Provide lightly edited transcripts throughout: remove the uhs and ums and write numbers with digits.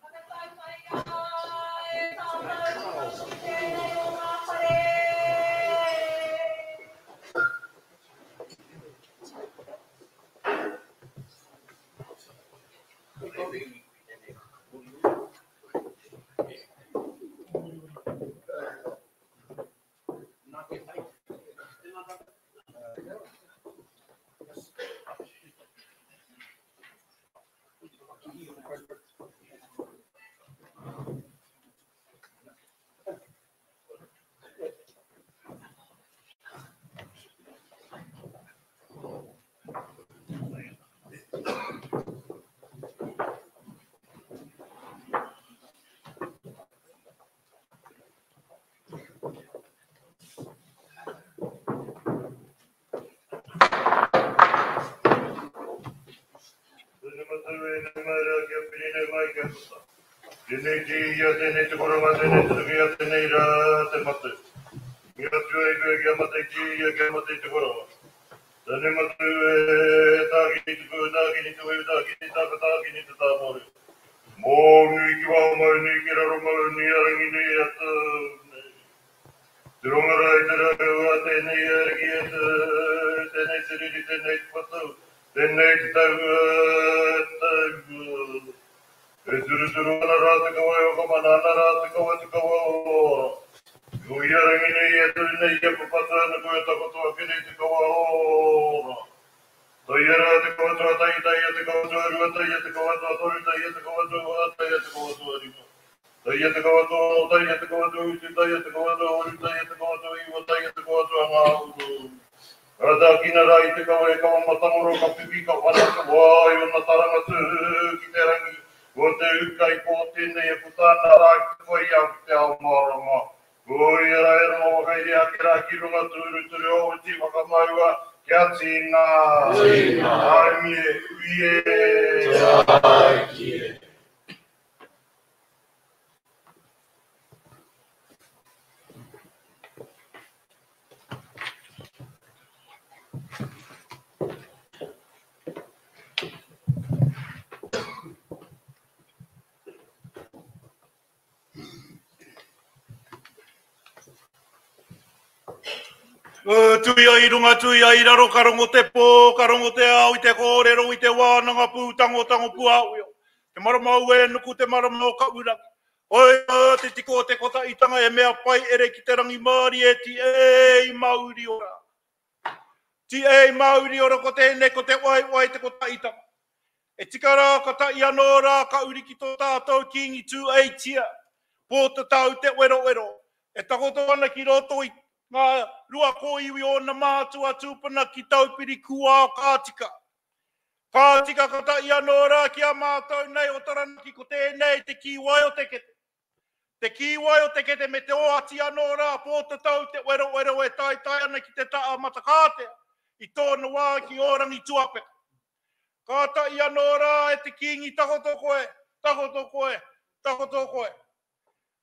Whakatau mai ai tātou ki tēnei o ngā whare. Tēnei te ia, tēnei te koronga, tēnei te tukia, tēnei rā te mate. Ki atu ai koe kia mate te ia, kia mate te koronga. Tēnei mate e tākini te pū, tākini te weu, tākini tāka, tākini te tāmore. Mō nui ki waho, mau nui ki raro, mau nui a rangi nui a tau nei. Te ronga rā i te rau a tēnei ariki e te, tēnei te riri, tēnei te whatu, tēnei te tau, tau. E turuturu ana rā te kawe o Kamana, ana rā te kawe te kawe o Ora. Ko ia rangi nei e tū nei e papatu ana koe takoto ake nei te kawa o Ora. Taia rā te kawa tuatahi, taia te kawa tuarua, taia te kawa tuatoru, taia te kawa tuawhā, taia te kawa tuarima. Taia te kawa tuaono, taia te kawa tuawhitu, taia te kawa tuawaru, taia te kawa tuaiwa, taia te kawa tuangāuru. Ka tākina rā i te kawa e kawa matangoro, ka pipi, ka whana, ka wai ona taranga tū ki te rangi. Ko te ūkaipō tēnei e puta ana rā ki te whai ao ki te ao mārama. Ko ia rā e rongo whakairi ake rā ki runga tūruturu o Witi whakamaua kia tīna. Tīna. Haumi e ui e. Tāiki e. Tuia i runga, tuia i raro, ka rongo te pō, ka rongo te ao i te kōrero, i te wānanga pūtangotango puāwio. Te marama o Uenuku, te marama o Kaurangi. Oi te tiko o te kotahitanga e mea pai ere ki te rangimārie ti e i mauri ora. Ti e i mauri ora ko tēnei ko te waewae te kotahitanga. E tika rā ka tahi anō rā ka uri ki tō tātou Kīngi Tūeitia, Pōtatau Te Werowero, e takoto ana ki roto i ngā rua kōiwi ōna mātua tūpuna ki Taupiri Kūao ka tika. Ka tika ka tahi anō rā ki a mātou nei o Taranaki ko tēnei te kīwai o te kete. Te kīwai o te kete me te oati anō rā Pōtatau te werowero e taetae ana ki te taha matakātea i tōna wā ki Ōrangituapeka. Ka tahi anō rā e te Kīngi takoto koe, takoto koe, takoto koe.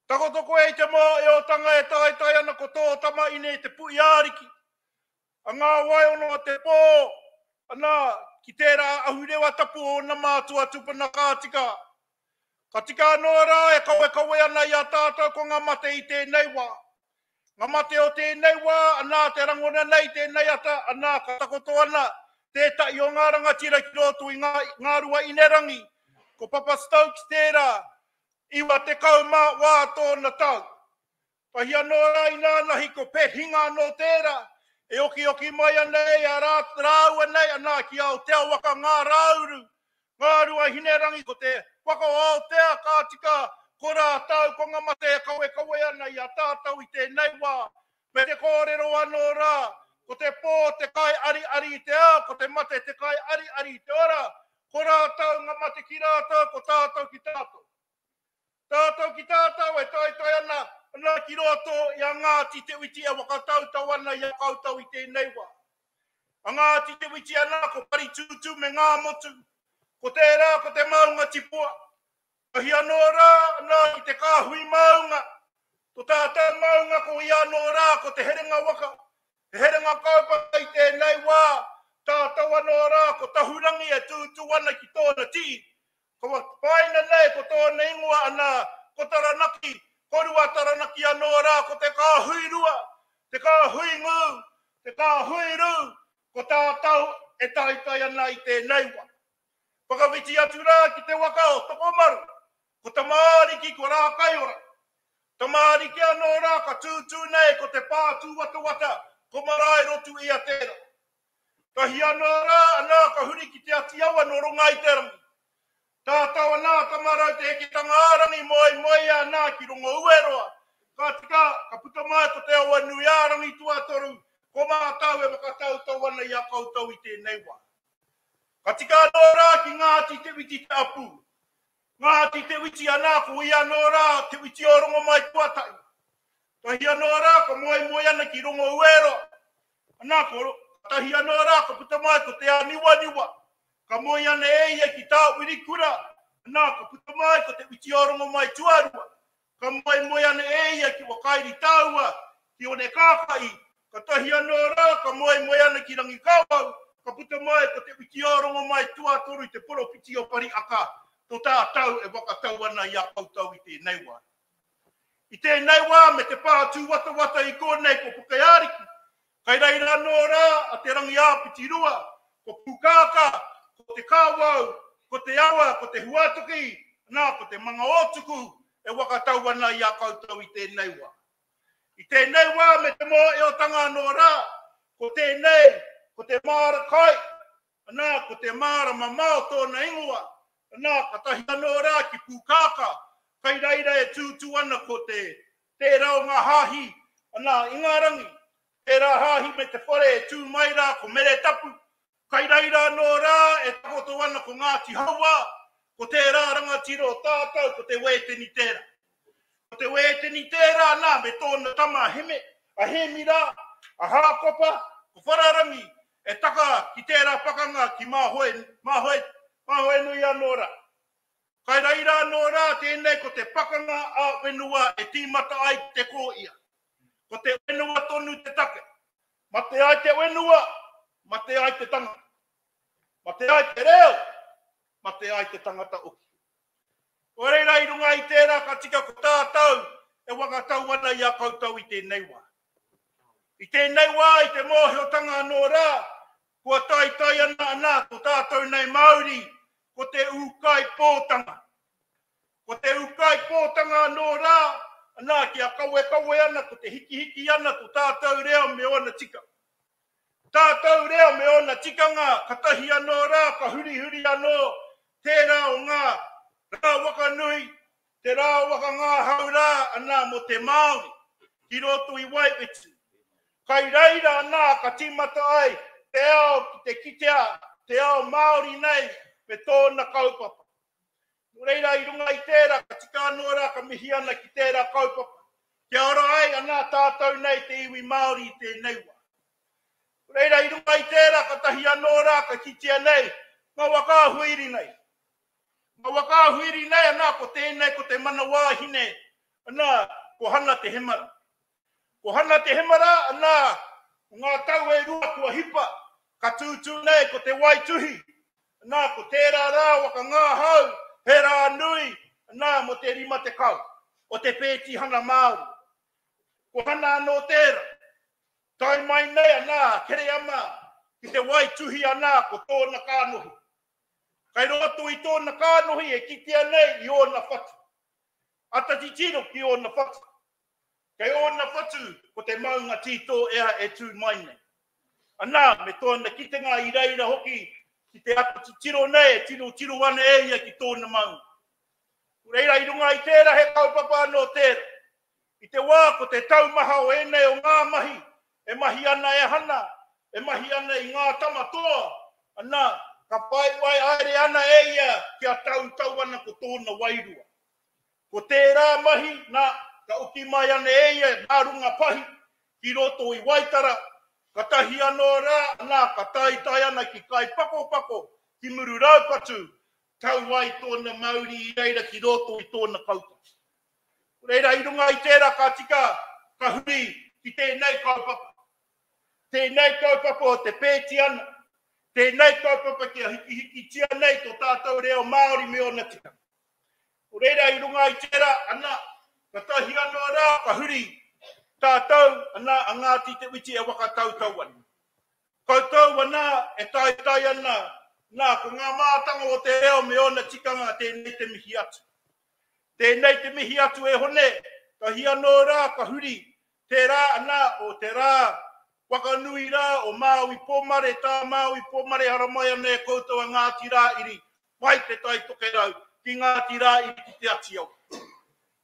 Takoto koe i te mōeotanga e taetae ana ko tō tama ine te Puʻiāriki. A ngā waeono a te pō, ana, ki tērā ahurewa tapu o ōna mātua tupuna ka tika. Ka tika anō rā e kawekawe ana i a tātou ko ngā mate i tēnei wā. Ngā mate o tēnei wā, anā te rangona nei tēnei ata, anā ka takoto ana tētahi o ngā rangatira ki roto i ngā, ngā rua inerangi, ko Papa Stokes tērā, 94 tōna tau. Tahi anō rā inānahi ko Pat Hinga anō tērā, e okioki mai ana e a rā, rāua nei, anā ki Aotea waka ngā rāuru, ngā ruahinerangi ko te waka o Aotea ka tika ko rātou ko ngā mate e kawekawe ana i a tātou i tēnei wā, me te kōrero anō rā, ko te pō te kai ariari i te ao, ko te mate te kai ariari i te ora, ko rātou ngā mate ki rātou, ko tātou ki tātou. Tātou ki tātou e taetae ana, ana ki roto i a Ngāti Te Uiti e whakatautau ana i a koutou i tēnei wā. A Ngāti Te Witi ana ko Paritūtū me Ngāmotu. Ko tērā ko te maunga tipua. Tahi anō rā, nā i te kāhui maunga. To tātou maunga ko ia anō rā ko te herenga waka. Te herenga kaupapa i tēnei wā, tātou anō rā ko Tahurangi e tūtū ana ki tōna tii. Ko Paina nei ko tōna ingoa ana ko Taranaki, ko Rua Taranaki anō rā ko te kāhui rua, te kāhui ngū, te kāhui rū, ko tātou e taetae ana i tēnei wā. Whakawhiti atu rā ki te waka o Tokomaru, ko Tamaariki ko Rākaiora. Tamaariki anō rā ka tūtū nei ko te pā tūwatawata ko Maraerotu ia tērā. Tahi anō rā, anā ka huri ki Te Ati Awa nō Rongaiterangi. Tātau anā Tamarau te heketanga ā-rangi moemoeia anā ki Rongoueroa. Ka tika, ka puta mai ko Te Awanui-ā-rangi tuatoru, ko mātau e whakatautau ana i a koutou i tēnei wā. Ka tika anō rā ki Ngāti Te Witi Te Apu. Ngāti Te Witi anā ko ia anō rā Te Witi o Rongomai tuatahi. Tahi anō rā ka moemoe ana ki Rongoueroa. Anā, ko, tahi anō rā ka puta mai ko Te Āniwaniwa. Ka moe ana e ia ki Tāwirikura. Anā, ka puta mai ko Te Whiti-o-Rongomai tuarua. Ka moemoe ana e ia ki Wakairitāua, ki Onekākahi. Ka tahi anō rā ka moemoe ana ki Rangikawau. Ka puta mai ko Te Whiti-o-Rongomai tuatoru te poropiti o Pariaka, to tātou e whakatau ana i a koutou i tēnei wā. I tēnei wā me te pā tūwatawata i kōnei ko Pukeariki, kai reira anō rā a Te Rangiāpitirua, ko Pūkākā, ko Te Kāwau, ko Te Awa, ko Te Huatoki, nā, ko Te Mangaōtuku e whakatau ana i a koutou i tēnei wā. I tēnei wā me te mōeotanga anō rā, ko tēnei, ko te māra kai, Anā, ko te māra mamao tōna ingoa, anā, katahi anō rā ki Pūkākā, kai reira e tūtū ana ko te, tērā o ngā hāhi, anā, Ingarangi, tērā hāhi me te whare e tū mai rā ko Meretapu, kai reira anō rā e takoto ana ko Ngāti Hauā, ko tērā rangatira o tātou ko Te Wēteni tērā. Ko Te Wēteni tērā, nā, me tōna tama a Heme, a Hēmi rā, a Hākopa, ko Whararangi, e taka ki tērā pakanga ki Māhoe, Māhoe, Māhoenui anō rā. Kai reira anō rā tēnei ko te pakanga ā-whenua e tīmata ai te kōia. Ko te whenua tonu te take. Mate ai te whenua, mate ai te tangata. Mate ai te reo, mate ai te tangata oki. Nō reira i runga i tērā ka tika ko tātou e whakatau ana i a koutou i tēnei wā. I tēnei wā i te mōhiotanga anō rā, kua taetae ana anā tō tātou nei Māori ko te ūkaipōtanga. Ko te ūkaipōtanga anō rā, anā kia kawekawe ana ko te hikihiki ana tō tātou reo me ōna tikanga. Tātou reo me ōna tikanga, katahi anō rā ka hurihuri anō tērā o ngā rā waka nui, te rā waka ngāhau rā anā mō te Māori ki roto i Waiwhetu. Kai reira anā ka tīmata ai te ao ki te kitea te ao Māori nei me tōna kaupapa. Nō reira i runga i tērā ka tika anō rā ka mihi ana ki tērā kaupapa kia ora ai anā tātou nei te iwi Māori i tēnei wā. Nō reira i runga i tērā katahi anō rā ka kitea nei ngā waka āhuiri nei. Ngā waka āhuiri nei anā ko tēnei ko te mana wāhine anā ko Hana Te Hemara. Ko Hana Te Hemara anā ko ngā tau e rua kua hipa ka tūtū nei ko te waituhi Nā, ko tērā rā whakangahau, he rā nui, nā, mō te 50 o te pētihana Māori. Ko Hana anō tērā. Tae mai nei a nā, Kereama, ki te waituhi a nā, ko tōna kānohi. Kai roto i tōna kānohi e kitea nei i ōna whatu. Ata titiro ki ōna whatu. Kei ōna whatu ko te maunga tītō ea e tū mai nei. Anā, me tōna kitenga i reira hoki ki te ata titiro nei e tirotiro ana e ia ki tōna maunga. Nō reira i runga i tērā he kaupapa anō tērā. I te wā ko te taumaha o ēnei o ngā mahi e mahi ana e Hana, e mahi ana i ngā tama toa, anā, ka whaiwhai haere ana e ia kia tautau ana ko tōna wairua. Ko tērā mahi, nā, ka oki mai ana e ia nā runga pahi ki roto i Waitara, Katahi anō rā, nā, ka taetae ana ki Kaipakopako, ki Mururaupatu, tau ai tōna mauri i reira ki roto i tōna kauta. Reira, i runga i tērā ka tika, ka huri ki tēnei kaupapa. Tēnei kaupapa o te pēti ana, tēnei kaupapa kia hikihikitia nei tō tātou reo Māori me ōna tikanga. Nō reira, i runga i tērā, ana, katahi anō rā ka huri tātou, ana, a Ngāti Te Witi e waka tautau ana. Koutou, ana, e taetae ana, nā, ko ngā mātanga o te reo me ōna tikanga tēnei te mihi atu. Tēnei te mihi atu e Hone, tahi anō rā ka huri tērā, ana, o te rā waka nui rā o Māui Pōmare, tā Māui Pōmare haramai ana e koutou a Ngāti Rāiri mai Te Tai Tokerau ki Ngāti Rāiri ki Te Ati Awa.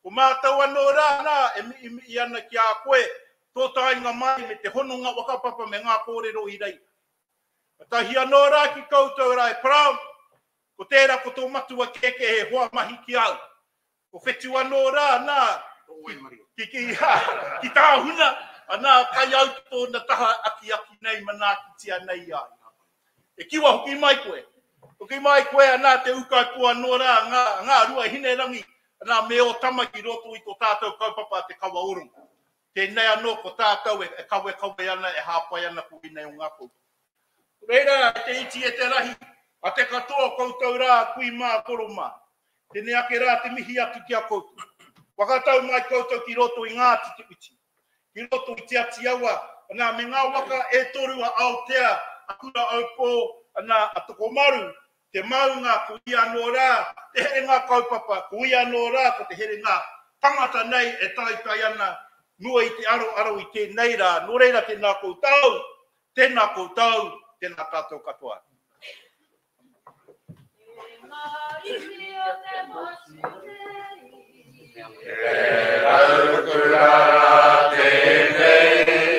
Ko mātou anō rā, nā, e mi'imi'i ana ki a koe tō taenga mai me te hononga whakapapa me ngā kōrero i reira. Katahi anō rā ki koutou rā e Brown, ko tērā ko tō matua kēkē he hoa mahi ki au. Ko Whetu anō rā, nā, ki, ki, ki tāhuna, anā, kai au ki tōna taha akiaki nei, manaakitia nei i a ia. E kiwa hoki mai koe. Hoki mai koe, anā, te ūkaipō anō rā, ngā, ngā ruahinerangi, anā, me ō tama ki roto i tō tātou kaupapa a Te Kawa o Rongo. Tēnei anō ko tātou e kawekawe ana, e hāpai ana ko ēnei o ngā koutou. Reira, e te iti e te rahi, a te katoa o koutou rā, kui mā, koro mā. Tēnei ake rā te mihi atu ki a koutou. Whakatau mai koutou ki roto i Ngāti Te Whiti, ki roto i Te Ati Awa, anā, me ngā waka e toru a Aotea, a Kura-au-pō, anā, a Tokomaru, te maunga, ko ia anō rā te herenga kaupapa, ko ia anō rā ko te herenga tangata nei e taetae ana mua i te aroaro i tēnei rā. Nō reira, tēnā koutou, tēnā koutou, tēnā tātou katoa. E ngā iwi o te motu nei. He raukura rā tēnei,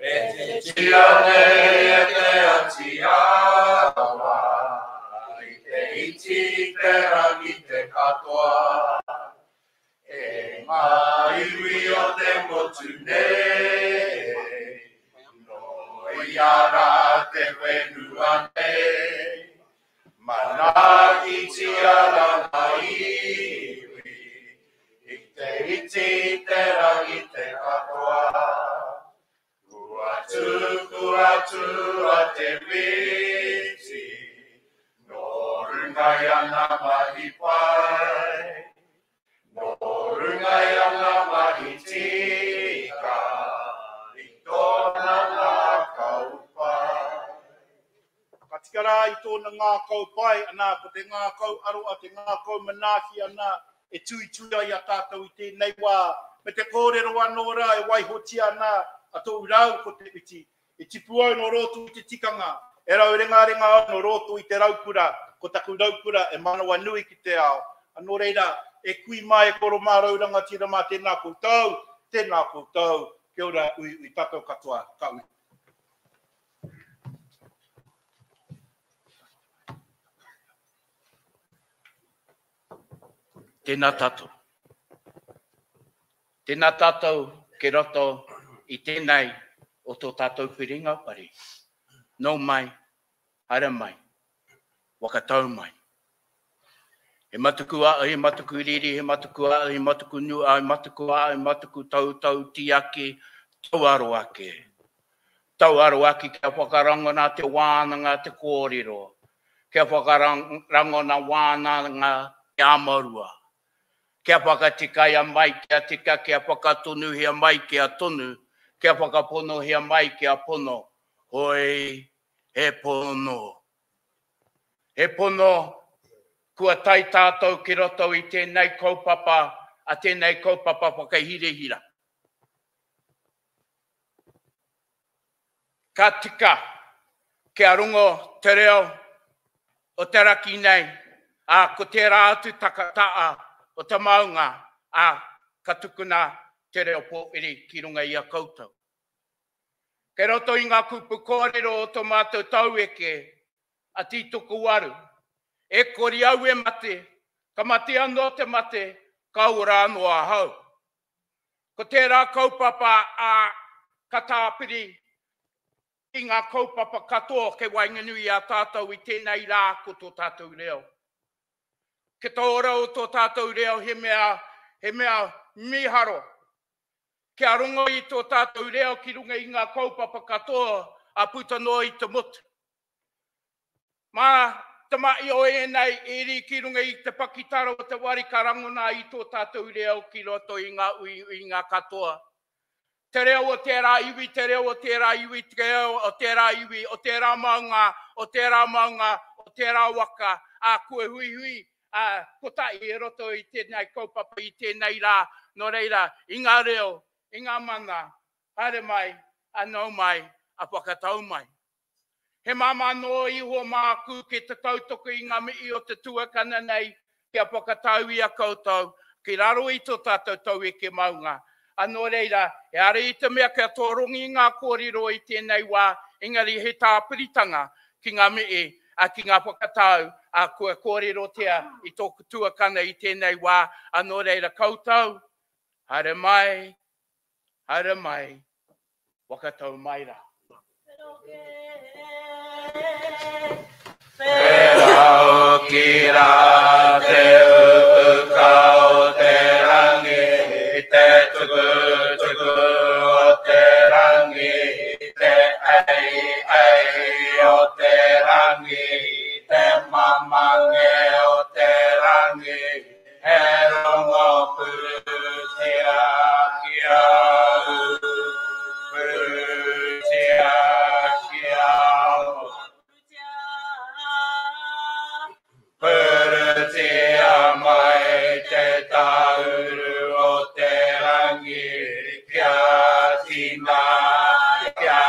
e titia nei e te Ati Awa, i te iti, i te rangi, te katoa. E ngā iwi o te motu nei, nō ia rā te whenua nei. Manaakitia rā ngā iwi, i te iti, i te rangi, te katoa. Kua tū, kua tū a Te Whiti, nō runga i ana mahi pai. Nō runga i ana mahi tika, i tōna ngākau pai. Ka tika rā i tōna ngākau pai, anā, ko te ngākau aroa, te ngākau manaaki, anā, e tuitui ai a tātou i tēnei wā, me te kōrero anō rā e waihotia ana a tōu rāua ko Te Whiti, I tipu au nō rōto i te tikanga, e raurengarenga au nō rōto i te raukura, ko taku raukura e manawanui ki te ao. Nō reira, e kui mā, e koro mā, rau rangatira mā, tēnā koutou, tēnā koutou, kia ora, uiui tātou katoa, ka ui. Tēnā tātou. Tēnā tātou ki roto i tēnei o tō tātou whiringa whare. Nō mai, haere mai, whakatau mai. He matuku a, he matuku riri, he matuku a, he matuku nu a, he matuku a, he matuku tautau tiaki, tauaro ake. Tauaro ake kia whakarangona te wānanga te kōrero, kia whakarangona wānanga te amarua, kia whakatikaia mai kia tika, kia whakatonuhia mai kia tonu, kia whakaponohia mai kia pono, hoi, he pono. He pono kua tae tātou ki roto i tēnei kaupapa, a tēnei kaupapa whakahirahira. Ka tika kia rongo te reo o te raki nei, ā, ko tērā atu takataa o te maunga, ā, ka tukuna te reo pōwhiri ki runga i a koutou. Kei roto i ngā kupu kōrero o tō mātou taueke, a Tītokowaru, E kori au e mate, ka mate anō te mate, ka ora anō ahau. Ko tērā kaupapa, ā, ka tāpiri. i ngā kaupapa katoa kei waenganui i a tātou i tēnei rā ko tō tātou reo. Ke te ora o tō tātou reo he mea, he mea mīharo. Kia rongo i tō tātou reo ki runga i ngā kaupapa katoa a puta noa i te motu. Mā te mahi o ēnei iri ki runga i te pakitara o te wari ka rangona i tō tātou reo ki roto i ngā uiuinga katoa. Te reo o tērā iwi, te reo o tērā iwi, te reo o tērā iwi, o tērā maunga, o tērā maunga, o tērā waka, ā, kua huihui, ā, kotahi i roto i tēnei kaupapa i tēnei rā, nō reira, i ngā reo, i ngā mana, haere mai, ā, nau mai, ā, whakatau mai. He māmā noa iho māku ki te tautoko i ngā mihi o te tuakana nei kia whakatau i a koutou ki raro i tō tātou taueke maunga. A nō reira, ehara i te mea kia tōrongi ngā kōrero i tēnei wā, engari he tāpiritanga ki ngā mihi, a, ki ngā whakatau, a, kua kōrerotia i tōku tuakana i tēnei wā, a nō reira koutou, haere mai, haere mai, Whakatau mai rā. Whera hoki rā te uka o te rangi, te tukutuku o te rangi, te ei ei o te rangi, te mamange o te rangi, He rongo pūtea ki au, pūtea ki au. Pūtea mai te tāuru o te rangi, kia tina, kia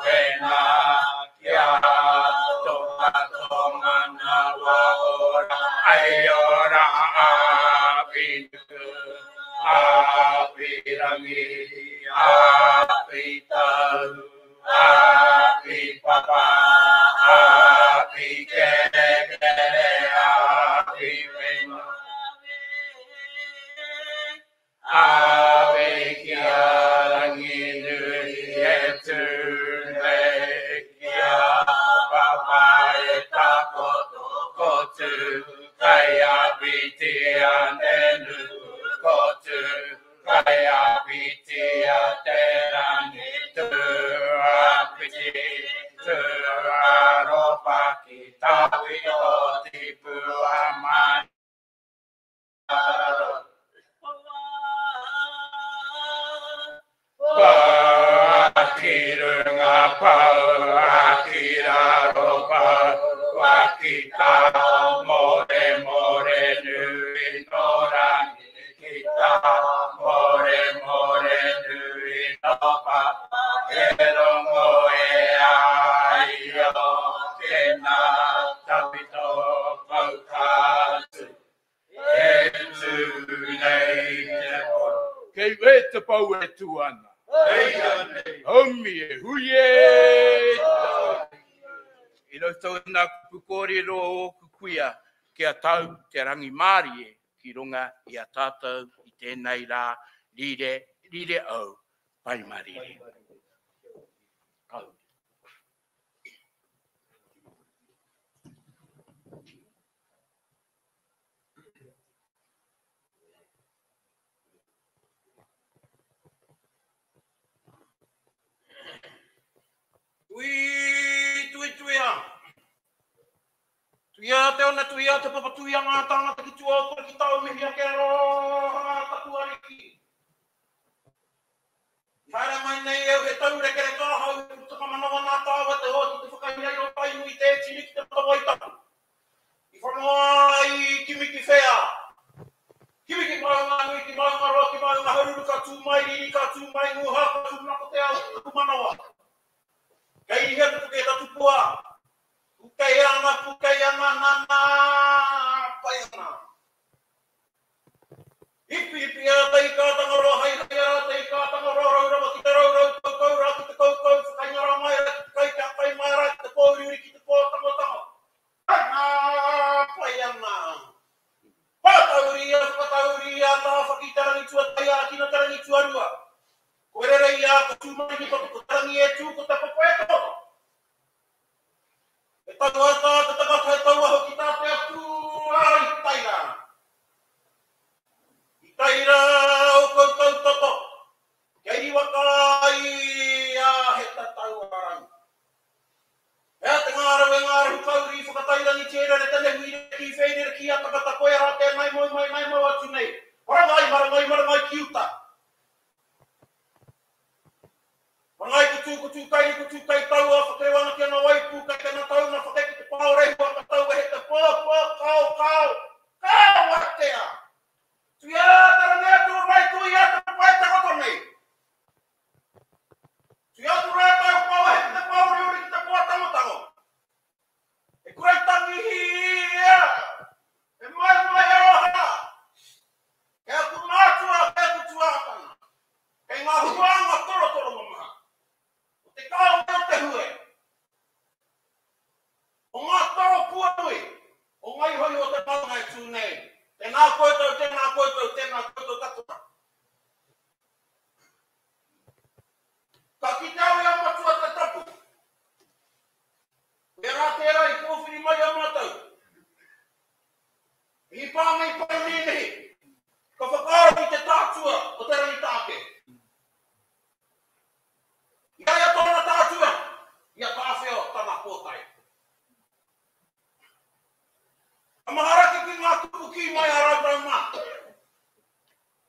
wena, kia tonga tonga nawa ora, ai ora api nuku, api rangi, api tau, api papa, api kerekere, api whenua. Ave ki a Ranginui e tū nei ki a Papa e takoto ko tū kai āpitia te nuku ko tū kai āpitia te rangi tū āpiti tū āropaki tawhito tipua manu Pau ki runga pau ki raro pau ki tā more more nui no rangi ki tā more more nui no papa e rongo e aio tēnā tawhito kaukatu. E tū nei te pou. Kei wē te pou e tū ana. Haumi e hui e I roto i ngā kupu kōrero o ōku kuia kia tau te rangimārie ki runga i a tātou i tēnei rā rire, rire au, pai marire. Kau. Tui, tui, tuia. Tuia te ona, tuia te papa, tuia ngā tāngata ki tua o koe ki tāu mihi ake aroha taku ariki. I haere mai nei au he taurekereka ahau e puta manawa nā tāua te hoa ki te whakairairo Tainui te tini ki te matawai tapu. I whangoa ai i Kimi ki whea? Kimi ki Maunganui, ki Maungaroa, ki Maungaharuru, ka tū mai riri, ka tū mai nguha, ka tū nako te ao, taku manawa. Kei hea te puke tatupua? Pukei ana, pukei ana, nana, pai ana. Ipi ipi a te ika tangaroa, hai hai ara te ika tangaroa, rau rawa ki te rau rau, kaukau rā ki te kaukau, whakaingara mai rā ki te kai, kia kai mai rā ki te pōuriuri, ki te pō tangotango. Ana, pai ana. Whakatauria, whakatauria, tāwhaki te rangi tuatahi, ākina te rangi tuarua. Ko rere i a ko Tūmaringi ko te Rangi e tū, ko te papa e takoto. He tau ai tā te tangata, he tau aho ki tā te Atua i tai rā. I tai rā o koutou toto, kia iriwaka ai a he tatau a rangi. Hea te ngārau e ngārahu kauri i whakatairangi tērere te nehu i rere ki whērere ki a tangata koe rā tēnai moe mai nai mau atu nei. Marangai, marangai, marangai ki uta. Marangai ko tū, ko tū kairi, ko tū kai taua, whakerewa ana ki ana waipū, kai tana tauna, whakeke te pā o Rehua, ka tauwehe te pō, pō, kao, kao, kao atea! Tuia te rangi atu o Rai tuia te pae takoto nei. Tui atu rātou kua wehe ki te pōuriuri ki te pōtangotango. He kura i tangihia, he maemae aroha, kei aku mātua, kei aku tuākana, kei ngā huānga torotoro mamaha, o te kāwai o te hue, o ngā toro puanui, o ngā ihoiho o te maunga e tū nei. Tēnā koutou, tēnā koutou, tēnā koutou katoa. Ka kite au i a Matua te Tapu. Koia rā tērā i pōwhiri mai a mātou. I pānga i Paenēnehi, ka whakaaro ki te tātua o Te Rangitāke. I a ia tōna tātua, i a Tāwhiao tana pōtae. Ka mahara ake ki ngā kupu kī mai a rātou mā.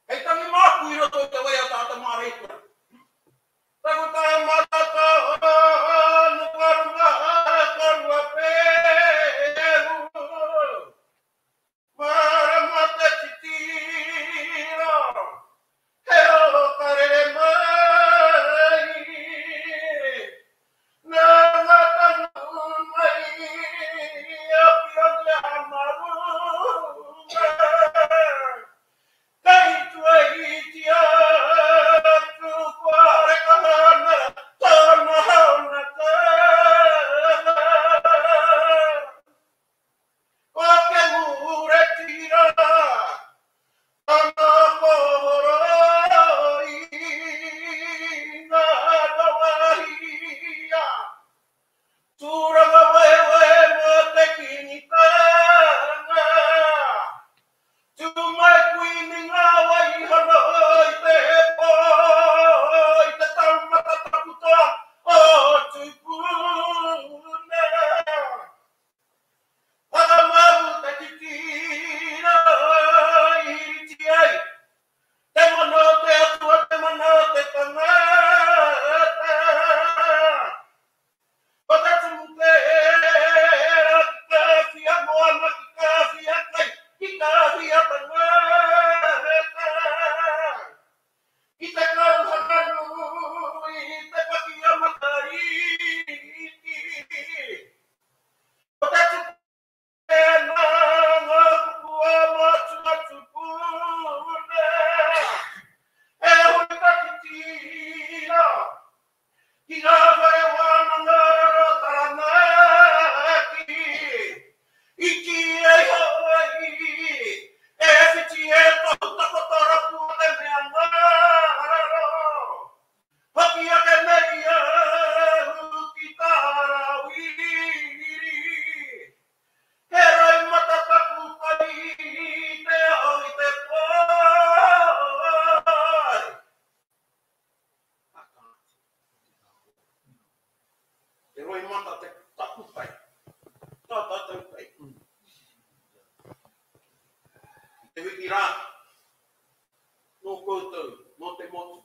Hei tangi māku i roto i te waiata a te māreikura. Taku tāmata nuka runga ka rua pēhu. Marama te titiro, he oro ka rere mai. Nā ngā tangu mai a Pirangi a Marunga. Kei tuahitia atu kua reka ana tōna haona kaha. Ko te mure tira tana kohoro i ngā rawahia. Tūranga wehewehe mō te Kīngitanga. Tū mai Kuini ngā waihanga i te pō, i te taumata taputoa o Tupuna. Whakamau te titiro i hīriti ai te mana o te Atua, te mana o te tangata. Ko te tumu tērā ki Kāwhia moana, ki Kāwhia kai, ki Kāwhia tangata. Ki te kauhanganui, te paki a Matariki. Ko te tupu tēnā ngā kupu a Matua Tupuna. E huri ka titiro ki ngā whare wānanga raro Taranaki. I kī ai hoi, e whiti e tohu takoto rapu o te mea ngaro. Hoki ake nei au ki Tārawiri. He roimata taku pai te ao i te pō. Te roimata te taku pai. Tā tātou pai. I te wiki rā, nō koutou, nō te motu,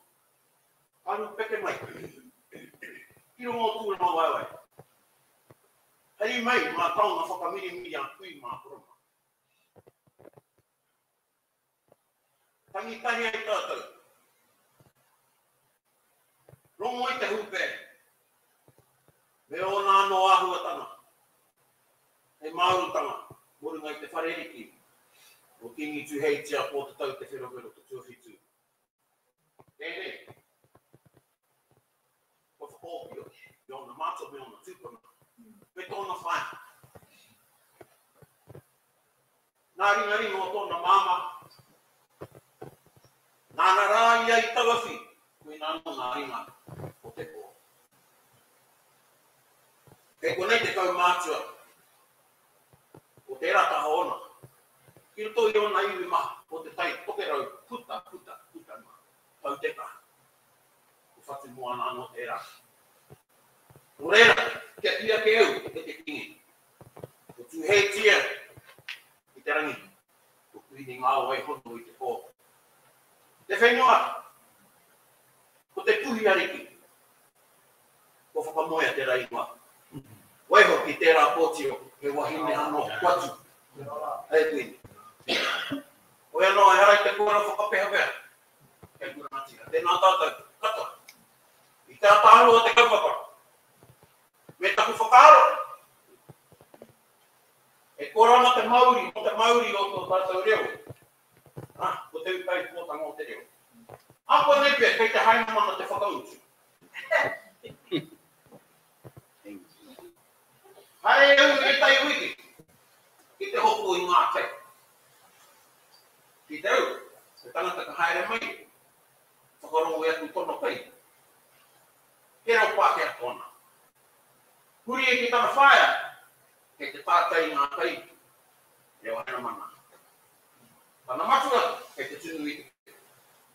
ka rūpeke mai ki runga o Tūrangawaewae. Hari mai ngā taonga whakamirimiri a kui mā koro mā. Tangi tahi ai tātou. Rongo i te hūpē me ōna anō āhuatanga hei māurutanga mō runga i te whare riki o Kīngi Tūheitia Pōtatau Te Wherowhero Te Tuawhitu. Tēnei, kua whakaopio i ōna mātua me ōna tūpuna, me tōna whaea. Nā ringaringa o tōna māmā, nāna rā ia i tauawhi, koinā. Koinā anō ngā ringa o te pō. Kei konei te kaumātua o tērā taha ōna, ki roto i ōna iwi maha o Te Tai Tokerau puta, puta, puta noa, tau te kaha. Ko Whatumoana anō tērā. Nō reira, kia kī ake au e te Kīngi, ko Tūheitia i te rangi, ko Kuini Ngāwai hono i te pō. Te whenua, ko te puhi ariki, kua whakamoea tērā ingoa. Waiho ki tērā kōtiro, he wahine anō kua tū hei kuini. Hoi anō, ehara i te kōrero whakapehapeha kei aku rangatira. Tēnā tātou katoa. I te ataahua o te kaupapa, me taku whakaaro, e kora ana te mauri, mō te mauri o tō tātou reo, Ā, ko te ūkaipōtanga o te reo. Ahakoa nei pea, kei te hainamana te whakautu. Haere au i ētahi wiki ki te hoko i ngā kai. Ki te au, te tangata ka haere mai, whakarongo i aku tono kai. He reo Pākehā tōna. Huri ai ki tana whaea, kei te tātai i ngā kai, reo hainamana. Tana matua kei te tunu i te kete,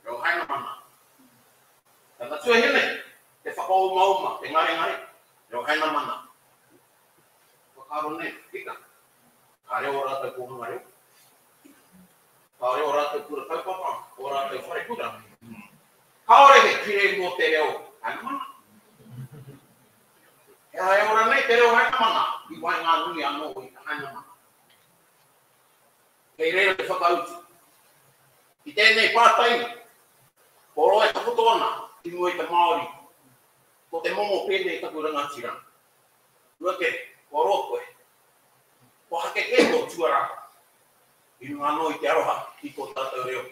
reo hainamana. Tana tuahine, te whakaomaoma, te ngarengare, reo hainamana. Whakaaro nei, tika, kāre ō rātou kōhanga reo, kāore ō rātou kura kaupapa, ō rātou wharekura. Kāore he pire mō te reo hainamana. He aha e ora nei te reo hainamana i waenganui anō i te hainamana? Kei reira te whakautu. Ki tēnei pātai, ko roa e takoto ana ki mua i te Māori, ko te momo pēnei taku rangatira. Ruakere, kua roa koe. Kua hake kē tō tuarā i runga anō i te aroha ki tō tātou reo.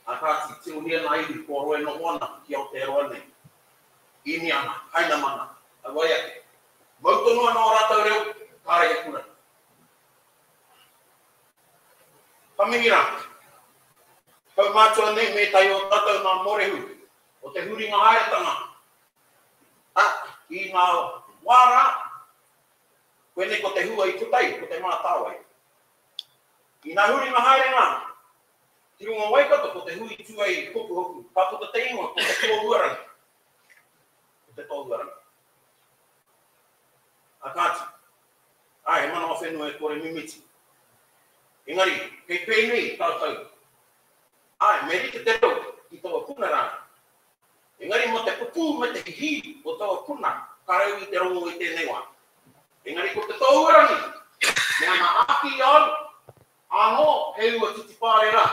Ā kāti, tirohia ngā iwi kua roa e noho ana ki Aotearoa nei. Īniana, Hainamana, auai ake. Mau tonu ana ō rātou reo, kāre he kura. Ka mihi rā. Kaumātua nei me ētahi o tātou ngā mōrehu o te huringa haeretanga, ā, i ngā wā rā, koinei ko te hua i puta ai, ko Te Mātāwai. I ngā huringa haerenga ki runga o Waikato, ko te hui i tū ai i Hopuhopu, ka puta te ingoa ko Te Tōhuarangi. Ko Te Tōhuarangi. Ā kāti. Āe, he manawa whenua e kore mimiti. Engari, kei pēnei tātou. Āe, me rite te reo ki taua puna rā. Engari mō te pupū me te hihī o taua puna, ka rau i te rongo i tēnei wā. Engari ko te tōuarangi, me ana āki i a au, ānō he ua titipāre rā,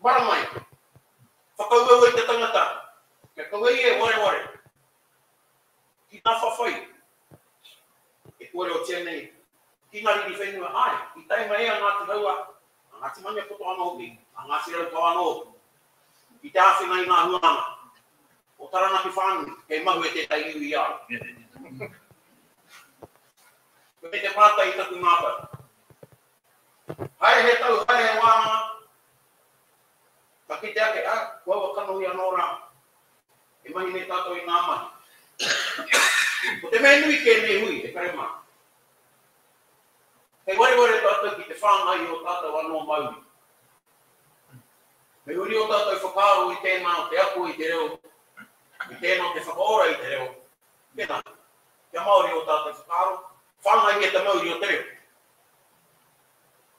maramai, whakauaua i te tangata, kia kaua ia e wareware ki ngā whawhai e kōrerotia nei ki ngā riri whenua, āe, i tae mai a Ngāti Hauā, a Ngāti Maniapoto anō hoki, a Ngāti Raukawa anō hoki, ki te āwhina i ngā huānga o Taranaki whānui kei mahue tētahi iwi i a au. Koinei te pātai i taku ngākau. Haere he tau, haere he wānanga, ka kite ake, ā, ko aua kanohi anō rā, E mahi nei tātou i ngā mahi. Ko te mea nui tēnei hui, e kare mā. Kei wareware tātou ki te whāngai i ō tātou anō mauri. Me huri ō tātou whakaaro i tēnā o te ako i te reo, i tēnā o te whakaora i te reo, tēnā, kia Māori ō tātou whakaaro, whāngaihia te mauri o te reo.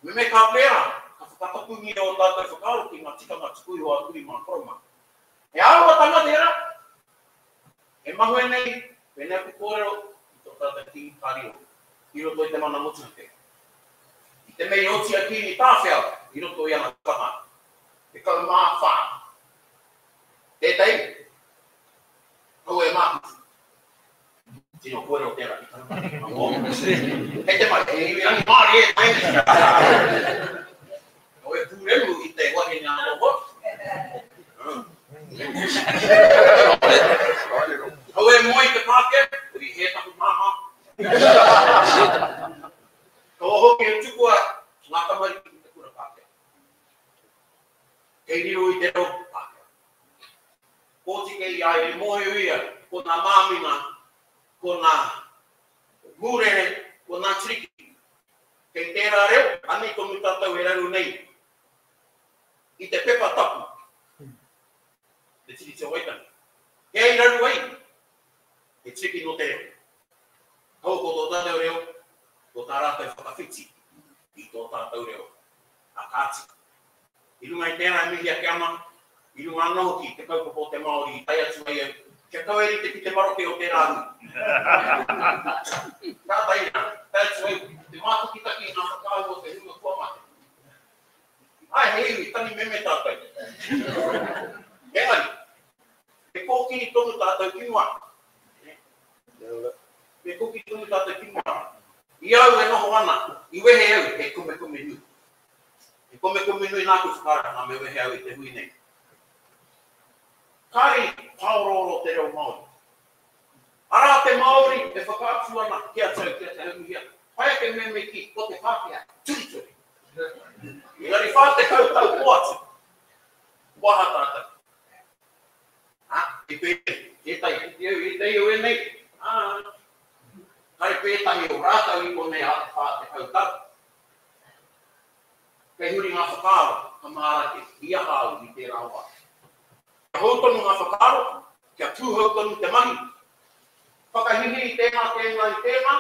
Me me ka pērā, ka whakatapungia ō tātou whakaaro ki ngā tikanga tuku iho a kui mā koro mā. He āhuatanga tērā e mahue nei pēnei aku kōrero i tō tātou Kīngi Kario i roto i te mana motuhake. I te mea i oti a Kīngi Tāwhiao i roto i ana whanga 14, tētahi kaua e mākutu. Tino kōrero tērā ki Taranaki. Kei te pai, he iwi rangimārie tēnei. Kaua e pūremu i te wahine anō hoki. Kaua e moe i te Pākehā, i hē taku māmā. Kaua hoki e tukua ngā tamariki ki te kura Pākehā. Kei riro i te reo Pākehā. Kōti kei. Kāre i mōhio ia ko nā māminga, ko nā mūrere, ko nā tiriki. Kei tērā reo, anei tonu tātou e raru nei i te pepa tapu, te Tiriti o Waitangi. He ai raru ai, he tiriki nō te reo. Kaua ko tō tātou reo, ko tā rātou whakawhiti i tō tātou reo. A kāti. I runga i tērā e mihi ake ana, i runga anō hoki i te kaupapa o te Māori i tae atu ai au, kia kaua e rite ki te maroke o tērā hui. Kātahi rā, tae atu au ki te mātakitaki i ngā whakaahua o te hunga kua mate. Āe, he iwi tangi meme tātou. Engari, me kōkiri tonu tātou ki mua. Me kōkiri tonu tātou ki mua. I au e noho ana, i wehe au he komekome nui. He komekome nui nāku whakaaranga me wehe au i te hui nei. Kāre i pāorooro te reo Māori. Arā te Māori e whakaatu ana ki a Tau, ki a Te Haumihia, pai ake me me kī, ko te Pākehā, turituri. Engari 40 tau kō atu, kua aha tātou? Ā, i pēnei, ētahi hoki au, ētahi o ēnei, ā, kare pētahi o rātou i konei ā te 40 tau. Kei huri ngā whakaaro, ka mārake, i aha au i tērā wā. Kia hou tonu ngā whakaaro, kia tūhou tonu te mahi. Whakahihiri i tēnā, tēnā, i tēnā.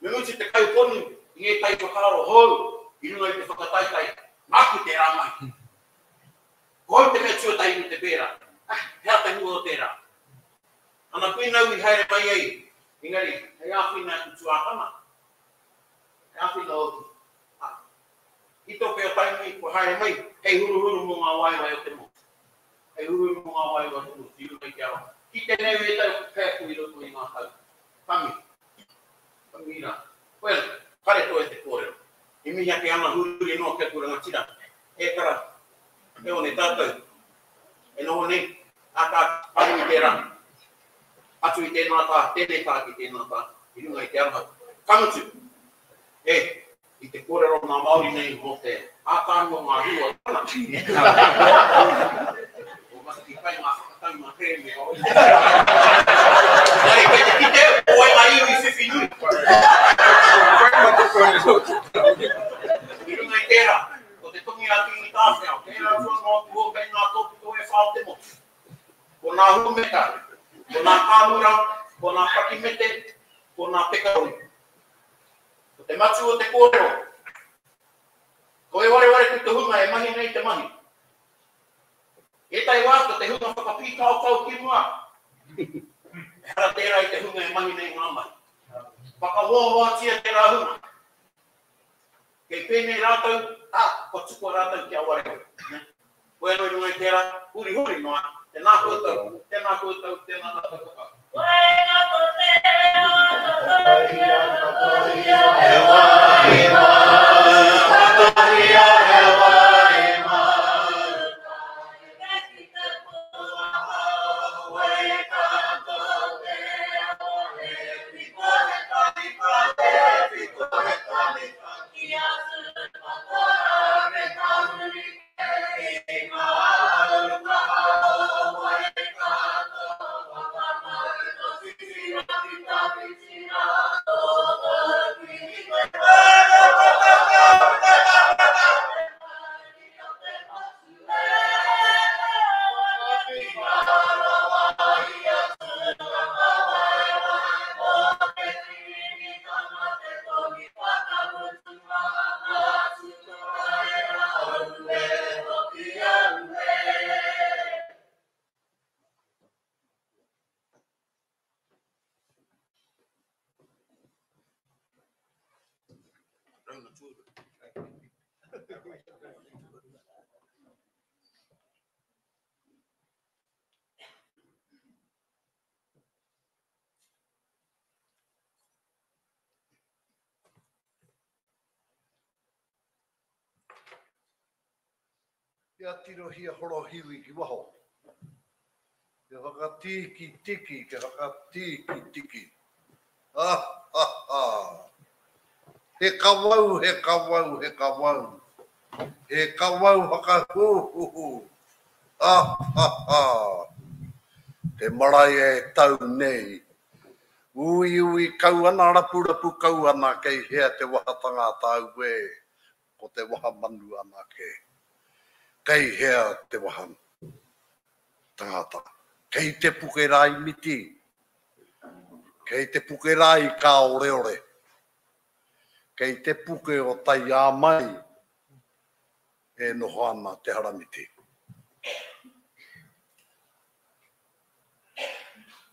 Me mutu te kauponu i ngētahi whakaaro hou i runga i te whakataetae, nāku tērā mahi. Ko au te mea tuatahi me te pērā. Ah, he aha te hua o tērā? Ana koinau i haere mai ai, engari, hei āwhina aku tuākana. He āwhina hoki. Ā, i tō pea Tainui kua haere mai hei huruhuru mō ngā waewae o te motu. Hei huruhuru mō ngā waewae o te motu i runga i te aroha. Kite nei wētou ko kaiako i roto i ngā tau. Ka mihi. Ka mihi rā. Well, kare toe te kōrero. E mihi ake ana huri noa ki aku rangatira. E kara, e one tātou e noho nei, ā, ka nui tērā. Atu i tēnā tā, tēnei tā ki tēnā tā, i runga i te aroha. Ka mutu, e, i te kōrero ngā Māori nei mō te ātaahua o ngā hua o tana. O Mataki pai ngā whakataunga kerēme o. Engari kei te kite au, ko wai ngā iwi whiwhi nui. I runga i tērā, ko te tongi a Kīngi Tāwhiao, tērā atu anō aku hoa kei ngā tōpito e whā o te motu. Ko nā hūmeka, ko nā kāmura, ko nā pakimete, ko nā pekaroni. Ko te matū o te kōrero, ko e wareware ki te hunga e mahi nei te mahi. Ētahi wā ko te hunga whakapīkaokao ki mua, ehara tērā i te hunga e mahi nei ngā mahi. Whakahoahoatia tērā hunga. Kei pēnei rātou, ā, kua tukua rātou kia wareware. Koe anō i runga i tērā, hurihuri noa, tēnā koutou, tēnā koutou, tēnā tātou katoa. Kia tirohia horohiwi ki waho. Kia whakatīkitiki, kia whakatīkitiki. Ha, ha, ha. He kawau, he kawau, he kawau. He kawau whakahuhuhu. Ha, ha, ha. Te marae e tau nei. Uiui kau ana, rapurapu kau ana, kei hea te waha tangata auē, ko te waha manu anake. Kei hea te waha tangata? Kei te puke rā i miti, kei te puke rā i Kāoreore, kei te puke o Taiāmai e noho ana te haramiti.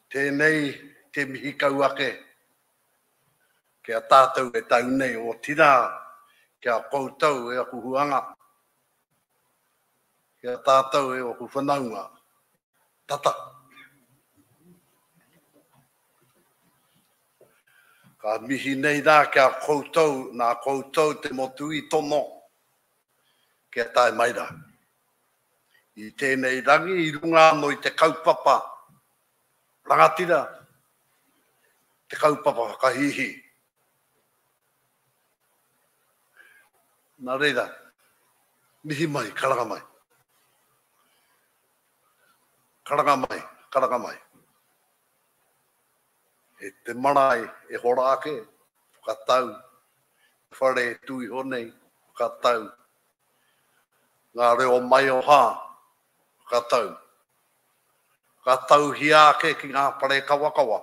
Tēnei te mihi kau ake ki a tātou e tau nei, otirā ki a koutou e aku huanga, ki a tātou e oku whanaunga tata. Ka mihi nei rā ki a koutou, nā koutou te motu i tono kia tae mai rā. I tēnei rangi i runga anō i te kaupapa rangatira, te kaupapa whakahīhī. Nā reira, mihi mai, karanga mai. Karanga mai, karanga mai. E te marae e hora ake, whakatau, te whare e tū iho nei, whakatau, ngā reo maioha, whakatau. Whakatauhia ake ki ngā whare kawakawa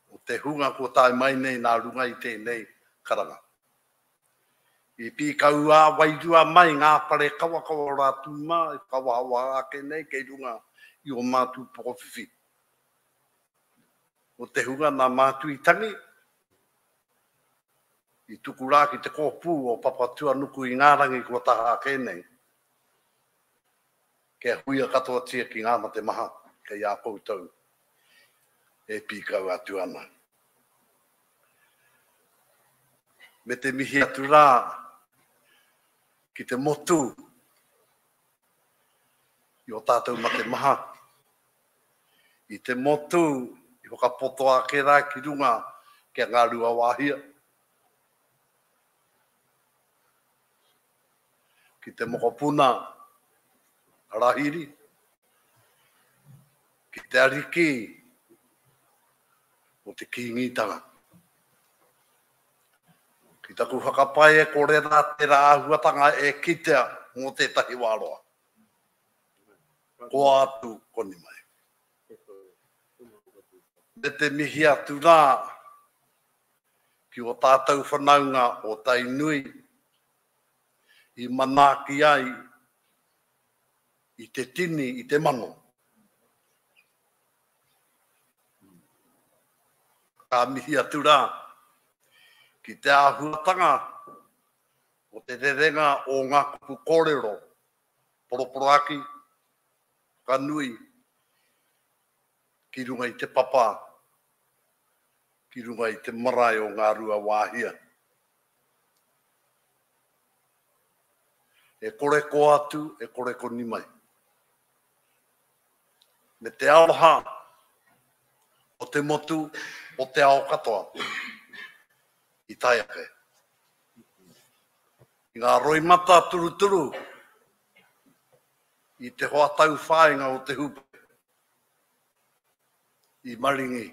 o te hunga kua tae mai nei nā runga i tēnei karanga. I pīkau ā-wairua mai ngā whare kawakawa o rātou mā e whakawahawaha ake nei kei runga i ō mātou pokowhiwhi. Ko te hunga nā mātou i tangi, i tuku rā ki te kōpū o Papatuanuku i ngā rangi kua taha ake nei, kia huia katoatia ki ngā mate maha kei a koutou e pīkau atu ana. Me te mihi atu rā ki te motu i o tātou mate maha, i te motu i whakapoto ake rā ki runga ki a Ngāruawāhia, ki te mokopuna a Rahiri, ki te ariki o te Kīngitanga. Ki taku whakapae e kore rā tērā āhuatanga e kitea mō tētahi wā roa. Koa atu, koni mai. Me te mihi atu rā ki ō tātou whanaunga o Tainui i manaaki ai i te tini, i te mano. Ka mihi atu rā ki te āhuatanga o te rerenga o ngā kupu kōrero poroporoaki, whakanui ki runga i te papa, ki runga i te marae o Ngāruawāhia. E kore ko atu, e kore koni mai. Me te aroha o te motu, o te ao katoa i tae ake. I ngā roimata turuturu i te hoa tauwhāinga o te hūpē i maringi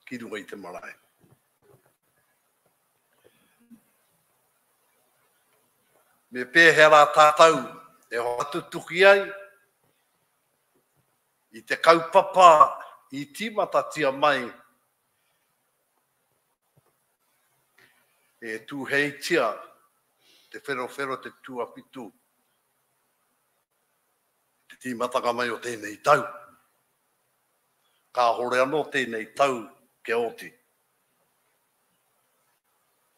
ki runga i te marae. Me pēhea rā tātou e whakatutuki ai i te kaupapa i tīmatatia mai e Tūheitia Te Wherowhero Te Tuawhitu i te tīmatanga mai o tēnei tau. Kāhore anō tēnei tau kia oti.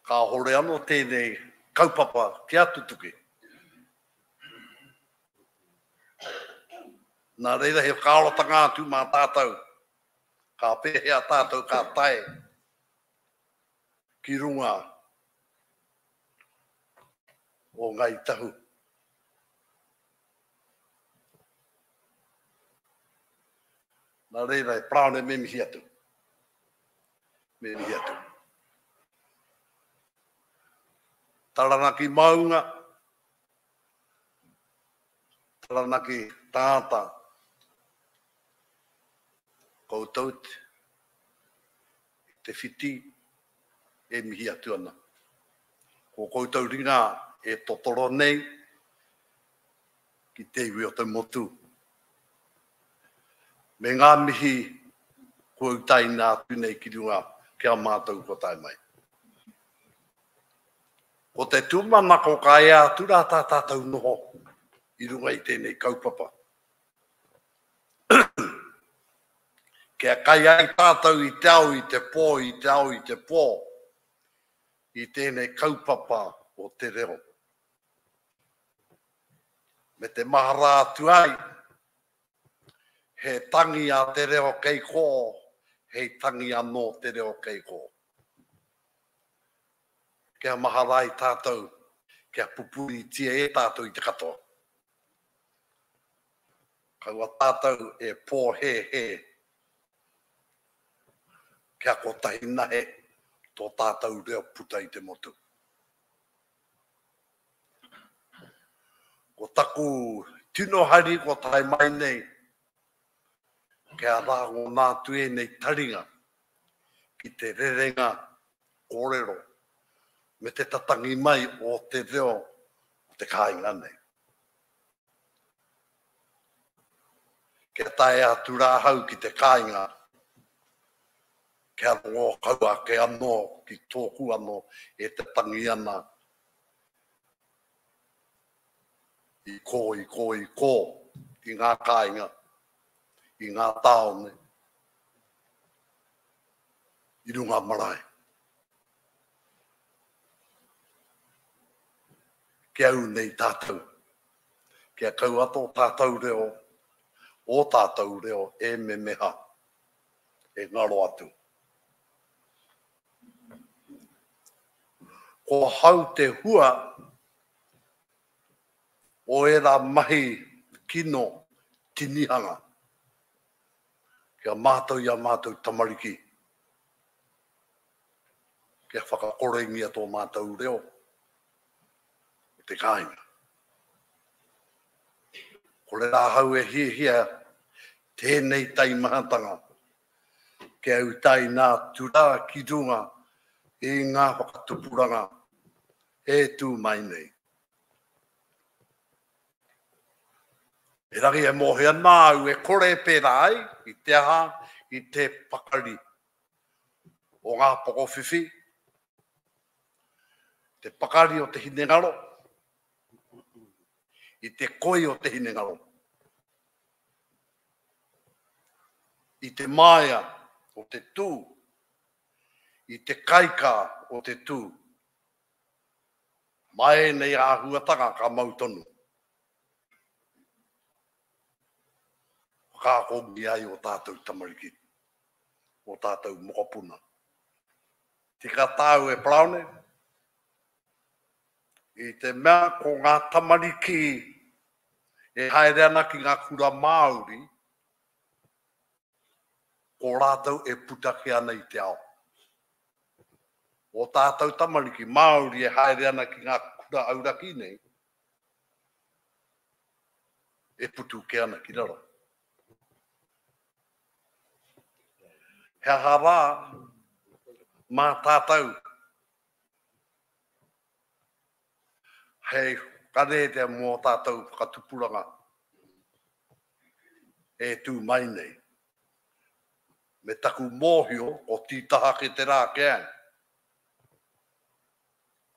Kāhore anō tēnei kaupapa kia tutuki. Nā reira he whakaarotanga atu mā tātou, ka pēhea tātou ka tae ki runga o Ngāi Tahu. Nā reira e Paraone me mihi atu. Me mihi atu. Taranaki maunga, Taranaki tangata. Koutou te whiti e mihi atu ana. Ko koutou ringa e totoro nei ki te iwi o te motu. Me ngā mihi kua utaina atu nei ki runga ki a mātou kua tae mai. Ko te tūmanako ka ea atu rā tā tātou noho i runga i tēnei kaupapa. Kia kai ai tātou i te ao i te pō, i te ao i te pō, i tēnei kaupapa o te reo. Me te mahara atu ai, he tangi a te reo kei kō, hei tangi anō te reo kei kō. Kia mahara ai tātou, kia pupuritia e tātou i te katoa. Kaua tātou e pōhēhē kia kotahi nahe tō tātou reo puta i te motu. Ko taku tino hari kua tae mai nei kia rāngona atu ēnei taringa ki te rerenga kōrero me te tatangi mai o te reo o te kāinga nei. Kia tae atu rā ahau ki te kāinga, kia rongo kau ake anō ki tōku anō e te tangi ana i kō, i kō, i kō, i ngā kāinga, i ngā tāone, i runga marae. Ki au nei tātou, kia kaua tō tātou reo, ō tātou reo e memeha, e ngaro atu. Ko hau te hua o ērā mahi kino tinihanga kia mātou i a mātou tamariki kia whakakorengia tō mātou reo o te kāinga. Kore rā ahau e hiahia tēnei taimahatanga kia utaina atu rā ki runga i ngā whakatupuranga e tū mai nei. Erangi e mōhio ana au e kore e pērā ai i te aha i te pakari o ngā pokowhiwhi, te pakari o te hinengaro, i te koi o te hinengaro, i te māia o te tū, i te kaikā o te tū. Mā ēnei āhuatanga ka mau tonu. Whakaakongia ai ō tātou tamariki, ō tātou mokopuna. Tika tāu e Paraone, i te mea ko ngā tamariki e haere ana ki ngā kura Māori, ko rātou e puta kē ana i te ao. Ō tātou tamariki Māori e haere ana ki ngā kura auraki nei, e putu kē ana ki raro. He aha rā mā tātou hei whakarērea mō ō tātou whakatupuranga e tū mai nei. Me taku mōhio ko tītaha ake te rā ki au.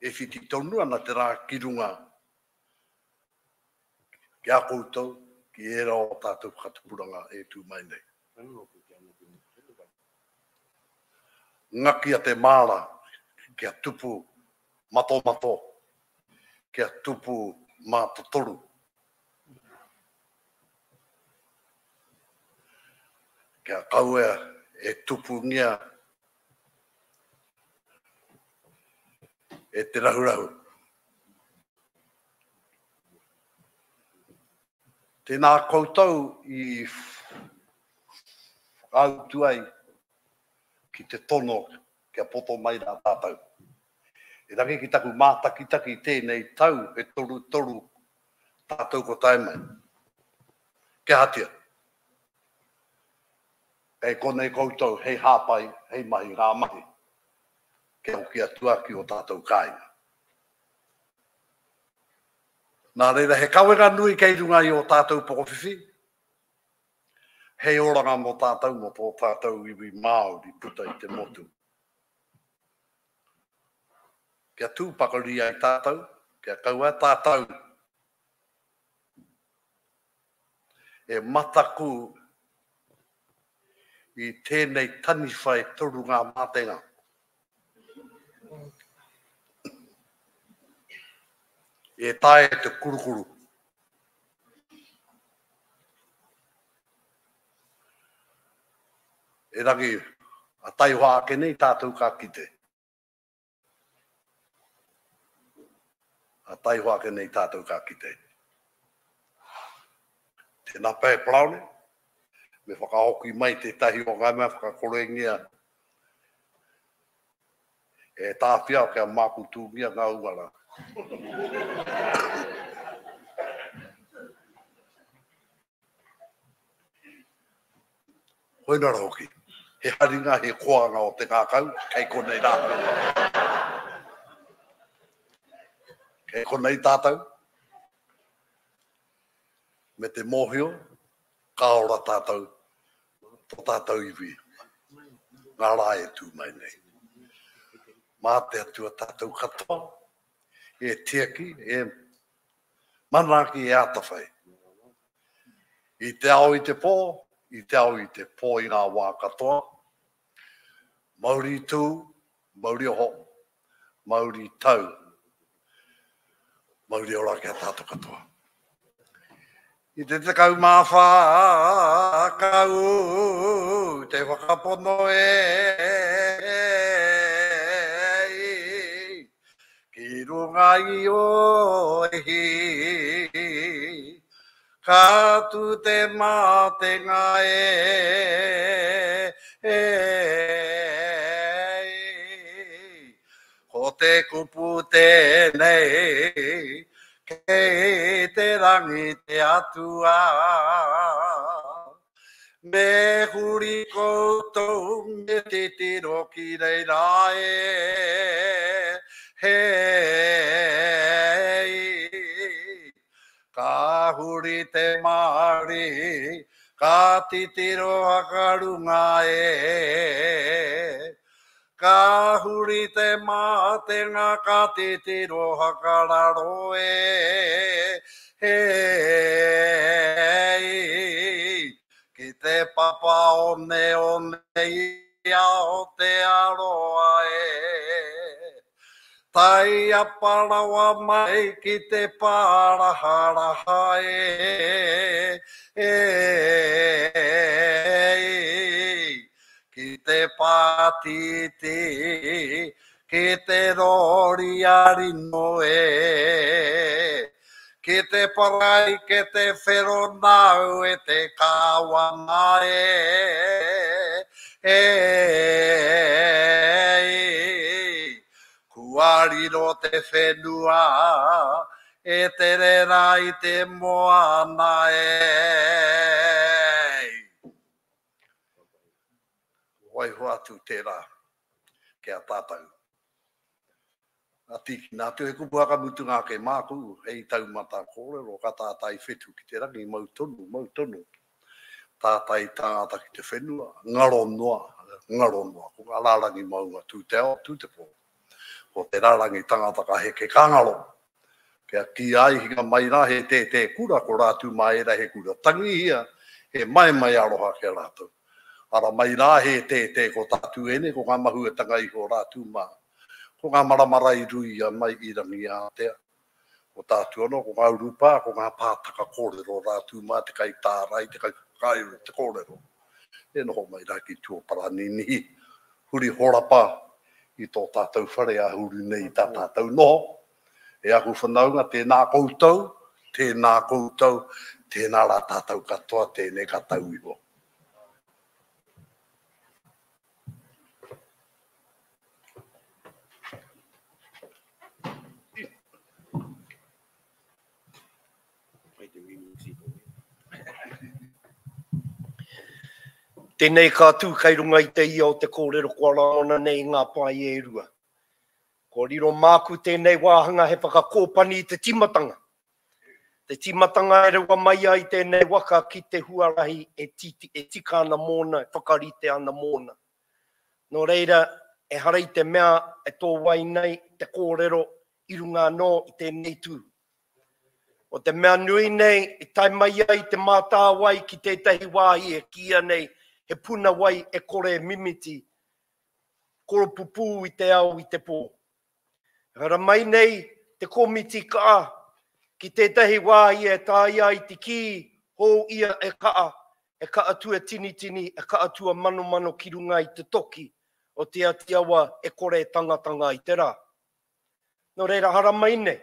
E whiti tonu ana te rā ki runga ki a koutou, ki ērā o tātou whakatupuranga e tū mai nei. Ngakia te māra kia tupu matomato, kia tupu mātotoru. Kia kaua e tupungia e te rahurahu. Tēnā koutou i whakautu ai ki te tono kia poto mai rā tātou. Engari ki taku mātakitaki tēnei tau he torutoru tātou kua tae mai. Kia ahatia? Kei konei koutou hei hāpai, hei mahi ngā mahi kia hoki atu a ki o tātou kāinga. Nā reira, he kawenga nui kei runga i ō tātou pokowhiwhi, hei oranga mō tātou, mō tō tātou iwi Māori puta i te motu. Kia tū pakari ai tātou, kia kaua tātou e mataku i tēnei taniwha e toru ngā mātenga. E taea te kurukuru. Erangi, a taihoa ake nei tātou ka kite. A taihoa ake nei tātou ka kite. Tēnā pea e Paraone, me whakahoki mai tētahi o ngā mea whakakorengia e Tāwhiao kia mākutūngia ngā uara. Koina ra hoki, he haringa, he koanga o te ngākau, kei konei rā. Kei konei tātou, me te mōhio, ka ora tātou, tō tātou iwi, ngā rā e tū mai nei. Mā te Atua tātou katoa, e tiaki, e Manaaki e atawhai. I te ao i te pō, i te ao i te pō i ngā wā katoa. Mauri tū, mauri oho, mauri tau, mauri ora ki a tātou katoa. I te 14 ka ū te whakapono e Ki runga i Oihi, ka tu te matenga e, e, Ko te kupu tenei, kei te rangi te Atua. Me huri koutou me titiro ki reira e, hei. Ka huri te Māori, ka titiro whakarunga e. Ka huri te mātenga, ka titiro whakararo e, hei. Ki te papa oneone i Aotearoa e. Taiapa rawa mai ki te pāraharaha e, e. Ki te pātītī, ki te rori a rino e. Ki te parai, ki te whero nāu e te kāwana e, e. Kua riro te whenua e tere rā i te moana e. Waiho atu tērā ki a tātou. A tīkina atu he kupu whakamutunga ake māku hei taumata kōrero ka tātai whetu ki te rangi mau tonu, mau tonu. Tātai tāngata ki te whenua, ngaro noa, ngaro noa. Ko ngā rārangi maunga tū te ao, tū te pō. Ko te rārangi tangata ka heke ka ngaro. Kia kīia ai hinga mai rā he tētē kura, ko Rātū mā ērā he kura tangihia, he maemae aroha ki a rātou. Ara mai rā he tētē ko Tātū ēnei, ko ngā mahuetanga iho Rātū mā. Ko ngā maramara i ruia mai i Rangiātea. Ko Tātū anō, ko ngā urupā, ko ngā pātaka kōrero Rātū mā, te kaitārai, te kaiwhakairo, te kōrero. E noho mai rā ki tua paraninihi, huri horapa i tō tātou whare āhuru nei i tā tātou noho. E aku whanaunga, tēnā koutou, tēnā koutou, tēnā rā tātou katoa, tēnei ka tau iho. Tēnei ka tū kei runga i te ia o te kōrero kua rangona nei i ngā pae e rua. Kua riro māku tēnei wāhanga he whakakōpani i te tīmatanga. Te tīmatanga e rewa mai ai tēnei waka ki te huarahi e, e tika ana mōna, e whakarite ana mōna. Nō reira, ehara i te mea e tōwai nei te kōrero i runga anō i tēnei tū. O te mea nui nei, i tae mai ai Te Mātāwai ki tētahi wāhi e kīia nei he puna wai e kore e mimiti, koropupū i te ao i te pō. Haramai nei te komiti kaa ki tētahi wāhi e taea ai te kī hou ia e kaa, e kaa tuatinitini, e kaa tuamanomano ki runga i te toki o Te Atiawa e kore e tangatanga i te rā. Nō reira, haramai nei.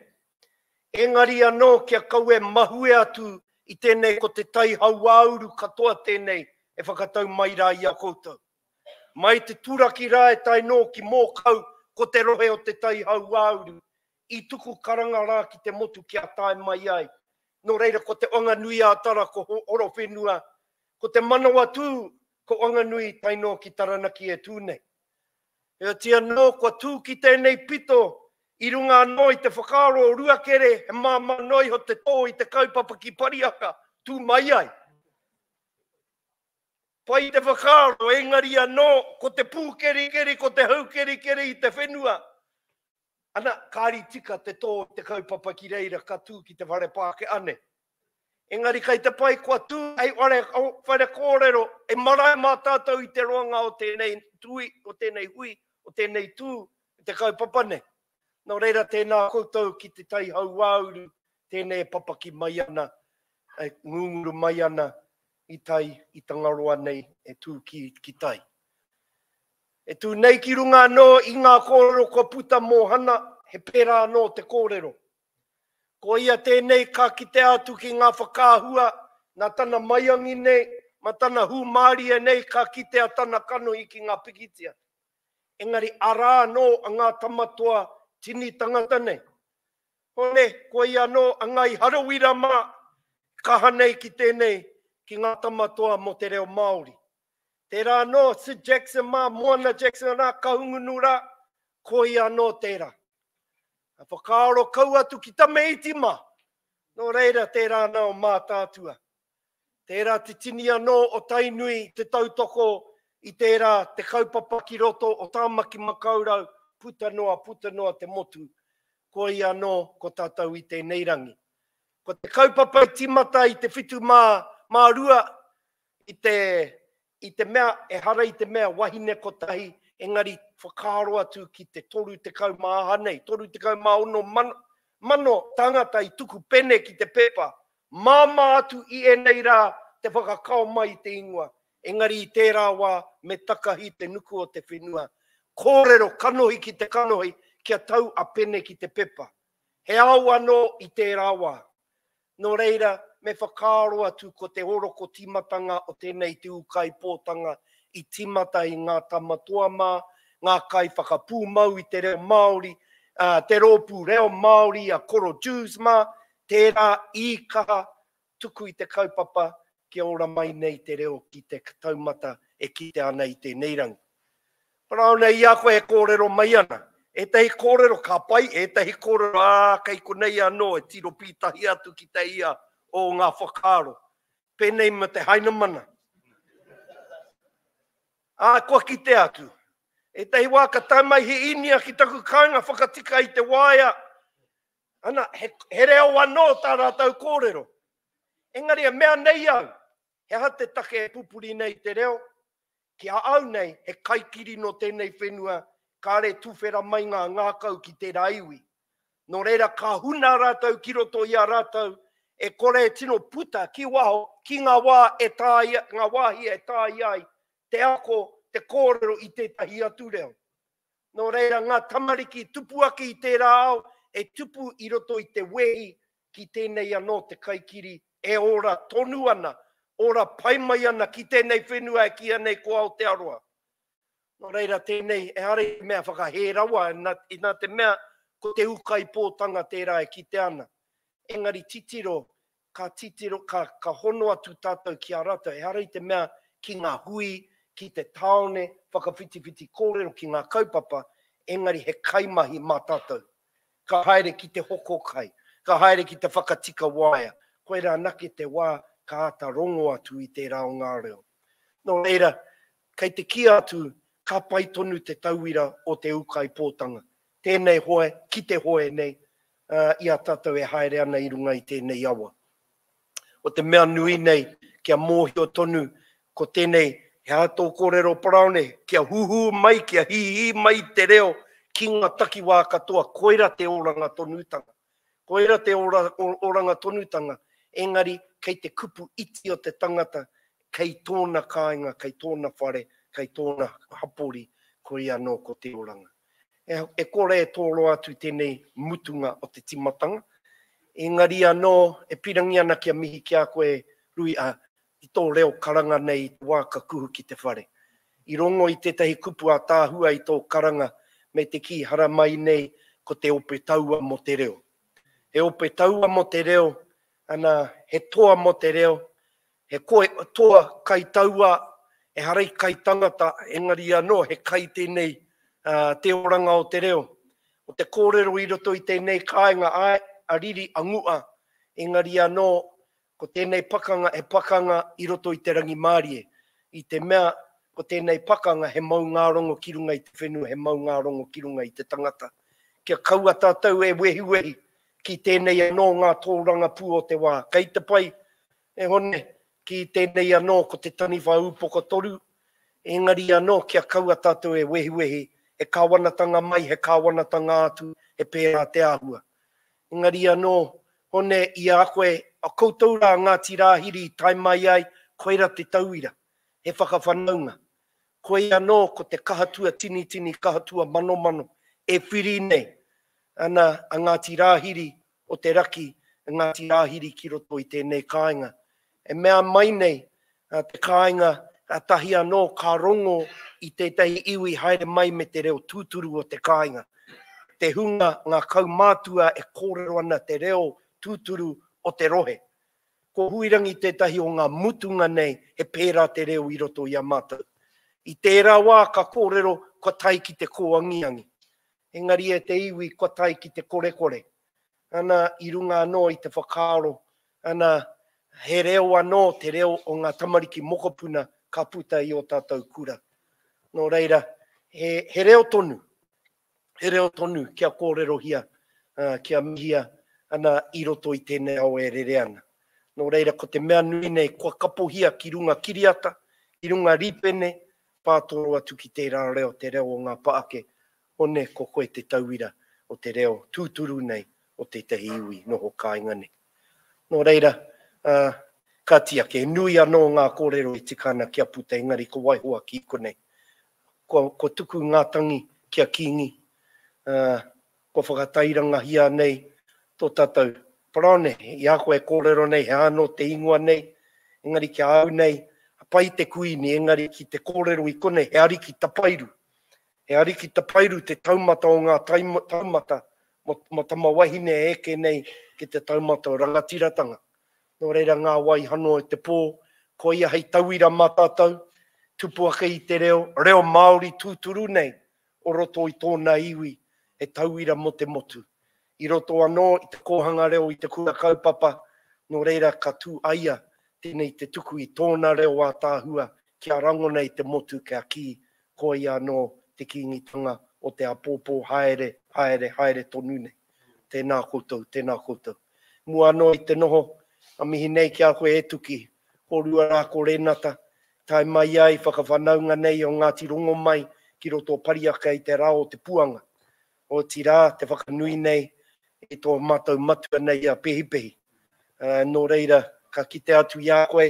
Engari anō kia kaua e mahue atu i tēnei ko te tai hauāuru katoa tēnei e whakatau mai rā i a koutou. Mai te turaki rā e tae nō ki Mōkau ko te rohe o te tai hauāuru i tuku karanga rā ki te motu kia tae mai ai. Nō reira ko Te Whanganui-ā-Tara ko Horowhenua, ko Te Manawatū ko Whanganui tae nō ki Taranaki e tū nei. Heoti anō, kua tū ki tēnei pito i runga anō i te whakaaro o Ruakere, he māmā noa iho te tō i te kaupapa ki Pariaka, tū mai ai. Pai te whakaaro, engari anō, ko te pūkerikeri, ko te haukerikeri i te whenua. Ana, kāri tika te tō i te kaupapa ki reira, ka tū ki te whare Pākehā nei. Engari kei te pai kua tū hei whare, whare kōrero e marae mā tātou i te roanga o tēnei tui, o tēnei hui, o tēnei tū, te kaupapa nei. Nō reira tēnā koutou ki te tai hauāuru, tēnei e papaki mai ana, e ngunguru mai ana i tai i Tangaroa nei e tū ki, ki tai. E tū nei ki runga anō i ngā kōrero kua puta mō Hana, he pērā anō te kōrero. Ko ia tēnei ka kitea atu ki ngā whakaahua, nā tana maiangi nei, mā tana hūmārie nei ka kitea tana kanohi ki ngā pikitia. Engari arā anō a ngā tamatoa tini tangata nei. Hone, ko ia anō a Ngāi Harawira mā, kaha nei ki tēnei, ki ngā tamatoa mō te reo Māori. Tērā anō, Sid Jackson mā, Moana Jackson rā, Kahungunu rā, ko ia anō tērā. Ka whakaaro kau atu ki Tame Iti mā. Nō reira, tērā ana o Mātaatua. Tērā te tini anō o Tainui te tautoko i tērā te kaupapa ki roto o Tāmaki Makaurau puta noa, puta noa te motu. Koia anō ko tātou i tēnei rangi. Ko te kaupapa i tīmata i te 72 i te, i te mea, ehara i te mea wahine kotahi, engari whakaaro atu ki te 30 mā aha nei, 36 mano, mano tāngata i tuku pene ki te pepa, māmā atu i ēnei rā te whakakao mai i te ingoa, engari i tērā wā me takahi te nuku o te whenua, kōrero kanohi ki te kanohi kia tau a pene ki te pepa. He ao anō i tērā wā. Nō reira, me whakaaro atu ko te oroko tīmatanga o tēnei te ūkaipōtanga i tīmata i ngā tama toa mā, ngā kaiwhakapūmau i te reo Māori, ā, te rōpū reo Māori a Koro Dewes mā, tērā i kaha tuku i te kaupapa kia ora mai nei te reo ki te taumata e kitea ana i tēnei rangi. Paraone i a koe e kōrero mai ana. Ētahi kōrero ka pai, ētahi kōrero, ā, kei konei anō e tiro pītahi atu ki te ia o ngā whakaaro. Pēnei me te Hainamana. Ā, kua kite atu. Ētahi wā ka tae mai he Īnia ki taku kāinga whakatika i te waea. Ana, he, he reo anō tā rātou kōrero. Engari e mea nei au, he aha te take e pupuri nei te reo? Ki a au nei, he kaikiri nō tēnei whenua, kāre tuwhera mai ngā ngākau ki tērā iwi. Nō reira ka huna rātou ki roto i a rātou, e kore e tino puta ki waho, ki ngā wā e tāia, ngā wāhi e tāia ai te ako, te kōrero i tētahi atu reo. Nō reira ngā tamariki tupu ake i tērā ao, e tupu i roto i te wehi ki tēnei anō te kaikiri e ora tonu ana, ora pai mai ana ki tēnei whenua e kīia nei ko Aotearoa. Nō reira tēnei, ehara i te mea whakahē rawa, inā te mea ko te ūkaipōtanga tērā e kitea ana. Engari titiro, ka titiro, ka, ka hono atu tātou ki a rātou, ehara i te mea ki ngā hui, ki te tāone, whakawhitiwhiti kōrero ki ngā kaupapa, engari he kaimahi mā tātou. Ka haere ki te hoko kai, ka haere ki te whakatika waea, koirā anake te wā ka āta rongo atu i tērā o ngā reo. Nō reira, kei te kī atu ka pai tonu te tauira o te ūkaipōtanga, tēnei hoe ki te hoe nei, i a tātou e haere ana i runga i tēnei awa. O te mea nui nei, kia mōhio tonu ko tēnei, he aha tō kōrero Paraone, kia huhū mai, kia hīhī mai te reo ki ngā takiwā katoa, koira te oranga tonutanga. Koira te ora, oranga tonutanga, engari kei te kupu iti o te tangata, kei tōna kāinga, kei tōna whare, kei tōna hapori, koia anō ko te oranga. E kore e tōroa atu tēnei mutunga o te timatanga. Engari anō, e pirangi ana kia mihi ki a koe, Rui, a, i tō reo karanga nei i te wā ka kuhu ki te whare. I rongo i tētahi kupu ātaahua i tō karanga me te kī haramai nei ko te ope taua mō te reo. He ope taua mō te reo, ana, he toa mō te reo, He koe, toa kai taua, ehara i kai tangata, engari anō he kai tēnei te oranga o te reo. O te kōrero i roto i tēnei kāinga, āe, a riri, a ngua, engari anō ko tēnei pakanga he pakanga i roto i te rangimārie, i te mea ko tēnei pakanga he maungārongo ki runga i te whenua, he maungārongo ki runga i te tangata. Kia kaua tātou e wehiwehi ki tēnei anō ngā tōrangapū o te wā. Kei te pai E Hone, ki tēnei anō ko te taniwha ūpoko toru, engari anō kia kaua tātou e wehiwehi, he kāwanatanga mai, he kāwanatanga atu, he pērā te āhua. Engari anō, Hone, i a koe, a koutou rā Ngāti Rāhiri i tae mai ai, koira te tauira, he whakawhanaunga. Koia anō ko te kaha tua tinitini, kaha tua manomano, e whiri nei ana a Ngāti Rāhiri o te raki Ngāti Rāhiri ki roto i tēnei kāinga. E mea mai nei te kāinga kātahi anō ka rongo i tētahi iwi haere mai me te reo tūturu o te kāinga. Te hunga, ngā kaumātua e kōrero ana te reo tūturu o te rohe. Ko Huirangi tētahi o ngā mutunga nei he pērā te reo i roto i a mātou. I tērā wā ka kōrero kua tae ki te kōangiangi. Engari e te iwi kua tae ki te korekore. Ana, i runga anō i te whakaaro, ana, he reo anō te reo o ngā tamariki mokopuna ka puta i ō tātou kura. Nō reira, he, he reo tonu, he reo tonu kia kōrerohia, kia mihia, ana, i roto i tēnei ao e rere ana. Nō reira, ko te mea nui nei, kua kapohia ki runga kiriata, ki runga rīpene, pātoro atu ki tērā reo, te reo o ngā paake, one ko koe te tauira o te reo tūturu nei o tētahi iwi noho kāinga nei. Nō reira, ā, ka tiaki, he nui anō ngā kōrero e tika ana kia puta, engari ko waiho ake i konei. Kua, kua tuku ngā tangi ki a Kīngi, ā, kua whakatairangahia nei tō tātou Paraone, i a koe e kōrero nei he aha anō te ingoa nei, engari ki a au nei, pai te kuini, engari ki te kōrero i konei, he ariki tapairu. He ariki tapairu te taumata o ngā taumata mō tama wahine e eke nei ki te taumata o rangatiratanga. Nō reira ngā wai hano e te pō, koia hei tauira mā tātou, tupu ake i te reo, reo Māori tūturu nei, o roto i tōna iwi, he tauira mō te motu. I roto anō i te kōhanga reo i te kura kaupapa, nō reira ka tū a ia tēnei te tuku i tōna reo ātaahua kia rangona i te motu kia kī koia anō te Kīngitanga o te āpōpō haere, haere, haere tonu nei. Tēnā koutou, tēnā koutou. Mua anō i te noho, a mihi nei ki a koe e Tuki, kōrua rā ko Renata, tae mai ai whakawhanaunga nei o Ngāti Rongomai ki roto o Pariaka i te rā o te puanga. Otirā, te whakanui nei i tō mātou matua nei a Pehipehi. Nō reira, ka kite atu i a koe,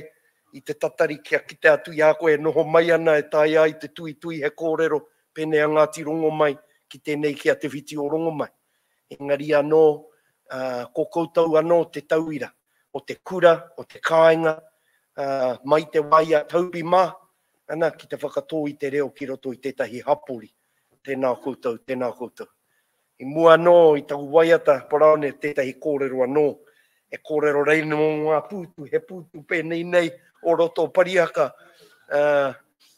i te tatari kia kite atu i a koe e noho mai ana e taea ai te tuitui he kōrero pēnei a Ngāti Rongomai ki tēnei ki a Te Whiti o Rongomai. Engari anō, ko koutou anō te tauira o te kura, o te kāinga, mai te wā i a Taubi mā, ana, ki te whakatō i te reo ki roto i tētahi hapori. Tēnā koutou, tēnā koutou. I mua anō i taku waiata, Paraone, tētahi kōrero anō, e kōrero rei mō ngā pūtu, he pūtu pēnei nei o roto o Parihaka.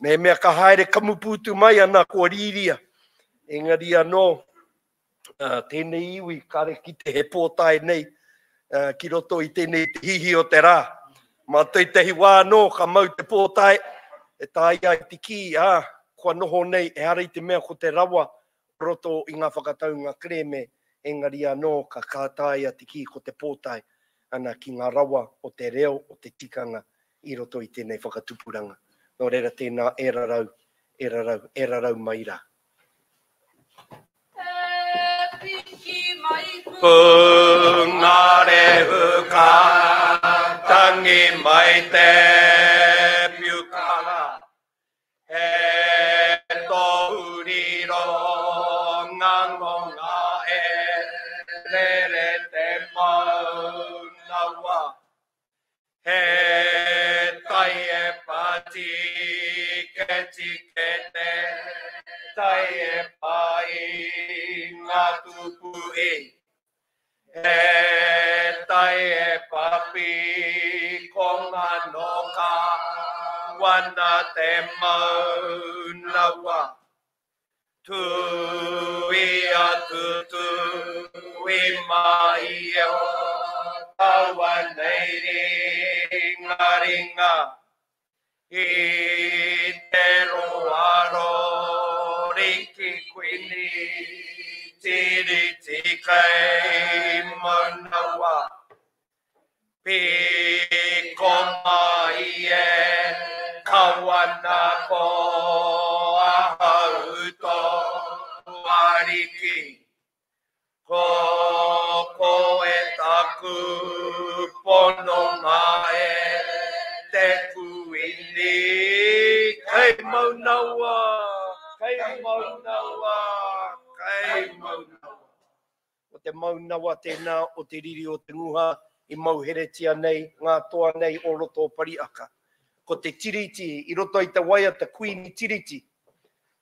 Mehemea ka haere kamupūtu mai ana kua rīria. Engari anō, tēnei iwi kare kite he pōtae nei ki roto i tēnei te hihi o te rā. Mā tētahi wā anō ka mau te pōtae e taea ai te kī, ā, kua noho nei ehara i te mea ko te rawa o roto i ngā whakataunga kerēme, engari anō ka taea te kī ko te pōtae ana ki ngā rawa o te reo, o te tikanga i roto i tēnei whakatupuranga. Nō reira tēnā e rarau, e rarau, e rarau mai rā. Pungarehu ka tangi mai te piukara, He tohu riro ngangonga e rere te maunawa. He tai e patiketike te tai e pai ngā tupu i. He tai e papi ko ngā no ka wana te maunawa. Tuia tutui mai e o taua nei ringaringa i te roa roriki kuini tiriti kei manawa. Piko mai e kawana ko ahau tō ariki. Ko koe taku pononga e te kuini. Kei Maunaua, kei Maunaua, kei Maunaua. Ko te maunawa tēnā o te riri o te nguha i mauheretia nei ngā toa nei o roto o Pariaka. Ko te tiriti i roto i te waiata Kuini Tiriti,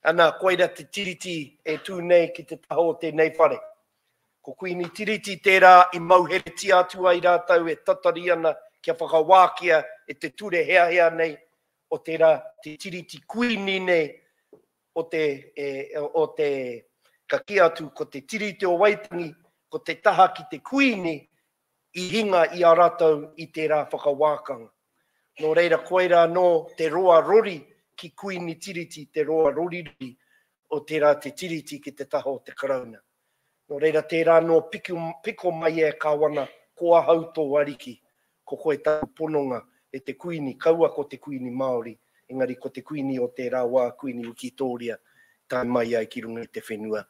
ana koira te tiriti e tū nei ki te taha o tēnei whare. Ko Kuini Tiriti tērā i mauheretia atu ai rātou e tatari ana kia whakawākia e te ture heahea nei o tērā te tiriti kuini nei o te, o te, ka kī atu ko te Tiriti o Waitangi, ko te taha ki te Kuini i hinga i a ratou i tērā whakawākanga. Nō reira koirā anō te roa rori ki Kuini Tiriti, te roa rorirori o tērā te Tiriti ki te taha o te Karauna. Nō reira tērā anō piko mai e Kāwana, ko ahau tō ariki, ko koe taku pononga e te Kuini, kaua ko te Kuini Māori, engari ko te Kuini o tērā wā, Kuini Wikitōria, tae mai ai ki runga i te whenua,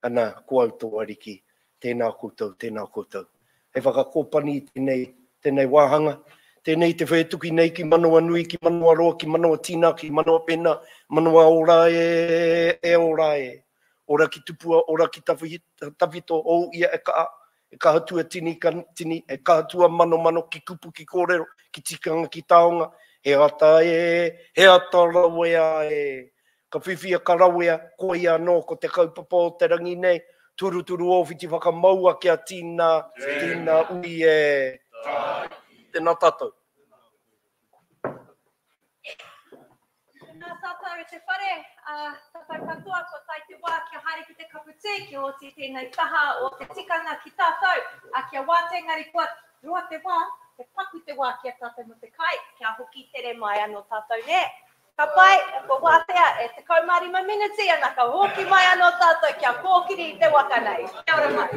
ana, ko au tō ariki, tēnā koutou, tēnā koutou. Hei whakakōpani i tēnei, tēnei wāhanga, tēnei te whētuki nei ki manawanui, ki manawaroa, ki manawatina, ki manawapena, manawa ora e, e ora e. Ora ki tupua, ora ki tawhito, ou ia e kaha, e kaha tua tini, ka tini, e kaha tua manomano ki kupu, ki kōrero, ki tikanga, ki taonga, he ata e, he ata rawea e. Ka whiwhia, ka rawea, koia anō ko te kaupapa o te rangi nei, turuturu ō whiti whakamaua kia tina, tina ui e. Tēnā tātou. Tēnā tātou e te whare, ā, tātou katoa kua tae te wā kia haere ki te kapu tē, kia oti tēnei taha o te tikanga ki tātou, ā, kia wātea engari kua roa te wā, he paku te wā ki a tātou mō te kai, kia hoki tere mai anō tātou nē. Ka pai, kua wātea e 15 miniti ana ka hoki mai anō tātou kia kōkiri i te waka nei. Kia ora mai.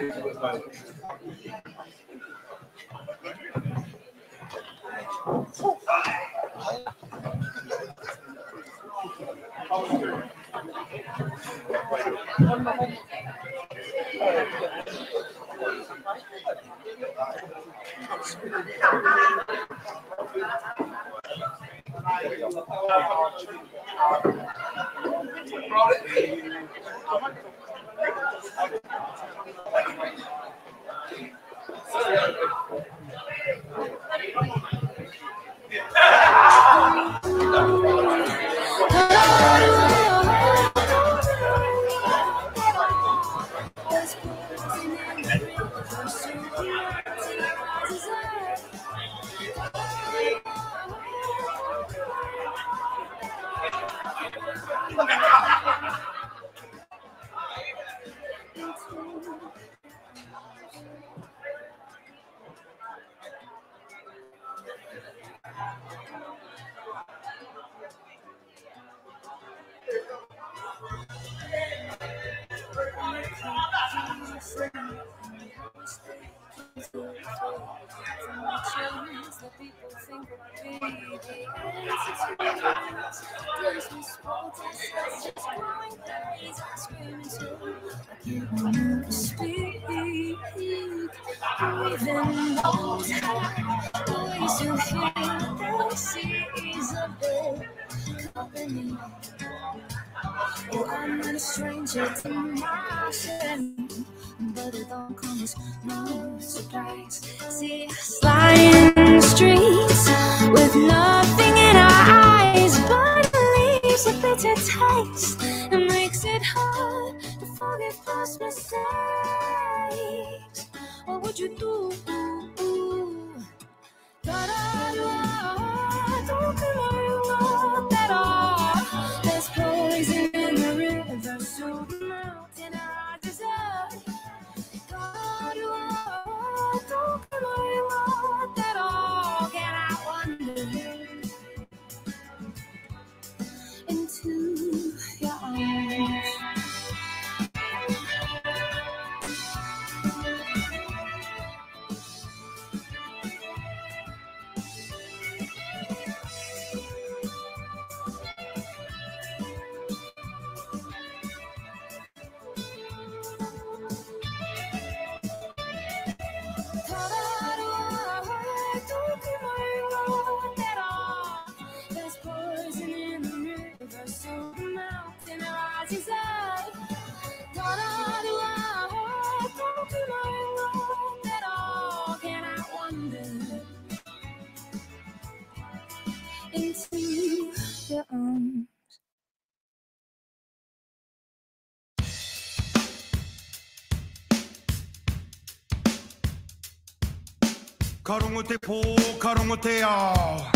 Ka rongo te pō, ka rongo te ao.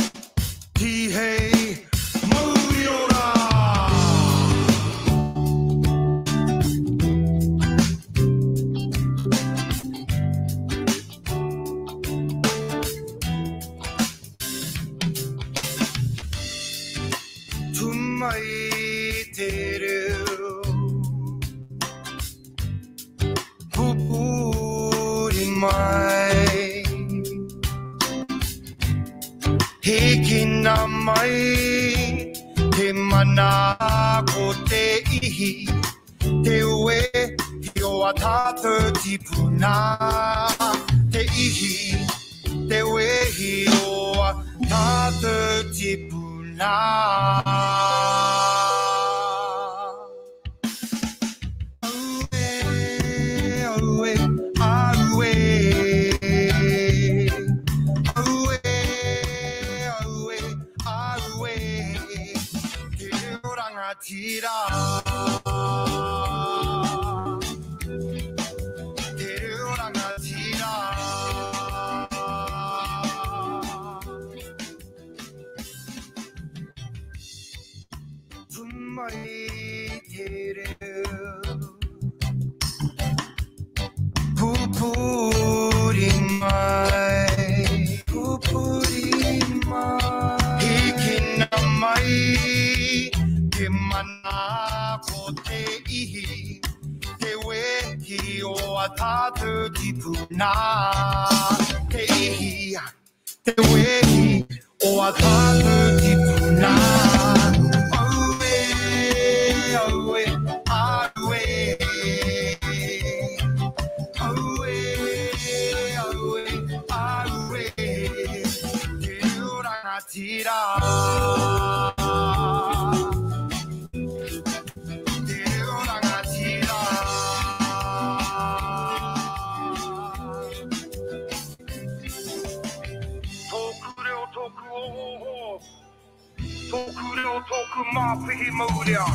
Tihei, mauri ora! Tu mai te reo, pupuri mai. Hikina mai, te mana ko te ihi, te ue hi o a tātou tipuna. Te ihi, te ue hi o a tātou tipuna. Aue, aue, aue. Aue, aue, aue. Te reo rangatira. Te reo rangatira. Tu mai te reo, pupuri mai, pupuri mai. Hikina mai, te mana ko te ihi, te wehi o a tātou tipuna. Te ihi, te wehi o a tātou tipuna. Aue, aue, aue. Aue, aue, aue. Te reo rangatira. Te reo rangatira. Tōku reo, tōku ohoho. Tōku reo, tōku māpihi maurea.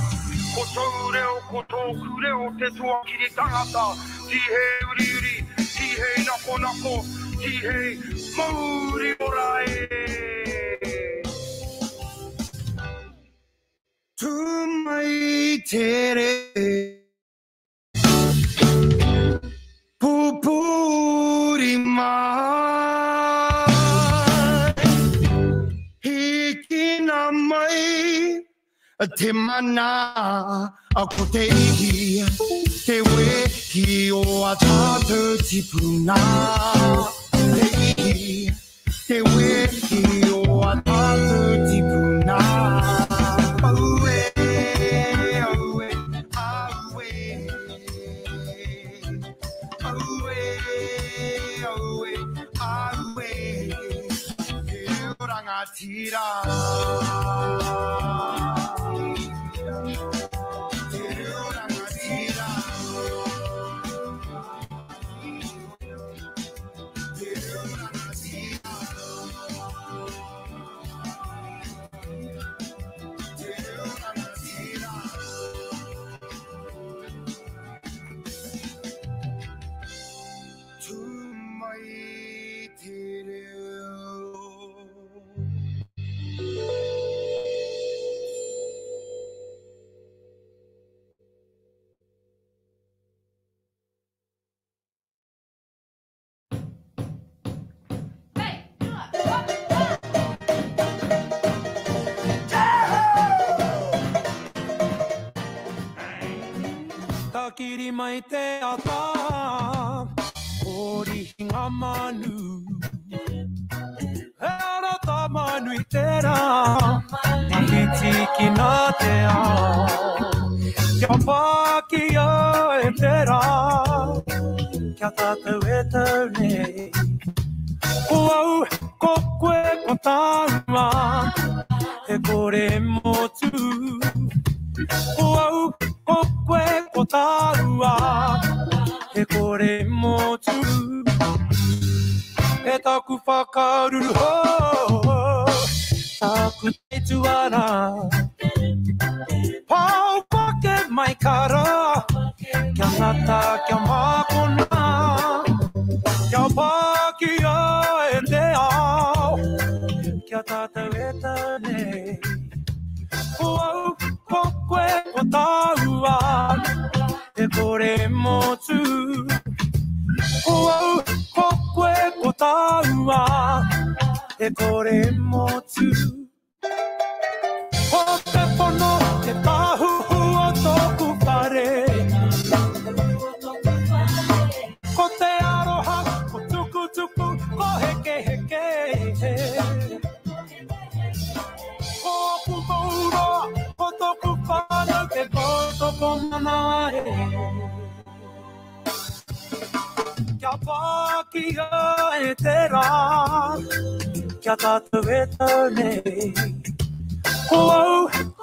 Ko tōu reo, ko tōku reo, te tuakiri tangata. Tihei uriuri, tihei nako nako, tihei mauri ora e. Tū mai te reo. Pupuri mai. Hikina mai te mana ko te ihi, te wehi o a tātou tipuna. Te ihi, te wehi o a tātou tipuna. Aue, aue, aue. Aue, aue, aue. Te reo rangatira. Te reo rangatira. Te reo rangatira. Te reo rangatira. Tū mai te reo. Takiri mai te ata, korihi ngā manu. He ara tā manu i te rā, tawhiti ki nā te ao. Kia pākia e te rā, kia tātou e tau nei. Ko au, ko koe, ko tāua, e kore motu. Ko au, ko koe, ko tāua, e kore motu. E taku whakaruru ho, taku teituara. Pau pake mai kara, kia ngata, kia mākona. Kia pākia e te ao, kia tātou e tau nei. Ko au, ko koe, ko tāua, e kore motu. Ko au, ko koe, ko tāua, e kore motu. Ko te pono, te tāhuhu o tōku whare. Ko te aroha, ko tukutuku, ko heke heke. Ko aku mauroa, ko tōku whānau, te kotoko mana e. Kia pākia e te rā, kia tātou e tau nei. Ko au,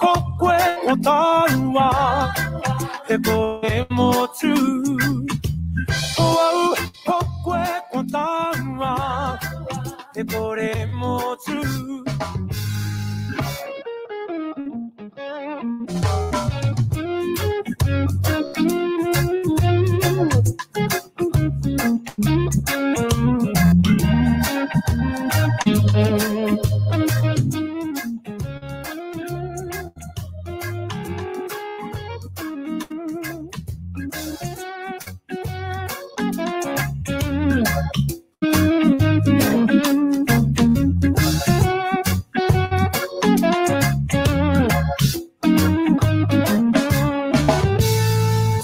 ko koe, ko tāua, e kore motu. Ko au, ko koe, ko tāua, e kore motu.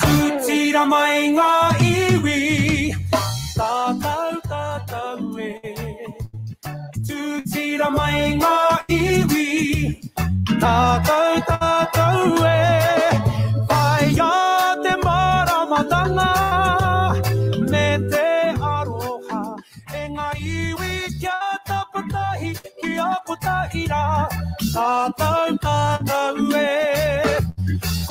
Tūtira mai ngā iwi, tātou tātou e. Tūtira mai ngā iwi, tātou tātou e. Whaia te māramatanga, me te aroha. E ngā iwi kia tapatahi, kia kotahi rā, tātou tātou e.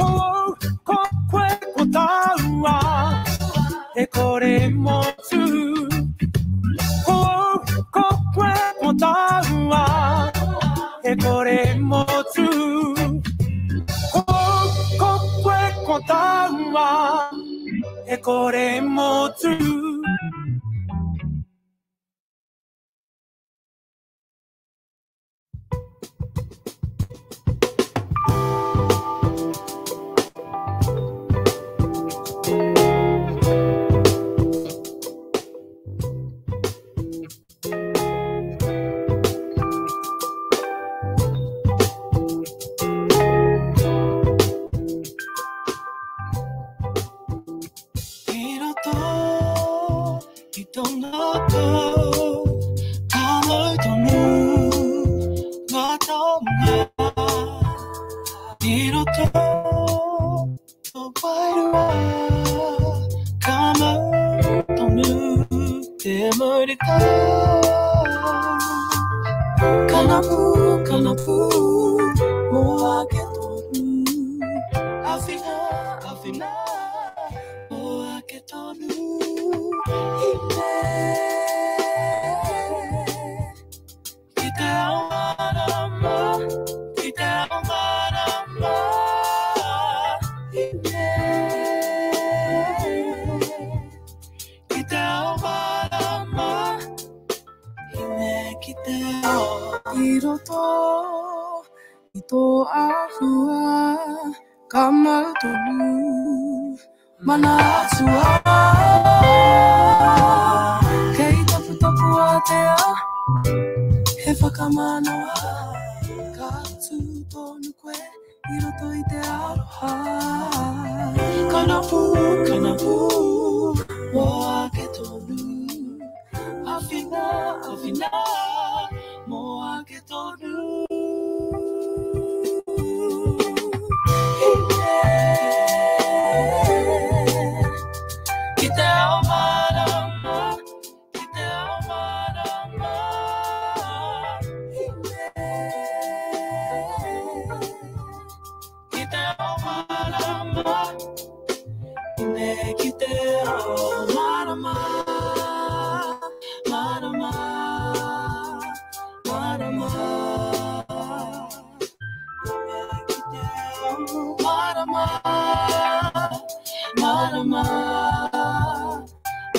Ko au, ko koe, ko tāua, e kore motu. Ko au, ko koe, ko tāua, e kore motu. Ko au, ko koe, ko tāua, e kore motu. roto tō wairua Ka mau tonu te mauritau Kanapu, kanapu, mō ake tonu Awhina, awhina, mō ake tonu Hine Ki te ao marama, ki te ao marama Hine Ki te ao marama Hine ki te ao I roto i tō āhua Ka mau tonu mana atua Kei taputapu ātea He whakamanawa Ka tū tonu koe i roto i te aroha Kanapu, kanapu, mō ake tonu Awhina, awhina, mō ake tonu Hine Ki te ao marama, ki te ao marama Hine Ki te ao marama Hine ki te ao marama Marama, marama Hine ki te ao marama Marama,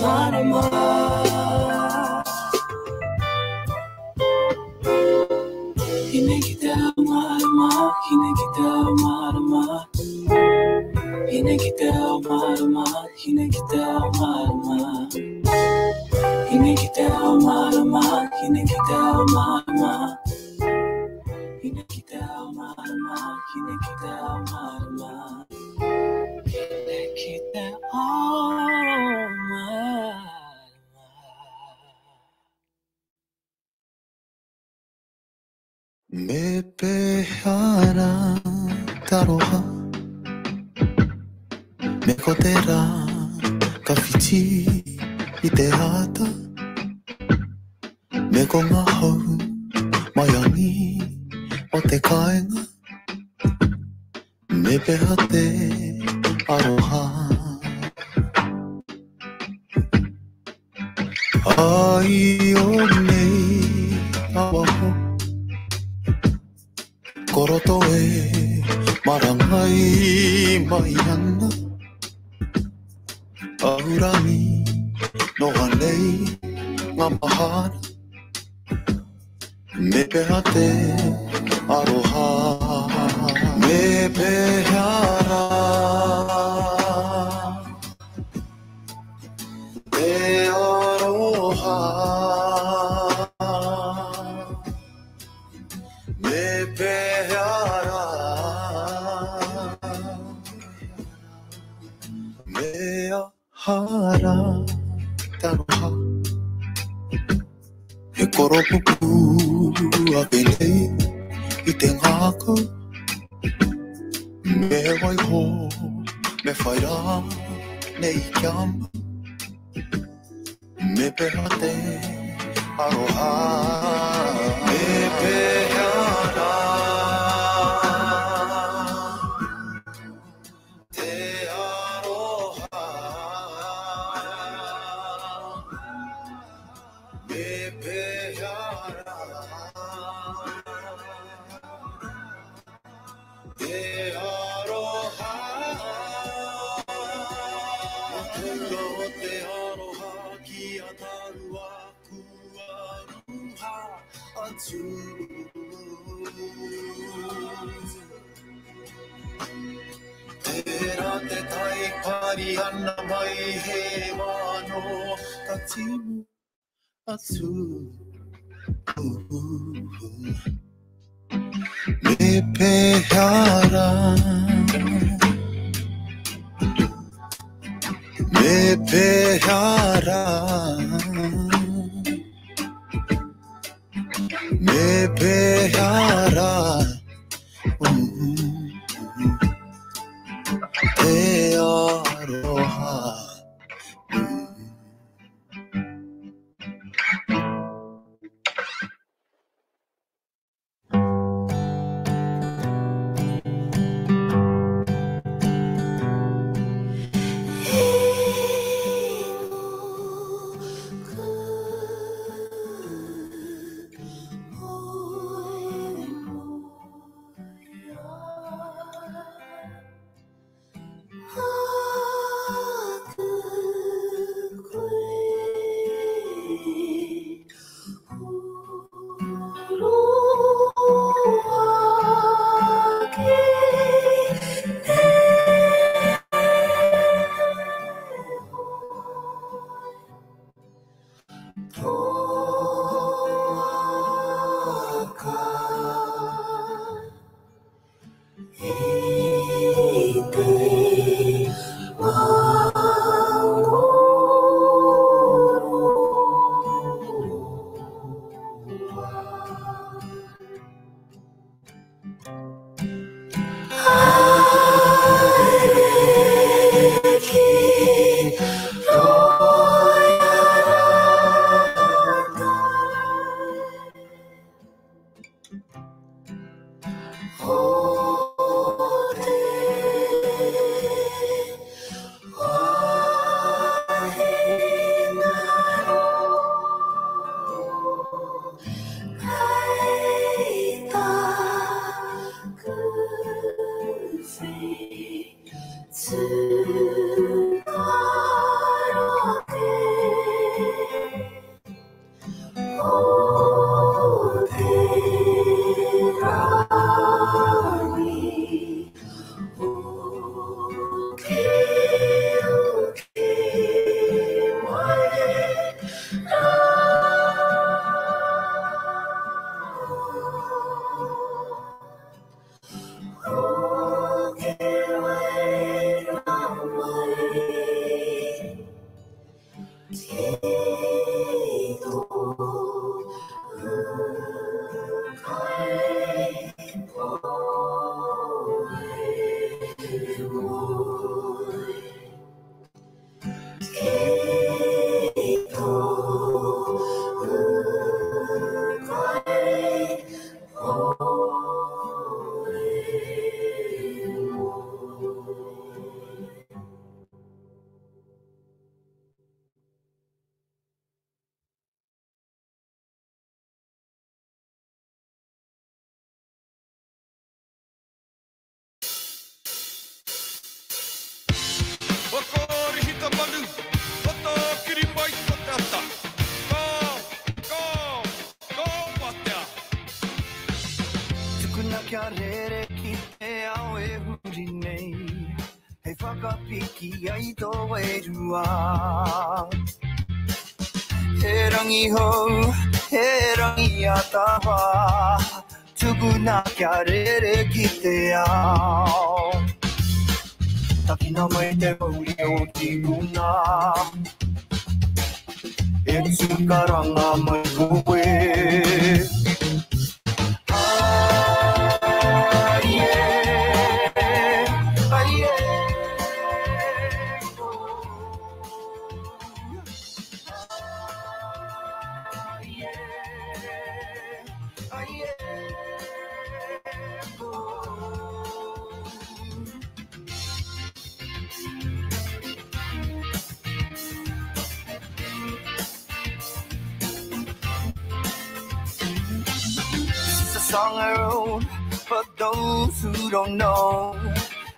marama Hine ki te ao marama, hine ki te ao marama Hine ki te ao marama, hine ki te ao marama Hine ki te ao marama, hine ki te ao marama Hine ki te ao marama, hine ki te ao marama Hine ki te ao marama Me pēhea rā taroha Me ko te rā ka whiti i te ata Me ko ngā hau maiangi o te kāinga Me pēhea te aroha Ai o nei awaho Ko roto e marangai mai ana Ahurangi noa nei ngā mahara Me pēhea te aroha Me pēhea rā Te aroha Me pēhea rā Me aha rā te aroha He koropupū ake nei i te ngākau Me waiho, me whai rā nei kia mau Me pēhea te aroha Me pēhea rā Te aroha Me pēhea rā Te aroha Matua o te aroha ki a tāua kua ruha atu Tērā te tai pari ana mai he wāno ka timu atu Me pēhea rā Me pēhea rā Me pēhea rā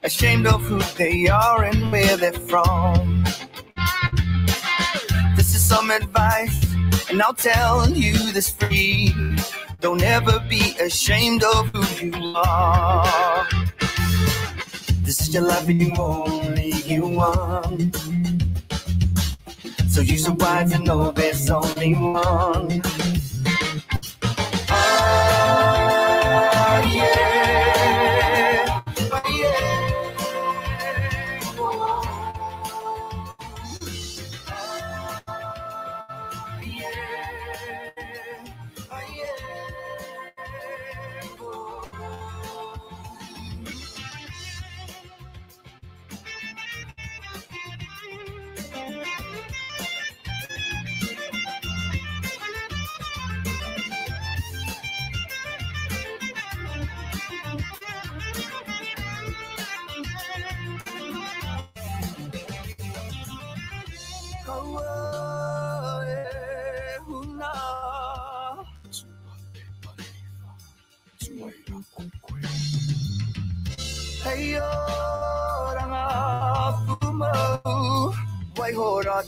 Ashamed of who they are and where they're from. This is some advice, and I'll tell you this free. Don't ever be ashamed of who you are. This is your life and you only get one. So use the wise and know there's only one. Ah, yeah, yeah.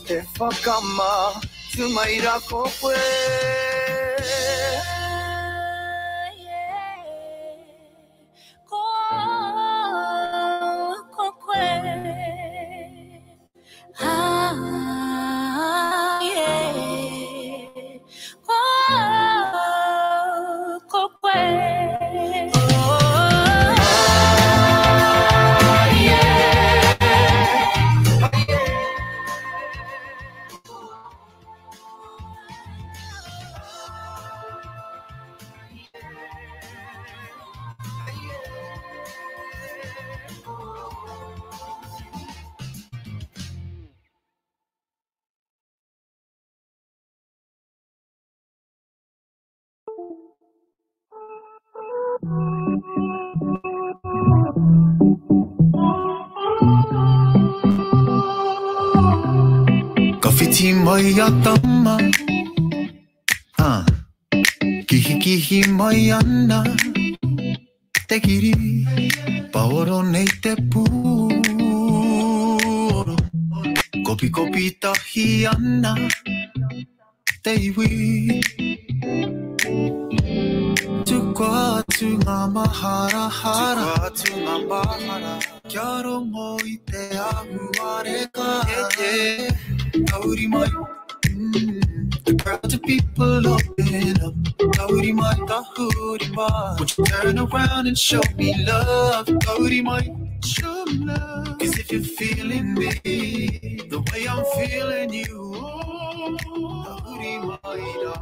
Te whakama, tu mai rā ko koe. Ko koe. Ah, yeah. Ko koe. Oh. Ka whiti mai a tama Kihi kihi mai ana Te kiri Paoro nei te pūoro Kopi kopi tahi ana Te iwi Tukua atu ngā mahara hara Tukua atu ngā mahara Kia rongo i te ahuareka Tauri mai The crowd of people open up Tauri mai, tahuri mai Won't you turn around and show me love Tauri mai, show me love Cause if you're feeling me The way I'm feeling you oh, Tahuri mai rā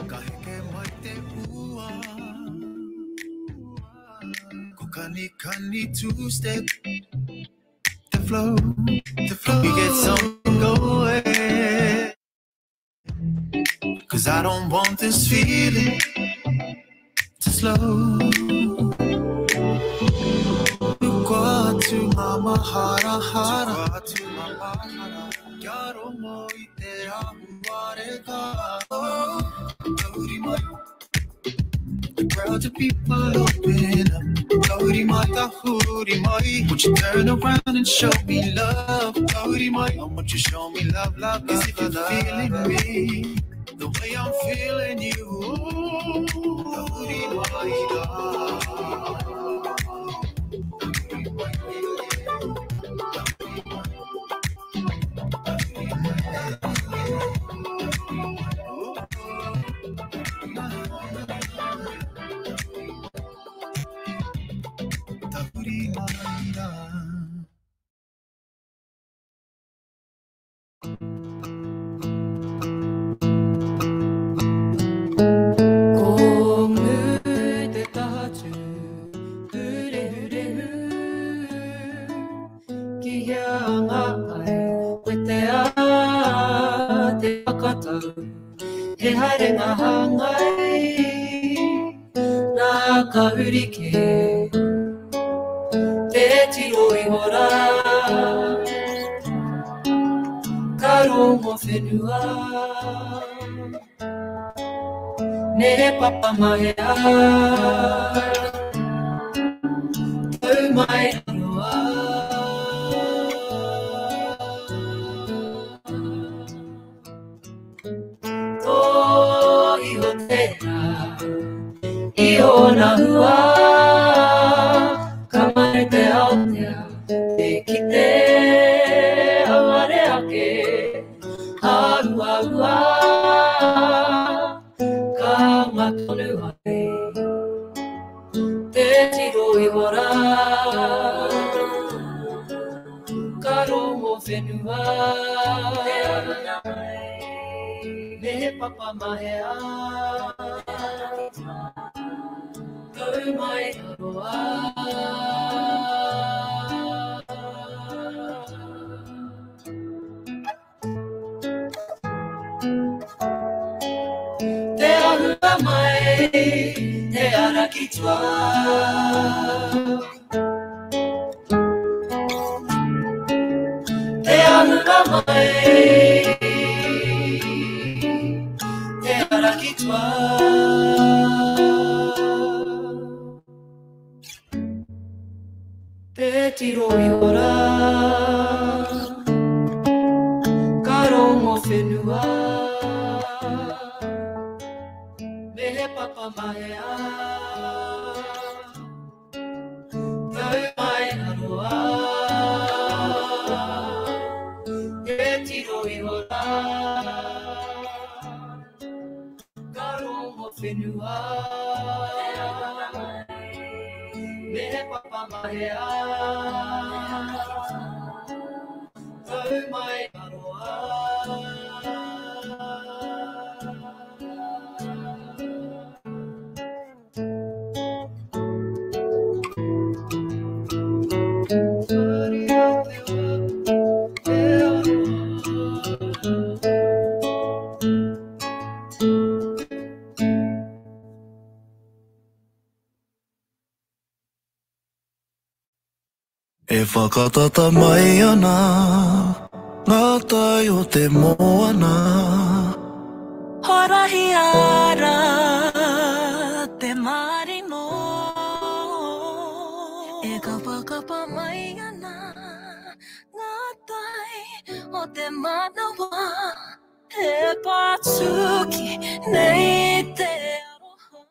Ka heke mai te ua Ko kani kani two-step The flow, the flow We get something going Cause I don't want this feeling to slow Tukua atu ngā mahara hara Tukua atu ngā mahara Kia rongo i te ahuareka Tauri mai The crowd of people open up Tauri mai, tahuri mai Won't you turn around and show me love Tauri mai, oh, won't you show me love, love, love, if you're feeling me The way I'm feeling you oh, Tahuri mai rā Tahuri mai rā Ko ngu te tahatū, hure hure hu. Ki hea ngā ai, koe te a te whakatau. He haerenga hāngai, nā ka huri kē. Te tiro iho rā, ka rongo whenua. Me papa mahea, tau mai aroa. Tō iho tērā, i ōna hua, ka mare te Aotea, te kite auare ake, hāua ua, ka ngā tonu ai, te tiro iho rā, ka rongo whenua, me papa mahea, tau mai aroa. Te ahua mai, te ara ki tua. Te ahua mai, te ara ki tua. Te tiro iho rā, ka rongo whenua. Me he papa mahea, tau mai aroa. Te tiro iho rā, ka rongo whenua. Me he papa mahea, tau mai aroa. E whakatata mai ana ngā tai o te moana. Horahia rā te marino. E kapakapa mai ana ngā tai o te manawa. E pātuki nei te aroha.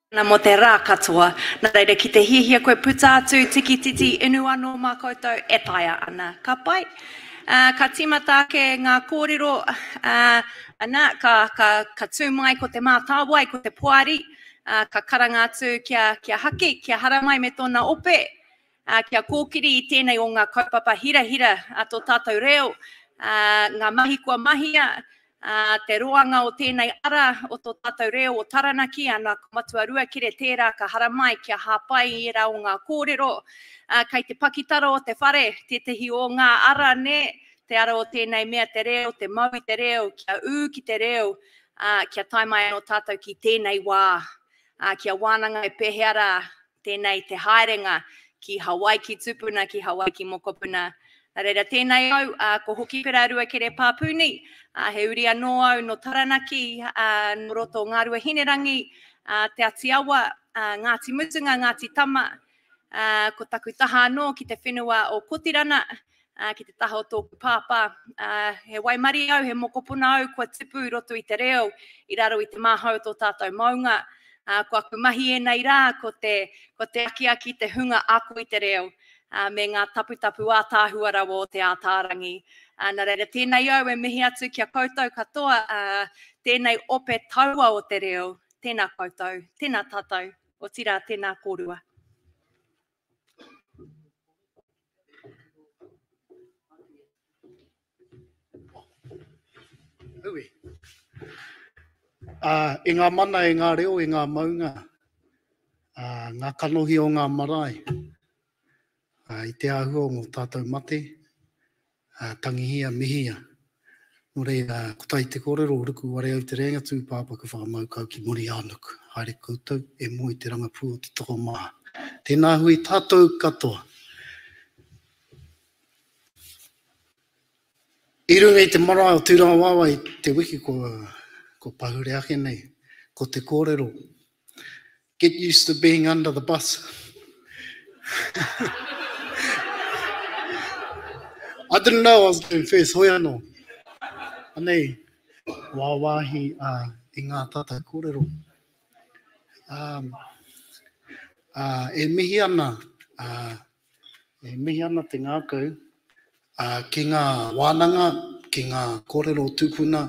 Ana mō te rā katoa. Nā reira, ki te hiahia koe puta atu, tiki titi, inu anō mā koutou, e taea ana. Ka pai? Ā, ka tīmata ake ngā kōrero, ā, ana, ka, ka, ka tū mai ko Te Mātāwai, ko te poari, ā, ka karanga atu kia, kia Haki, kia haramai me tōna ope, ā, kia kōkiri i tēnei o ngā kaupapa hirahira a tō tātou reo, ā, ngā mahi kua mahia, ā, te roanga o tēnei ara o tō tātou reo o Taranaki, ana, ko Matua Ruakere tērā ka haramai kia hāpai i ērā o ngā kōrero, ā, kei te pakitara o te whare tētehi o ngā ara, nē, te ara o tēnei mea te reo, te mau i te reo, kia ū ki te reo, ā, kia tae mai anō tātou ki tēnei wā, ā, kia wānanga e pēhea rā Tēnei te haerenga ki Hawaiki tupuna, ki Hawaiki mokopuna. Nā reira, tēnei au, ā, ko Hokipera Ruakere Pāpuni, ā, he uri anō au nō Taranaki, ā, nō roto o Ngāruahinerangi, ā, Te Ati Awa, ā, Ngāti Mutunga, Ngāti Tama, ā, ko taku taha anō ki te whenua o Kotirana, ā, ki te taha o tōku pāpā. Ā, he waimarie au, he mokopuna au kua tipu i roto i te reo, i raro i te māhau o tō tātou maunga. Ā, ko aku mahi ēnei rā, ko te, ko te akiaki te hunga ako i te reo, ā, me ngā taputapu ātaahua rawa o Te Ātaarangi. Ā, nā reira, tēnei au e mihi atu ki a koutou katoa, ā, tēnei ope taua o te reo, tēnā koutou, tēnā tātou, otirā tēnā kōrua. Hui. E ngā mana, e ngā reo, e ngā maunga, ngā kanohi o ngā marae, i te āhua o ngō tātou mate, tangihia, mihia. Nō reira, ko tai te kōrero, ruku ware au te rēnga tūpāpaku whakamau kau ki muri ā-nuku. Haere koutou, e moe te rangapū o te tokomaha. Tēnā hui tātou katoa. I runga i te marae o Tūrangawaewae i te wiki kua, kua pahure ake nei, ko te kōrero, Get used to being under the bus. I didn't know I was going first, hoi anō. Anei, wāwāhi uh, i ngā tātou kōrero. Um, uh, e mihi ana, uh, e mihi ana te ngākau uh, ki ngā wānanga, ki ngā kōrero tūpuna,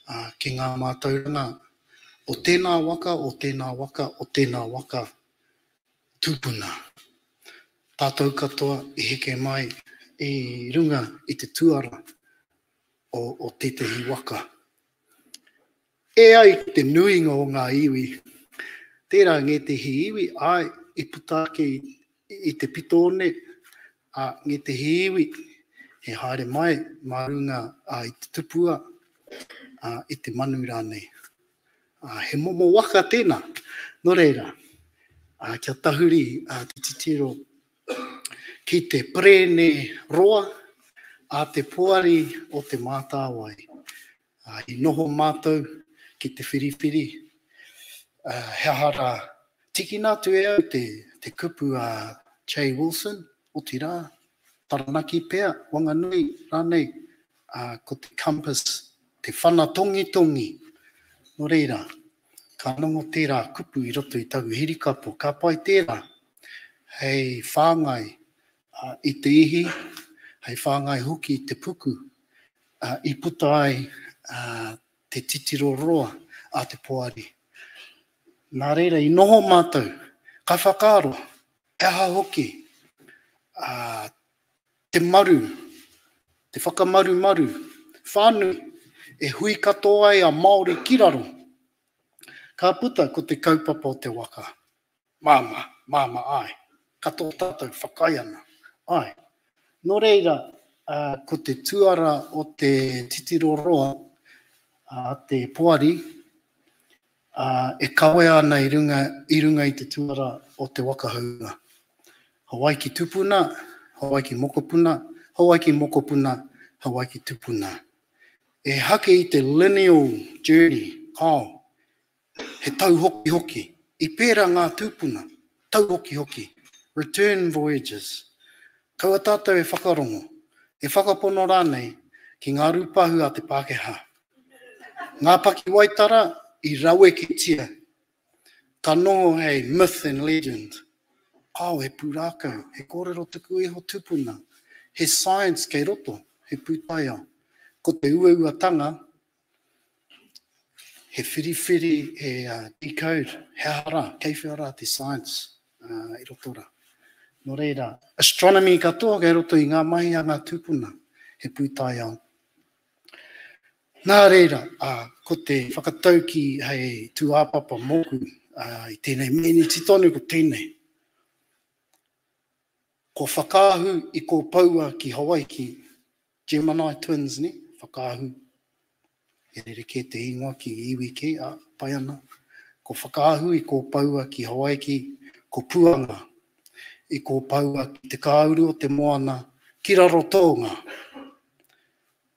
uh, ki ngā mātauranga o tēnā waka, o tēnā waka, o tēnā waka tūpuna. Tātou katoa i heke mai i runga i te tuara o, o tētehi waka. E ai ki te nuinga o ngā iwi, tērā ngētehi iwi, āe, i puta ake i, i te pito one, ā, ngētehi iwi, he haere mai mā runga ā, i te tupua, ā, i te manu rānei. Ā, he momo waka tēnā. Nō reira, ā, kia tahuri ā, te titiro ki te perēne roa a te poari o Te Mātāwai. Ā, i noho mātou ki te whiriwhiri, ā, he aha rā, tikina atu e au te, te kupu a Che Wilson, otirā, Taranaki pea, Wanganui rānei, ā, ko te compass, te whana tongitongi. Nō reira, ka noho tērā kupu i roto i taku hirikapo, ka pai tērā hei whāngai i te ihi, hei whāngai hoki i te puku, i puta ai te titiro roa a te poari. Nā reira, i noho mātou, ka whakaaro, he aha hoki te maru, te whakamarumaru whānui e hui katoa ai a Māori ki raro. Ka puta ko te kaupapa o te waka. Māmā, māmā, āe. Katoa tātou whakaae ana, āe. Nō reira, ko te tuara o te titiro roa, a te poari, ā, e kawea ana i runga, i runga i te tuara o te waka hounga. Hawaiki tupuna, Hawaiki mokopuna, Hawaiki mokopuna, Hawaiki tupuna. E hake i te lineal journey, kao, he tauhokihoki. I pērā ngā tūpuna, tauhokihoki, return voyages. Kaua tātou e whakarongo, e whakapono rānei ki ngā rūpahu a te Pākehā. Ngā pakiwaitara i raweketia, ka noho hei myth and legend. Ao, he pūrākau, he kōrero tuku iho tupuna, he science kei roto, he pūtaiao. Ko te uauatanga, he whiriwhiri, he decode, he aha rā, kei whea rā te science i roto rā. Nō reira, astronomy katoa kei roto i ngā mahi a ngā tūpuna, he pūtaiao. Nā reira, ko te whakataukī hei tūāpapa mōku i tēnei meneti tonu ko tēnei. Ko Whakaahu i kōpoua ki Hawaiki, Gemini Twins, ne? Whakaahu. He rerekē te ingoa ki iwi kē, ā, pai ana. Ko Whakaahu i kōpoua ki Hawaiki, ko Puanga i kōpoua ki te kāuru o te moana, ki Rarotonga.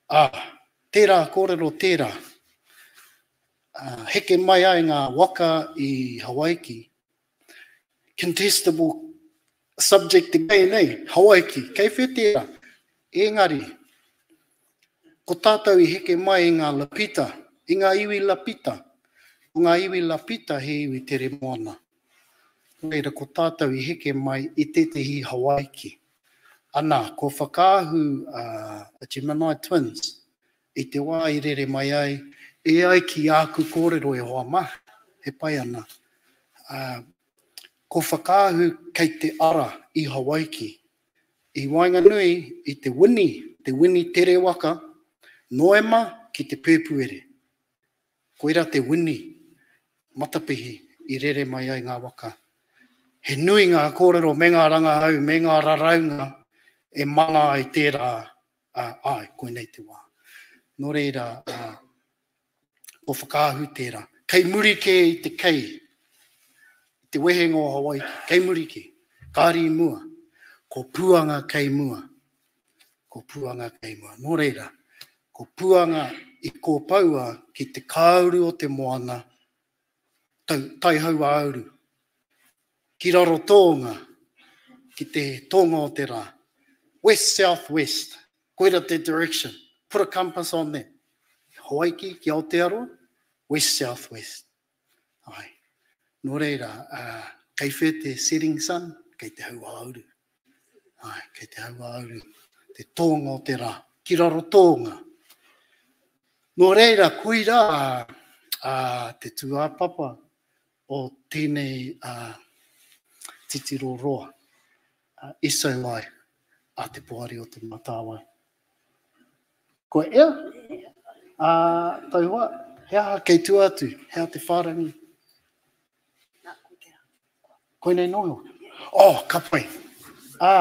Ā, tērā kōrero tērā. Ā, heke mai ai ngā waka i Hawaiki, contestable subject again, eh? Hawaiki, kei whea tērā? Engari, ko tātou i heke mai i ngā Lapita, i ngā iwi Lapita. Ko ngā iwi Lapita he iwi tere moana. Nō reira, ko tātou i heke mai i tētehi Hawaiki. Ana, ko Whakaahu a Gemini Twins i te wā i rere mai ai, e ai ki āku kōrero e hoa mā, e pai ana. Ā, ko Whakaahu kei te ara i Hawaiki, i waenganui i te wini, te wini tere waka, Noema ki te Pēpuere. Koirā te wini matapihi i rere mai ai ngā waka. He nui ngā kōrero me ngā rangahau me ngā raraunga e mana ai tērā ā, āe, koinei te wā. Nō reira, ā, ko Whakaahu tērā. Kei muri kē i te kei, i te wehenga o Hawaiki, kei muri kē, kāri i mua, ko Puanga kei mua. Ko Puanga kei mua. Nō reira, ko Puanga i kōpoua ki te kāuru o te moana, tau, taihauāuru, ki Rarotonga, ki te tōnga o te rā. West, south, west. Koira te direction. Put a compass on that. Hawaiki ki Aotearoa, west, south, west. Ai. Nō reira, uh, kei whea te setting sun? Kei te hauāuru. Ai, kei te hauāuru. Te tōnga o te rā. Ki Rarotonga. Nō reira, koirā uh, te tūāpapa o tēnei titiro roa, SOI, a Te Poari o Te Mātāwai. Kua ea? Ā, tauhoa, he aha kei tua atu? He aha te whārangi? Koinei noa iho. Oh, ka pai. Ā,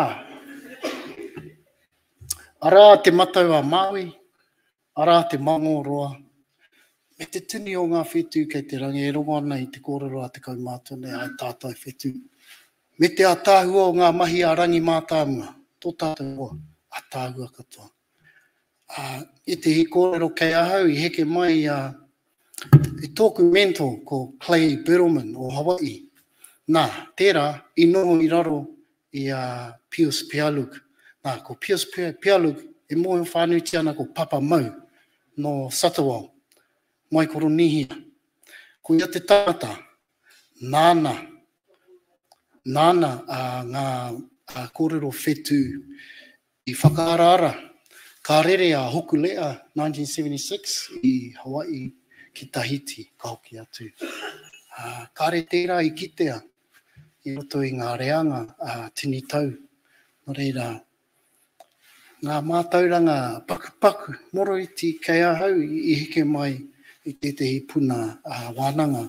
arā te matau a Māui, Arā te mangōroa, me te tini o ngā whetū kei te rangi e rongo ana i te kōrero a te kaumātua nei, ai tātai whetū. Me te ātaahua o ngā mahi a Rangi Mātāmua, tō tātou hoa, ātaahua katoa. Ā, ētehi kōrero kei ahau i heke mai i a, i tōku mentor ko Clay Bertelmann o Hawaii. Nā, tērā i noho i raro i a Pius Pialug. Nā, ko Pius Pialug e mōhio whānuitia ana ko Papa Mau nō Satawal, Maikoronīhia. Ko ia te tangata nāna, nāna ngā kōrero whetū i whakaaraara. Ka rere a Hokulea 1976 i Hawaii ki Tahiti, ka hoki atu. Kāre tērā i kitea i roto i ngā reanga tini tau. Nō reira, ngā mātauranga pakupaku moroiti kei ahau i heke mai i tētehi puna wānanga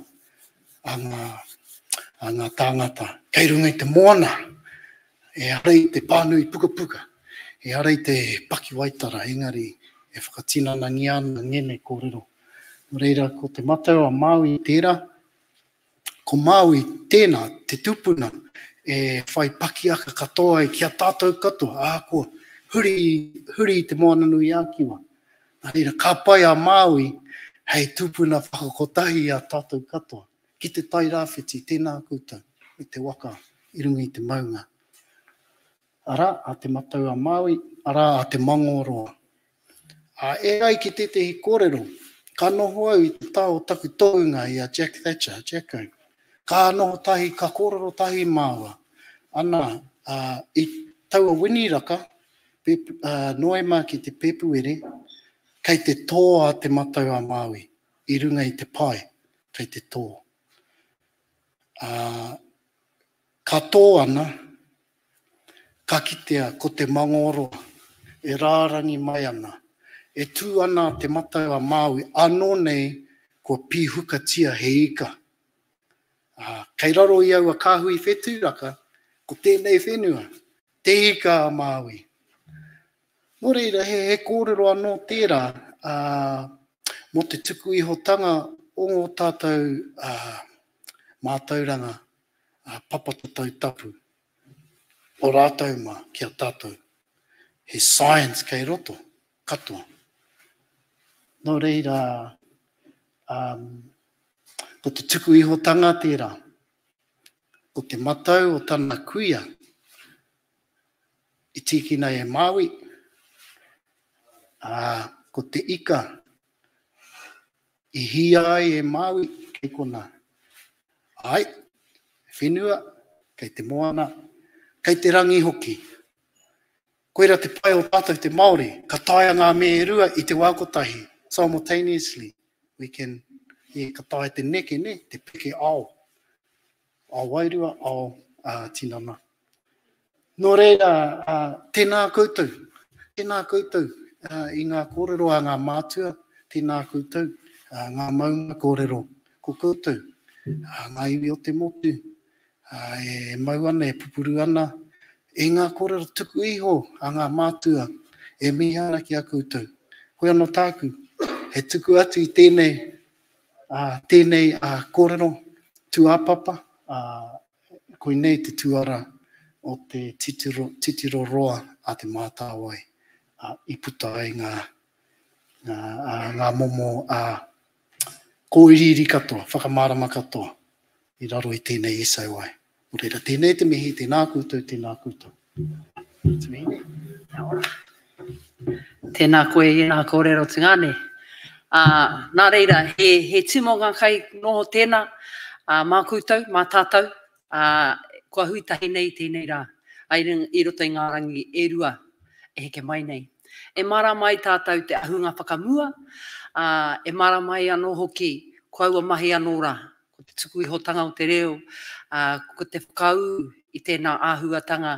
a ngā, a ngā tāngata kei runga i te moana, ehara i te pānui pukapuka, ehara i te pakiwaitara, engari e whakatinanangia ana ngēnei kōrero. Nō reira, ko Te Matau a Māui tērā. Ko Māui tēnā, te tupuna, e whai pakiaka katoa ai ki a tātou katoa, ahakoa huri, huri i Te Moananui-a-Kiwa. Nā reira, ka pai a Māui hei tupuna whakakotahi i a tātou katoa. Ki te Tai Rāwhiti, tēnā koutou, i te waka i runga i te maunga. Arā, a Te Matau-a-Māui, arā, a Te Mangōroa. Ā, e ai ki tētehi kōrero, ka noho au i te taha o taku tohunga i a Jack Thatcher, Jacko. Ka noho tahi, ka kōrero tahi māua. Ana, ā, i taua winiraka, Pep, ā, Noema ki te Pēpuere, kei te tō a Te Matau-a-Māui i runga i te pae, kei te tō. Ā, Ka tō ana, ka kitea ko te mangōroa e rārangi mai ana. E tū ana te matau a Māui, ānō nei kua pīhukatia he ika. Ā, kei raro i aua kāhui whetū raka, ko tēnei whenua, te ika a Māui. Nō reira, he, he kōrero anō tērā ā, mō te tuku ihotanga o ngō tātou ā, mātauranga ā, papatatau tapu o rātou mā ki a tātou. He science kei roto, katoa. Nō reira, um, ko te tuku ihotanga tērā. Ko te matau o tana kuia, i tīkina e Māui, ā, ko te ika i hīia ai e Māui kei konā. Āe, whenua, kei te moana, kei te rangi hoki. Koira te pai o tātou te Māori, ka taea ngā mea e rua i te wā kotahi, simultaneously, we can, yeah, ka taea te neke, ne, te peke ao. Ao wairua, ao tinana. Nō reira, tēnā koutou, tēnā koutou i ngā kōrero a ngā mātua, tēnā koutou ngā maunga kōrero, ko koutou ngā iwi o te motu e mau ana, e pupuru ana i ngā kōrero tuku iho a ngā mātua e mihi ana ki a koutou. Hoi anō tāku, he tuku atu i tēnei Ā, tēnei ā, kōrero tūāpapa, ā, koinei te tuara o te titiro, titiro roa a Te Mātāwai, ā, i puta ai ngā, ngā, ā, ngā momo, ā, kōiriiri katoa, whakamārama katoa i raro i tēnei SOI. Nō reira, tēnei te mihi, tēnā koutou, tēnā koutou. Kia ora. Tēnā koe i ngā kōrero tungāne. Ā, nā reira, he, he timonga kai noho tēnā, ā, mā koutou, mā tātou, ā, kua hui tahi nei tēnei rā, ā, i, i roto i ngā rangi e rua e heke mai nei. E mārama ai tātou te ahunga whakamua, ā, e mārama ai anō hoki ko aua mahi anō rā, ko te tuku ihotanga o te reo, ā, ko te whakaū i tēnā āhuatanga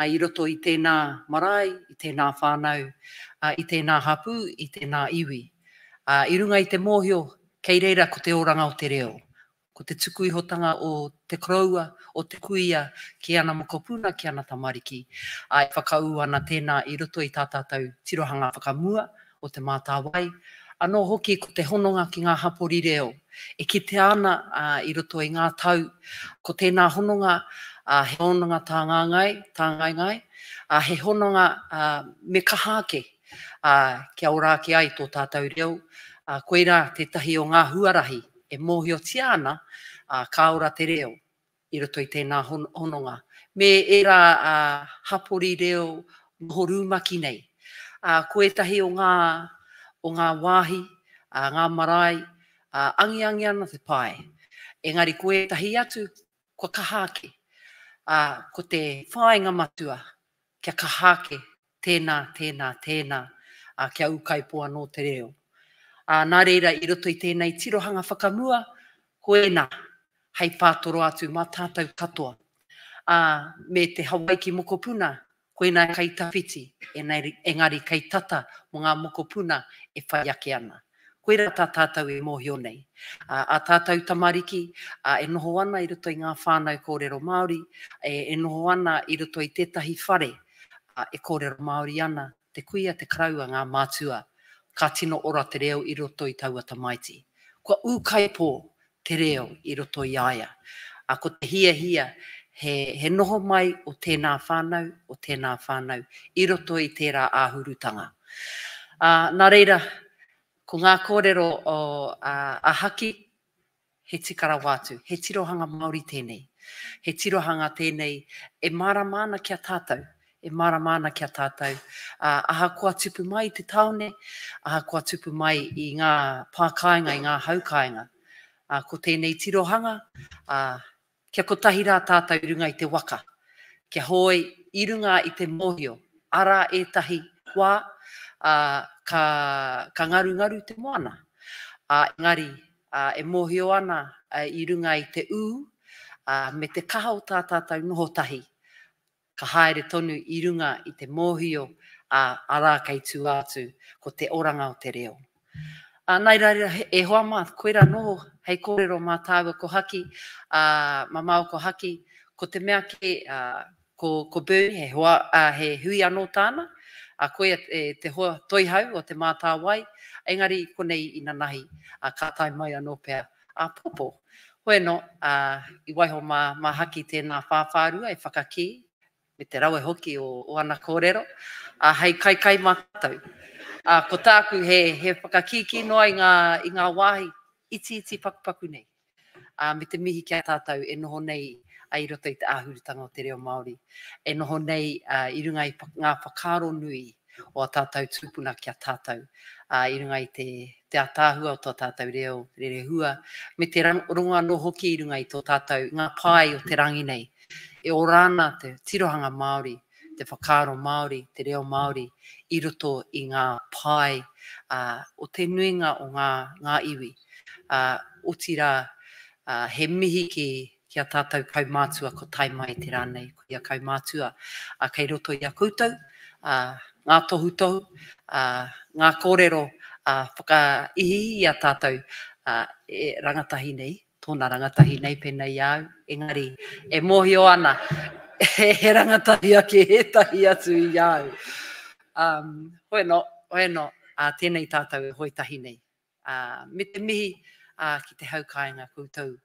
i roto i tēnā marae, i tēnā whānau, ā, i tēnā hapū, i tēnā iwi. Ā, i runga i te mōhio, kei reira ko te oranga o te reo, ko te tuku ihotanga o te koroua, o te kuia ki ana mokopuna, ki ana tamariki, ā, e whakaū ana tēnā i roto i tā tātou tirohanga whakamua, o Te Mātāwai, anō hoki ko te hononga ki ngā hapori reo. E kitea ana i roto i ngā tau, ko tēnā hononga he hononga tāngangai, tāngaengae, he hononga me kaha ake kia ora ake ai tō tātou reo, koirā tētahi o ngā huarahi e mōhiotia ana ka ora te reo. i roto i tēnā hononga, me ērā hapori reo noho rumaki nei. Ko ētahi o ngā, o ngā wāhi, ngā marae, angiangi ana te pae, engari ko ētahi atu kua kaha ake. Ko te whāinga matua kia kaha ake tēnā, tēnā, tēnā, ā, kia ūkaipō anō te reo. Ā, nā reira, i roto i tēnei tirohanga whakamua, ko ēnā hei whātoro atu mā tātou katoa. Ā, me te Hawaiki mokopuna, koinā kei tawhiti, engari kei tata mō ngā mokopuna e whai ake ana. Koirā tā tātou e mōhio nei. Ā, ā tātou tamariki, ā, e noho ana i roto i ngā whānau kōrero Māori, e, e noho ana i roto i tētahi whare, ā, e kōrero Māori ana te kuia, te karaua, ngā mātua, ka tino ora te reo i roto i taua tamaiti. kua ūkaipō te reo i roto i a ia. Ā, ko te hiahia he, he noho mai o tēnā whānau, o tēnā whānau i roto i tērā āhurutanga. Ā, nā reira, ko ngā kōrero o, a, a Haki, he tika rawa atu. He tirohanga Māori tēnei. He tirohanga tēnei e mārama ana ki a tātou, e mārama ana ki a tātou, ā, ahakoa tupu mai i te tāone, ahakoa tupu mai i ngā pā kāinga, i ngā hau kāinga. Ā, ko tēnei tirohanga, ā, kia kotahi rā tātou i runga i te waka, kia hoe i runga i te mōhio, arā ētahi wā, ā, ka, ka ngarungaru te moana, ā, engari, ā, e mōhio ana i runga i te ū, ā, me te kaha o tā tātou noho tahi, ka haere tonu i runga i te mōhio, ā, arā kei tua atu ko te oranga o te reo. Ā, nā reira, e hoa mā, koirā nō hei kōrero mā tāua ko Haki, ā, mā māua ko Haki, ko te mea kē, ā, ko, ko Bernie, he hoa, ā, he hui anō tāna, ā, koia e, te hoa toihau o Te Mātāwai, engari konei inanahi, ā, ka tae mai anō pea āpōpō. Hoi anō, ā, i waiho mā, mā Haki tēnā whāwhārua e whakakī, me te rawe hoki o, o ana kōrero, ā, hei kaikai mā tātou. Ā, ko tāku he, he whakakīkī noa i ngā, i ngā wāhi itiiti pakupaku nei, ā, me te mihi ki a tātou e noho nei i roto i te āhurutanga o te reo Māori, e noho nei i runga i ngā whakaaro nui o ā tātou tūpuna ki a tātou, ā, i runga i te, te ātaahua o tō tātou reo rerehua, me te rongo anō hoki i runga i tō tātou, ngā pae o te rangi nei. E ora ana te tirohanga Māori, te whakaaro Māori, te reo Māori i roto i ngā pae, ā, o te nuinga o ngā, ngā iwi. Ā, otirā, ā, he mihi ki, ki a tātou kaumātua ko tae mai te rā nei, ko ia kaumātua, ā, kei roto i a koutou, ā, ngā tohutohu, ā, ngā kōrero, ā, whakaihiihi i a tātou, ā, e rangatahi nei, tōna rangatahi nei pēnei i a au, engari e mōhio ana he rangatahi ake ētahi atu i a au. Um, hoi anō, hoi anō, ā, tēnei tātou e hoe tahi nei. Ā, me te mihi, ā, ki te hau kāinga koutou,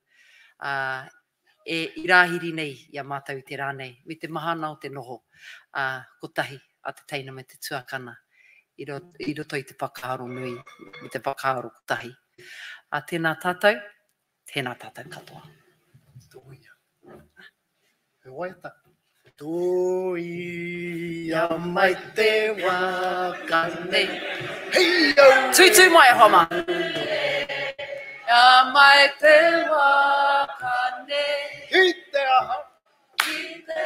ā, e i rāhiri nei i a mātou i te rā nei, me te mahana o te noho, ā, kotahi a te teina me te tuakana i roto, i roto i te whakaaro nui me te whakaaro kotahi. Ā, tēnā tātou, tēnā tātou katoa. Tōia. He waiata. Tōia mai te waka nei. Hei au! Tūtū mai e hoa mā. Ia mai te waka nei. Ki te aha? Ki te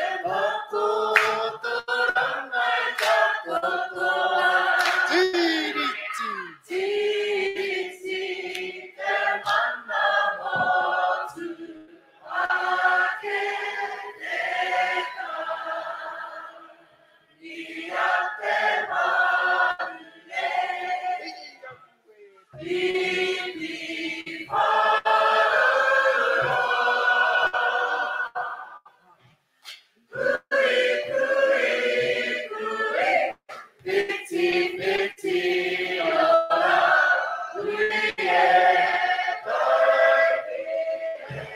Takotoranga takoto Tiriti. Tiriti te mana motu ake te tā. Ia te maru nei. Pipi whāraura. Kui, kui, kui, whiti, whiti ora, hui e taiki e.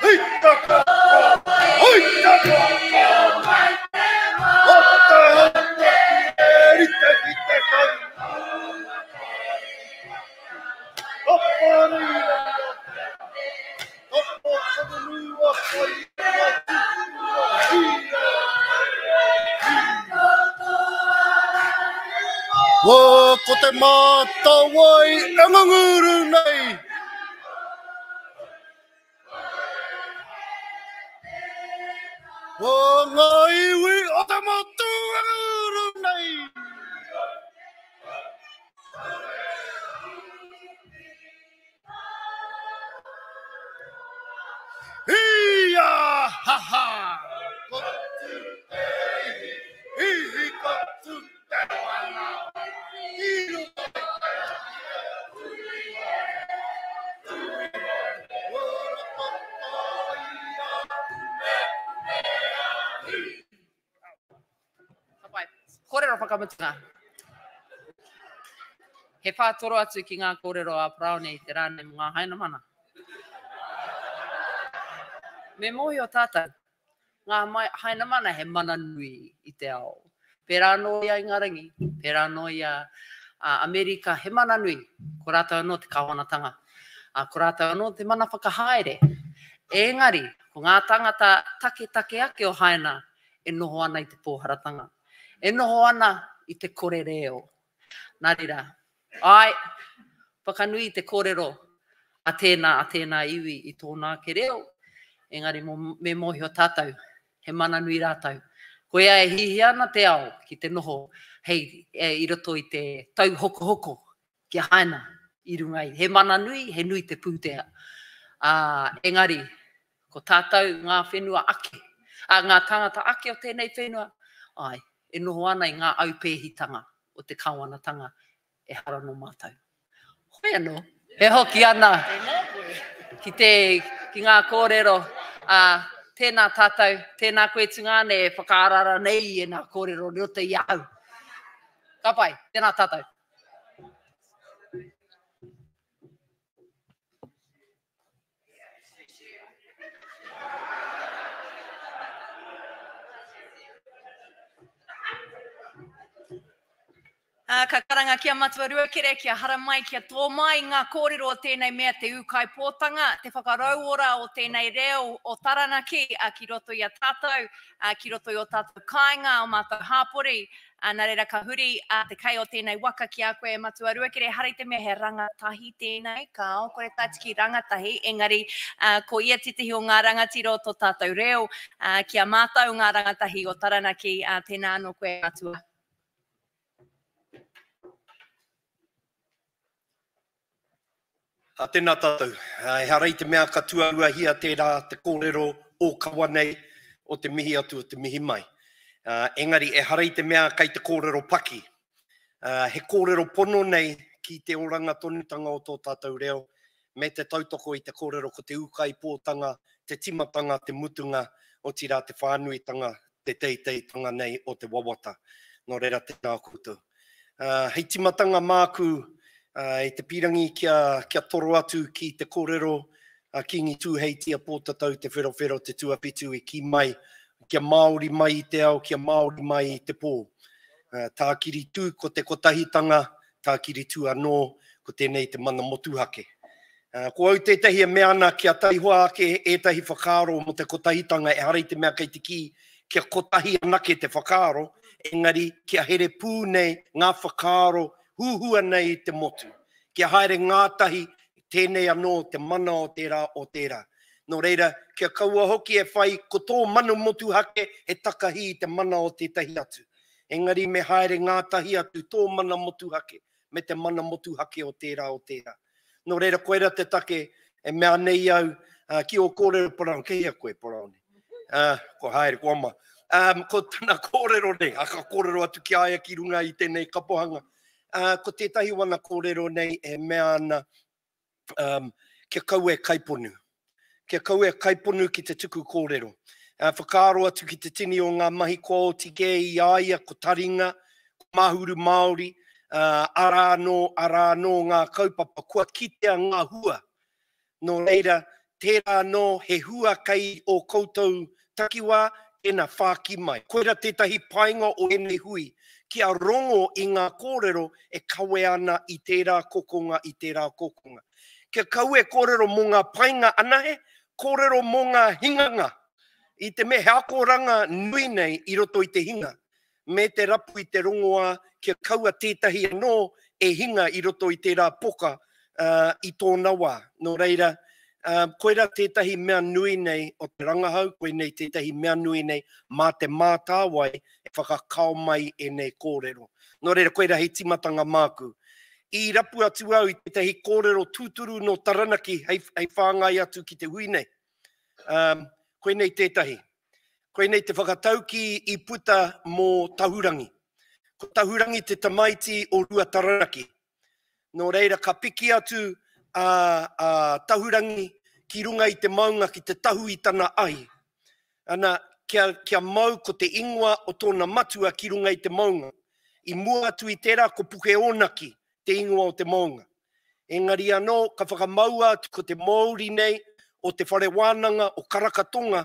Hei taka! Hoi taka! O te hanga e rite ki te kau. Apanui Wā, ko te mātāwai e nganguru nei. Wā, ngā iwi o te motu e nganguru nei. Ia ha ha! Ko tu te ihi, ihi ko tu te wana. I runga i te Ka pai. Kōrero whakamutunga. He whātoro atu ki ngā kōrero a Paraone i te rā nei mō ngā Hainamana. Me mōhio tātou, ngā Hainamana he mana nui i te ao. Pērā anō i a Ingarangi, pērā anō i a Amerika, he mana nui. Ko rātou anō te kāwanatanga. Ko rātou anō te mana whakahaere. Engari, ko ngā tāngata taketake ake o Haina e noho ana i te pōharatanga. E noho ana i te kore reo. Nā reira, āe, whakanui i te kōrero a tēnā, a tēnā iwi i tōna ake reo, engari mō, me mōhio tātou, he mana nui rātou. Koia e hihia ana te ao ki te noho hei, e, i roto i te tauhokohoko ki a Haina i runga i, he mana nui, he nui te pūtea. Ā, engari, ko tātou ngā whenua ake, ā, ngā tāngata ake o tēnei whenua, āe, e noho ana i ngā aupēhitanga o te kāwanatanga ehara nō mātou. Hoi anō, e hoki ana ki, te, ki ngā kōrero, ā, tēnā tātou, tēnā koe tungāne e whakaarara nei i ēnā kōrero i roto i ahau. Ka pai, tēnā tātou. Ā, ka karanga ki a Matua Ruakere kia haramai, kia tō mai ngā kōrero o tēnei mea te ūkaipōtanga, te whakarauora o tēnei reo o Taranaki, ā, ki roto i a tātou, ā, ki roto i ō tātou kāinga, ō mātou hāpori. Ā, nā reira ka huri a te kai o tēnei waka ki a koe e Matua Ruakere, ehara i te mea he rangatahi tēnei, kāo, kore tātiki rangatahi, engari, ā, ko ia tētehi o ngā rangatira o tō tātou reo, ā, ki a mātou ngā rangatahi o Taranaki, ā, tēnā anō koe e Matua. Ā, tēnā tātou. Ehara i te mea ka tuaruahia tērā te kōrero ōkawa nei o te mihi atu, o te mihi mai. Engari, ehara i te mea kei te kōrero paki. He kōrero pono nei ki te oranga tonutanga o tō tātou reo, me te tautoko i te kōrero ko te ūkaipōtanga, te timatanga, te mutunga, otirā te whānuitanga, te teiteitanga nei o te wawata. Nō reira, tēnā koutou. Hei timatanga māku i te pīrangi kia, kia toro atu ki te kōrero a Kīngi Tūheitia Pōtatau Te Wherowhero Te Tuawhitu i kī mai, kia Māori mai i te ao, kia Māori mai i te pō. Tākiri tū ko te kotahitanga, tākiri tū anō ko tēnei te mana motuhake. Ko au tētahi e mea ana kia taihoa ake ētahi whakaaro mō te kotahitanga ehara i te mea kei te kī kia kotahi anake te whakaaro, engari kia here pū nei ngā whakaaro huhua nei i te motu, kia haere ngātahi tēnei anō te mana o tērā o tērā. Nō reira, kia kaua hoki e whai ko tō mana motuhake he takahi i te mana o tētahi atu. Engari me haere ngātahi atu tō mana motuhake me te mana motuhake o tērā o tērā. Nō reira, koira te take e mea nei au ki ō kōrero Paraone, kei hea koe Paraone? Kua haere, kua ama. Ko tana kōrero nei, ka kōrero atu ki a ia ki runga i tēnei kapohanga, ko tētahi wana kōrero nei e mea ana kia kaua e kaiponu. Kia kaua e kaiponu ki te tuku kōrero. Whakaaro atu ki te tini o ngā mahi kua oti kē i a ia, ko Taringa, ko Mahuru Māori, arā anō, arā anō ngā kaupapa, kua kitea ngā hua. Nō reira, tērā anō he hua kei ō koutou takiwā, tēnā whāki mai. Koira tētahi painga o ēnei hui, kia rongo i ngā kōrero e kawe ana i tērā kokonga, i tērā kokonga. Kia kaua e kōrero mō ngā painga anahe, kōrero mō ngā hinganga. I te mea he akoranga nui nei i roto i te hinga. me te rapu i te rongoā kia kaua tētahi anō e hinga i roto i tērā poka i tōna wā. Nō reira, koirā tētahi mea nui nei o te rangahau, koinei tētahi mea nui nei mā Te Mātāwai e whakakao mai ēnei kōrero. Nō reira, koirā hei tīmatanga māku. I rapu atu au i tētahi kōrero tūturu nō Taranaki hei whāngai atu ki te hui nei. Koinei tētahi. Koinei te whakataukī i puta mō Tahurangi. Ko Tahurangi te tamaiti o Rua Taranaki. Nō reira ka piki atu a, a Tahurangi ki runga i te maunga ki te tahu i tana ahi. Ana, kia, kia mau ko te ingoa o tōna matua ki runga i te maunga. I mua atu i tērā ko Pukeōnaki. te ingoa o te mounga. Engari anō, ka whakamaua atu ko te mōuri nei o te whare wānanga o Karakatonga,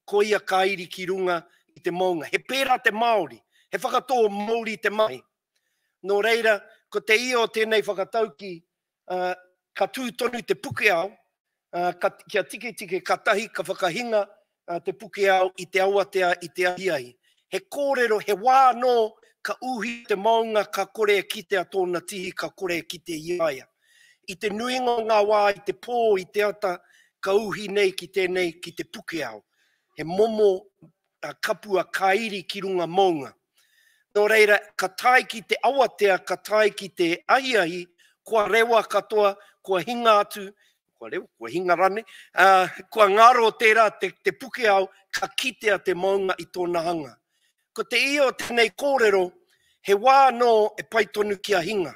koia ka iri ki runga i te mounga. He pērā te Māori, he whakatō mōuri te mahi. Nō reira, ko te ia o tēnei whakataukī, ka tū tonu te pukeao, ka, kia tiketike katahi ka whakahinga te pukeao i te awatea i te ahiahi. He kōrero, he wā anō ka uhi te maunga ka kore e kitea tōna tihi, ka kore e kite i a ia. I te nuinga o ngā wā i te pō, i te ata, ka uhi nei ki tēnei, ki te pukeao. He momo kapua ka iri ki runga mounga. Nō reira, ka tae ki te awatea, ka tae ki te ahiahi, kua rewa katoa, kua hinga atu, kua rewa, kua hinga rane, ā, kua ngaro tērā te, te pukeao, ka kitea te mounga i tōna hanga. Ko te ia o tēnei kōrero, he wā anō e pai tonu kia hinga.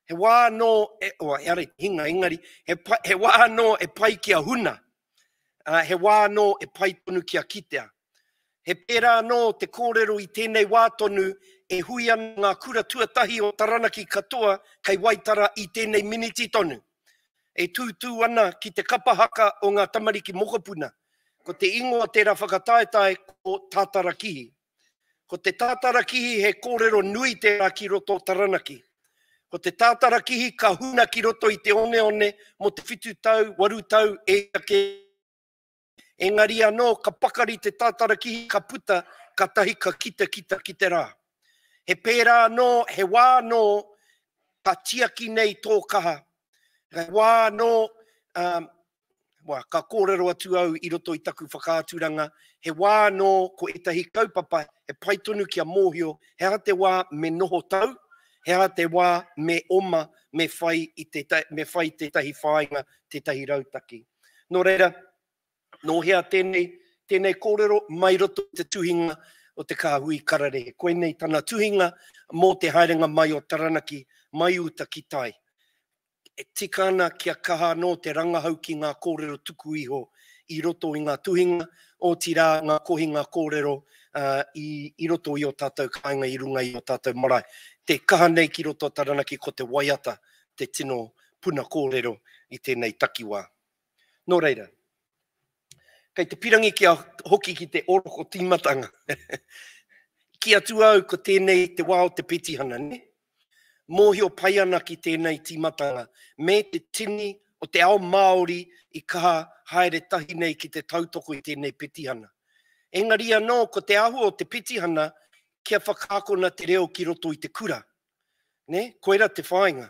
He wā anō, e, oh, ehara i te hinga, engari, he, pa, he wā anō e pai kia huna. Ā, he wā anō e pai tonu kia kitea. He pērā anō te kōrero i tēnei wā tonu e hui ana ngā kura tuatahi o Taranaki katoa kei Waitara i tēnei miniti tonu. E tūtū ana ki te kapa haka o ngā tamariki mokopuna. Ko te ingoa tērā whakataetae ko Tātarakihi. Ko te tātarakihi he kōrero nui tērā ki roto o Taranaki. Ko te tātarakihi ka huna ki roto i te oneone mō te whitu tau, waru tau e ake. Engari anō ka pakari te tātarakihi ka puta, katahi ka kitakita ki te rā. He pērā anō, he wā anō ka tiaki nei tō kaha. He wā anō, um, Wā, ka kōrero atu au i roto i taku whakaaturanga, he wā anō ko ētahi kaupapa he pai tonu kia mōhio he aha te wā me noho tau, he aha te wā me oma, me whai i te, me whai tētahi whāinga, tētahi rautaki. Nō reira, nō hea tēnei, tēnei kōrero? Mai roto i te tuhinga o te kāhui kararehe. Koinei tana tuhinga mō te haerenga mai o Taranaki, mai uta ki tai. E tika ana kia kaha anō te rangahau ki ngā kōrero tuku iho i roto i ngā tuhinga, otirā ngā kohinga kōrero i roto i ō tātou kāinga, i runga i ō tātou marae. Te kaha nei ki roto o Taranaki ko te waiata te tino puna kōrero i tēnei takiwā. Nō reira, kei te pirangi kia hoki ki te oroko tīmatanga. Ki atu au ko tēnei te wā o te petihana, nē? Mōhio pai ana ki tēnei tīmatanga, me te tini o te ao Māori i kaha haere tahi nei ki te tautoko i tēnei petihana. Engari anō ko te āhua o te petihana kia whakaakona te reo ki roto i te kura. Nē? Koira te whāinga.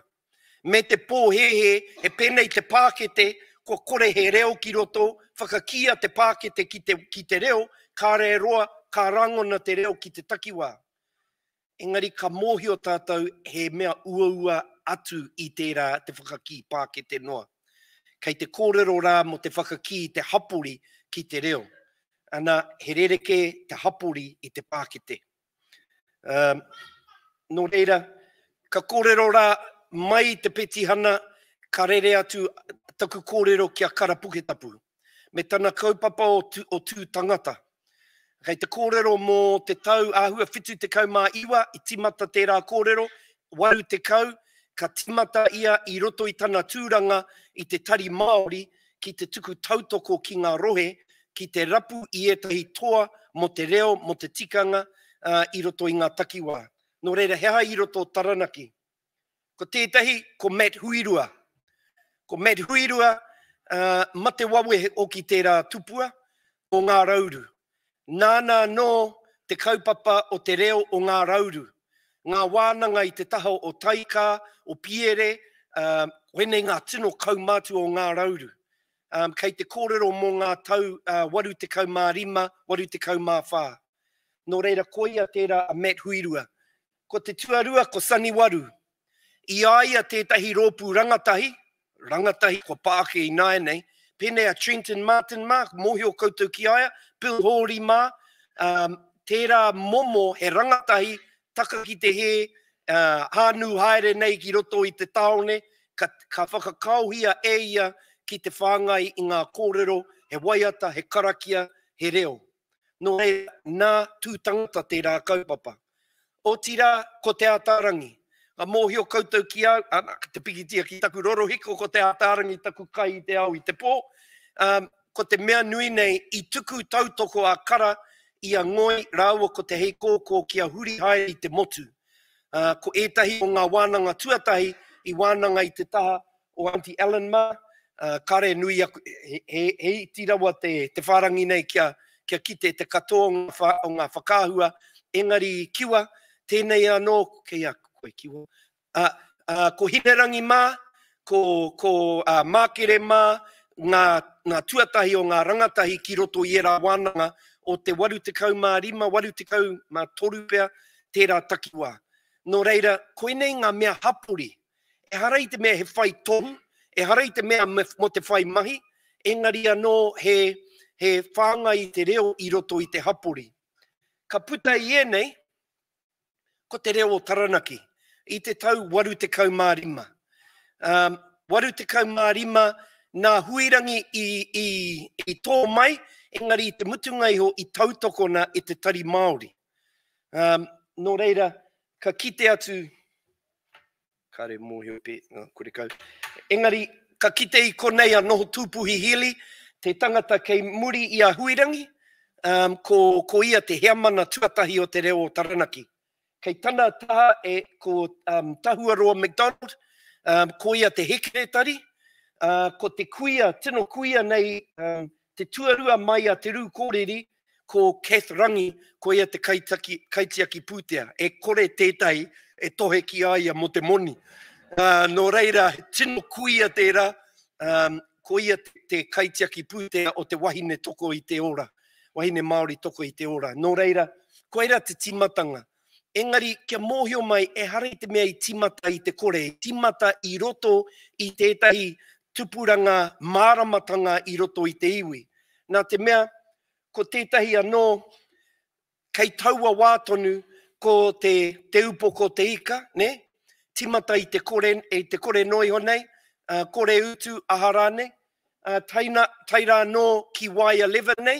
Me te pōhēhē, he pēnei te pākete, kua kore he reo ki roto, whakakīia te pākete ki te, ki te reo, kāre e roa, ka rangona te reo ki te takiwā. Engari ka mōhio tātou he mea uaua atu i tērā te whakakī pākete noa. Kei te kōrero rā mō te whakakī i te hapori ki te reo. Ana, he rerekē te hapori i te pākete. Um, nō reira, ka kōrero rā mai i te petihana, ka rere atu taku kōrero ki a Kara Puketapu, me tana kaupapa o, o Tū Tangata. Kei te kōrero mō te tau āhua 79 i tīmata tērā kōrero, 80, ka tīmata ia i roto i tana tūranga i te Tari Māori ki te tuku tautoko ki ngā rohe ki te rapu i ētahi toa mō te reo, mō te tikanga i roto i ngā takiwā. Nō reira, he aha i roto o Taranaki? Ko tētahi, ko Matt Huirua. Ko Matt Huirua, uh, mate wawe hoki tērā tupua, o Ngā Rauru. Nāna anō te kaupapa o te reo o Ngā Rauru. Ngā wānanga i te taha o Taika, o Piere, uh, koinei ngā tino kaumātua o Ngā Rauru. Um, kei te kōrero mō ngā tau uh, 85, 84. Nō reira, koia tērā a Matt Huirua. Ko te tuarua ko Sonny Waru. I a ia tētahi rōpū rangatahi, rangatahi kua pa ake ināianei, pēnei a Trenton Martin mā, mōhio koutou ki a ia, Bill Hori mā, um, tērā momo he rangatahi, taka ki te hē, uh, hānū haere nei ki roto i te tāone, ka, ka whakakaohia e ia ki te whāngai i ngā kōrero, he waiata, he karakia, he reo. Nō reira, nā Tūtangata tērā kaupapa. Otirā, ko Te Ataarangi. Ka mōhio koutou ki au, ana, te pikitia ki taku rorohiko ko Te Ātaarangi taku kai i te ao i te pō. Um, ko te mea nui nei, i tuku tautoko a Kara i a Ngoi rāua ko Te Heikōkō kia huri haere i te motu. Uh, ko ētahi o ngā wānanga tuatahi i wānanga i te taha o Aunty Ellen mā, uh, kare nui aku, he, he, he iti rawa te, te whārangi nei kia, kia kite te katoa o ngā, wha, o ngā whakaahua, engari kiwa, tēnei anō, kei a koe kiwa, uh, uh, ko Hinerangi mā, ko, ko uh, Mākere mā, ngā, ngā tuatahi o ngā rangatahi ki roto i ērā wānanga o te 85, 83 pea, tērā takiwā. Nō reira, koinei ngā mea hapori Ehara i te mea he whai tohu, ehara i te mea mō te whai mahi, engari anō he, he whāngai i te reo i roto i te hapori. Ka puta i ēnei, ko te reo o Taranaki, i te tau 85. Um, 85, nā Huirangi i, i, i tō mai, engari i te mutunga iho i tautokona e te Tari Māori. Um, nō reira, ka kite atu, Kare mōhio pe, no, kore kau. Engari, ka kite i konei a Noho Tūpuhi Healy, te tangata kei muri i a Huirangi, um, ko, ko ia te heamana tuatahi o te reo o Taranaki. Kei tana taha e, ko um, Tahuaroa McDonald, um, ko ia te hekeretari, uh, ko te kuia, tino kuia nei, um, te tuarua mai a Te Rū Kōreri, ko Kath Rangi, ko ia te kaitaki, kaitiaki pūtea. E kore tētahi e tohe ki a ia mō te moni. Uh, nō reira, he tino kuia tērā, um, ko ia te, te kaitiaki pūtea o te wahine toko i te ora, wahine Māori toko i te ora. Nō reira, koira te tīmatanga. Engari, kia mōhio mai, ehara i te mea i tīmata i te kore, i tīmata i roto i tētahi tupuranga māramatanga i roto i te iwi. Nā te mea, ko tētahi anō, kei taua wā tonu, ko te, te upoko o te ika, nē? Tīmata i te kore, i te kore noa iho nei, uh, kore utu, aha rānei, uh, taina, tae rā anō ki Y11 nei,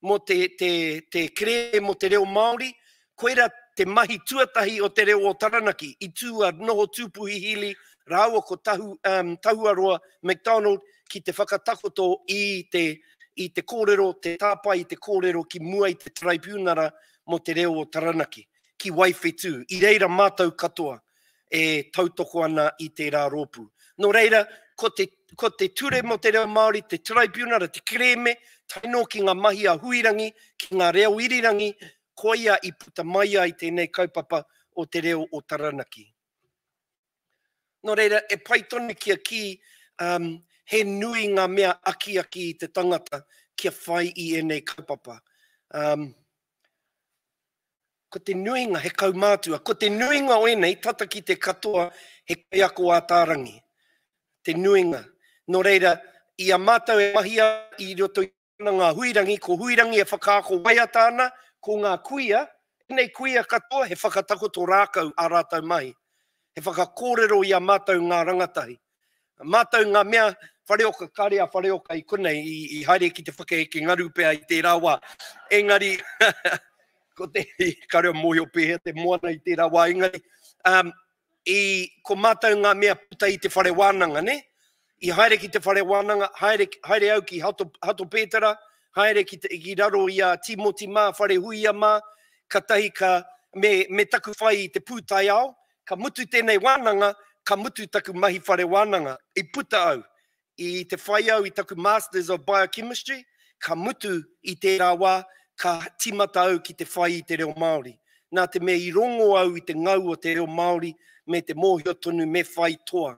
mō te, te, te kerēme mō te reo Māori, koira te mahi tuatahi o te reo o Taranaki, i tū a Noho Tūpuhi Healy rāua ko Tahu, um, Tahuaroa McDonald ki te whakatakoto i te, i te kōrero, te tāpae i te kōrero ki mua i te Taraipiunara mō te reo o Taranaki, ki Waiwhetū. I reira mātou katoa e tautoko ana i tērā rōpū. Nō reira, ko te, ko te ture mō te reo Māori, te Taraipiunara, te kerēme, tae noa ki ngā mahi a Huirangi, ki ngā reo irirangi, koia i puta mai ai tēnei kaupapa o te reo o Taranaki. Nō reira, e pai tonu kia kī, um, he nui ngā mea akiaki i te tangata kia whai i ēnei kaupapa. Um, ko te nuinga he kaumātua, ko te nuinga o ēnei, tata ki te katoa, he kaiako ātārangi. Te nuinga. Nō reira, i a mātou e mahi ana i roto i ngā huirangi, ko Huirangi e whakaako waiata ana, ko ngā kuia, ēnei kuia katoa he whakatakoto rākau ā rātou mahi, he whakakōrero i a mātou ngā rangatahi. Mātou ngā mea, Whareoka, kāre a Whareoka i konei, i, i haere ki te whakaheke ngaru pea i tērā wā. Engari, ko te, kāre o mōhio pēhea te moana i tērā wā, engari, um, i, ko mātou ngā mea puta i te whare wānanga, ne? I haere ki te whare wānanga, haere, haere au ki Hato, Hato Pētera, haere ki, te, ki raro i a Tīmoti mā, Wharehuia mā, katahi ka, me, me taku whai i te pūtaiao, ka mutu tēnei wānanga, ka mutu taku mahi whare wānanga. I puta au, I te whai au i taku Masters of Biochemistry, ka mutu i tērā wā, ka tīmata au ki te whai i te reo Māori. Nā te mea i rongo au i te ngau o te reo Māori me te mōhio tonu me whai toa.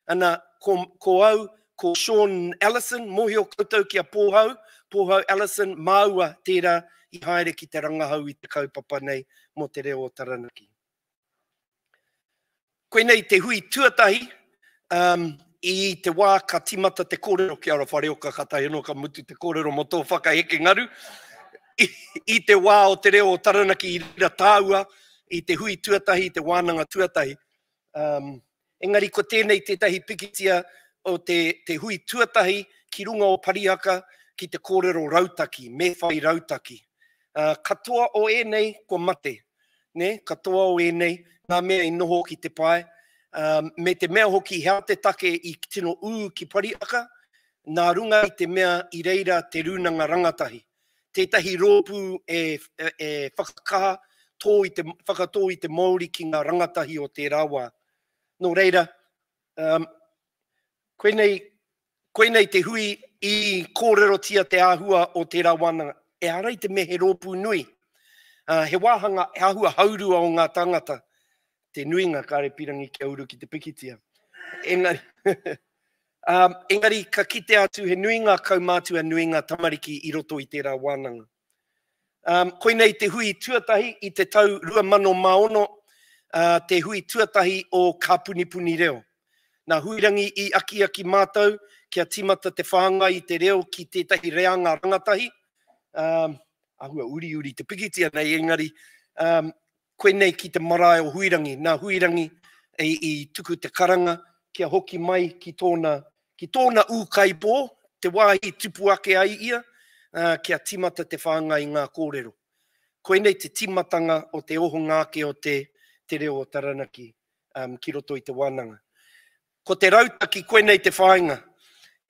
Ana, ko, ko au, ko Sean Ellison, mōhio koutou ki a Pōhau, Pōhau Ellison, māua tērā i haere ki te rangahau i te kaupapa nei mō te reo o Taranaki. Koinei te hui tuatahi um, i te wā ka timata te kōrero ki Ara Whareoka, ka tae anō ka mutu te kōrero mō tō whakaheke ngaru. I, I te wā o te reo o Taranaki i reira tāua i te hui tuatahi, i te wānanga tuatahi. Um, engari ko tēnei tētahi pikitia o te, te hui tuatahi ki runga o Parihaka ki te kōrero rautaki, me whai rautaki. Uh, katoa o ēnei kua mate. nē, katoa o ēnei, ngā mea i noho ki te pae, ā, me te mea hoki he aha te take i tino ū ki Parihaka, nā runga i te mea i reira te rūnanga rangatahi, tētahi rōpū e, e whakakaha tō i te, whakatō i te mouri ki ngā rangatahi o tērā wā. Nō reira, ā, koinei, Koinei te hui i kōrerotia te āhua o tērā wānanga. Ehara i te mea he rōpū nui. He wāhanga, he āhua haurua o ngā tāngata. Te nuinga kāre pirangi kia uru ki te pikitia. Engari, engari ka kitea atu he nui ngā kaumātua, nui ngā tamariki i roto i tērā wānanga. Koinei te hui tuatahi i te tau 2006, te hui tuatahi o Ka Punipuni Reo. Nā Huirangi i akiaki mātou kia tīmata te whāngai i te reo ki tētahi reanga rangatahi, āhua uriuri te pikitia nei, engari koinei ki te marae o Huirangi. Nā Huirangi i tuku te karanga kia hoki mai ki tōna, ki tōna ūkaipō, te wāhi i tupu ake ai ia, kia tīmata te whāngai i ngā kōrero. Koinei te tīmatanga o te ohonga ake o te te reo o Taranaki ki roto i te wānanga. Ko te rautaki, koinei te whāinga.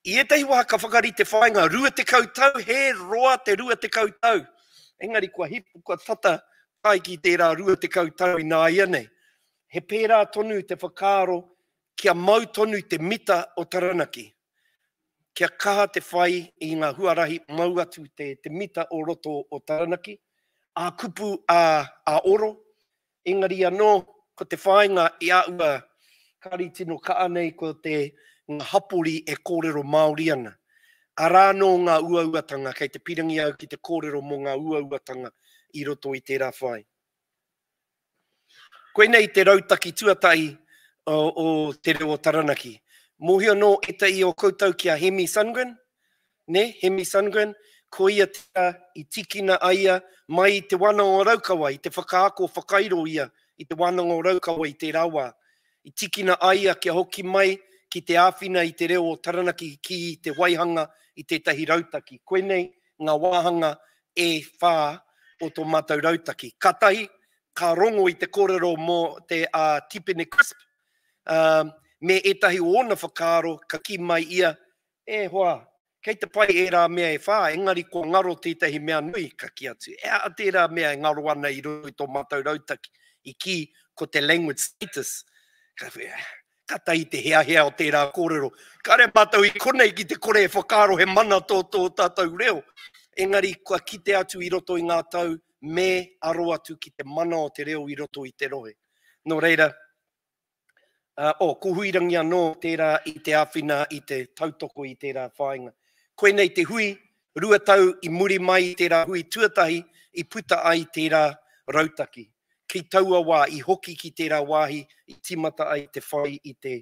I ētahi wā ka whakarite whāinga, 20 tau, he roa te 20 tau. Engari kua hipa, kua tata tae ki tērā 20 tau ināianei. He pērā tonu te whakaaro kia mau tonu te mita o Taranaki. Kia kaha te whai i ngā huarahi mau atu te, te mita o roto o Taranaki, ā-kupu, ā, ā-oro, Engari anō, ko te whāinga i a ua kāri tino kaha nei ko te ngā hapori e kōrero Māori ana. Arā anō ngā uauatanga, kei te pirangi au ki te kōrero mō ngā uauatanga i roto i tērā whai. Koinei te rautaki tuatahi o Te Reo o Taranaki. Mōhio anō ētahi o koutou ki a Hemi Sundgren? Nē, Hemi Sundgren, ko ia tērā i tīkina a ia mai i Te Wānanga o Raukawa, i te whakaako whakairo ia i Te Wānanga o Raukawa i tērā wā. I tīkina a ia kia hoki mai ki te āwhina i te reo o Taranaki ki te waihanga i tētahi rautaki. Koinei ngā wāhanga e whā o tō mātou rautaki. Kātahi, ka rongo i te kōrero mō te a Tipene Chrisp, ā, me ētahi o ōna whakaaro, ka kī mai ia, E hoa, kei te pai ērā mea e whā, engari kua ngaro tētahi mea nui, ka kī atu. He aha tērā mea e ngaro ana i roto i tō mātou rautaki? I kī, ko te language status. Ka Kātahi te heahea o tērā kōrero. Kāre mātou i konei ki te kore e whakaaro he mana tō tō tātou reo. Engari kua kite atu i roto i ngā tau me aro atu ki te mana o te reo i roto i te rohe. Nō reira, Oh, ko Huirangi anō tērā i te āwhina i te tautoko i tērā whāinga. Koinei te hui, 2 tau i muri mai i tērā hui tuatahi i puta ai tērā rautaki. Ki taua wā, i hoki ki tērā wāhi i tīmata ai te whai i te,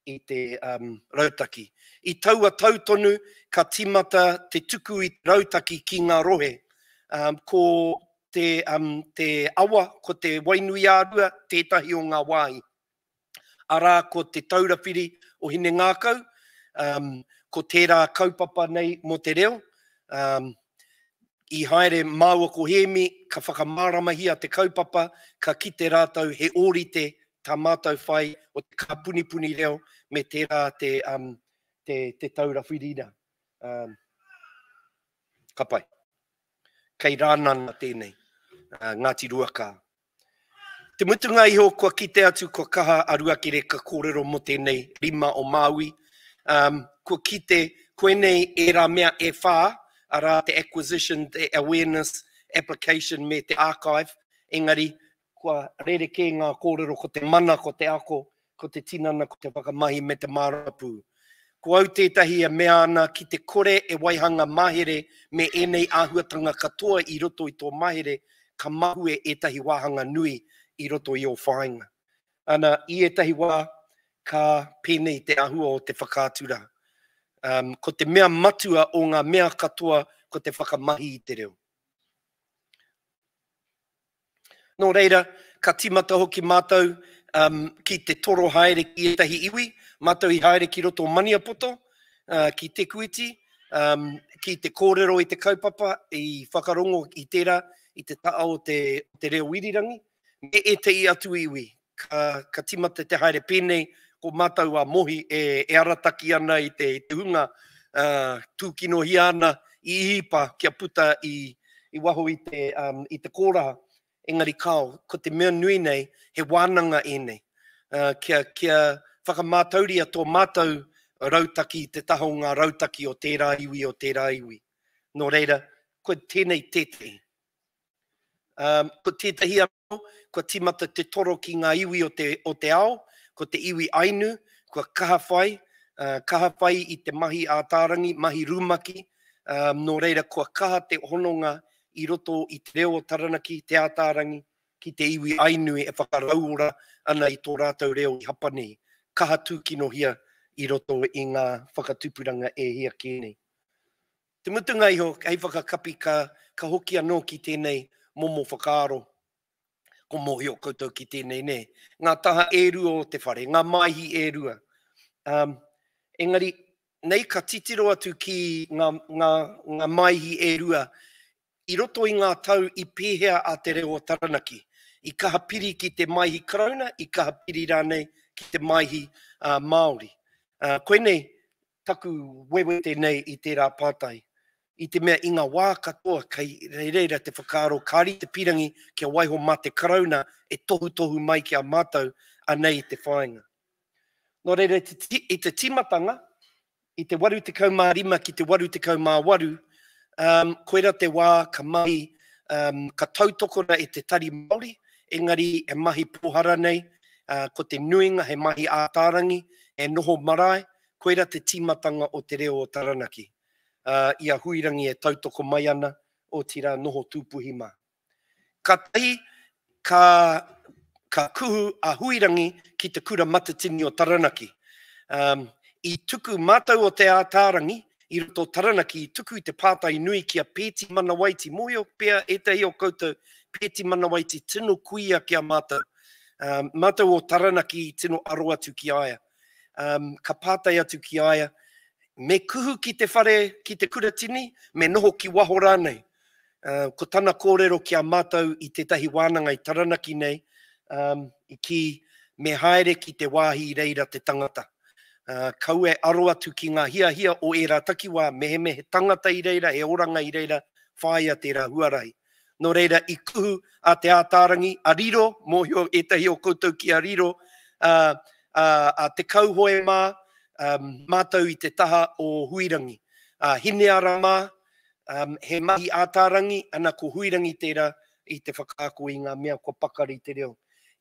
i te um, rautaki. I taua tau tonu ka tīmata te tuku i te rautaki ki ngā rohe. Um, ko te, um, te awa, ko te Wainuiārua tētahi o ngā wāhi. Arā, ko te Taurawhiri o Hinengākau, um, ko tērā kaupapa nei mō te reo. Um, i haere māua ko Hēmi, ka whakamāramahia te kaupapa, ka kite rātou he ōrite tā mātou whai o te kāpunipuni reo me tērā te, um, te, te Taurawhiri rā. Um, ka pai. Kei Rānana tēnei, Ngāti Ruakā. Te mutunga iho kua kite atu kua kaha a Ruakere ka kōrero mō tēnei rima o Māui. Um, kua kite koinei ērā mea e whā, arā te acquisition, te awareness, application me te archive, engari Kua rerekē ngā kōrero ko te mana, ko te ako, ko te tinana, ko te whakamahi me te mārama pū. Ko au tētahi e mea ana ki te kore e waihanga mahere me ēnei āhuatanga katoa i roto i tō mahere, ka mahue ētahi wāhanga nui i roto i ō whāinga. Ana, i ētahi wā, ka pēnei te āhua o te whakaaturā. Um, ko te mea matua o ngā mea katoa ko te whakamahi i te reo. Nō reira, ka tīmata hoki mātou um, ki te toro haere ki ētahi iwi, mātou i haere ki roto o Maniapoto, uh, ki Te Kuiti, um, ki te kōrero i te kaupapa, i whakarongo i tērā, i te taha o te, o te reo irirangi. Me ētehi atu iwi, ka, ka tīmata te haere pēnei, ko mātou a Mohi e, e arataki ana i te, i te hunga uh, tūkinohia ana i Īhipa kia puta i, i waho i te, um, i te kōraha. Engari kāo, ko te mea nui nei, he wānanga ēnei. Uh, kia, kia whakamātauria tō mātou rautaki i te taha o ngā rautaki o tērā iwi, o tērā iwi. Nō reira, ko tēnei tētehi. Um, ko tētahi anō, kua tīmata te toro ki ngā iwi o te, o te ao, ko te iwi Ainu, kua kaha whai, uh, kaha whai i te mahi ātārangi, mahi rumaki, um, nō reira kua kaha te hononga i roto i te reo o Taranaki, te ātārangi, ki te iwi Ainu e whakarauora ana i tō rātou reo i Hapani, kaha tūkinohia i roto i ngā whakatupuranga e hia kē nei. Te mutunga iho, hei whakakapi ka, ka hoki anō ki tēnei momo whakaaro, ko mōhio koutou ki tēnei nē, ngā taha e rua o te whare, ngā maihi e rua. Um, engari, nei ka titiro atu ki ngā, ngā, ngā maihi e rua, i roto i ngā tau i pēhea a Te Reo o Taranaki? I kaha piri ki te maihi Karauna, i kaha piri rānei ki te maihi uh, Māori. Uh, koinei taku wewete nei i tērā pātai, i te mea i ngā wā katoa kei reira te whakaaro kāri te pirangi kia waiho mā te Karauna e tohutohu mai ki a mātou anei te whāinga. Nō reira i te tīmatanga, i te 85 ki te 88, um, koira te wā ka mahi, um, ka tautokona e te Tari Māori, engari e mahi pōhara nei, uh, ko te nuinga he mahi ātārangi, he noho marae, Koira te tīmatanga o te reo o Taranaki, ā, i a Huirangi e tautoko mai ana, otirā noho tūpuhi mā. Katahi ka, ka kuhu a Huirangi ki te Kura Matatini o Taranaki. Um, i tuku mātou o Te Ātaarangi i roto o Taranaki, i tuku i te pātai nui ki a Pēti Manawaiti, mōhio pea ētahi o koutou, Pēti Manawaiti tino kuia ki a mātou. Um, mātou o Taranaki i tino aro atu ki a ia. um, ka pātai atu ki a ia, me kuhu ki te whare, ki te kuratini, me noho ki waho rānei. Uh, ko tana kōrero ki a mātou i tētahi wānanga i Taranaki nei, um, i kī, me haere ki te wāhi i reira te tangata. Uh, kaua e aro atu ki ngā hiahia o ērā takiwā, mehemea he tangata i reira, he oranga i reira, whāia tērā huarahi. Nō reira, i kuhu a Te Ātaarangi, a Riro, mōhio ētahi o koutou ki a Riro, a, a, a Te Kauhoe mā, um, mātou i te taha o Huirangi. A Hineara mā, um, he mahi ātaarangi, ana ko Huirangi tērā i te whakaako i ngā mea kua pakari te reo.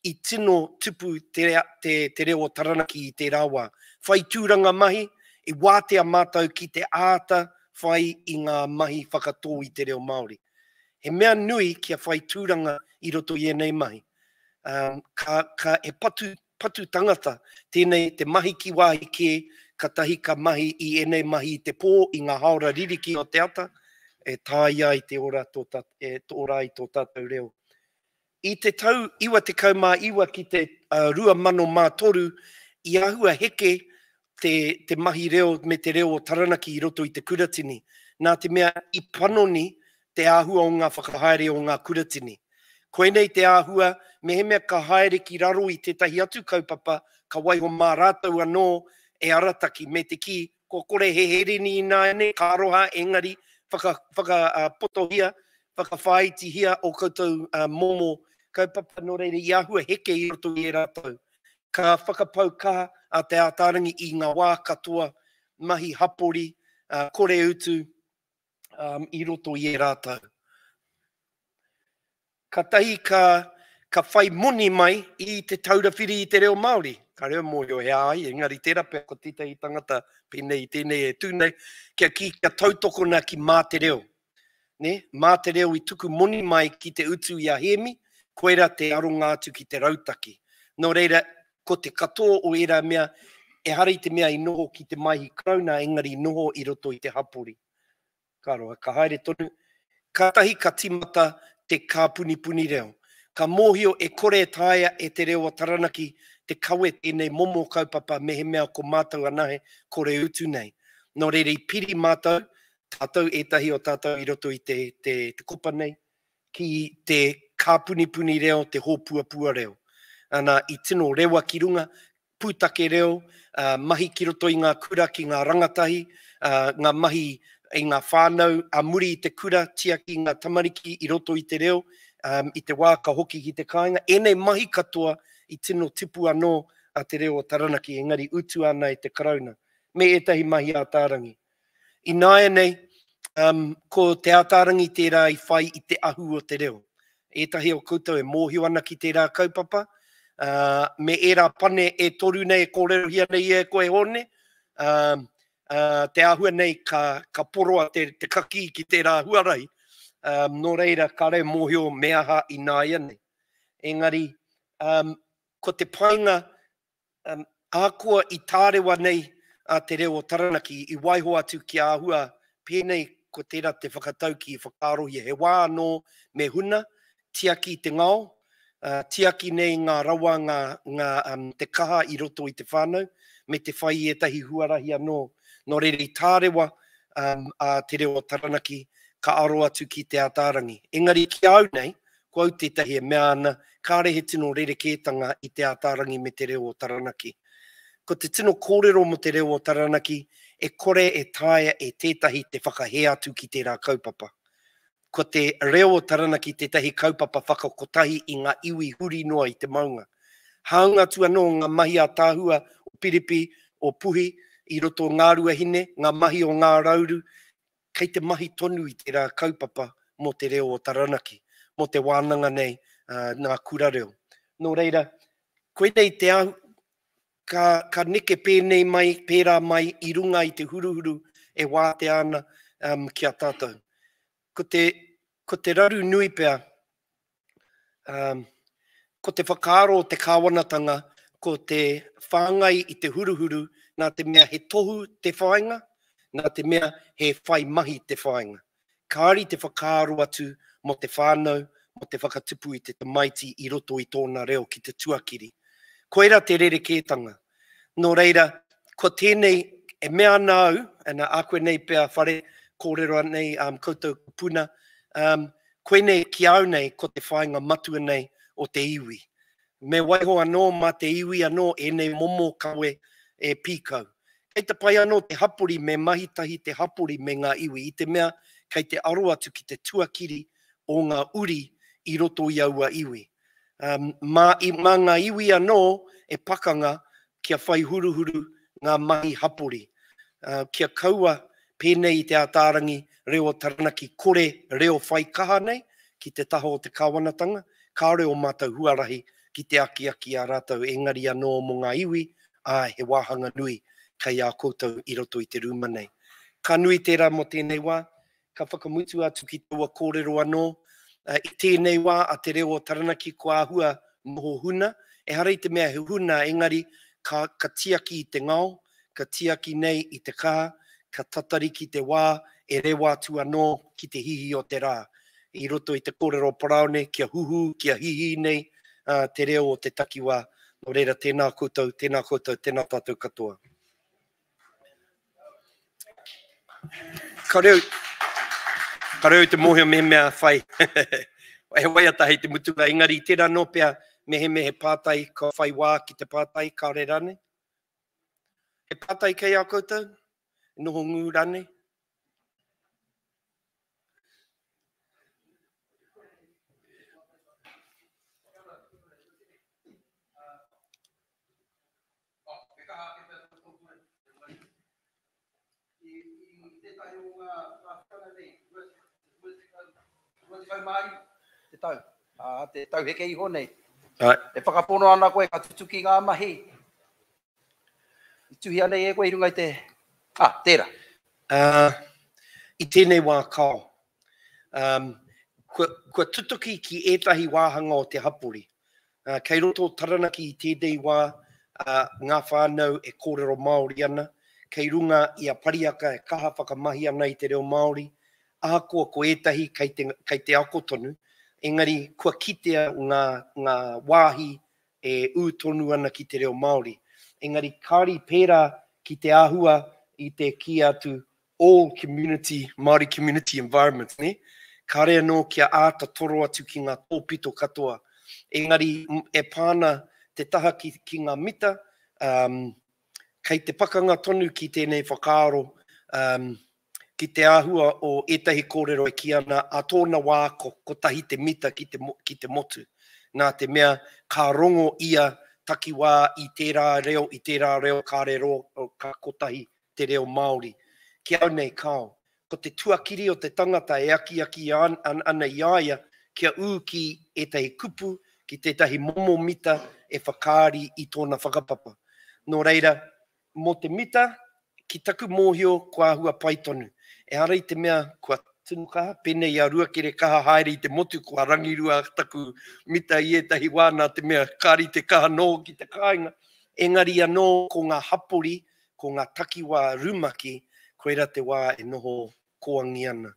I tino tupu te, te, te reo o Taranaki i tērā wā. Whai tūranga mahi, i wātea mātou ki te āta whai i ngā mahi whakatō i te reo Māori. He mea nui kia whai tūranga i roto i ēnei mahi. Um, ka, ka, he patu, patu tangata tēnei te mahi ki wāhi kē, katahi ka mahi i ēnei mahi i te pō, i ngā haora ririki o te ata, e tāia ai te ora, tō, e, ora ai tō tātou reo. I te tau 99 ki te 2003, i āhua heke te, te mahi reo me te reo o Taranaki i roto i te kuratini, nā te mea i panoni te āhua o ngā whakahaere o ngā kuratini. Koinei te āhua, mehemea ka haere ki raro i tētahi atu kaupapa, ka waiho mā rātou anō e arataki, me te kī, kua kore he herini ināianei, ka aroha, engari, whaka, whakapotohia, whakawhāitihia ō koutou momo kaupapa, nō reira i āhua heke i roto i ērā tau. Ka whakapau kaha a Te Ātaarangi i ngā wā katoa, mahi hapori, kore utu, i roto i ērā tau. Katahi ka, ka whai moni mai i Te Taura Whiri i te Reo Māori. Ka reo mōhio he ai, engari tērā pea ko tētahi tangata pēnei i tēnei e tū nei, kia kī, kia tautokona ki Mā Te Reo. Nē, Mā Te Reo i tuku moni mai ki te utu i a Hēmi, koirā te aronga atu ki te rautaki. Nō reira, ko te katoa o ērā mea, ehara i te mea i noho ki te Maihi Karauna, engari i noho i roto i te hapori. Ka roa, ka haere tonu. Kātahi ka tīmata te kāpunipuni reo. Ka mōhio e kore e taea e Te Reo o Taranaki te kawe tēnei momo kaupapa mehemea ko mātou anahe kore utu nei. Nō reira i piri mātou, tātou ētahi o tātou i roto i te, te, te kopa nei, ki te. kāpunipuni reo, te hōpuapua reo. Ana, i tino rewa ki runga, pūtake reo, mahi ki roto i ngā kura ki ngā rangatahi, ngā mahi i ngā whānau a muri i te kura, tiaki i ngā tamariki i roto i te reo, i te wā ka hoki ki te kāinga. Ēnei mahi katoa i tino tipu anō a Te Reo o Taranaki, engari utua ana e te Karauna, me ētahi mahi ātārangi. Ināianei, um, ko Te Ātaarangi tērā i whai i te ahu o te reo. Ētahi o koutou e mōhio ana ki tērā kaupapa, uh, me ērā pane e toru nei e kōrerohia nei e koe Hōne, uh, uh, te āhua nei ka, ka poroa te, te kakī ki tērā huarahi, um, nō reira kāre mōhio me aha ināianei. Engari, um, ko te painga Um, ahakoa i tārewa nei a Te Reo o Taranaki, i waiho atu kia āhua pēnei ko tērā te whakataukī i whakaarohia he wā anō me huna, tiaki i te ngao, uh, tiaki nei ngā rawa, ngā, ngā, um, te kaha i roto i te whānau, me te whai i ētahi huarahi anō. Nō reira i tārewa um, a Te Reo o Taranaki, ka aro atu ki Te Ataarangi. Engari ki a au nei, Ko au tētahi e mea ana, kāre he tino rerekētanga i Te Ātaarangi me te reo o Taranaki. Ko te tino kōrero mō te reo o Taranaki, e kore e taea e tētahi te whakahē atu ki tērā kaupapa. Ko te reo o Taranaki tētahi kaupapa whakakotahi i ngā iwi huri noa i te maunga. Hāunga atu anō ngā mahi ātaahua o Piripi, o Puhi, i roto o Ngāruahine, ngā mahi o Ngā Rauru, kei te mahi tonu i tērā kaupapa mō te reo o Taranaki, mō te wānanga nei, ngā kura reo. Nō reira, koinei te ahu, ka, ka neke pēnei mai, pērā mai i runga i te huruhuru e wātea ana um, ki a tātou. Ko te, ko te raru nui pea, Um, ko te whakaaro o te kāwanatanga, ko te whāngai i te huruhuru nā te mea he tohu te whāinga, nā te mea he whai mahi te whāinga. Kāri te whakaaro atu mō te whānau, mō te whakatupu i te tamaiti i roto i tōna reo ki te tuakiri. Koira te rerekētanga. Nō reira, ko tēnei, e mea ana au, ana, a koe nei pea whare, kōrero nei um, koutou kupuna, um, koinei ki au nei ko te whāinga matua nei o te iwi. Me waiho anō mā te iwi anō ēnei momo kawe e pīkau. Kei te pai anō te hapori me mahi tahi te hapori me ngā iwi i te mea kei te aro atu ki te tuakiri o ngā uri i roto i aua iwi. Um, mā, i, mā ngā iwi anō e pakanga kia whai huruhuru ngā mahi hapori. Uh, kia kaua pēnei i Te Ātaarangi reo o Taranaki kore reo whai kaha nei ki te taha o te kāwanatanga, kāore ō mātou huarahi ki te akiaki i a rātou engari anō mō ngā iwi, āe, he wāhanga nui kei a koutou i roto i te rūma nei. Ka nui tērā mō tēnei wā, Ka whakamutu atu ki taua kōrero anō, i tēnei wā a Te Reo o Taranaki kua āhua noho huna, ehara i te mea he huna engari ka, ka tiaki i te ngao, ka tiaki nei i te kaha, ka tatari ki te wā e rewa atu anō ki te hihi o te rā. I roto i te kōrero Paraone kia huhū, kia hihī nei te reo o te takiwā. Nō reira tēnā koutou, tēnā koutou, tēnā tātou katoa. Ka reo, ka reo i te mōhio mehemea whai he waiata hei te mutunga, engari tērā nō pea mehemea he pātai ka whai wā ki te pātai, kāore rānei? He pātai kei a koutou? Noho ngū rānei? Te tau, ā, te tau heke iho nei. E whakapono ana koe ka tutuki ngā mahi i tuhia nei e koe i runga i te, ā, tērā. Ā, i tēnei wā kao. Um, kua, kua tutuki ki ētahi wāhanga o te hapori. Kei roto o Taranaki i tēnei wā ngā whānau e kōrero Māori ana, kei runga i a Pariaka e kaha whakamahi ana i te reo Māori, ahakoa ko ētahi kei te, kei te ako tonu, engari kua kitea ngā, ngā wāhi e ū tonu ana ki te reo Māori. Engari kāri pērā ki te āhua i te kī atu all community, Māori community environments, nē? Kāre anō kia āta toro atu ki ngā tōpito katoa. Engari e pā ana te taha ki, ki ngā mita, um, kei te pakanga tonu ki tēnei whakaaro, um, ki te āhua o ētahi kōrero e kī ana ā tōna wā ko kotahi te mita ki te, ki te motu. Nā te mea ka rongo ia takiwā i tērā reo, i tērā reo kāre rō, ka kotahi te reo Māori. Ki au nei, kāo. Ko te tuakiri o te tangata e akiaki ana i a ia kia ū ki ētahi kupu, ki tētahi momo mita e whakaari i tōna whakapapa. Nō reira, mō te mita, ki taku mōhio kua āhua pai tonu. Ehara i te mea kua tino kaha, pēnei i a Ruakere kaha haere i te motu kua rangirua taku mita i ētahi wā nā te mea ka rite kaha noho ki te kāinga. Engari anō ko ngā hapori, ko ngā takiwā rumaki, koirā te wā e noho kōangi ana.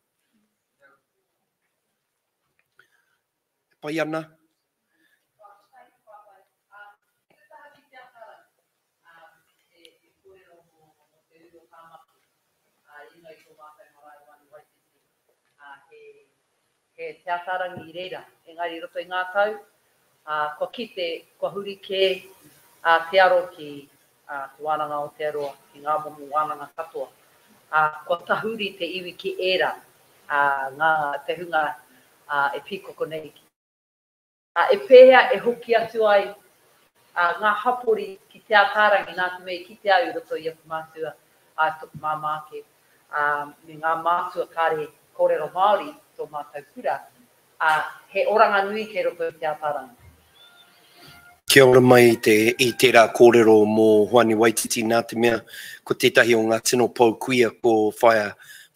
E pai ana? He Te Ataarangi i reira, engari i roto i ngā tau, kua kite, kua huri kē te aro ki Te Wānanga o Aotearoa, ki ngā momo wānanga katoa. Kua tahuri te iwi ki ērā, ngā, te hunga e pīkoko nei ki. E pēhea e hoki atu ai ngā hapori ki Te Ataarangi, nā te mea i kite au i roto i aku mātua, ā, toku māmā ake, ā, me ngā mātua kāre kōrero Māori tō mātou kura, ā, he oranga nui kei roto i Te Ataarangi. Kia ora mai i te, i tērā kōrero mō Hoani Waititi nā te mea ko tētahi o ngā tino pou kuia ko Whaea,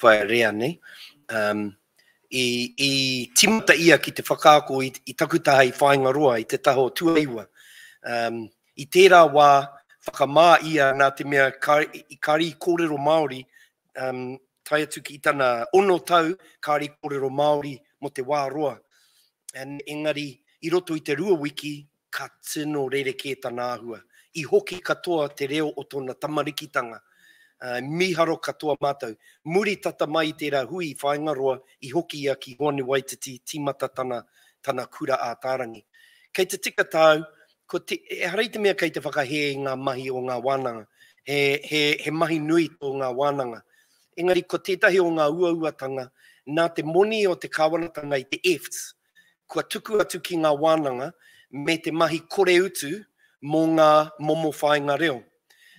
Whaea Rea nei. Um, i, i tīmata ia ki te whakaako i, i taku taha i Whāingaroa, i te taha o Tuaiwa. Um, i tērā wā, whakamā ia nā te mea ka, kāre i kōrero Māori, um, tae atu ki tana ono tau, kāre i kōrero Māori mō te wā roa. And, engari, i roto i te rua wiki, ka tino rerekē tana āhua. I hoki katoa te reo o tōna tamarikitanga. Uh, mīharo katoa mātou. Muri tata mai i tērā hui i Whāingaroa, i hoki ia ki Hoani Waititi, tīmata tana, tana kura ātārangi. Kei te tika tāu, ko te, ehara i te mea kei te whakahē i ngā mahi o ngā wānanga. He, he, he mahi nui tō ngā wānanga. Engari ko tētahi o ngā uauatanga, nā te moni o te kāwanatanga i te EFTS, kua tuku atu ki ngā wānanga me te mahi kore utu mō ngā momo whāinga reo.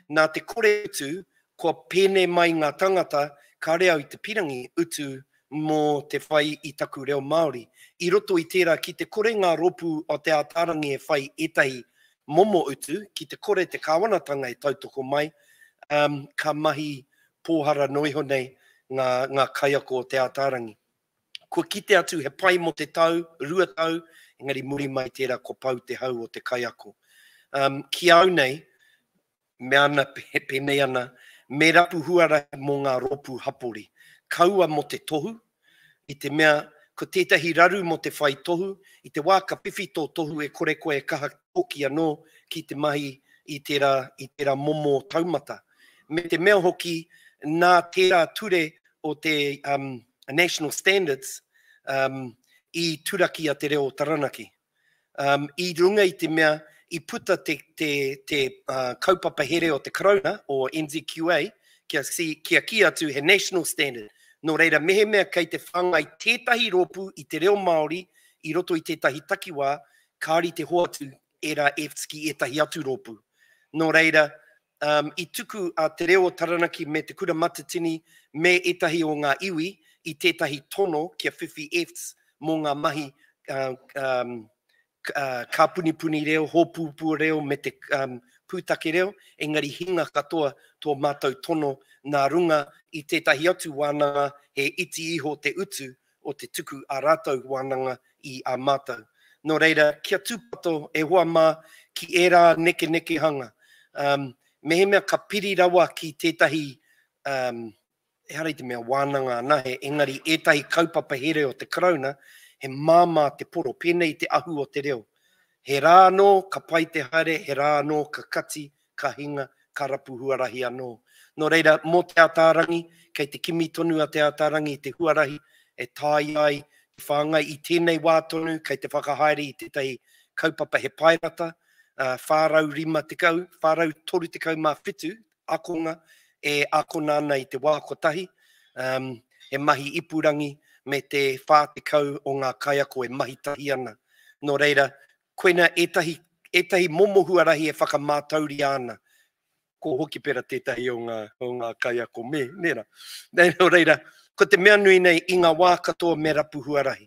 Nā te kore utu, kua pēnei mai ngā tangata kāre au i te pirangi utu mō te whai i taku reo Māori. I roto i tērā, ki te kore ngā rōpū o Te Ātaarangi e whai ētahi momo utu, ki te kore te kāwanatanga e tautoko mai, um, ka mahi pōhara noa iho nei ngā, ngā kaiako o Te Ātaarangi. Kua kite atu he pai mō te tau, 2 tau, engari muri mai tērā kua pau te hau o te kaiako. Um, ki au nei, mea ana, pēnei ana, me rapu huarahi mō ngā rōpū hapori. Kaua mō te tohu, i te mea, ko tētahi raru mō te whai tohu, i te wā ka whiwhi tō tohu e kore koe e kaha hoki anō ki te mahi i tērā, i tērā momo taumata. Me te mea hoki, nā tērā ture o te um, National Standards um, i turaki a te reo o Taranaki. Um, I runga i te mea, i puta te, te, te uh, kaupapa here o te Karauna, o NZQA, kia, si, kia kī atu he national standard. Nō reira, mehemea kei te whāngai tētahi rōpū i te reo Māori i roto i tētahi takiwā, kāri te hoatu ērā EFTs ki ētahi atu rōpū. Nō reira, um, i tuku a Te Reo o Taranaki me Te Kura Matatini me ētahi o ngā iwi i tētahi tono kia whiwhi EFTs mō ngā mahi uh, um, uh, kāpunipuni reo, hōpūpū reo me te um, pūtake reo, engari hinga katoa tō mātou tono nā runga i tētahi atu wānanga he iti iho te utu o te tuku a rātou wānanga i a mātou. Nō reira, kia tūpato e hoa mā ki ērā nekenekehanga. Um, mehemea ka piri rawa ki tētahi, um, ehara i te mea wānanga anahe, engari ētahi kaupapa here o te Karauna, he māmā te poro, pēnei te ahu o te reo. He rā anō ka pai te haere, he rā anō ka kati, ka hinga, ka rapu huarahi anō. Nō reira, mō Te Ataarangi, kei te kimi tonu a Te Ataarangi i te huarahi e taea ai Whāngai i tēnei wā tonu kei te whakahaere i tētahi kaupapa he paerata, 450, 437 akonga e akona ana i te wā kotahi, he mahi ipurangi me te 40 o ngā kaiako e mahi tahi ana. Nō reira, koina ētahi, ētahi momo huarahi e whakamātauria ana ko Hokipera tētahi o ngā, o ngā kaiako me, nē rā. Nō reira, ko te mea nui nei, i ngā wā katoa me rapu huarahi,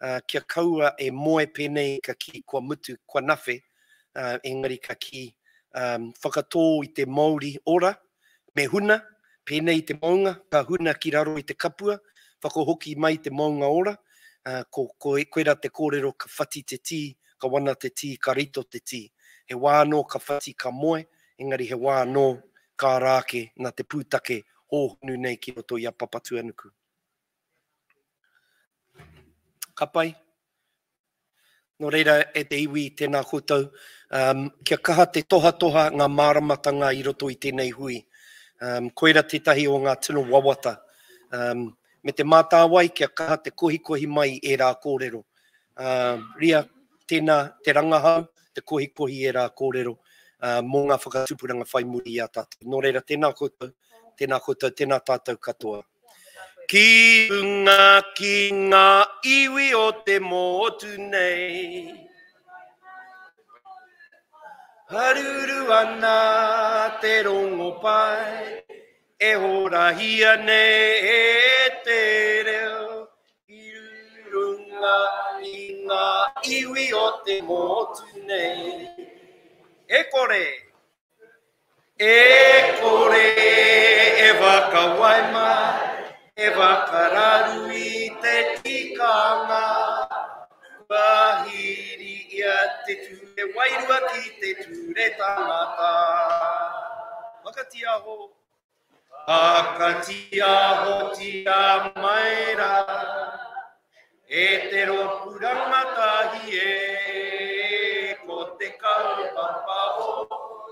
uh, kia kaua e moe pēnei ka kī, kua mutu, kua nawhe, uh, engari ka kī, um, whakatō i te mouri ora, me huna, pēnei i te mounga, ka huna ki raro i te kapua, whakahoki mai te mounga ora, uh, ko, ko, koira te kōrero ka whati te tī, ka wana te tī, ka rito te tī. He wā anō ka whati ka moe, engari he wā anō ka ara ake nā te pūtake hōhonu nei ki roto i a Papatuanuku. Ka pai. Nō reira, e te iwi, tēnā koutou, um, kia kaha te tohatoha ngā māramatanga i roto i tēnei hui. Um, koira tētahi o ngā tino wawata. Um, me te mātāwai kia kaha te kohikohi mai i ērā kōrero. Ria, tēnā te rangahau, te kohikohi ērā kōrero mō ngā whakatupuranga whai muri i a tātou. Nō reira, tēnā koutou, tēnā koutou, tēnā tātou katoa. Ki runga ki ngā iwi o te motu nei. Haruru ana te rongopai, e horahia nei e te reo. I runga i ngā iwi o te motu nei. E kore, e kore e whakawaima, e whakararu i te tikanga. Kua hīri ia te ture wairua ki te ture tangata. Whakatiaho. Whakatiahotia mai rā e te rōpū rangatahi e, ko te kaupapa o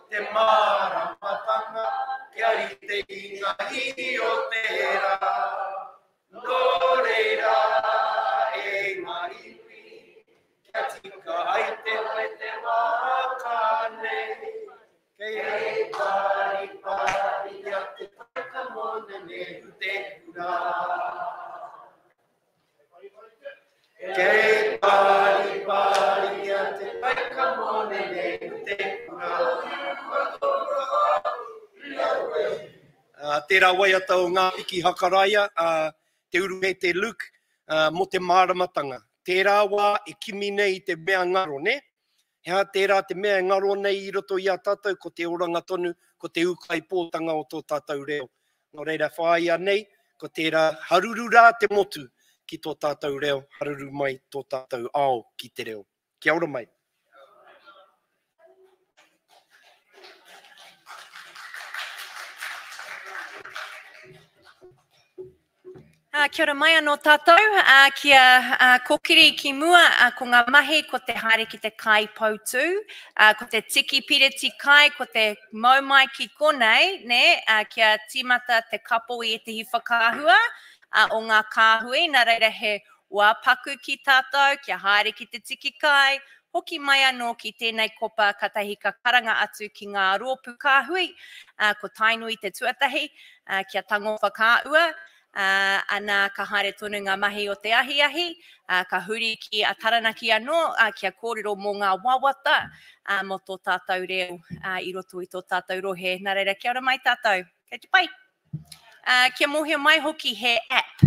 te māramatanga kia rite i ngā ihi o te rā. Nō reira e ngā iwi, kia tika ai te hoe te waka nei. Kei pariparia te taika mōna nehu te kura. Kei pariparia te taika mōna nehu te kura. Tērā waiata o Ngā Piki Hakaraia, Te Uruhete Luke, mō te māramatanga. Tērā wā e kimi nei i te mea ngaro, nē? He aha tērā te mea e ngaro nei i roto i a tātou, ko te oranga tonu, ko te ūkaipōtanga o tō tātou reo. Nō reira, whāia nei, ko tērā haruru rā te motu ki tō tātou reo, haruru mai tō tātou ao ki te reo. Kia ora mai. Kia ora mai anō tātou, kia kōkiri ki mua, ko ngā mahi ko te haere ki te kai poutū, ko te tiki piriti kai, ko te mau mai ki konei, nē, kia tīmata te kapo i ētehi whakaahua o ngā kāhui, nā reira he wā paku ki tātou, kia haere ki te tiki kai, hoki mai anō ki tēnei kopa katahi ka karanga atu ki ngā rōpū kāhui, ko Tainui te tuatahi, kia tango whakaahua, ana ka haere tonu ngā mahi o te ahiahi, ka huri ki a Taranaki anō kia kōrero mō ngā wawata mō tō tātou reo i roto i tō tātou rohe. Nā reira, kia ora mai tātou. Kei te pai? Kia mōhio mai hoki he app,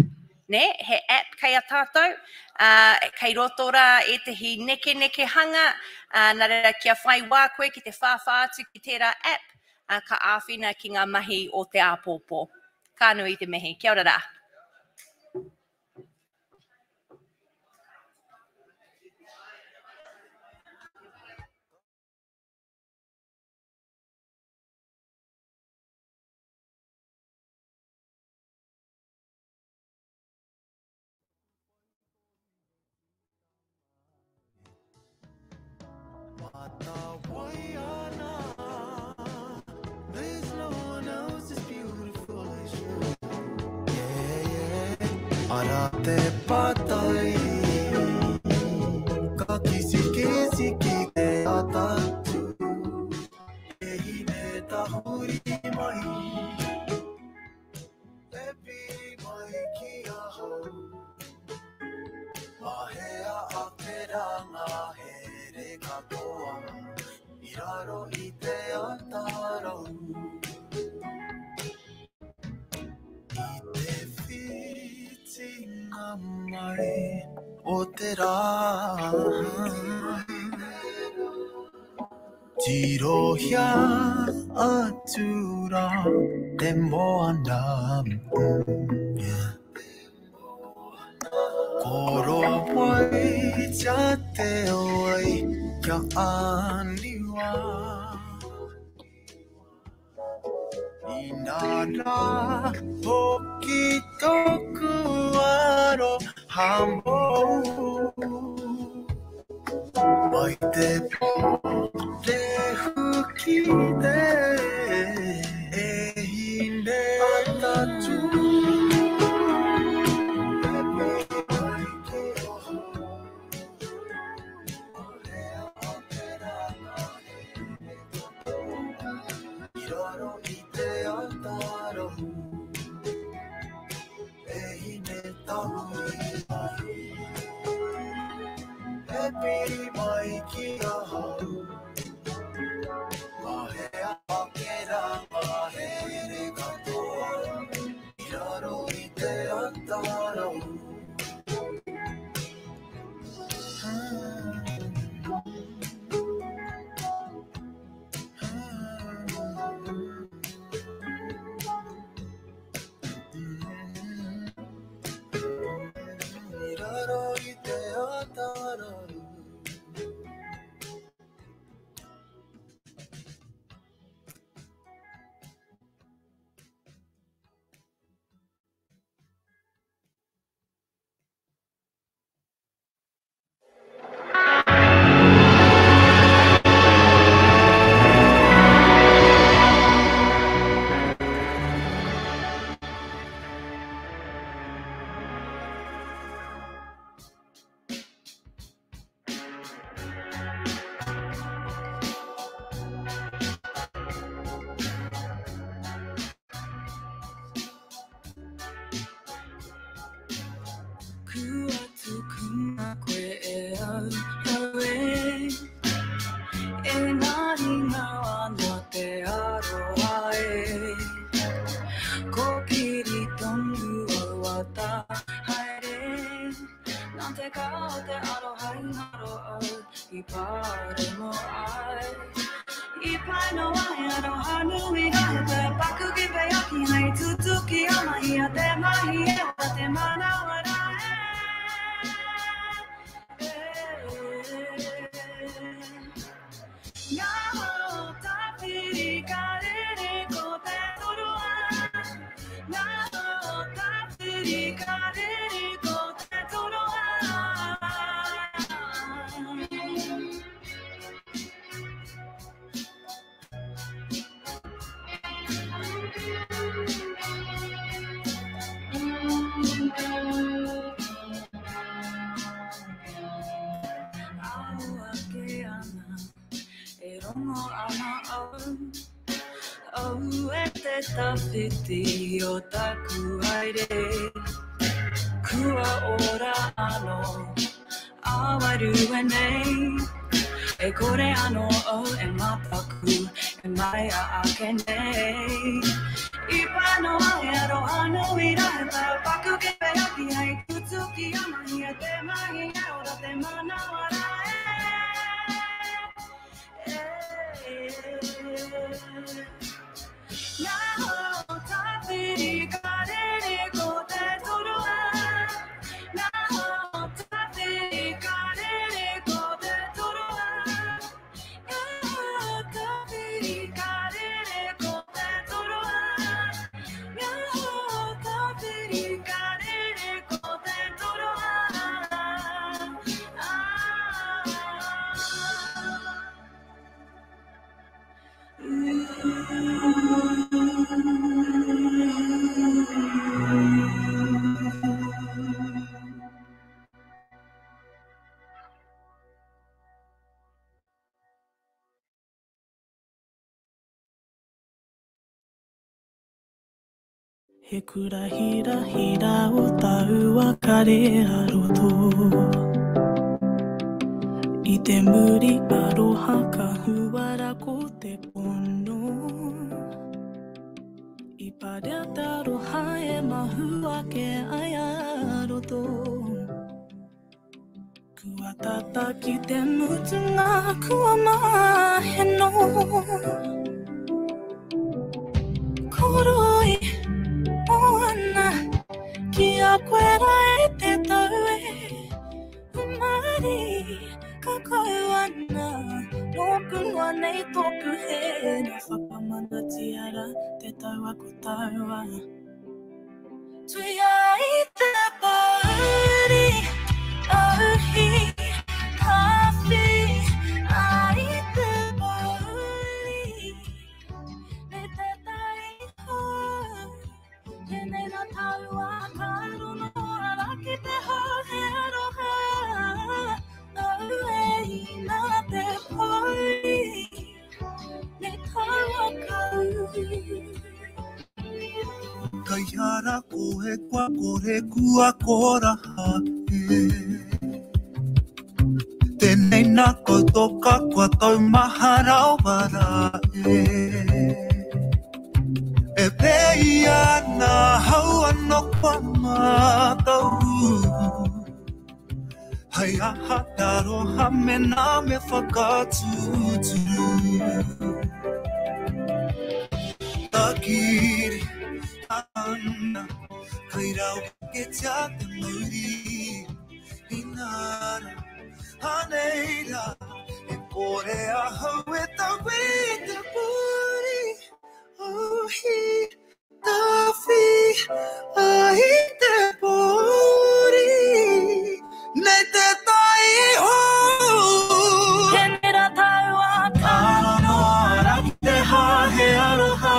nē? He app kei a tātou, kei roto rā ētehi nekenekehanga, nā reira kia whai wā koe ki te whāwhā atu ki tērā app, ka āwhina ki ngā mahi o te āpōpō. Ka nui te mihi. Kia ora rā. Ara te patai. Mahea ake rā ngā here katoa i raro i te atarau. I te whitinga mai o te rā. Tirohia atu rā te moana. Yeah. Korowaitia te wai kia āniwa. Inā rā hoki tōku aroha mōu. Mai te pō rehu ki te e hine atatū. I raro i te atarau e hine tauri mai. E piri mai ki ahau. Mahea ake rā ngā here katoa i raro i te atarau. I raro i te atarau. Kua tukuna koe e au, au e. E ngā ringa ana te aroha e. Kōkiri tonu au ata haere. Nā te kaha o te aroha i ngaro au, i pāremo ai. I pai noa he aroha nui rahe te paku ki pe aki hei tutuki a mahi a te mahi e ora te manawa rā e. Ngā hau tāwhiri ka rere ko te toroa. Ngā hau tāwhiri ka rere ko te toroa. Ao ake ana, e rongo ana au. Au e te tawhiti o taku haere. Kua ora anō, awarua nei. E kore anō au e mataku, e maia ake nei. I pai noa he aroha nui rahe pau paku ki pe aki hei tutuki a mahi a te mahi e ora te manawa rā e. Ngā hau tāwhiri ka rere ko te toroa. Ngā hau tāwhiri ka rere ko te toroa. Ngā hau tāwhiri ka rere ko te toroa. Ngā hau tāwhiri ka rere ko te He kura hira hira o taua kare a roto. I te muri aroha ka huara ko te pono. I parea te aroha e mahu ake ai a roto. Kua tata ki te mutunga kua maheno. Koroi moana ki a koe rā e te tau e. Umari ka kau ana nōku noa nei tōku hē. Nā whakamanatia rā te taua ko taua. Tuia i te pōuri, auhi, tawhi, ai te pōuri. Me te tai hou, tēnei rā taua ka rono ara ki te hau he aroha. Aue ina te pōuri, me taua kau. Kai hara koe kua kore kua koraha e. Tēnei nā koutou ka kua taumaha rawa rā e. E pēi ana hau anō kua mātau. Hei aha te aroha mēnā me whakatūturu. Takiri ana, kai raweketia te mauri. Inara, anei rā, e kore ahau e tau i te puri. Auhi, tawhi, ai te pōuri. Nei te tai hou. Tēnei rā taua ka rono ara ki te hā he aroha.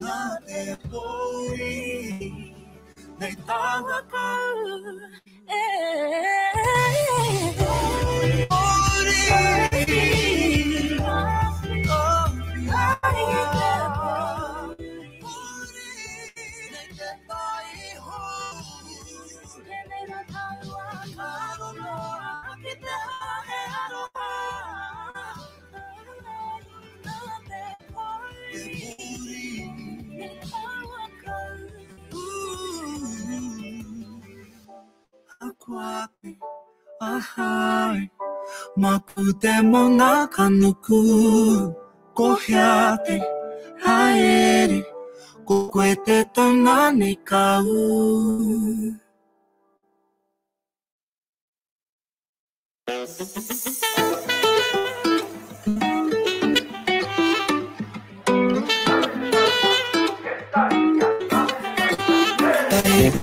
Nā te pōuri, nei taua kau e. Pōuri. Ai te Nei te tai hou. Tēnei rā taua ka rono ara ki te hā he aroha. Nā te pōuri, nei taua kau. Akoake, ahai, maku te maunga ka nuku, ko hea te haere, ko koe te taunga nei ka ū.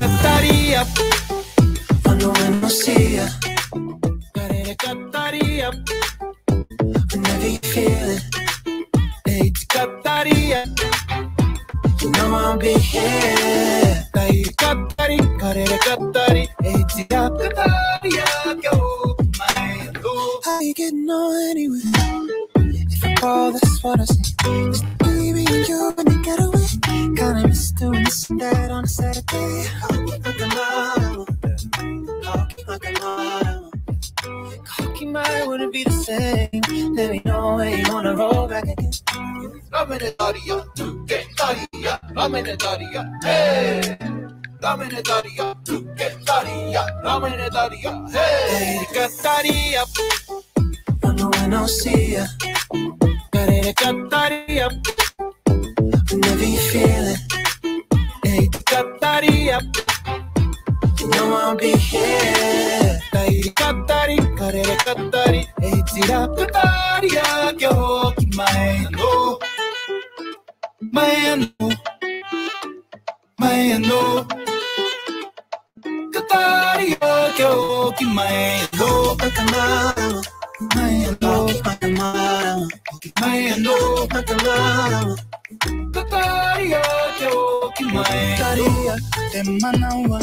Kataria, Ano when I see ya. Kataria, whenever you feel it. Hey, Kataria, you know I'll be here. Katari, Katari, hey, Kataria, yo, my love. How you getting on anyway? If I call, that's what I say. It's me and you when you get away. Kinda miss doing this and that on a Saturday. Cocky might wouldn't be the same. Let me know when you wanna roll back again. Ramene daria, tuke daria, ramene daria, hey. Ramene daria, tuke daria, ramene daria, hey. Kataria, Ano when I see ya. Kataria, whenever you feel it. Hey, Kataria, you know I'll be here. Katari, Katari, hey, tira Kataria, kia hoki mai anō. Mai anō, mai anō. Kataria, kia hoki mai anō. Mai anō, mai anō. Kataria, kia hoki mai anō. Kataria, te manawa,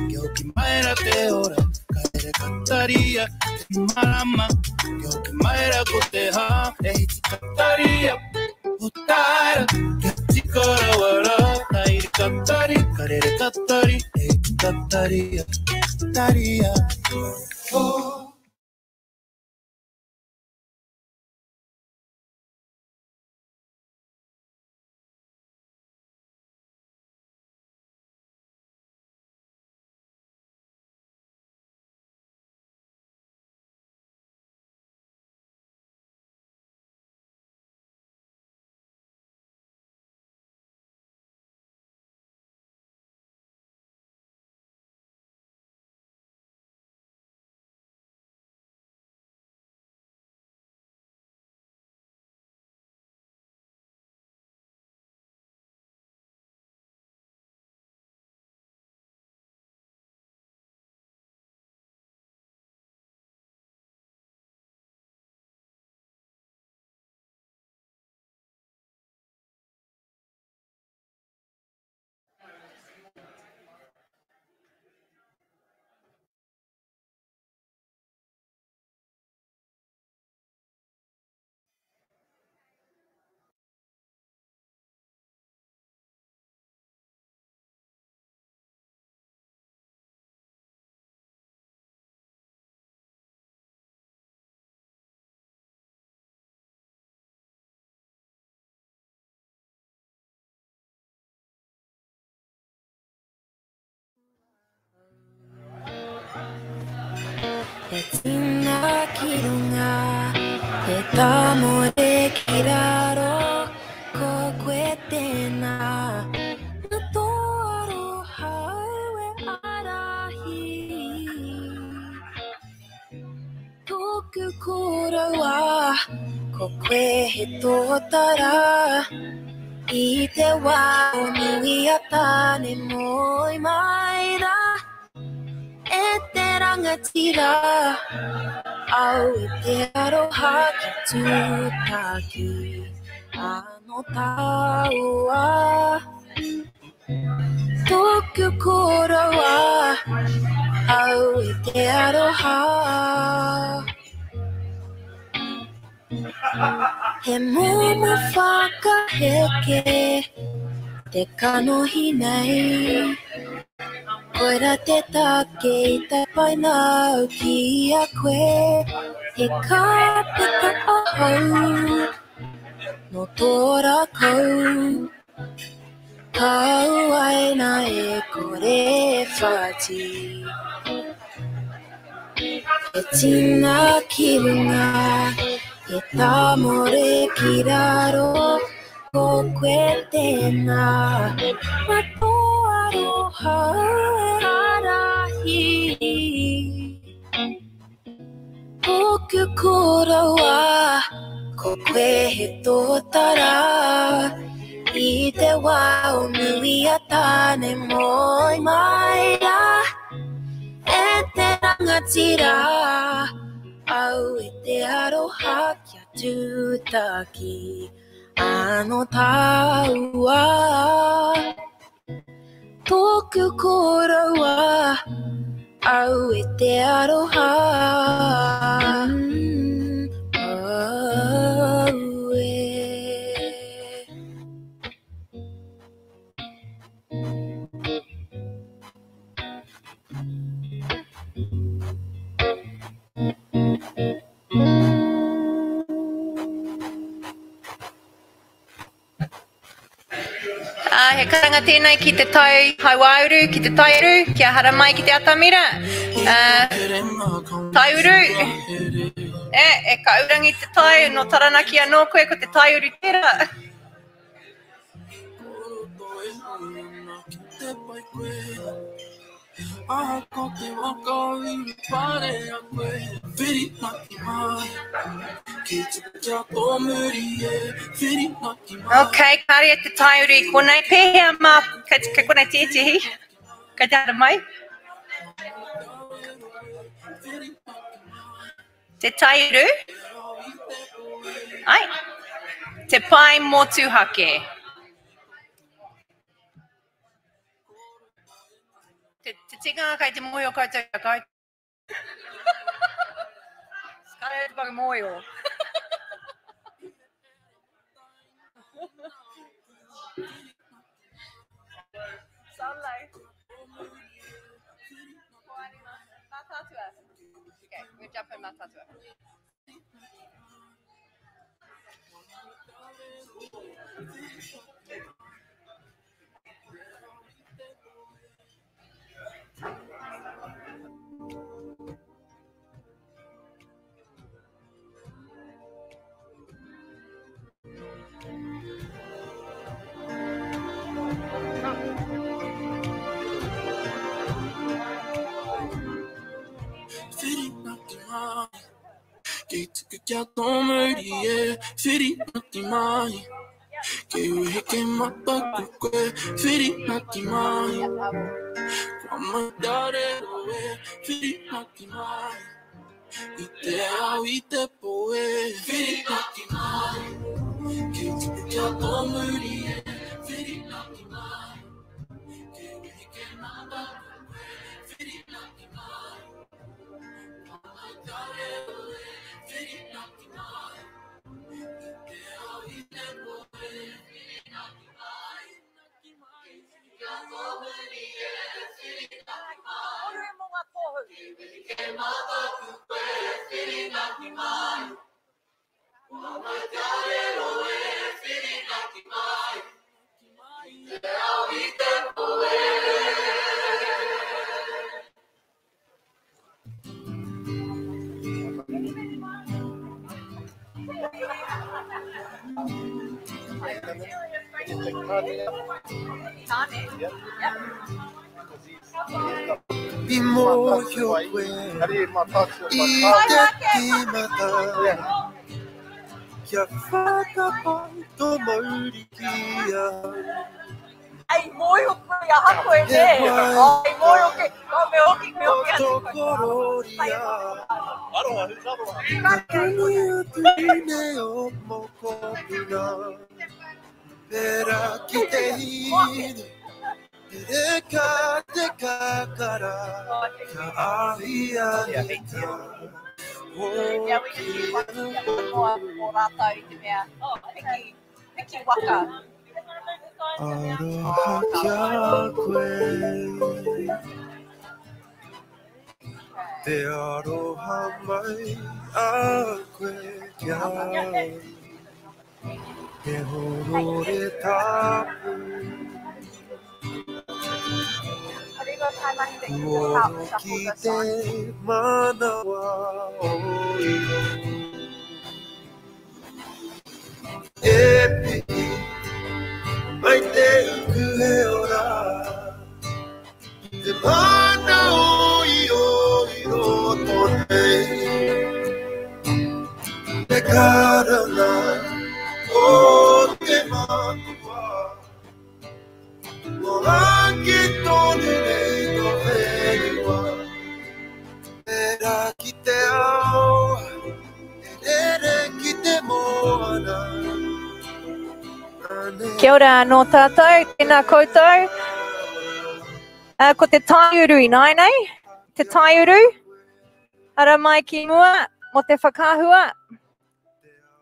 kia hoki mai rā te ora. Kaere Kataria, te marama, kia hoki mai rā ko te hā. Ei, Kataria, o tāra, kia reka rawa rā Tai reka tari, ka rere tatari E tataria, taria Oh. He tina ki runga, he tamore ki raro, ko koe tēnā. Nā tō aroha au e ārahi. Tōku koroua, ko koe he tōtara. I te wā o nui a Tāne moe mai rā. E te rangatira, au e te aroha ki tūtaki, anō tāua. Tōku koroua, au e te aroha. He momo whakaheke te kanohi nei. Koira te take i tapaina au ki a koe. He kāpeka ahau nō tō rākau. Kauaina e kore e whati. He tina ki runga, he tāmore ki raro. Ko koe tēnā, mā tō aroha e ārahi. Tōku koroua, ko koe he tōtara. I te wā o nui a Tāne moe mai rā. E te rangatira, au e te aroha kia tūtaki. Anō tāua, tōku koroua, au e te aroha. Au e. He karanga tēnei ki te tai hauāuru, ki te taiuru, kia haramai ki te atamira. Taiuru, e, e kaurangi te tai, no Taranaki anō koe, ko te taiuru tērā. Ahakoa te waka uru pare a koe, whirinaki mai, ki tuku kia tō muri e, whirinaki mai. Ok, kāre te taiuru i konei. Pēhea mā, kei, kei konei tētehi, kei te ara mai. Te taiuru, ai, te pae motuhake. Te, te tikanga kei te mōhio koutou kia koutou. Kāre te whakamōhio. Solo. Matatua. Okay, we're jumping Matatua. Whirinaki mai, kei tuku kia tō muri e. Whirinaki mai, kei uhi mataku koe. Whirinaki mai, kua mai tārero e. Whirinaki mai, i te ao i te pō e. Whirinaki mai, kei tuku kia tō muri e. Whirinaki mai, kei uhi mataku koe. Whirinaki mai, Kore mō ngā tohu. Tāne. Yep. I mōhio koe i te tīmata Kia whakapai tō mauri ki ahau Ei mōhio koe i aha koe, He nē? wai Oh, ei mōhio koe. Oh, me hoki, me o hoki tō atu koe. kororia Ka tini atu ine o mokopuna Pērā ki te hine Te reka te kakara Ka ahiahi ka Yeah, we just need one, yeah, one more mō rātou i te mea. Oh, piki, piki waka. Aroha kia koe Te aroha mai a koe kia au Te horore tapu Have you got kaimahi that can just help Oro shuffle ki this te on? manawa o io E pihi mai te uku he ora Te mana o io i roto nei Te karanga o te matua Mo ake tonu nei tō whenua Pērā ki te ao, e rere ki te moana Kia ora anō tātou, tēnā koutou. Ko te taiuru ināianei, te taiuru, ara mai ki mua, mō te whakaahua,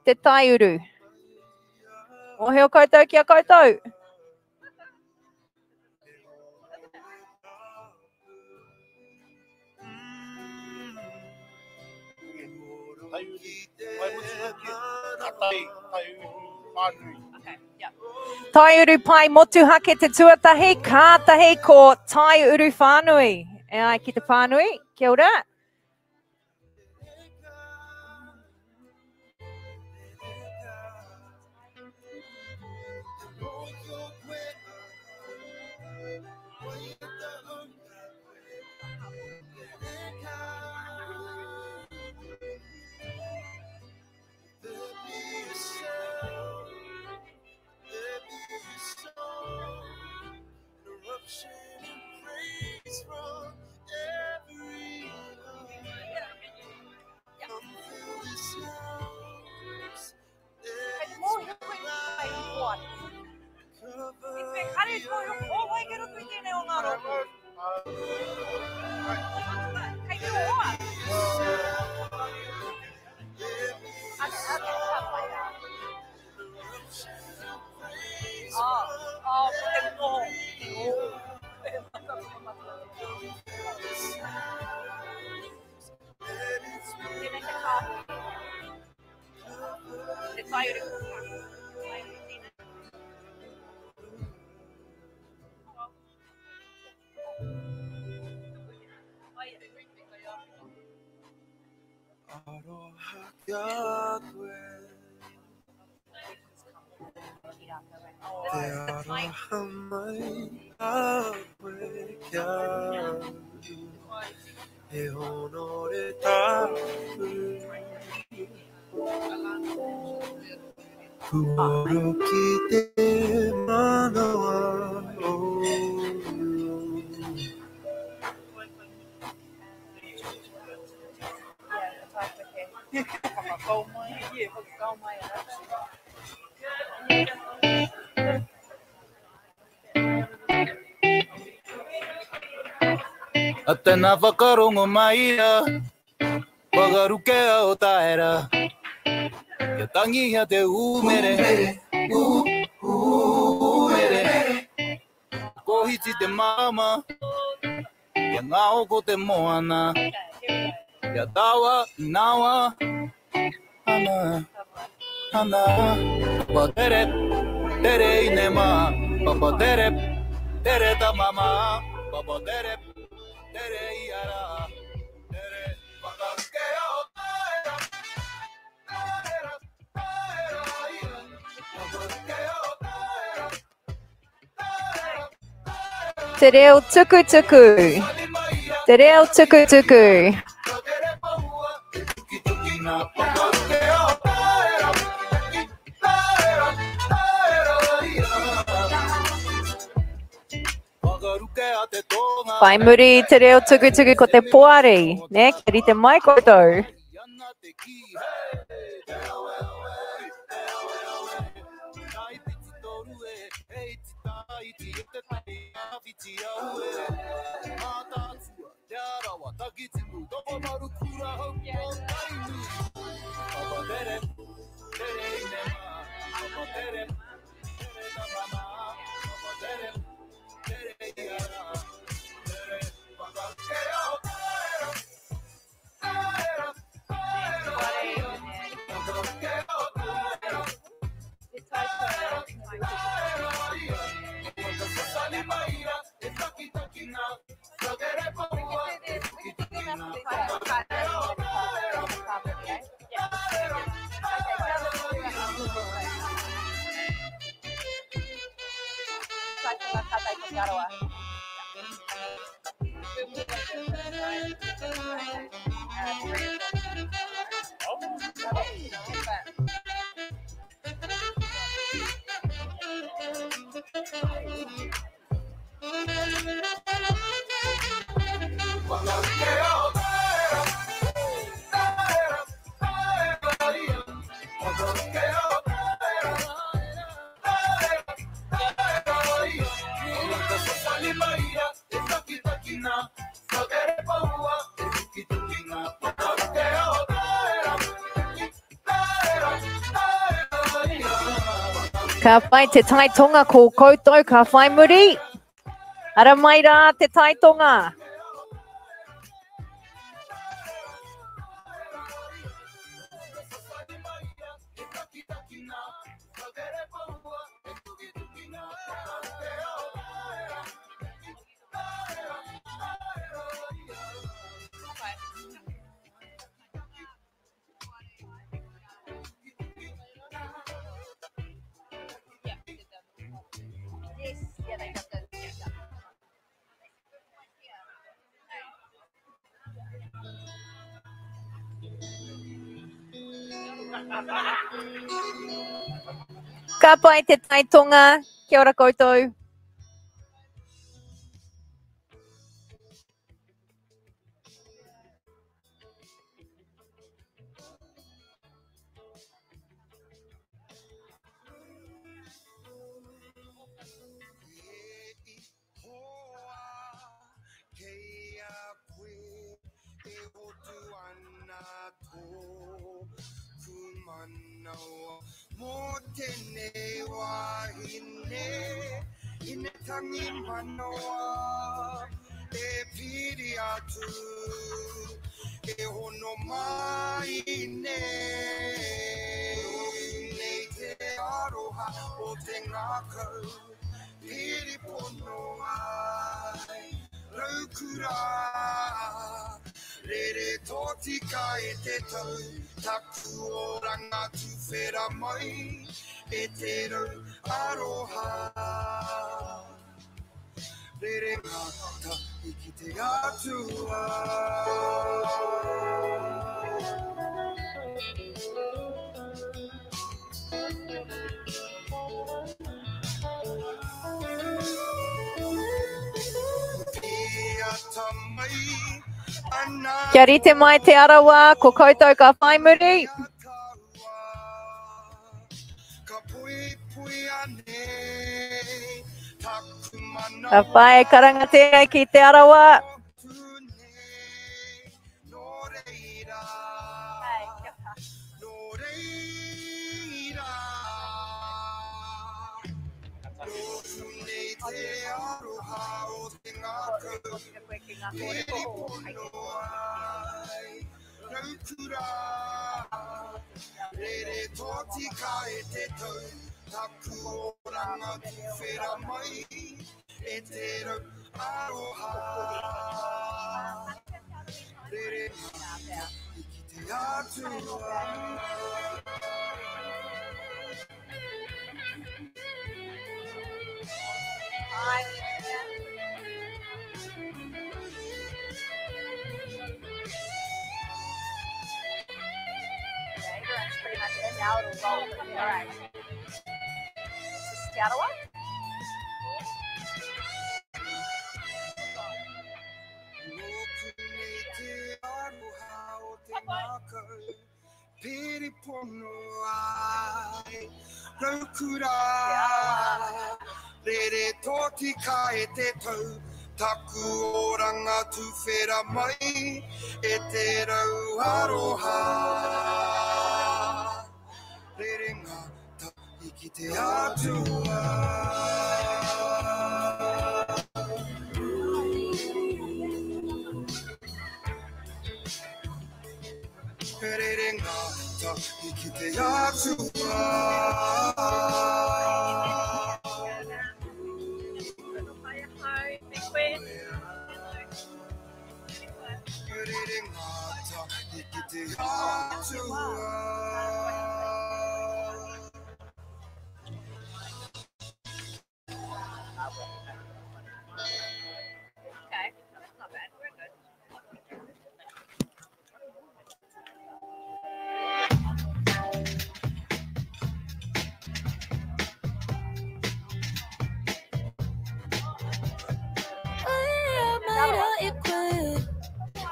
te taiuru. Mōhio koutou ki a koutou. Taiuru Pai Motuhake te tuatahi, kātahi ko Taiuru Whānui. E ai ki te whānui, kia ora. Eruption and praise from every Aroha kia koe. Te aroha mai a koe kia au. He honore tāku. Puoro ki te manawa o. A tēnā whakarongo mai a, whakarukea o taera. Kia tangihia te umere, umere. Kohiti te mama, kia ngāoko te moana. Kia tawa, nawa, ana, ana. Papa tere, tere inema, papa tere, tere tamama, papa tere, tere iara, tere. Whakarukea o taera, taera, taera ia. Whakarukea o taera, taera, taera. Te reo tukutuku. Te reo tukutuku. Whai muri i te reo tukutuku ko te poari, ne? Kia rite mai koutou. Ka whai te taitonga ko koutou, ka whai muri. Ara mai rā te taitonga. Ka pai te taitonga. Kia ora koutou. E hono mai nei. aroha o te ngākau Piri pono ai Raukura Rere tōtika e te tau Taku oranga tuwhera mai E te rau aroha Rere ngata i ki te atua Kia rite mai Te Arawa, ko koutou ka whai muri. Ka whai karanga tēnei ki Te Arawa. Rere tōtika e te tau Taku oranga tuwhera mai E te rau aroha Rere i ki te atua Everyone's pretty much in now. It'll roll. All right. This is Te Arawa. Piri pono ai Raukura Rere tōtika e te tau Taku oranga tuwhera mai E te rau aroha Rere ngata i ki te atua Rere ngata i ki te atua Rere ngata i ki te atua Okay, that's not bad. We're good.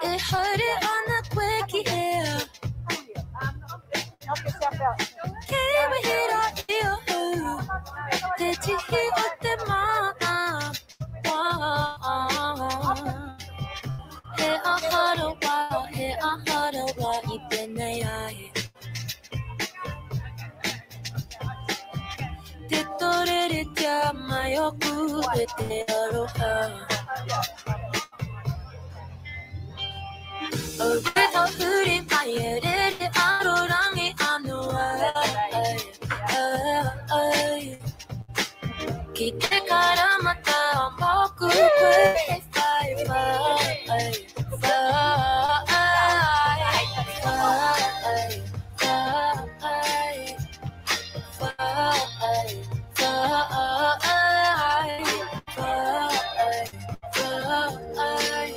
E haere ana koe ki ea Help yourself out. Kei wehera i ahau Te tihi o te mana He aharawa, he aharawa i pēnei ai Te torere tia mai oku e te aroha O te huri mai e rere arorangi anu ai, ai. Ki te karamata o mōku koe e whai whai whai whai whai whai whai whai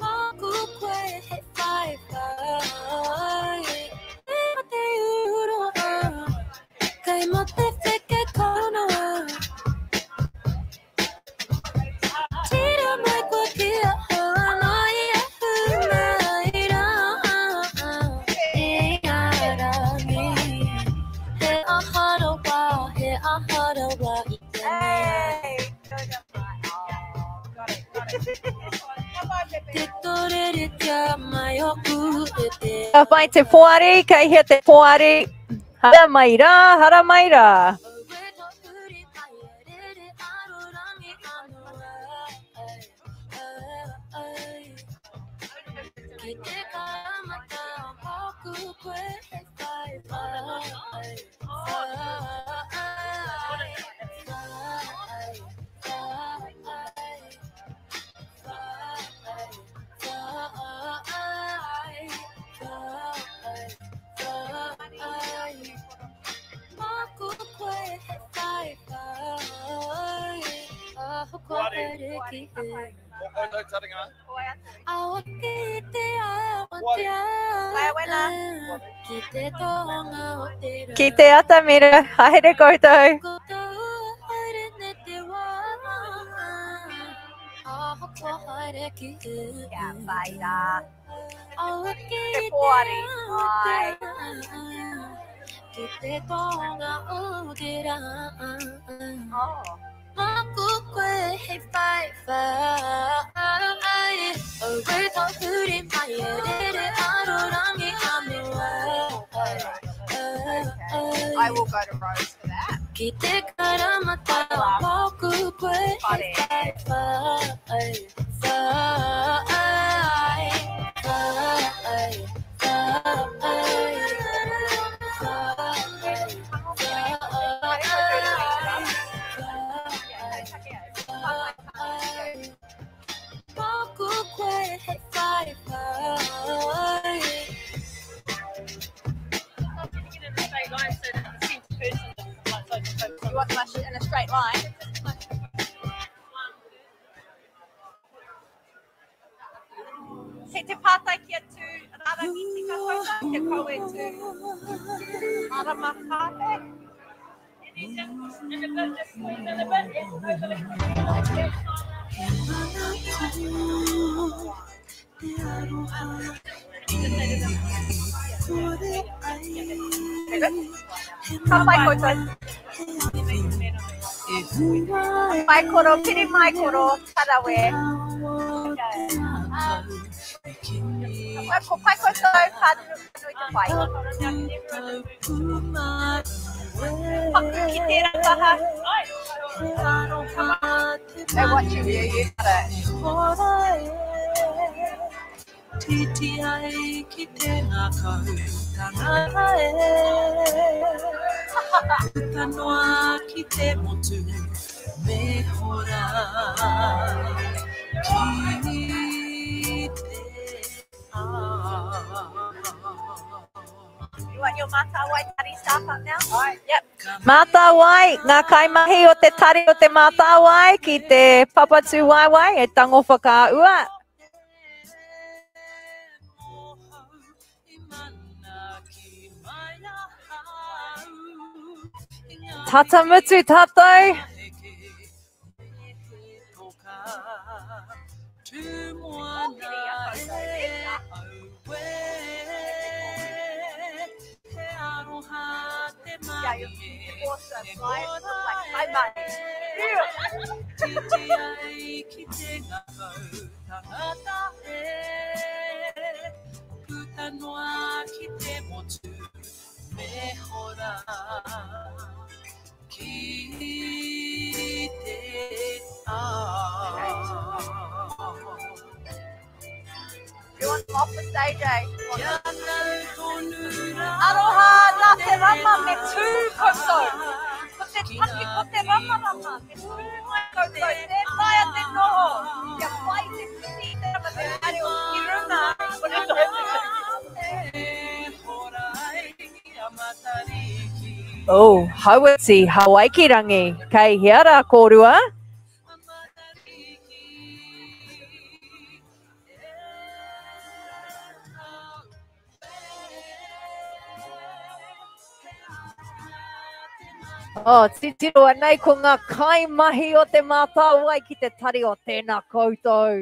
Mōku koe he whai whai E mate uroa Kei mate wheke kaunoa Tira mai koe ki ahau anō i ahu mai rā I arangi He aharawa, he aharawa i tēnei ai Te torere tia mai oku e te Ka whai te poari, kei hea te poari. Hara mai rā, hara mai rā. Ki te karamata o mōku koe e whai whai whai ki te Ko koutou taringa. Ao ake i te awatea Ki te tonga o te rā Ki te atamira, haere koutou. Ko tau haere ne te wā Ahakoa haere ki te Kia whai rā. Ao ake Te i te poari. awatea Ki te tonga o te rā Oh. Māku koe hei whai whai Aue tahuri mai e rere arorangi anō I will go to Rose for that. Ki te karamata māku koe hei whai whai Whai whai whai whai Māku koe hei whai whai You want them in a straight line? Kei te pātai kia tū rarangi tika koutou, kia kau e tū marama kāpe. Ka pai koutou. Mai koro, piri mai koro, karawe. Ko pai koutou, ka nui te pai. Paku ki tērā taha. They watching you, you got it. Titi ai ki te ngākau tangata e Puta noa ki te motu me hora Ki te ao You want your Mātāwai tari staff up now? Yep. Mātāwai, ngā kaimahi o te tari o te Mātāwai ki te Papatūwaewae e tango whakaua. Tata mutu tātou. Tū moana e aue He aroha te Yeah, mahi you're awesome, e right? hora Look like e kaimahi. Titi ai ki te ngākau tangata e Puta noa ki te motu me hora Ki te ao You want them off the stage, eh? Kia tau tonu rā Aroha, nā te rama me tū koutou. Ko te taki, ko te rama rama, me tū mai koutou. Tē taea te noho. Kia whai te whiti i te rama, te haere o ki runga. Ko te Oh, Hauiti, Hawaiki rangi. Kei hea rā kōrua? Oh, titiro anei ko ngā kaimahi o te Mātāwai ki te tari o tēnā koutou.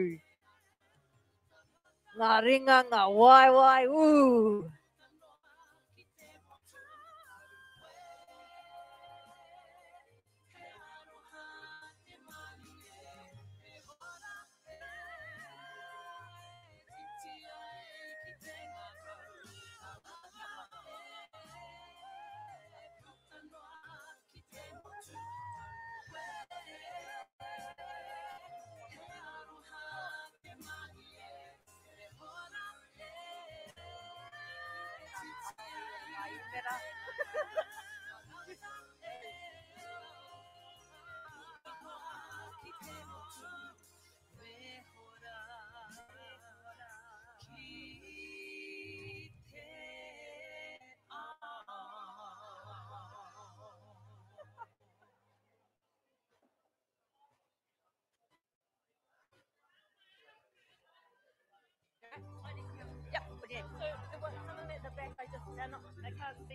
Ngā ringa, ngā waewae, ū.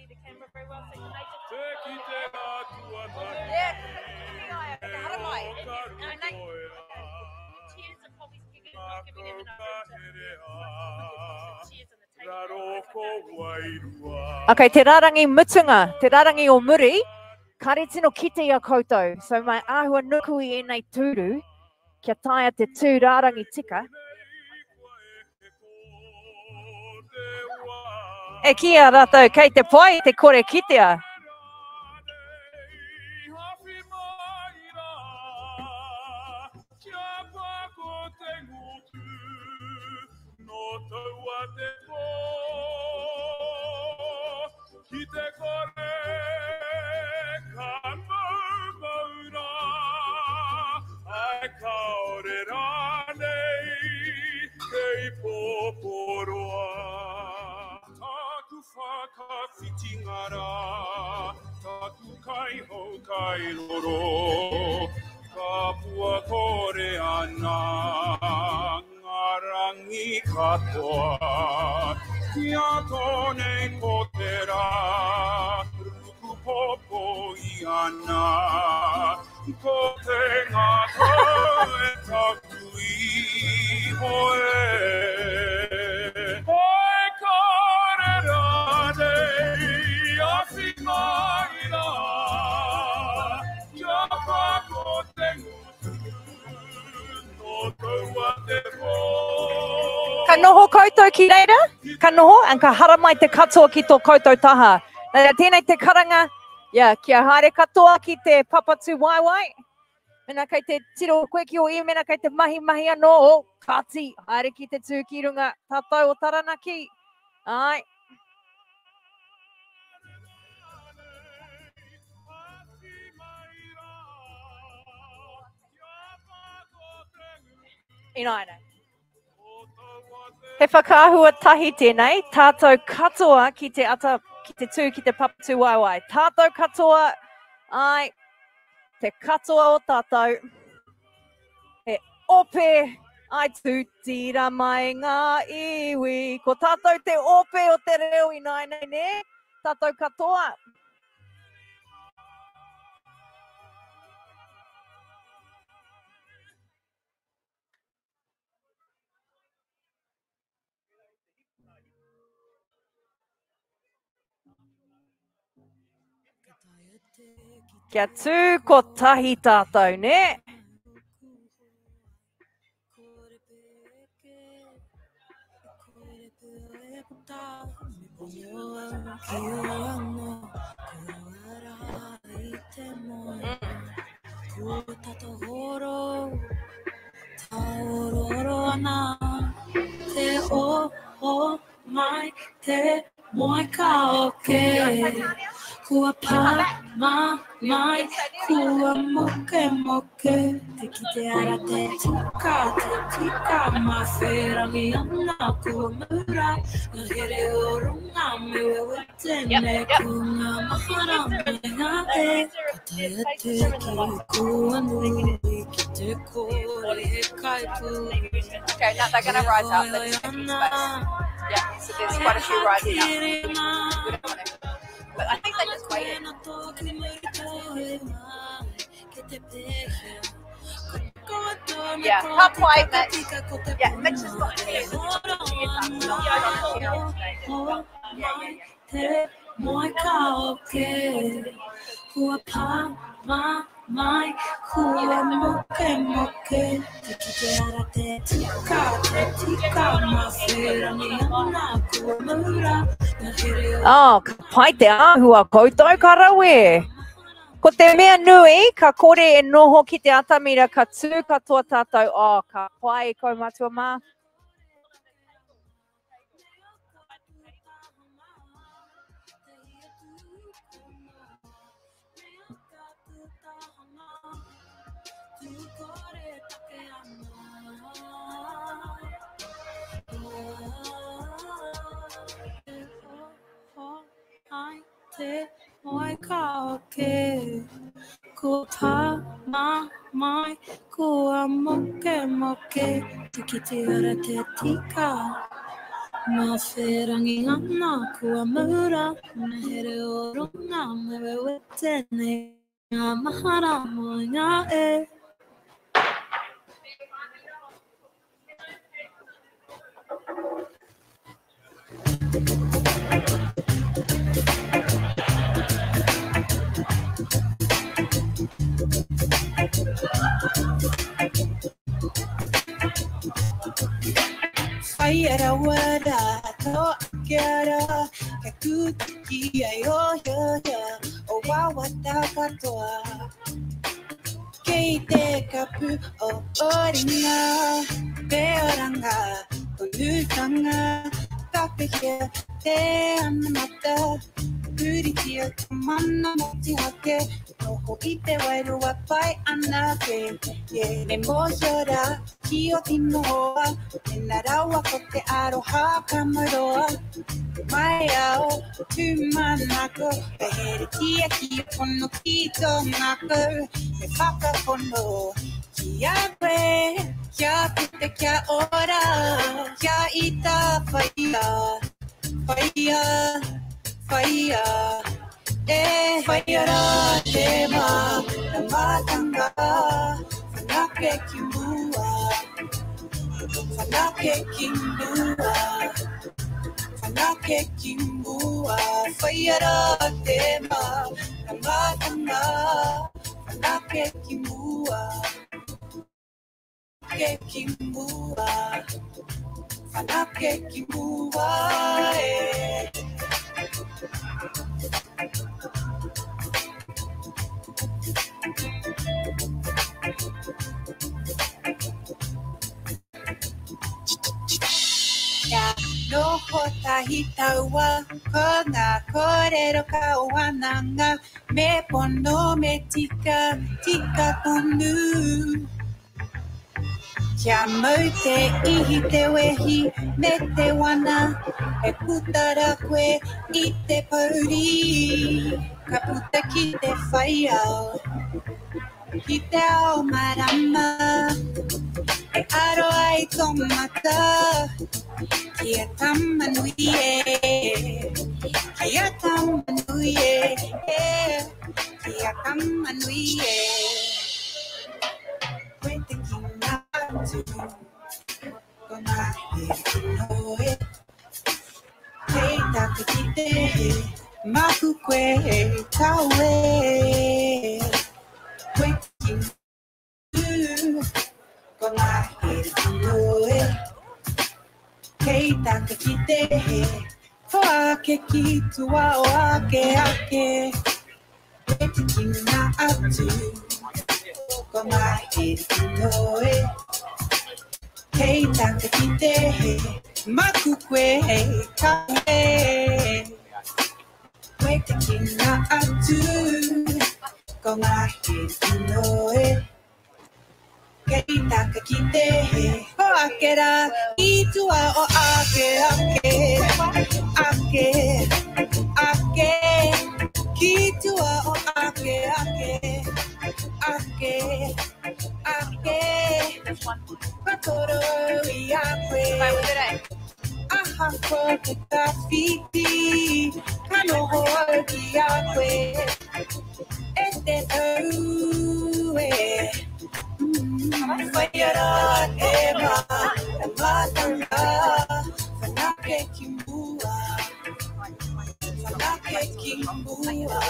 see the camera very well, so can they just... Te kite ngā Yeah, te haramai. And they, the chairs are probably giving, not giving them enough room to put some chairs on the table. Okay, te rārangi mutunga, te rārangi o muri, kāre tino kite i a koutou. So mai āhua nuku i ēnei tūru, kia taea te tū rārangi tika. E kī a rātou, kei te pai te kore kitea. Ki te kore ka maumau rā, ai kaore rānei kei pōporoa. Tāku whakawhitinga rā, tāku kaihou kairoro, ka pua kore ana ngā rangi katoa. Kia tōnei ko te rā, ruku popo i ana, ko te ngākau e taku iho e. Oi kare rānei, awhi mai rā, kia pako te ngutu, no taua te pō. Ka noho koutou ki reira, ka noho, and ka haramai te katoa ki tō koutou taha. Nā reira, tēnei te karanga, yeah, kia haere katoa ki te papatu waewae. Mena kei te tiro koe ki o ia, mena kei te mahi mahi anō, oh, kāti, haere ki te tū ki runga tātou o Taranaki. Ai. Ināianei. He whakaahua tahi tēnei, tātou katoa ki te ata, ki te tū ki te papatu waewae. Tātou katoa, ai, te katoa o tātou. He ope, ai tūtira mai ngā iwi. Ko tātou te ope o te reo ināianei, nē? Tātou katoa. Kia tū kotahi tātou, nē? Te o o mai te moe ka oke. Kua pā mā mai, kua moke moke. Te kite ara te tika, te tika mā wherangi ana kua mura. Ngā here o runga me wewete me ku ngā mahara me ngā e. Ka taea te ki kua nui ki te kore he kaipu. Okay, now they're going to rise up. They're just making space. Yeah, so there's quite a few rising up. We don't want to. But I think they just waited. Yeah, can't play, Mitch. Yeah, Mitch has got chairs. He's got chairs up. So yeah, yeah, yeah. Te moe ka oke. Kua pā mā mai, kua moke moke. Te kite ara te tika, te tika mā wherangi ana kua mura. Ngā here o Oh, ka pai te āhua koutou, ka rawe. Ko te mea nui, ka kore e noho ki te atamira, ka tū katoa tātou, oh, ka pai kaumātua mā. Ai te moe ka oke. Ko tā mā mai, kua moke moke. Te kite ara te tika, Mawherangi ana kua maura, me here o ronga, me wewete nei ngā mahara moenga e. Whai rawa rā, tō ake ara, kia tūtuki ai o hiahia, o wawata katoa. Kei te kapu o oringa, te oranga, tonutanga, tapehia te anamata, puritia te mana motuhake, noho i te wairua pai anake. Yeah, me mōhio rā, ki o tino hoa, tēnā rawa ko te aroha ka mauroa. Mai ao, tūmanako, ka heretia ki o pono ki tō ngākau, me whakapono ki a koe, kia puta kia ora, kia ita whaia, whaia, whaia. E whaia rā te mā, te mātanga, whanake ki mua, whanake ki mua, whanake ki mua, whaia rā te mā, te mātanga, whanake ki mua, whanake ki mua, whanake ki mua, e. Kia noho tahi taua, ko ngā kōrero ka wānanga, me pono me tika, tika tonu. Kia mau te ihi te wehi me te wana, e puta rā koe i te pouri. Ka puta ki te whai ao, ki te ao marama, e aro ai tō mata, ki a Tamanui e, ki a Tamanui e, ki a Tamanui e. Koe te kina atu, ko ngā here kino e, kei taka ki te he, māku koe tau e. Koe te kina atu, ko ngā here kino e, kei taka ki te he, whoake ki tua o ake ake. Koe te kina atu, ko ngā here kino e, kei taka ki te he, māku koe tau e. Koe te kina atu, ko ngā here kino e, kei taka ki te he, hoake rā i tua o ake ake, ake, ake, ki tua o ake ake, ake, ake, ka toro i a koe. Ahakoa te tawhiti, ka noho au ki a koe. E te tau e, whaia rā te mā, te mātanga, whanake ki mua, whanake ki mua,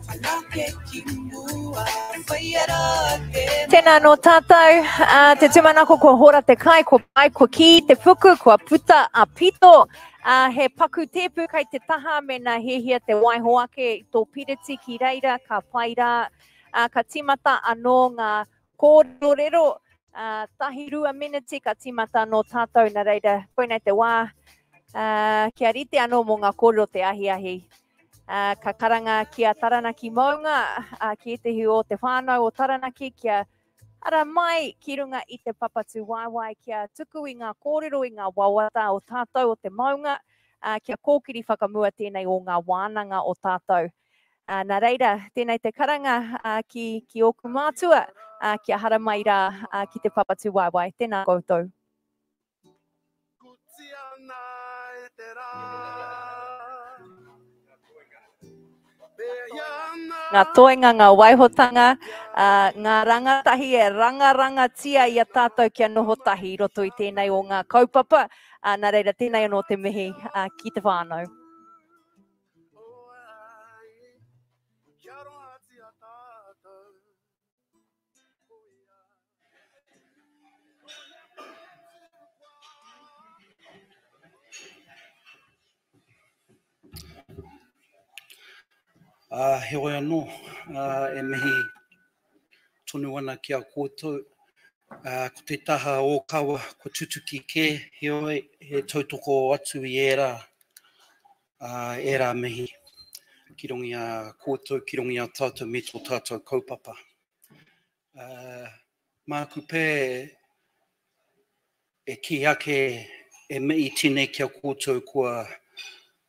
whanake ki mua, whaia rā te mā. Tēnā nō tātou, te tūmanako kua hora te kai, kua pai, kua kī te puku, kua puta a pito, he paku tēpu kai te taha mēnā hiahia te waiho ake i tō piriti ki reira, ka pai rā, ka tīmata anō ngā kōrerorero, 1-2 meneti ka tīmata anō tātou, nā reira, koinei te wā, kia rite anō mō ngā kōrero te ahiahi. Ka karanga ki a Taranaki Mounga, ki ētehi o te whānau o Taranaki kia ara mai ki runga i te papatūwaewae kia tuku i ngā kōrero i ngā wawata o tātou o te maunga, kia kōkiri whakamua tēnei o ngā wānanga o tātou. Nā reira, tēnei te karanga ki, ki ōku mātua, kia haramai rā ki te papatūwaewae. Tēnā koutou. Kutia Ngā toenga, ngā waihotanga, ngā rangatahi e rangarangatia i a tātou kia noho tahi i roto i tēnei o ngā kaupapa. Nā reira, tēnei anō te mihi ki te whānau. Ā, heoi anō, ā, e mihi tonu ana ki a koutou. Ā, ko te taha ōkawa kua tutuki kē, heoi, he tautoko atu i ērā, ā, ērā mihi ki runga i a koutou, ki runga i a tātou me tō tātou kaupapa. Ā, māku pea e kī ake e mihi tēnei ki a koutou kua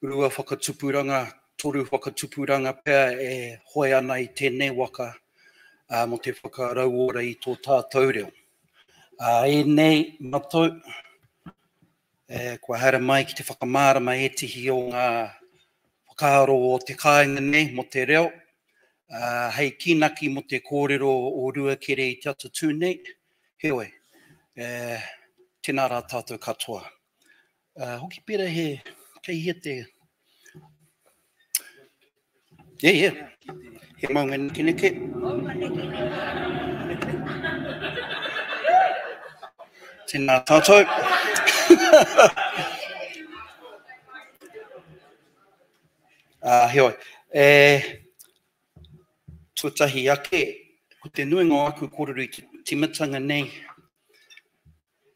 rua whakatupuranga, toru whakatupuranga pea e hoe ana i tēnei waka ā, mō te whakarauora i tō tātou reo. Ā, ēnei matou, e, kua haere mai ki te whakamārama ētehi o ngā whakaaro o te kāinga nei mō te reo, ā, hei kīnaki mō te kōrero o Ruakere i te atatū nei, heoi, e, tēnā rā tātou katoa. Uh, hoki pera he, kei hea te... Yeah, yeah. He maunga nekeneke. Tēnā tātou. Heoi, e, tuatahi ake, ko te nuinga o aku kōrero i te timatanga nei,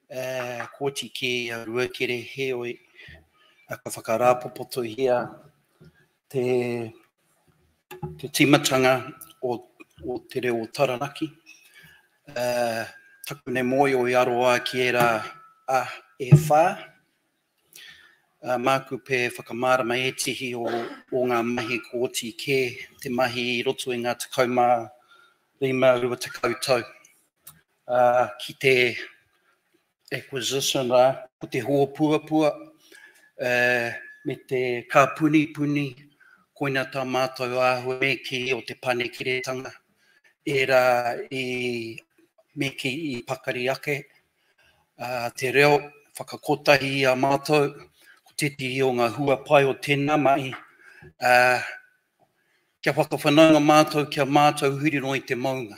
e, kua oti kē i a Ruakere, heoi, ka whakarāpopotohia te, te tīmatanga o, o te reo o Taranaki. E, taku nei mōio i aroā ki ērā a e whā, Māku pē whakamārama ētihi o ngā mahi kua oti kē te mahi i roto i ngā 15, 20 tau ki te acquisition rā, ko te hōpuapua me te kāpunipuni, koina tā mātou āhua me kī o te panekiretanga, ērā i me kī i pakari ake te reo whakakotahi i a mātou, ko tētehi o ngā hua pai o tēnā mahi, kia whakawhanaunga mātou ki a mātou huri noa i te maunga.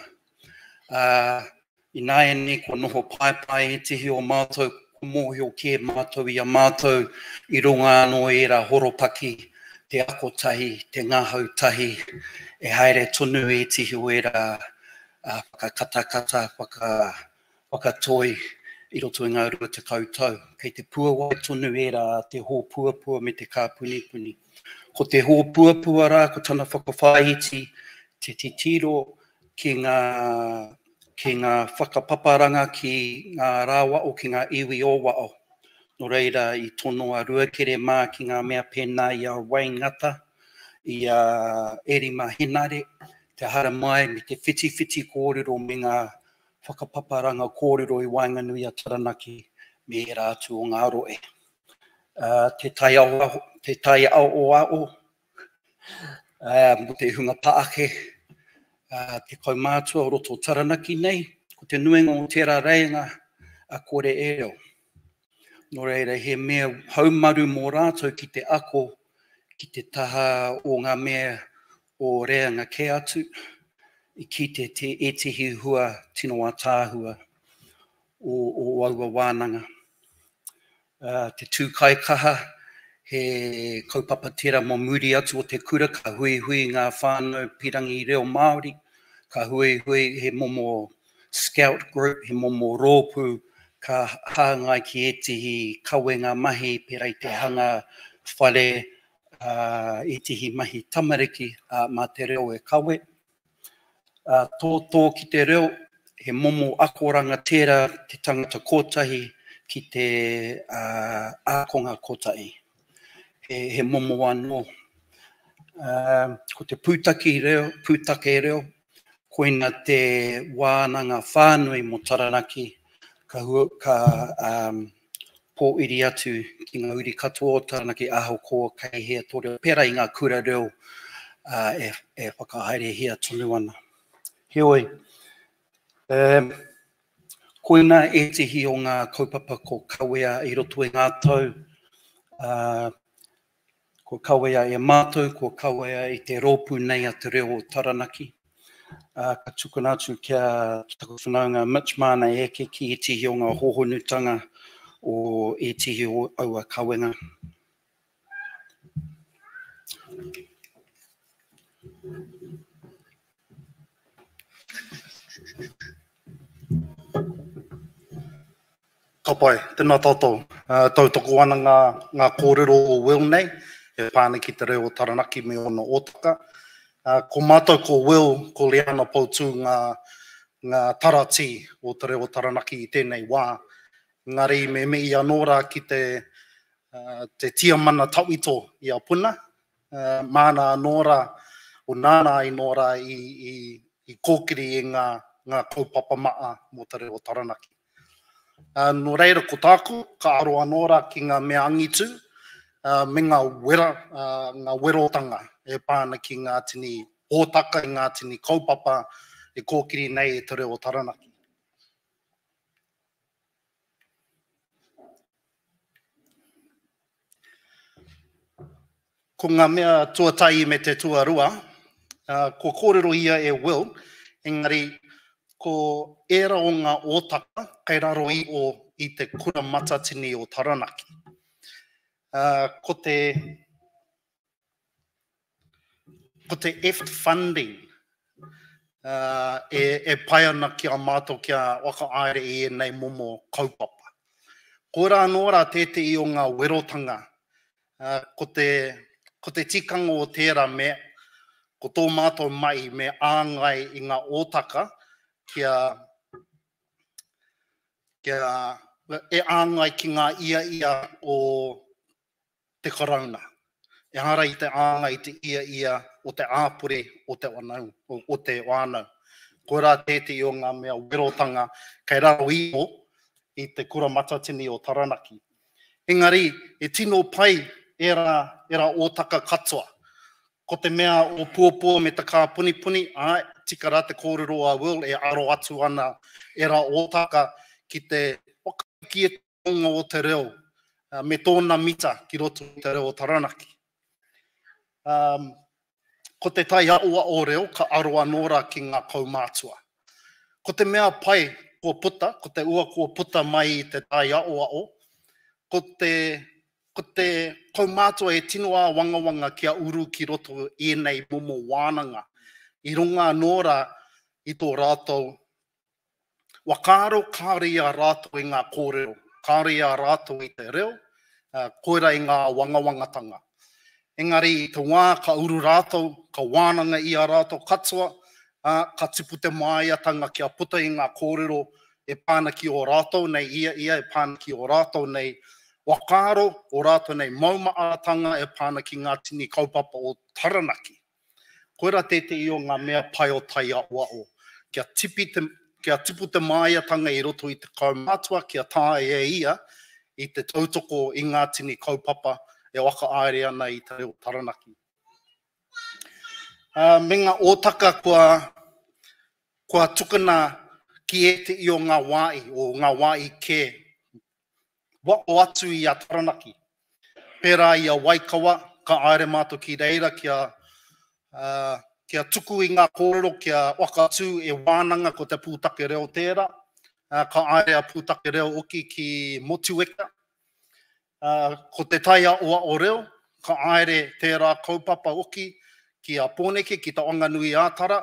Ināianei kua noho paepae ētehi o mātou, kua mōhio kē mātou i a mātou i runga anō i ērā horopaki, te ako tahi, te ngahau tahi, e haere tonu ētehi o ērā whakakatakata, whaka whakatoi i roto i ngā 20 tau. Kei te puawai tonu ērā a te hōpuapua me te kāpunipuni. Ko te hōpuapua rā, ko tana whakawhāiti te titiro ki ngā, ki ngā whakapaparanga ki ngā rāwao, ki ngā iwi o wao. Nō reira, i tono a Ruakere mā ki ngā mea pēnā i a Wayne Ngata, i a Erima Henare, te haramai me te whitiwhiti kōrero me ngā whakapaparanga kōrero i waenganui a Taranaki me ērā atu o ngā rohe. Te taiao, te taiaoao, mō te hunga paake, te kaumātua o roto o Taranaki nei, ko te nuinga o tērā reinga a kore e reo. Nō reira, he mea haumaru mō rātou ki te ako ki te taha o ngā mea o reanga kē atu, i kite te ētehi hua tino ātaahua o, o aua wānanga. Te tūkaikaha, he kaupapa tērā mō muri atu o te kura, ka huihui ngā whānau pirangi reo Māori, ka huihui he momo scout group, he momo rōpū ka hāngai ki ētehi kawenga mahi pērā i te hanga whare, ētehi mahi tamariki mā te reo e kawe. Tōtō ki te reo, he momo akoranga tērā te tangata kotahi ki te ākonga kotahi. He momo anō. Ko te pūtake reo, pūtake reo, koina te wānanga whānui mō Taranaki, ka, hua, ka um, pōiri atu ki ngā uri katoa o Taranaki ahakoa kei hea tō reo, pērā i ngā kura reo e, e whakahaerehia tonu ana. Heoi, um, koina ētehi o ngā kaupapa ko kawea i roto i ngā tau, uh, Kua kawea e mātou, kua kawea i te rōpū nei a Te Reo o Taranaki. Ā, ka tukuna atu kia, ki taku whanaunga Mitch māna e eke ki ētehi o ngā hōhonutanga o ētehi o aua kawenga. Ka pai, tēnā tātou. Tautoko ana ngā, ngā kōrero o Will nei, e pā ana ki te reo o Taranaki me ōna ōtaka. Ko mātou ko Will, ko Liana Poutū ngā, ngā taratī o te reo o Taranaki i tēnei wā. Engari me mihi anō rā ki te, te tiamana tawhito i a Puna, māna anō rā, o nāna anō rā i, i, i kōkiri i ngā, ngā kaupapa maa mō te reo o Taranaki. Nō reira, ko tāku, ka aro anō rā ki ngā mea angitu, me ngā wera, ngā werotanga e pā ana ki ngā tini hōtaka, i ngā tini kaupapa e kōkiri nei e te reo o Taranaki. Ko ngā mea tuatahi me te tuarua, kua kōrero ia e Will, engari ko ērā o ngā ōtaka kei raro iho i te Kura Matatini o Taranaki. Ko te, ko te EFT funding e, e pai ana ki a mātou kia whakahaere i ēnei momo kaupapa. Koirā anō rā tētehi o ngā werotanga Ko te, ko te tikanga o tērā me, ko tō mātou mahi me āngai i ngā ōtaka kia, kia, e āngai ki ngā iaia o te Karauna. Ehara i te āngai i te iaia o te āpore o te whanau, o te whānau. Koirā tētehi o ngā mea werotanga kei raro iho i te Kura Matatini o Taranaki. Engari, e tino pai ērā, ērā ōtaka katoa. Ko te mea o Puopua me te Kāpunipuni, āe, tika rā te kōrero a Will e aro atu ana ērā ōtaka ki te whakapikie tonga o te reo me tōna mita ki roto i te reo o Taranaki. Um, ko te taiaoao reo ka aro anō rā ki ngā kaumātua. Ko te mea pai kua puta, ko te ua kua puta mai i te taiaoao, ko te, ko te kaumātua e tino āwangawanga kia uru ki roto i ēnei momo wānanga, i runga anō rā i tō rātou Whakaaro kāore i a rātou i ngā kōrero, kāore i a rātou i te reo, koira i ngā wangawangatanga. Engari i te wā ka uru rātou, ka wānanga i a rātou katoa, ā, ka tipu te māiatanga kia puta i ngā kōrero e pā ana ki ō rātou nei ia ia, e pā ana ki ō rātou nei whakaaro, ō rātou nei maumaaratanga e pā ana ki ngā tini kaupapa o Taranaki. Koirā tētehi o ngā mea pai o Taiaoao, kia tipi te, kia tipu te māiatanga i roto i te kaumātua kia taea e ia i te tautoko i ngā tini kaupapa e whakahaere ana i te reo Taranaki. Ā, me ngā ōtaka kua, kua tukuna ki ētehi o ngā wāhi, o ngā wāhi kē Waho atu i a Taranaki. Pērā i a Waikawa, ka haere mātou ki reira kia, kia tuku i ngā kōrero, kia whakatū e wānanga ko te pūtake reo tērā. Ka haere a Pūtake Reo hoki ki Motueka. Ko te taiaoao reo, ka haere tērā kaupapa hoki ki a Pōneke, ki Te Whanganui-ā-Tara,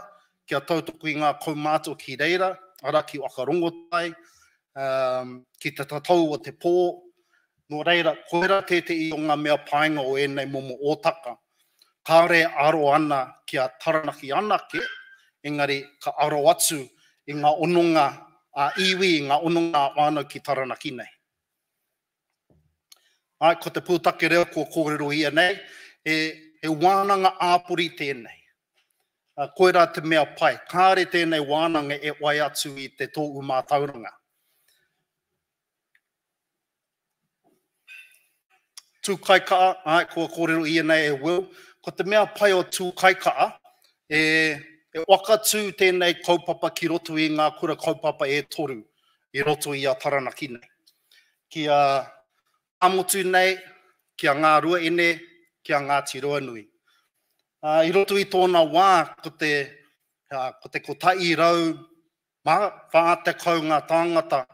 kia tautoko i ngā kaumātua ki reira, arā ki Whakarongotai, ki te tatau o te pō. Nō reira, koirā tētehi o ngā mea painga o ēnei momo ōtaka. Kāore e aro ana ki a Taranaki anake, engari ka aro atu i ngā hononga ā-iwi, i ngā hononga ā-whānau ki Taranaki nei. Āe, ko te pūtake reo kua kōrerohia nei, he, he wānanga āpori tēnei. Koirā te mea pai, kāre tēnei wānanga e whai atu i te tōu mātauranga. Tūkaika'a, āe, kua kōrero ia nei e Will, ko te mea pai o Tūkaika'a, e, e wakatū tēnei kaupapa ki roto i ngā kura kaupapa e toru i roto i a Taranaki nei. Ki a Ngāmotu nei, ki a Ngāruaine, ki a Ngāti Ruanui. Ā, i roto i tōna wā, ko te, ā, ko te 140 ngā tāngata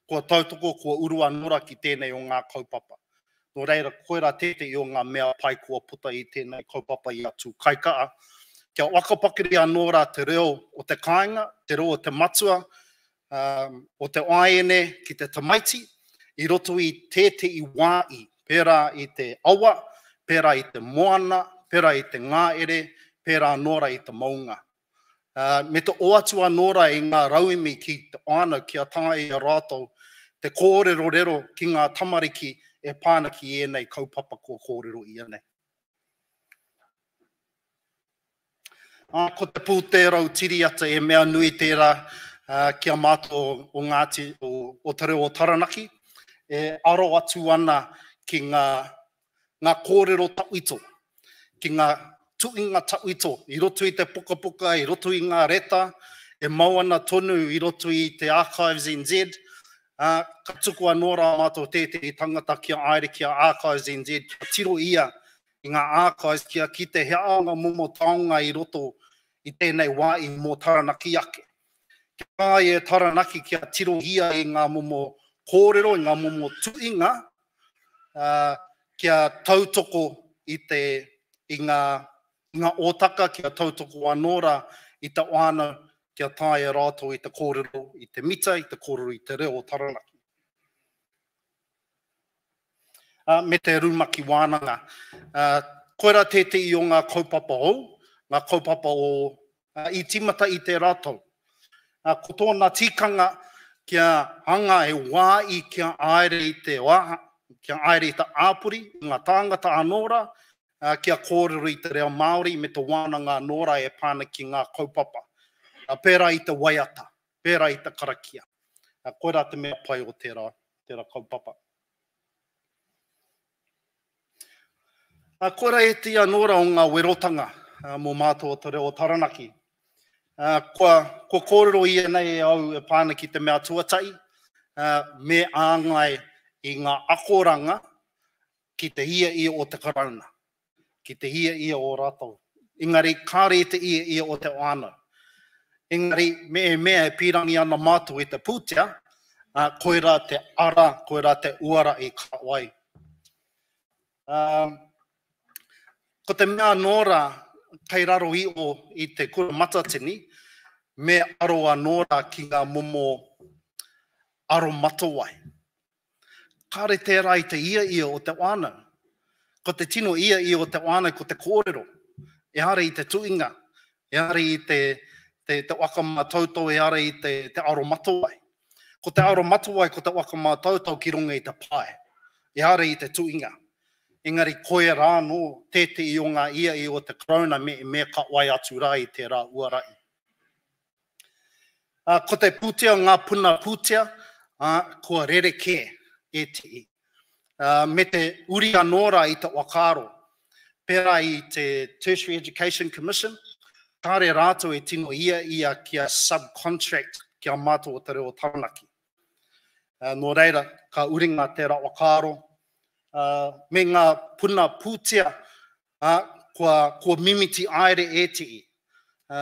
kua tautoko, kua uru anō rā ki tēnei o ngā kaupapa. Nō reira, koirā tētehi o ngā mea pai kua puta i tēnei kaupapa i a Tūkaika'a, kia whakapakari anō rā te reo o te kāinga, te reo o te matua, o te āiene ki te tamaiti, i roto i tētehi wā i, pērā i te awa, pērā i te moana, pērā i te ngāere, pērā anō rā i te mounga. Me te oatu anō rā i ngā rauemi ki te whānau kia taea i a rātou te kōrerorero ki ngā tamariki e pā ana ki ēnei kaupapa kua kōrero ia nei. Ā, ko te pūtērau tiriata e mea nui tērā ki a mātou o Ngāti, o Te Reo o Taranaki, e aro atu ana ki ngā ngā kōrero tawhito, ki ngā tuhinga tawhito i roto i te pukapuka, i roto i ngā reta, e mau ana tonu i roto i te Archives NZ, ā, ka tuku anō rā mātou tētehi tangata kia haere ki a Archives NZ, kia tiro ia i ngā archives kia kite he aha ngā momo taonga i roto i tēnei wā i mō Taranaki ake. Kia taea e Taranaki kia tirohia i ngā momo kōrero, i ngā momo tuhinga, ā, kia tautoko i te, i ngā, i ngā ōtaka, kia tautoko anō rā i te whānau kia taea rātou i te kōrero i te mita, i te kōrero i te reo o Taranaki. Ā, me te rumaki wānanga. Ā, koirā tētehi o ngā kaupapa hou, ngā kaupapa o, ā, i tīmata i tērā tau. Ā, ko tōna tikanga kia hanga he wā i kia haere i te wā, kia haere i te āpori, i ngā tāngata anō rā, ā, kia kōrero i te reo Māori me te wānanga anō rā e pā ana ki ngā kaupapa. Ā, pērā i te waiata, pērā i te karakia. Ā, koirā te mea pai o tērā, tērā kaupapa. Ā, koirā ētehi anō rā o ngā werotanga mō mātou o Te Reo o Taranaki. Ā, kua, kua kōrero ia nei e au e pā ana ki te mea tuatahi, ā, me āngai i ngā akoranga ki te ia ia o te Karauna, ki te ia ia o rātou. Engari, kāore i te ia ia o te whānau. Engari, me e mea e pīrangi ana mātou i te pūtea, ā, koirā te ara, koirā te uara i ka wai. Ā, ko te mea anō rā, kei raro iho i te kura matatini, me aro anō rā ki ngā momo aromatawai. Kāre tērā i te ia ia o te whānau. Ko te tino ia ia o te whānau ko te kōrero. Ehara i te tuinga, ehara i te, te, te waka mātautau, ehara i te, te aromatawai. Ko te aromatawai ko te waka mātautau ki runga i te pae, ehara i te tuinga. Engari koia rā anō tētehi o ngā ia i o te Karauna me, me ka wai atu rā i tērā uarahi. Ā, ko te pūtea, ngā puna pūtea, ā, kua rerekē ētehi. Ā, me te uri anō rā i te whakaaro, pērā i te Tertiary Education Commission, kāre rātou e tino ia ia kia subcontract ki a mātou o Te Reo o Taranaki. Ā, nō reira, ka uringa tērā whakaaro, ā, me ngā puna pūtea, ā, kua, kua mimiti aere ētehi. Ā,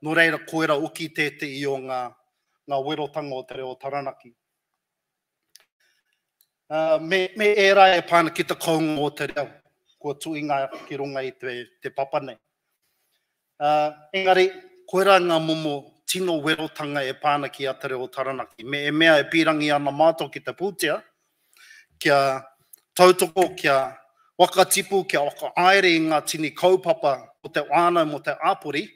nō reira, koira hoki tētehi o ngā, ngā werotanga o Te Reo o Taranaki. Me, me ērā e pā ana ki te kounga o te reo, kua tuinga ki runga i te, te papa nei. Uh, engari, koirā ngā momo tino werotanga e pā ana ki a Te Reo Taranaki. Me e mea e pīrangi ana mātou ki te pūtea, kia tautoko, kia whakatipu, kia whakahaere i ngā tini kaupapa o te whānau mō te āpori,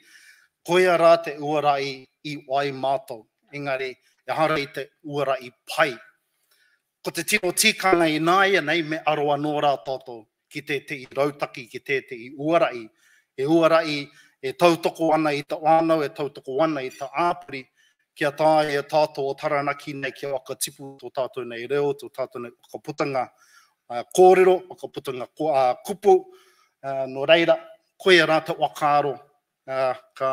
koia rā te uara i, i wai mātou. Engari, ehara i te uara i pai. Ko te tino tikanga ināianei me aro anō rā tātou ki tētehi rautaki, ki tētehi uarahi, he uarahi e tautoko ana i te whānau, e tautoko ana i te āpori, kia taea e tātou o Taranaki nei kia whakatipu tō tātou nei reo, tō tātou nei whakaputanga kōrero, whakaputanga kupu, nō reira, koia rā te whakaaro ka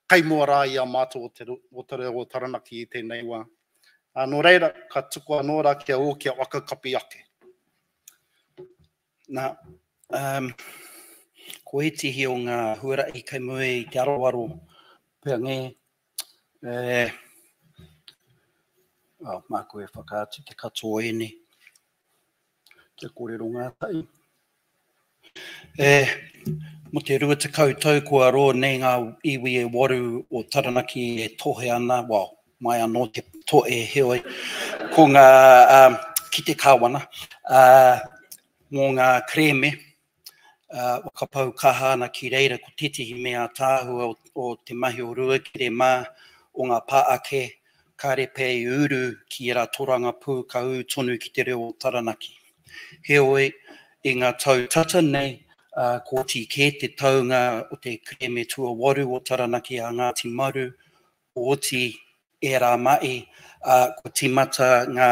kai mua rā i a mātou o te, o te reo o Taranaki i tēnei wā. Nō reira, ka tuku anō rā kia ō, kia whakakapi ake. Nā, um, ko ētehi o ngā huarahi kei mua i te aroaro pea ngē, e, oh, māku e whakaatu te katoa ēnei, kia kōrero ngātahi. E, mo te 20 tau kua roa nei ngā iwi e waru o Taranaki e tohe ana, well, mai anō te tohe heoi, ko ngā, um, ki te kāwana, uh, mō ngā kerēme, uh, whakapau kaha ana ki reira ko tētehi mea ātaahua o, o te mahi o Ruakere mā, o ngā pā ake, kāre pea i uru ki ērā torangapū ka ū tonu ki te reo o Taranaki. Heoi, i ngā tau tata nei, uh, kua oti kē te taunga o te kerēme tuawaru o Taranaki a Ngāti Maru, kua oti ērā mahi, ā, kua tīmata ngā,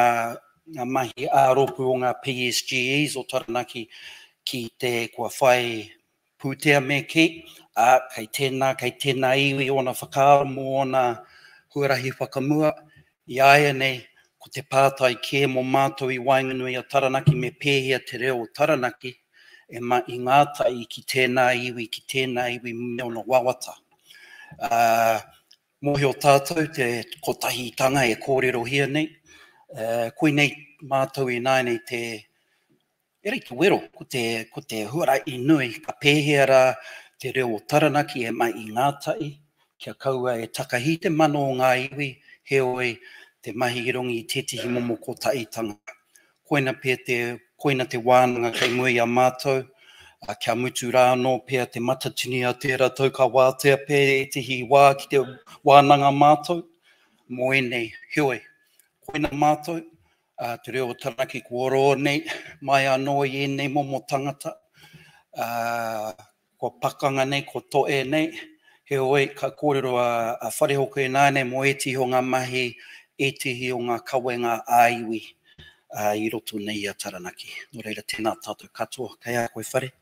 ngā mahi ā-rōpū o ngā PSGEs o Taranaki ki te kua whai pūtea me kī, ā, kei tēnā, kei tēnā iwi ōna whakaaro mō ōna huarahi whakamua. I āianei, ko te pātai kē mō mātou i waenganui a Taranaki me pēhea te reo o Taranaki e mahi ngātahi ki tēnā iwi, ki tēnā iwi me ōna wawata. Ā, mōhio tātou te kotahitanga e kōrerohia nei, koinei mātou ināianei te, ehara i te wero, ko te, ko te huarahi nui, ka pēhea rā te reo o Taranaki e mahi ngātahi, kia kaua e takahi te mana o ngā iwi, heoi, te mahi i runga i tētehi momo kotahitanga. Koina pea te, koina te wānanga kei mua i a mātou, ā, kia mutu rā anō pea te matatini a tērā tau ka wātea pea ētehi wā ki te wānanga mātou mō ēnei. Heoi, koina mātou, ā, te reo o Taranaki kua roa nei mai anō i ēnei momo tangata, ā, Kua pakanga nei, kua toe nei, heoi, ka kōrero a Wharehoka ināianei mō ētehi o ngā mahi, ētehi o ngā kawenga ā-iwi i roto nei i a Taranaki. Nō reira, tēnā tātou katoa. Kei a koe Whare.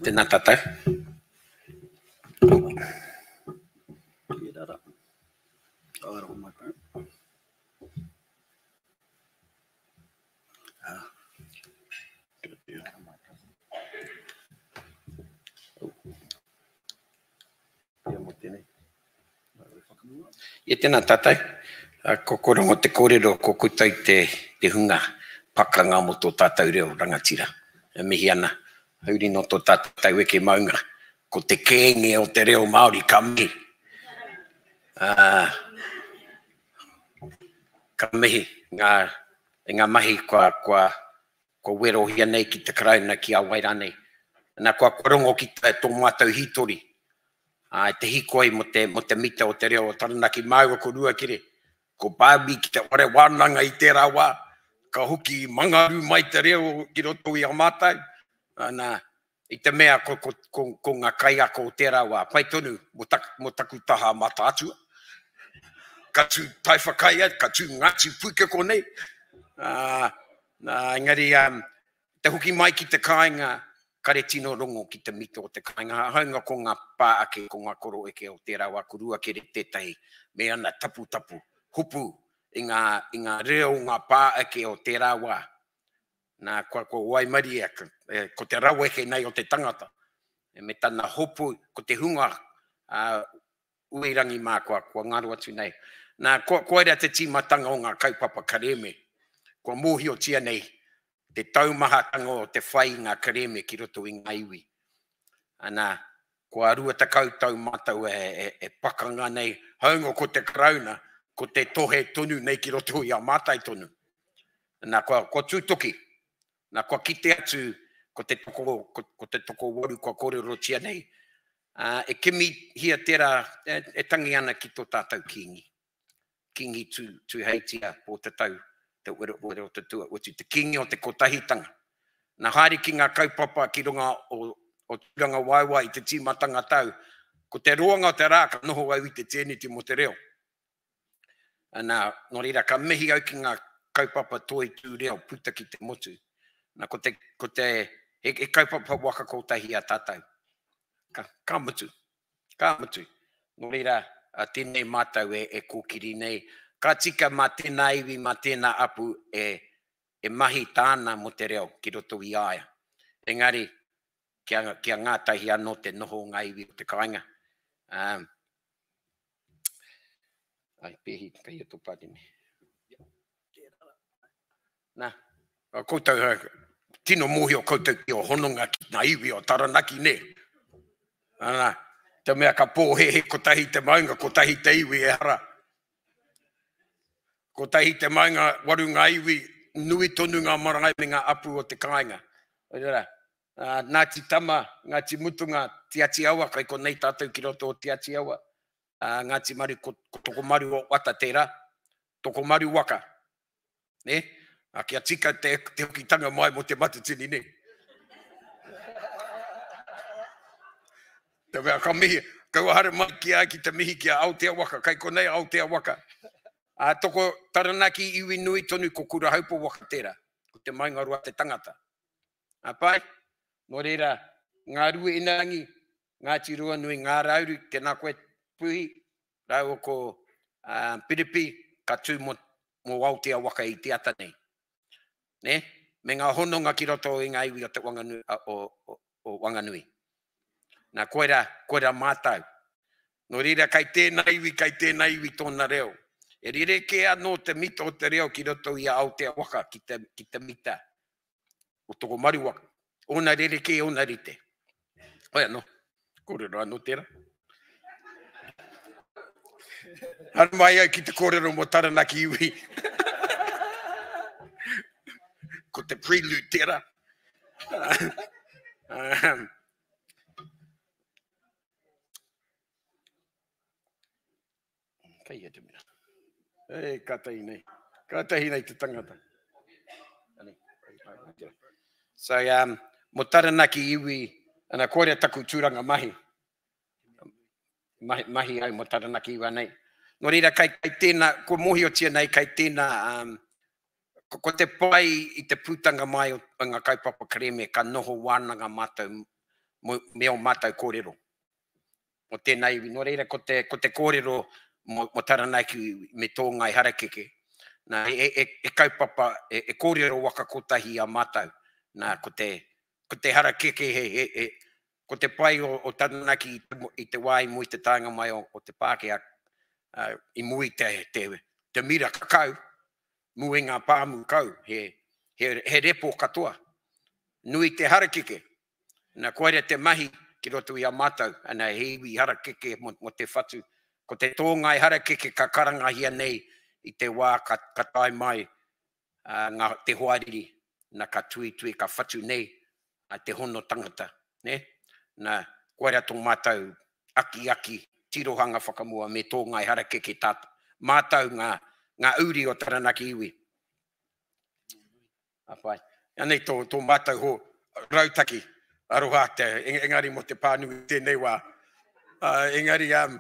Tēnā tātou. Ia tēnā tātou, ko Korongo te kōrero, ko koutou te, te hunga pakanga mō tō tātou reo rangatira. E mihi ana, hauri nō tō tātou eke maunga, ko te kēnge o te reo Māori ka mihi. Ka mihi ngā, i ngā mahi kua, kua, kua werohia nei ki te Karauna, ki a wai rānei. Nā, kua, kua rongo ki tō mātou hītori, ā, te hīkoi mō te, mō te mita o te reo o Taranaki māua ko Ruakere, ko Barbie ki te whare wānanga i tērā wā, ka hoki mangaru mai te reo ki roto i a mātou, nā, i te mea ko, ko, ko, ko ngā kaiako o tērā wā, pai tonu mō, tak, mō taku taha Mātaatua. Ka tū Taiwhakaea, ka tū Ngāti Pūkeko nei. Nā, engari, um, te hoki mai ki te kāinga, kare tino rongo ki te mito o te kāinga. Hāunga ko ngā pā ake, ko ngā koroeke o tērā wā, ko Ruakere tētahi, me ana taputapu, hopu i ngā, i ngā reo, ngā pā ake o tērā wā. Nā, kua, kua waimarie, ko te raweke nei o te tangata, me tana hopu, ko te hunga uh, uirangi mā kua, kua ngaro atu nei. Nā, ko, koira te tīmatanga o ngā kaupapa kerēme. Kua mōhiotia nei te taumahatanga o te whai i ngā kerēme ki roto i ngā iwi. Ana, kua 20 tau mātou e, e, e pakanga nei, hāunga ko te Karauna, ko te tohe tonu nei ki roto i a mātai tonu. Nā, kua, kua tūtoki. Nā, kua kite atu ko te toko, ko, ko te tokowaru kua kōrerotia nei, ā, e kimihia tērā e, e tangi ana ki tō tātou Kīngi. Kīngi Tū, Tūheitia, Pōtatau, Te Wherowhero o te Tuautu, te Kīngi o te Kotahitanga. Nā, haere ki ngā kaupapa ki runga o, o Tūrangawaewae i te tīmatanga tau, Ko te roanga o te rā ka noho au i te tēneti mō te reo. Ana, nō reira, ka mihi au ki ngā kaupapa toitū reo puta ki te motu. Na, ko te, ko te, he, he kaupapa waka kotahi a tātou. Ka, ka mutu. Ka mutu. Nō reira, a, tēnei mātou e, e kōkiri nei. Ka tika mā tēnā iwi, mā tēnā apu e, e mahi tāna mō te reo ki roto i a ia. Engari, kia, kia ngātahi anō te noho o ngā iwi o te kāinga. Um, ai, pēhi, kei ia tō pārini. Nā, koutou, tino mōhio koutou ki o hononga ki ngā iwi o Taranaki, nē? Ana, te mea ka pōhehe kotahi te maunga, kotahi te iwi, ehara. Kotahi te maunga, waru ngā iwi, nui tonu ngā marae me ngā apu o te kāinga. Oira, Ngāti Tama, Ngāti Mutunga, Te Ati Awa, kai konei tātou ki roto o Te Ati Awa. Ngāti Maru, ko, ko Tokomaru o Wata tērā, Tokomaru waka. Nē? A, kia tika te, te hokitanga mai mō te Matatini, nē? Te mea ka mihi, kaua haere mai ki a ki te mihi ki a Aotea waka, kai konei a Aotea waka. A, toko Taranaki iwi nui tonu ko Kurahaupo waka tērā, ko te Maingaroa te tangata. A pai, nō reira, Ngā Rua Inarangi, Ngāti Ruanui, Ngā Rauru, tēnā koe Puhi, rāua ko Piripi, ka tū mō, mō Aotea waka i te ata nei. Nē? Me ngā hononga ki roto i ngā iwi o te Wanganui, o, o, o Wanganui. Nā, koira, koira mātau. Nō reira, kai tēnā iwi, kai tēnā iwi tōna reo. E rerekē anō te mita o te reo ki roto i a Aotea waka ki te, ki te mita o Tokomaru waka. Ōna rerekē, ōna rite. Hoi anō, kōrero anō tērā. Haere mai au ki te kōrero mō Taranaki iwi. Ko te prelude tērā. Kei hea te mea. E, kātahi nei. Kātahi nei te tangata. So, um, mo Taranaki iwi, ana koira taku tūranga mahi. Mahi, mahi au mo Taranaki iwi anei. Nō reira, kai, kai tēnā, kua mōhiotia nei, kai tēnā, um, ko, ko te pai i te putanga mai o, o ngā kaupapa kerēme, ka noho wānanga mātou mo, me ō mātou kōrero. o tēnā iwi. Nō reira, ko te, ko te kōrero mō, mō Taranaki me tō Ngāi Harakeke, nā, e, e, e kaupapa, e, e kōrero waka kotahi a mātou. Nā, ko te, ko te harakeke he, he, he, ko te pai o, o Taranaki i te, i te wā i mua i te taenga mai o, o te Pākehā, uh, i mua i te, te, te miraka kau, mua i ngā pāmu kau, he, he, he repo katoa. Nui te harakeke, Na, koira te mahi ki roto i a matou, ana, he iwi harakeke mo te whatu. Ko te tōngai harakeke ka karangahia nei i te wā ka, ka tae mai nga, te hoariri, na ka tuitui, ka whatu nei te hono tangata, ne? Na, koira to matou akiaki, tirohanga whakamua me tōngai harakeke tā matou nga, nga uri o Taranaki iwi. A pai. Anei tō, tō mātou ho rautaki aroha te, engari mō te pānui i tēnei wā. Uh, engari, um,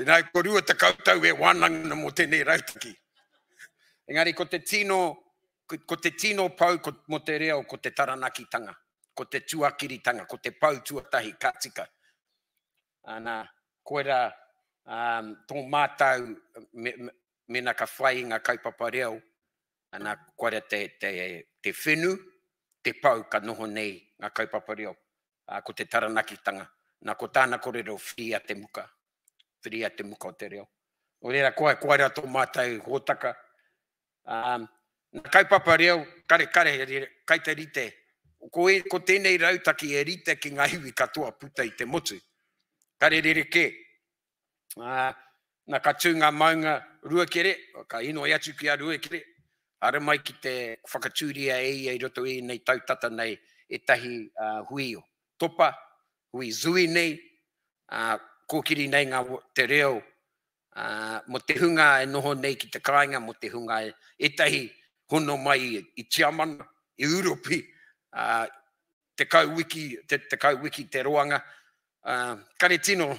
nā, ko 20 tau e wānanga ana mō tēnei rautaki. Engari ko te tino, ko, ko te tino pou ko, mō te reo ko te taranakitanga, ko te tuakiritanga, ko te pou tuatahi ka tika. Ana, koira um, tō mātou me, me, mena ka whai i ngā kaupapa reo, Ana, koira te, te, te whenu, te pou ka noho nei ngā kaupapa reo, ā, ko te Taranakitanga. Nā, ko tāna kōrero, whiria te muka, whiria te muka o te reo. Nō reira, koa, koira tō mātou hōtaka. Ā, nā kaupapa reo, kare, kare, kai te rite. Ko, ko tēnei rautaki e rite ki ngā iwi katoa puta i te motu. Kare rerekē. Ā, na ka tū ngā maunga Ruakere, ka inoi atu ki a Ruakere, haere mai ki te whakatūria e ia i roto i ēnei tau tata nei ētahi hui topa, hui zui nei, ā, kōkiri nei ngā, te reo, ā, mō te hunga e noho nei ki te kāinga, mō te hunga e, ētahi hono mai i Tiamana, i Uropi, ā, 10 wiki, te 10 wiki te roanga, ā, kare tino.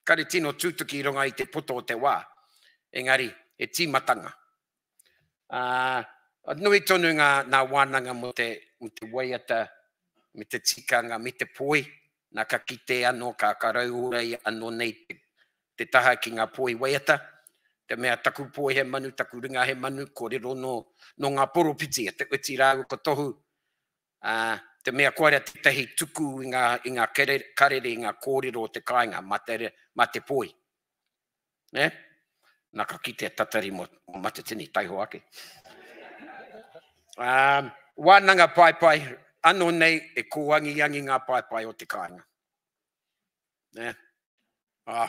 Kare tino tūtuki i runga i te poto o te wā, engari he tīmatanga. Ā, nui tonu ngā, ngā wānanga mō te, mō te waiata, me te tikanga, me te poi, nā ka kite anō, ka, ka rauora ia anō nei te, te taha ki ngā poi waiata, te mea taku poi he manu, taku ringa he manu, kōrero nō, nō ngā poropiti a Te Uti rāua ko Tohu, ā, te mea koira tētahi tuku i ngā, i ngā karere, i ngā kōrero o te kāinga mā te, mā te poi. Nē? Nā ka kite a Tatari mō, mō Matatini, taihoa ake. Ā, wānanga paepae, anō nei e kōangiangi ngā paepae o te kāinga. Nē? Ā,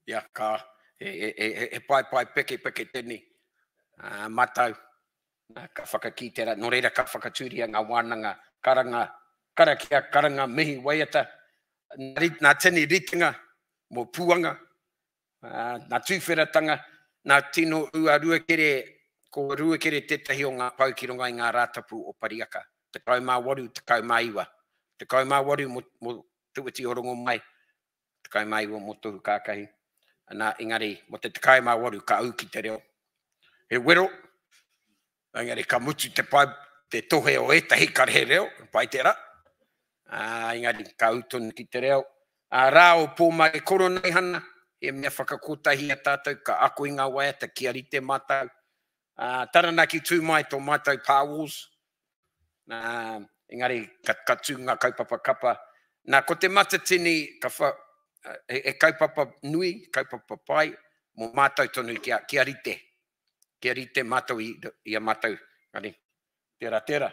ia, ka, he, he, he, he paepae pekepeke tēnei, ā, matau, nā, ka whakakī tērā, nō reira ka whakatūria ngā wānanga karanga, karakia, karanga, mihi, waiata, nā, nā tēnei ritenga mō Puanga, ā, nā tūwheratanga, nā tino ū a Ruakere, ko Ruakere tētahi o ngā pou ki runga i ngā Rātapu o Pariaka, 18, 19. 18 mō, mō Te Witi o Rongomai, 19 mō Tohu Kākahi, ana, engari mō te 18 ka ū ki te reo. He wero, engari ka mutu te pae, te tohe o ētahi kare he reo, pai tērā. Ā, engari ka ū tonu ki te reo. Ā, rā o Pōmare Koroneihana, he mea whakakotahi a tātou, ka ako i ngā waiata kia rite mātou. Ā, Taranaki tū mai tō mātou Pā Wars, Nā, engari ka, ka tū ngā kaupapa kapa. Nā, ko te Matatini, ka wha, he, he kaupapa nui, kaupapa pai, mō mātou tonu kia, kia rite. Kia rite mātou i, i a mātou, engari, tērā, tērā.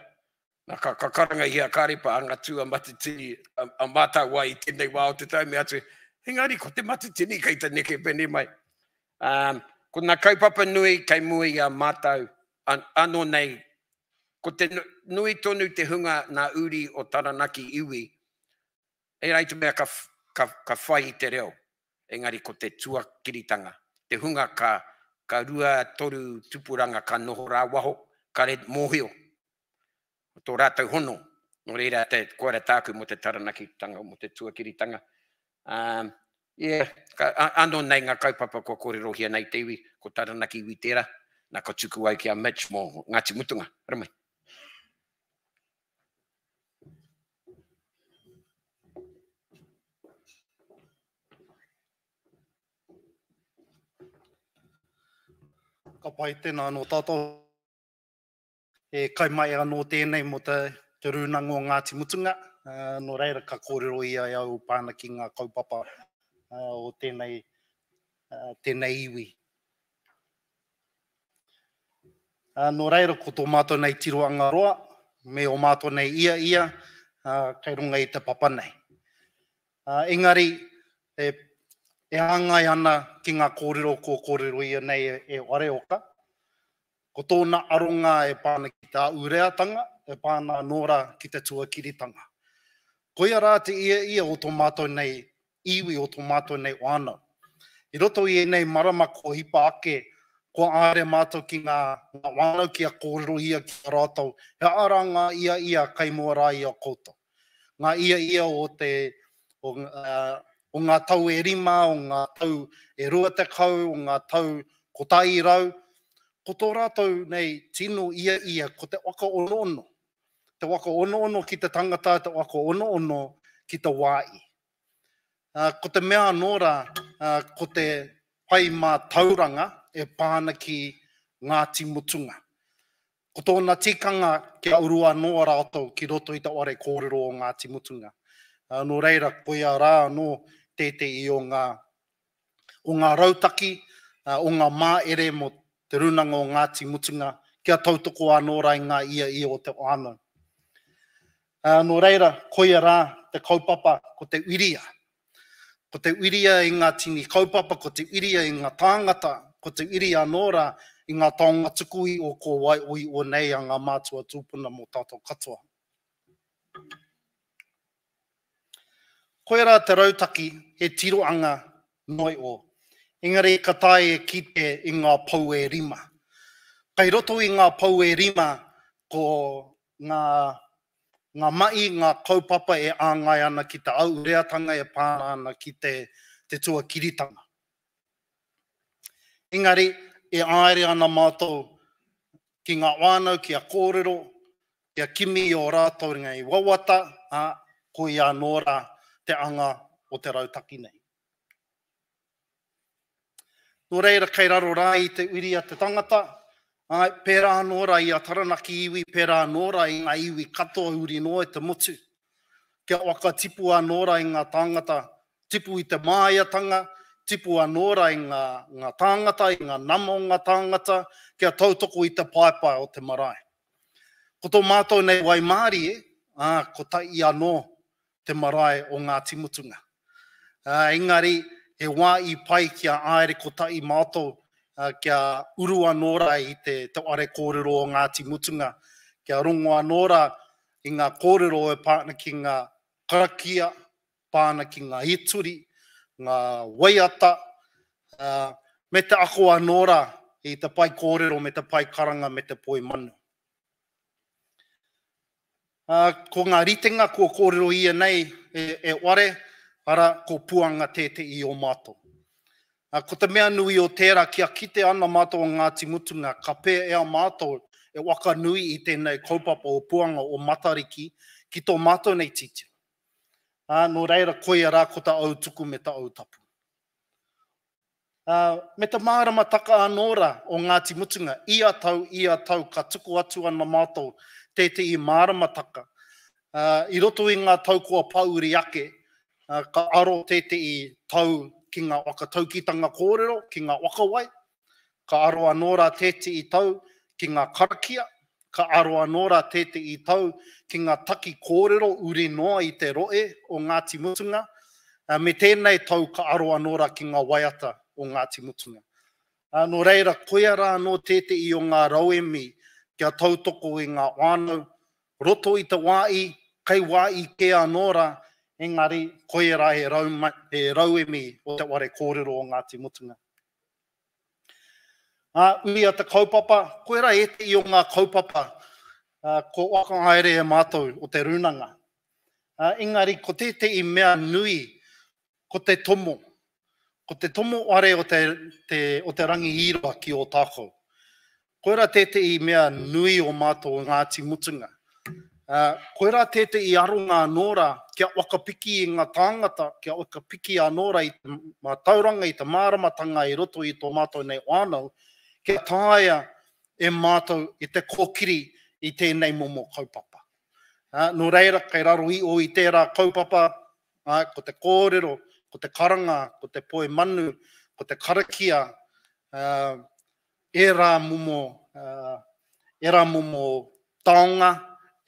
Nā, ka, ka karanga i a Kārepa, anga tū a Matatini, a, a Mātāwai i tēnei wā o te tau, me atu, engari ko te Matatini kei te neke pēnei mai. Um, ko ngā kaupapa nui kei mua i a mātou, an, anō nei, ko te nui tonu te hunga nā uri o Taranaki iwi, ehara i te mea ka, ka, ka whai i te reo, engari ko te tuakiritanga, te hunga ka, ka 2, 3 tupuranga ka noho rāwaho, kare mōhio tō rātou hono, nō reira te, koira tāku mō te Taranakitanga, mō te tuakiritanga. Um, yeah, ka, a, anō nei ngā kaupapa kua kōrerohia nei te iwi, ko Taranaki iwi tērā, nā ka tuku au ki a Mitch mō Ngāti Mutunga. Haere mai. Ka pai tēnā anō tātou. He kai mai anō tēnei mō te, te Rūnanga o Ngāti Mutunga, nō reira ka kōrero ia i au pā ana ki ngā kaupapa o tēnei, tēnei iwi. Nō reira ko tō mātou nei tiroanga roa, me ō mātou nei ia ia, kei runga i te papa nei. Engari, e, e hāngai ana ki ngā kōrero kua kōrero ia nei e, e Wareoka, Ko tōna aronga e pā ana ki te ahureatanga, e pā ana anō rā ki te tuakiritanga. Koia rā te ia ia o tō mātou nei iwi, o tō mātou nei whānau. I roto i ēnei marama kua hipa ake, kua āere mātou ki ngā whānau kia kōrero ia ki a rātou, he aha rā ngā ia ia kei mua rā i a koutou. Ngā ia ia o te, o, o ngā tau e rima, o ngā tau e 20, o ngā tau 100, ko tō rātou nei tino ia ia ko te waka onoono. Te waka onoono ki te tangata, te waka onoono ki te wā i. Ko te mea anō rā, ko te whai mātauranga e pā ana ki Ngāti Mutunga. Ko tōna tikanga kia uru anō rātou ki roto i te whare kōrero o Ngāti Mutunga. Nō reira, koia rā anō tētehi o ngā, o ngā rautaki, o ngā māere mō Te Rūnanga o Ngāti Mutunga kia tautoko anō rā i ngā ia ia o te whānau. Nō reira, koia rā te kaupapa ko te uiria. Ko te uiria i ngā tini kaupapa, ko te uiria i ngā tāngata, ko te uiria anō rā i ngā taonga tuku iho ko wai oio nei a ngā mātua tūpuna mō tātou katoa. Koirā te rautaki he tiroanga noio, engari ka taea e kite i ngā pou e rima. Kei roto i ngā pou e rima ko ngā ngā mahi, ngā kaupapa e āngai ana ki te ahureatanga e pā ana ki te te tuakiritanga. Engari, e āere ana mātou ki ngā whānau kia kōrero, kia kimi i ō rātou ringa i wawata, ā, koia anō rā te anga o te rautaki nei. Nō reira, kei raro rā i te uri a te tangata, āe, pērā anō rā i a Taranaki iwi, pērā anō rā i ngā iwi katoa huri noa i te motu. Kia whakatipu anō rā i ngā tāngata, tipu i te māiatanga, tipu anō rā i ngā, ngā tāngata, i ngā nama o ngā tāngata, kia tautoko i te paepae o te marae. Ko tō mātou nei waimārie, ā, ko tai anō te marae o Ngāti Mutunga. Ā, engari, he wā i pai kia āere kotahi mātou, ā, kia uru anō rā i te, te whare kōrero o Ngāti Mutunga, kia rongo anō rā i ngā kōrero e pā ana ki ngā karakia, pā ana ki ngā ituri, ngā waiata, ā, me te ako anō rā i te pae kōrero me te pae karanga me te poi manu. Ā, ko ngā ritenga kua kōrero ia nei e ware, arā, ko Puanga tētehi o mātou. Ā, ko te mea nui o tērā, kia kite ana mātou o Ngāti Mutunga, ka pēhea mātou e wakanui i tēnei kaupapa o Puanga o Matariki ki tō mātou nei titiro. Ā, nō reira, koia rā ko ta au tuku me ta au tapu. Ā, me te māramataka anō rā o Ngāti Mutunga, ia tau, ia tau ka tuku atu ana mātou tētehi māramataka. Ā, i roto i ngā tau kua pāuri ake, ā, ka aro tētehi tau ki ngā whakataukītanga kōrero, ki ngā whakawai, ka aro anō rā tētehi tau ki ngā karakia, Ka aro anō rā tētehi tau ki ngā taki kōrero uri noa i te rohe o Ngāti Mutunga, me tēnei tau ka aro anō rā ki ngā waiata o Ngāti Mutunga. Nō reira, koia rā anō tētehi o ngā rauemi kia tautoko i ngā whānau, roto i te wā i, kei wā i kē anō rā, engari koia rā he rauemi o te whare kōrero o Ngāti Mutunga. Ā, uia te kaupapa, koirā ētehi o ngā kaupapa kua whakahaere e mātou o te rūnanga. Engari, ko tētehi mea nui, ko te tomo. Ko te tomo are o te, te, o te Rangi Hīroa ki Ōtākou. Koirā tētehi mea nui o mātou o Ngāti Mutunga. Ā, koirā tētehi aronga anō rā kia whakapiki i ngā tāngata, kia whakapiki anō rā i te mātauranga, i te māramatanga i roto i tō mātou nei whānau, kia taea e mātou i te kōkiri i tēnei momo kaupapa. Ā, nō reira, kei raro iho i tērā kaupapa, ā, ko te kōrero, ko te karanga, ko te poi manu, ko te karakia, ā, ērā momo, ērā momo taonga,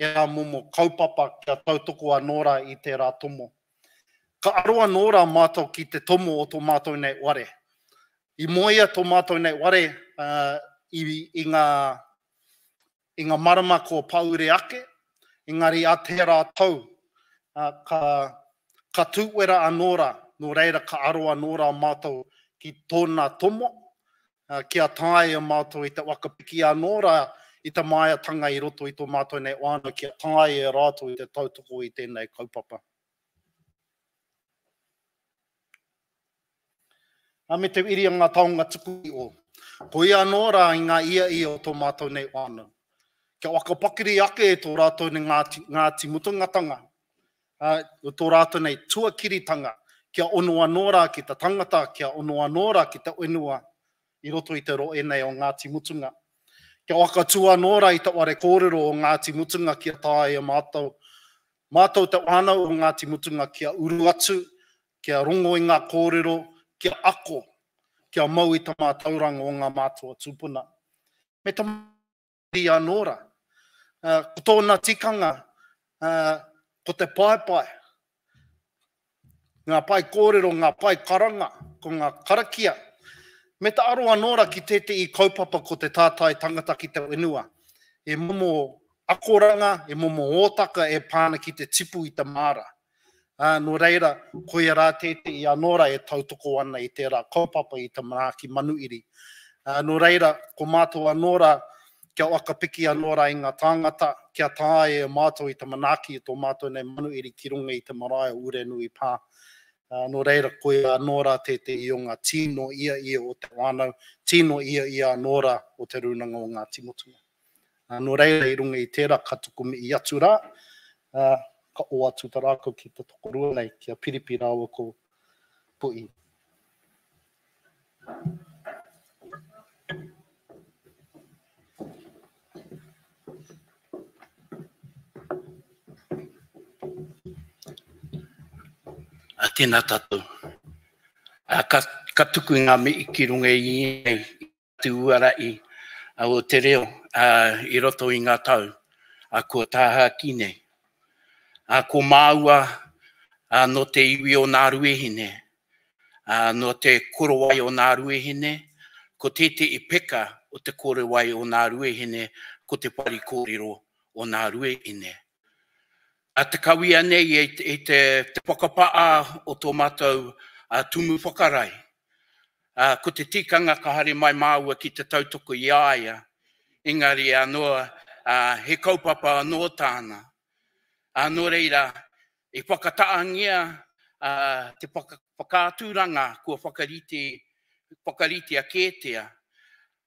ērā momo kaupapa kia tautoko anō rā i tērā tomo. Ka aro anō rā mātou ki te tomo o tō mātou nei ware. I moea tō mātou nei ware i, i ngā, i ngā marama kua pāure ake, engari a tērā tau, ka, ka tūwera anō rā, nō reira ka aro anō rā mātou ki tōna tomo, kia taea mātou i te whakapiki anō rā i te māiatanga i roto i tō mātou nei whānau kia taea e rātou i te tautoko i tēnei kaupapa. Ā, me te iri o ngā taonga tuku iho. Koia anō rā i ngā ia ia o tō mātou nei whānau. Kia whakapakiri ake e tō rātou nei Ngāti, Ngāti Mutungatanga, ā, tō rātou nei tuakiritanga, kia ono anō rā ki te tangata, kia ono anō rā ki te whenua i roto i te rohe nei o Ngāti Mutunga. Kia whakatū anō rā i te whare kōrero o Ngāti Mutunga kia taea e mātou, mātou te whānau o Ngāti Mutunga kia uru atu, kia rongo i ngā kōrero, kia ako, kia mau i te mātauranga o ngā mātua tūpuna. Me te mahi anō rā. Ko tōna tikanga, ko te paepae, ngā pae kōrero, ngā pae karanga, ko ngā karakia, me te aro anō rā ki tētehi kaupapa ko te tātai tangata ki te whenua, he momo akoranga, he momo hōtaka e pā ana ki te tipu i te māra. Ā, nō reira, koia rā tētehi anō rā e tautoko ana i tērā kaupapa i te manaaki manuhiri. Ā, nō reira, ko mātou anō rā, kia whakapiki anō rā i ngā tāngata, kia taea e mātou i te manaaki i tō mātou nei manuhiri ki runga i te marae o Urenui Pā. Nō reira, koia anō rā tētehi o ngā tino ia ia o te whānau, tino ia ia anō rā o Te Rūnanga o Ngāti Mutunga. Nō reira, i runga i tērā, ka tuku mihi atu rā, ka ō atu te rākau ki te tokorua nei, ki a Piripi rāua ko Puhi. A, tēnā tātou. A, ka, ka tuku i ngā mihi ki runga i ēnei te uara i o te reo a, i roto i ngā tau a, kua tāhā ki nei. A, ko māua a, nō te iwi o Nāruehine, a, nō te korowai o Nāruehine, ko tētehi peka o te korowai o Nāruehine, ko te whare kōrero o Nāruehine. A te kawia nei i te, te, te whakapa'a o tō mātou a, tumu whakarae. A, ko te tikanga ka haere mai māua ki te tautoko i a ia, engari anō, a, he kaupapa anō tāna. A, nō reira, i whakataangia a, te whaka, whakaaturanga kua whakarite, whakaritea kētia,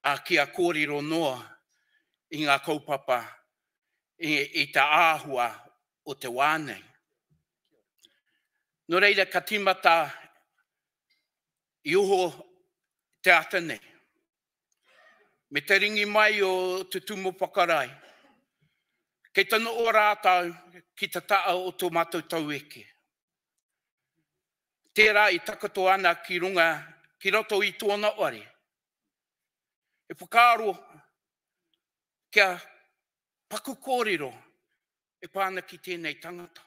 a, kia kōrero noa i ngā kaupapa i, i te āhua o te wā nei. Nō reira, ka tīmata i oho te ata nei. Me te ringi mai o Te Tumu Whakarae, kei te noho rātou ki te taha o tō mātou taueke. Tērā i takoto ana ki runga, ki roto i tōna ware. He whakaaro kia paku kōrero e pā ana ki tēnei tangata.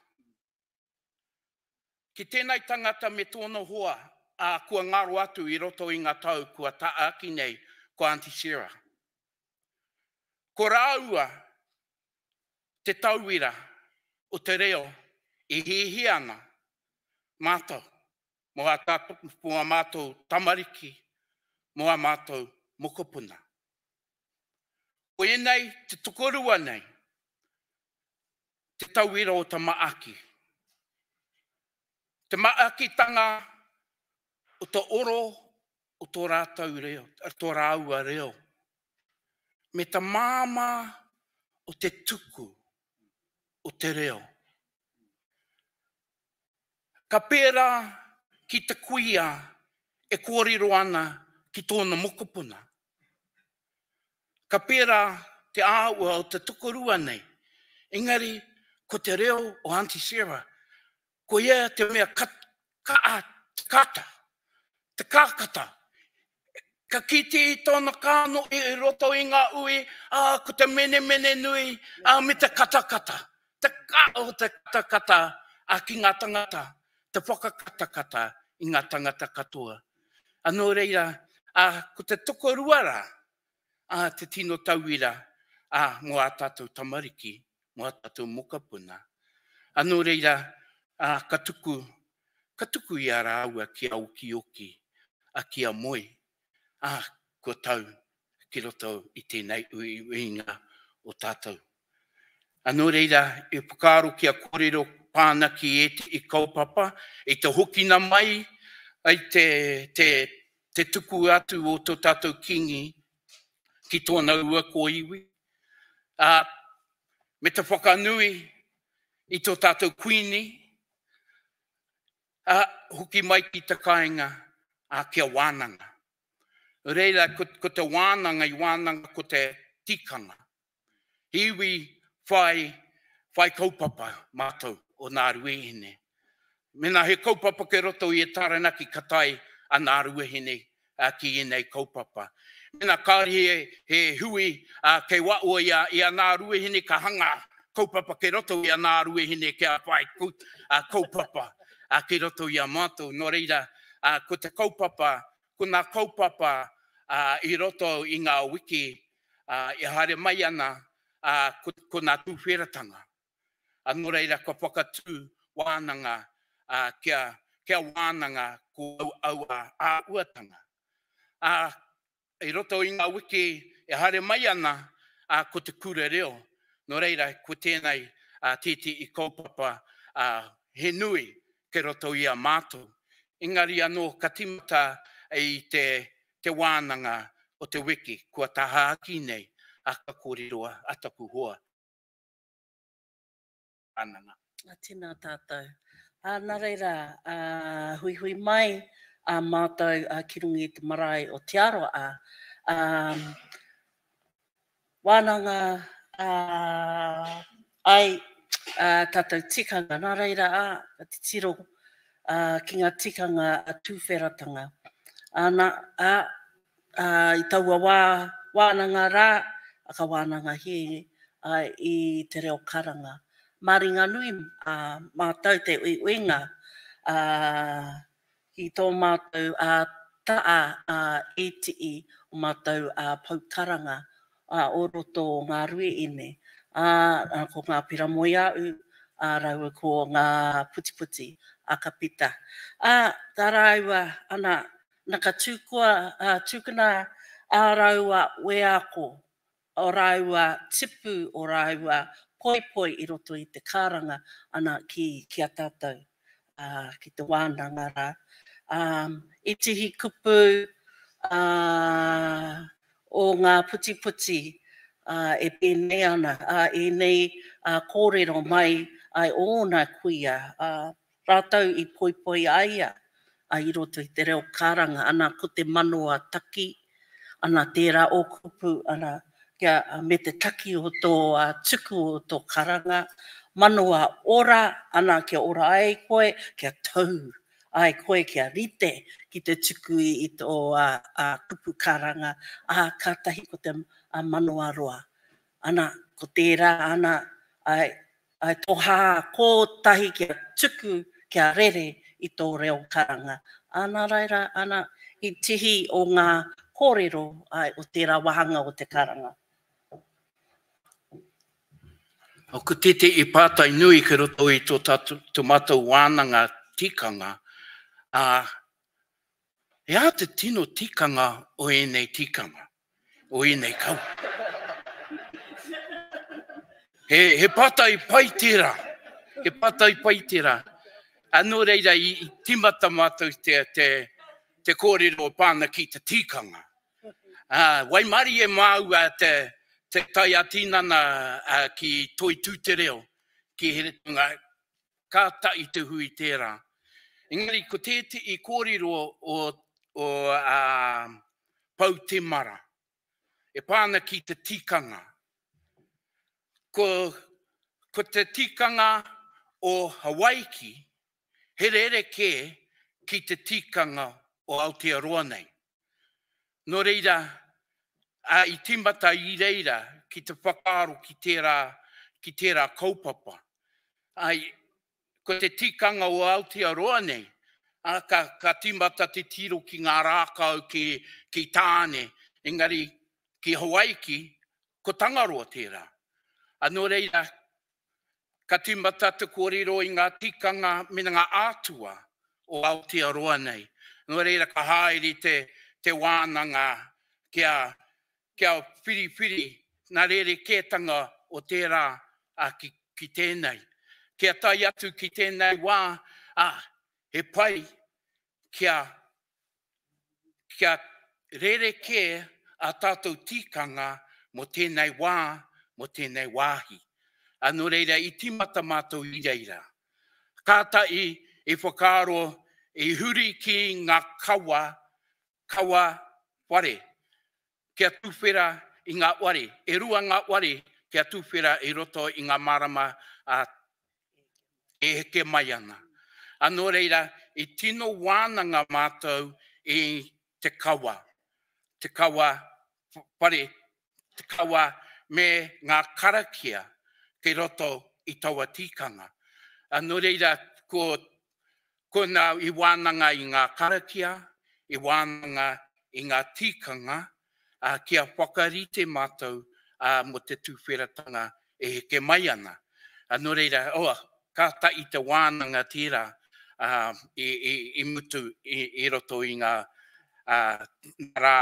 Ki tēnei tangata me tōna hoa, ā, kua ngaro atu i roto i ngā tau kua taaki nei ko Aunty Sarah. Ko rāua te tauira o te reo e hiahia ana mātou mō ā tātou, mō ā mātou tamariki, mō ā mātou mokopuna. Ko ēnei te tokorua nei, te tauira o Tamaaki. Te maakitanga o te oro o tō rātou reo, tō rāua reo. Me te māmā o te tuku o te reo. Ka pērā ki te kuia e kōrero ana ki tōna mokopuna. Ka pērā te āhua o te tokorua nei, engari ko te reo o Aunty Sarah, ko ia te mea ka, ka, te kata, te kākata. Ka kite i tōna kāno i roto i ngā ui, ā, ko te menemene nui, ā, me te katakata. Te ka o te katakata, ā, ki ngā tangata, te whakakatakata i ngā tangata katoa. Ā, nō reira, ā, ko te tokorua rā, ā, te tino tauira, ā, mō ā tātou tamariki, mō ā tātou mokopuna. Ā, nō reira, ā, ka tuku, ka tuku i a rāua ki a Okioki, a ki a Moe, ā, kua tau ki roto i tēnei uiuinga o tātou. Ā, nō reira, e whakaaro kia kōrero pāna ki ētehi kaupapa, i te hokina mai ai te, te, te tuku atu o tō tātou Kīngi ki tōna ua kōiwi, ā, me te whakanui i tō tātou Kuini, Ā, hoki mai ki te kāinga, ā, kia wānanga. Reira, ko, ko te wānanga i wānanga ko te tikanga. He iwi whai, whai kaupapa mātou o Ngāruahine. Mēnā he kaupapa kei roto i a Taranaki ka tae a Ngāruahine ki ēnei kaupapa. Mēnā kāore he, he hui kei waho i a, i a Ngāruahine ka hanga kaupapa kei roto i a Ngāruahine kia whai kaupapa kei roto i a mātou. Nō reira, ko te kaupapa, ko ngā kaupapa i roto i ngā wiki e haere mai ana, ko, ko ngā tūwheratanga. Nō reira, kua whakatū wānanga kia, kia wānanga ko aua āhuatanga. Ā, i roto i ngā wiki e haere mai ana, ā, ko te kura reo. Nō reira, ko tēnei tētehi kaupapa he nui kei roto i a mātou. Engari anō ka tīmata i te te wānanga o te wiki kua tahaaki nei a ka kōrero a taku hoa. Wānanga. Tēnā tātou. Ā, nā reira, ā, huihui mai a mātou ki runga i te marae o Te Arawa, ā, ā, wānanga ā, ai ā tātou tikanga. Nā reira, ā, ka titiro ā, ki ngā tikanga a tūwheratanga. Āna, ā, ā, i taua wā, wānanga rā, a ka wānangahia ā, i te reo karanga. Māringanui ā, mātou te uiuinga ā, ki tō mātou ā, taa ā, ēti'i o mātou ā, pou karanga ā, o roto o ngā ruiine, ā, ko ngā piramoeāu, ā, rāua ko ngā putiputi a Kapita. Ā, tā rāua, ana, na ka tūkua, ā, tūkuna ā rāua wheako, ō rāua tipu, ō rāua poipoi i roto i te kāranga, ana, ki, ki a tātou, ā, ki te wānanga rā. Ā, ētehi kupu, ā, o ngā putiputi, ā, e pēnei ana, ā, ēnei, ā, kōrero mai ai ōna kuia, ā, rātou i poipoi a ia, ā, i roto i te reo karanga, ana, ko te manoa taki, ana, tērā ō kupu, ana, kia, me te taki o tō, ā, tuku o tō karanga, manoa ora, ana, kia ora ai koe, kia tau ai koe kia rite ki te tuku i tō kupu karanga, ā, kātahi ko te manoa roa. Ana, ko tērā, ana, ai, ai tō hā kōtahi kia tuku, kia rere i tō reo karanga. Ā, nā reira, ana, i tihi o ngā kōrero, ai, o tērā wāhanga o te karanga. Ko tētehi pātai nui ki roto i tō tātou, tō mātou wānanga tikanga, ā, he aha te tino tikanga o ēnei tikanga, o ēnei kawa? He, he pātai pai tērā, he pātai pai tērā. Ā, nō reira, i, i tīmata mātou te, te, te kōrero e pā ana ki te tikanga. Ā, waimarie māua te, te tae ā-tinana ki Toitū Te Reo, ki Heretaunga, kātahi te hui tērā. Engari ko tētehi kōrero o, o ā, Pou Temara, e pā ana ki te tikanga. Ko, ko te tikanga o Hawaiki, he rerekē ki te tikanga o Aotearoa nei. Nō reira, ā, i tīmata i reira ki te whakaaro ki tērā, ki tērā kaupapa. Ā, ko te tikanga o Aotearoa nei, ā, ka, ka tīmata te tiro ki ngā rākau ki, ki Tāne, engari ki Hawaiki, ko Tangaroa tērā. Ā, nō reira, Ka tīmata te kōrero i ngā tikanga me ngā ātua o Aotearoa nei. Nō reira ka haere te, te wānanga kia, kia whiriwhiri ngā rerekētanga o tērā a, ki, ki tēnei. Kia tae atu ki tēnei wā, ā, he pai kia, kia rerekē ā tātou tikanga mō tēnei wā, mō tēnei wāhi. Ā, nō reira, i tīmata mātou i reira. Kātahi i whakaaro, i huri ki ngā kawa, kawa whare, kia tuwhera i ngā ware, e rua ngā ware kia tuwhera i roto i ngā marama a, e heke mai ana. A nō reira, i tino wānanga mātou i te kawa, te kawa whare, te kawa me ngā karakia kei roto i taua tikanga. A nō reira, ko Ko nā i wānanga i ngā karakia, i wānanga i ngā tikanga, ā, kia whakarite mātou, ā, mō te tūwheratanga e heke mai ana. Ā, nō reira, oh, kātahi te wānanga tērā, ā, i, i, i mutu i, i roto i ngā, ā, rā,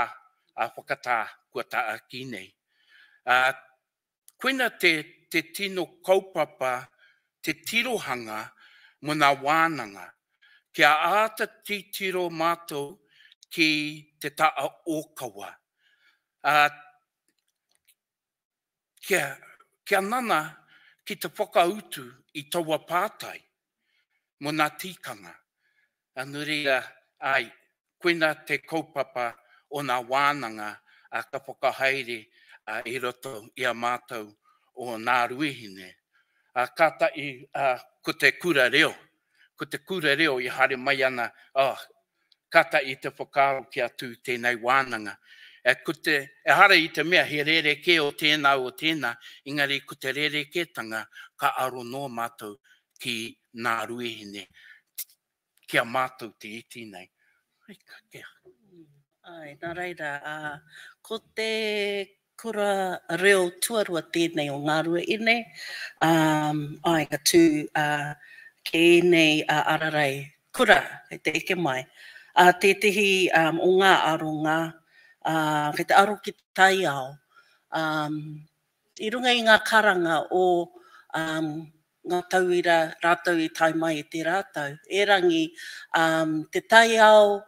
ā, whakatā kua taaki nei. Ā, Koina te, te tino kaupapa, te tirohanga mo na wānanga. Kia āta titiro mātou ki te taha ōkawa, ā, kia, kia nana ki te whakautu i taua pātai mō nā tikanga. Ā, nō reira, āe, koina te kaupapa o nā wānanga ā, ka whakahaere i roto i a mātou o Ngāruahine. Ā, kātahi, ā, ko te kura reo, ko te kura reo i haere mai ana, oh, kātahi te whakaaro kia tū tēnei wānanga. E, ko te, ehara i te mea he rerekē o tēnā o tēnā, engari ko te rerekētanga ka aro noa mātou ki Ngāruahine, ki a mātou te iti nei. Ai, ka kea. Ai, nā reira, ā, ko te kura reo tuarua tēnei o Ngāruahine, ā, ai, ka tū, ā, ki ēnei ararei kura kei te eke mai. Ā, tētehi o ngā aronga, ā, kei te aro ki te taiao, ā, i runga i ngā karanga o ngā tauira rātou i tae mai i tērā tau. Erangi, te taiao,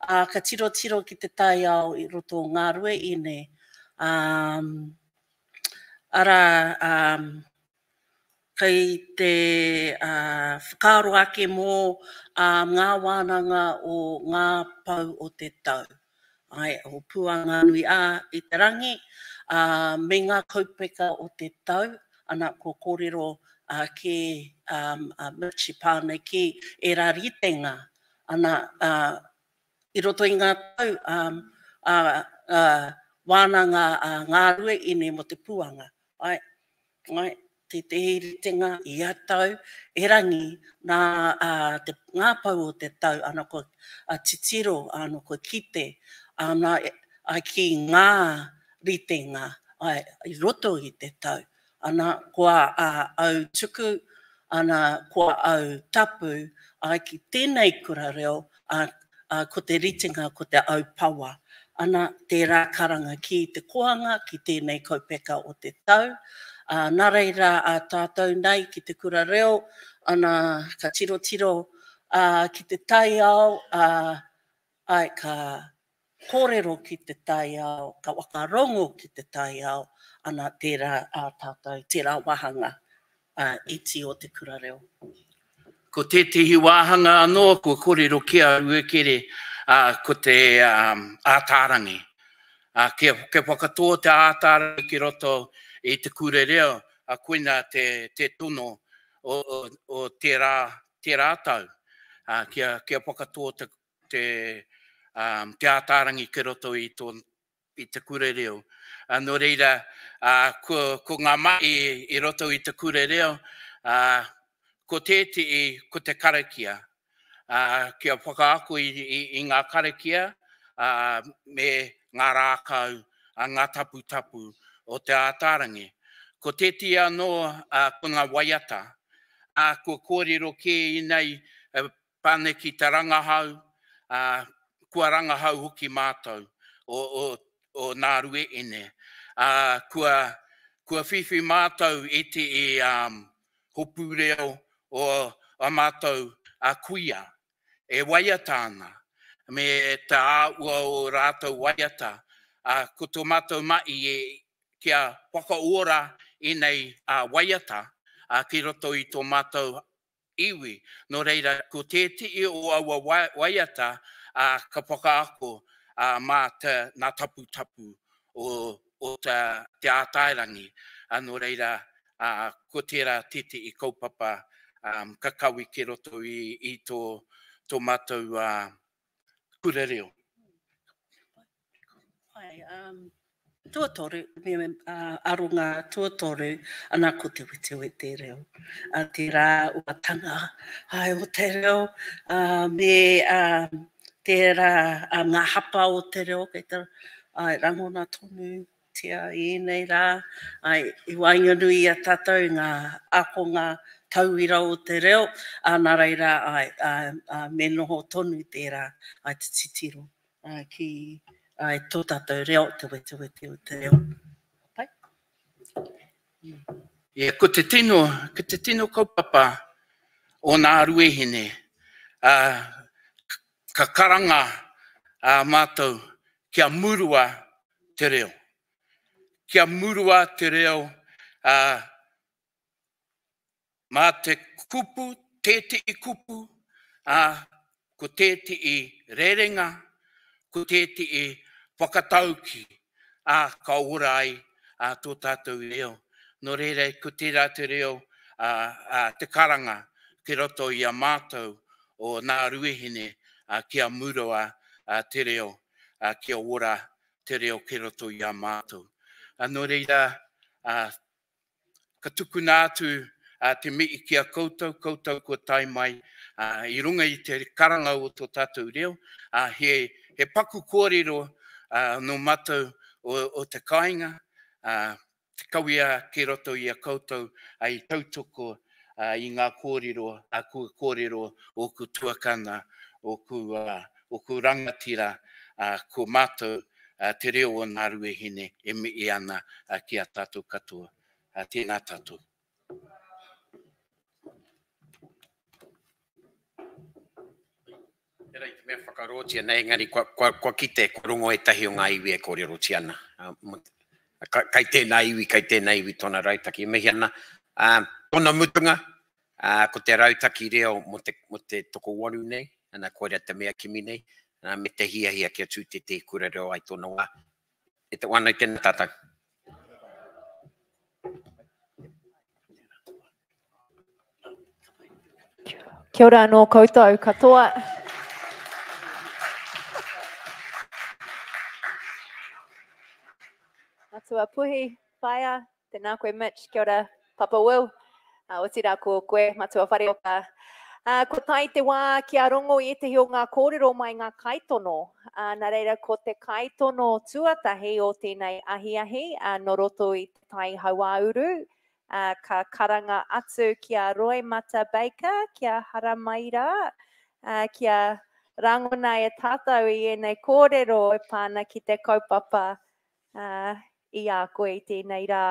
ā, ka tirotiro ki te taiao i roto o Ngāruaine, ā, arā, ā, kei te whakaaro ake mō ngā wānanga o ngā pou o te tau. Āe, o Puanganui ā i te rangi, ā, me ngā kaupeka o te tau, ana, kua kōrero kē a Mitch i pā nei ki ērā ritenga, ana, ā, i roto i ngā tau, ā, ā, ā, wānanga a Ngāruaine mō te puanga. Āe, āe, tētehi ritenga ia tau, erangi nā te, ngā pou o te tau, ana kua titiro, ana kua kite, ana ki ngā ritenga, āe, i roto i te tau. Ana, kua au tuku, ana, kua au tapu, āe, ki tēnei kura reo, ā, ā, ko te ritenga ko te au pawa. Ana, tērā karanga ki te koanga, ki tēnei kaupeka o te tau. Ā, nā reira ā tātou nei ki te kura reo, ana, ka tirotiro, ā, ki te taiao, ā, āe, ka kōrero ki te taiao, ka whakarongo ki te taiao, ana, tērā ā tātou, tērā wāhanga iti o te kura reo. Ko tētehi wāhanga anō kua kōrero ki a Ruakere, ko te ātaarangi. Kia whakatō te ātaarangi ki roto i te kura reo, koina te tono o tērā tau, kia whakatō te ātaarangi ki roto i tō i te kura reo. Nō reira, ko, ko ngā mahi i roto i te kura reo, ko tētehi, ko te karakia. Kia whakaako i, i, i ngā karakia me ngā rākau, ngā taputapu o te ātaarangi. Ko tētehi anō, ko ngā waiata. Kua kōrero kē inei Pane ki te rangahau, ā, kua rangahau hoki mātou o, o, o Nārueene. Ā, kua, kua whiwhi mātou i te i, um, hopu reo o a mātou a kuia e waiata ana, me te āhua o rātou waiata, ā, ko tō mātou mahi e, kia whakaora ēnei waiata, ā, ki roto i tō mātou iwi. Nō reira, ko tētehi o aua waiata ka whakaako mā te, nā taputapu o, o te, te ātaerangi. Nō reira, ko tērā tētehi kaupapa ka kawe ki roto i, i tō, tō mātou kura reo. Pai, um, tuatoru, me, uh, aronga tuatoru, ana ko te wetewete reo. Uh, tērā uatanga ai o te reo, uh, me uh, tērā uh, ngā hapa o te reo, kei te uh, rangona tonu tia i ēnei rā, ai, i waenganui i a tātou ngā ākonga tauira o te reo, ā, nā reira, ai, ā, ā, me noho tonu tērā, ai, te titiro ki ai, tō tātou reo, te wetewete o te reo. Pai? Yeah, ko te tino, ko te tino kaupapa o nā Ruahine, ā, ka karanga ā mātou kia murua te reo. Kia murua te reo, ā, mā te kupu, tētehi kupu, ā, ko tētehi rerenga, ko tētehi whakataukī, ā, ka ora ai ā tō tātou reo. Nō reira, ko tērā te reo, ā, ā, te karanga ki roto i a mātou o Nā Ruahine, ā, kia murua te reo, ā, kia ora te reo ki roto i a mātou. Ā, nō reira, ā, Ka tukuna atu te mihi ki a koutou, koutou kua tae mai i runga i te karanga o tō tātou reo. He paku kōrero nō mātou o te kāinga, te kawea ki roto i a koutou i tautoko i ngā kōrero kua kōrero ōku tuakana, ōku rangatira, ko mātou te reo o Ngāruahine e mihi ana ki a tātou katoa. Tēnā tātou. Tērā i te mea whakaroatia nei, engari kua, kua, kua kite, kua rongo ētahi o ngā iwi e kōrerotia ana. Kai tēnā iwi, kai tēnā iwi tōna rautaki e mihi ana. Tōna mutunga, ko te rautaki reo mō te, mō te tokowaru nei, ana koira te mea kimi nei, ana me te hiahia kia tū tētehi kura reo ai tōna wā. E te wānau tēnā tātou. Kia ora anō koutou katoa. Matua Puhi, Whaea, Tēnā koe Mitch, kia ora Papa Will, uh, otirā ko koe Matua Whareoka. Uh, ko tae te wā kia rongo i ētahi o ngā kōrero mai ngā kaitono. Uh, nā reira, ko te kaitono tuatahi o tēnei ahiahi, uh, nō roto i te tai hauāuru, uh, ka karanga atu ki a Roimata Baker, kia haramai rā, uh, kia rangona e tātou i ēnei kōrero e pā ana ki te kaupapa uh, i a koe i tēnei rā.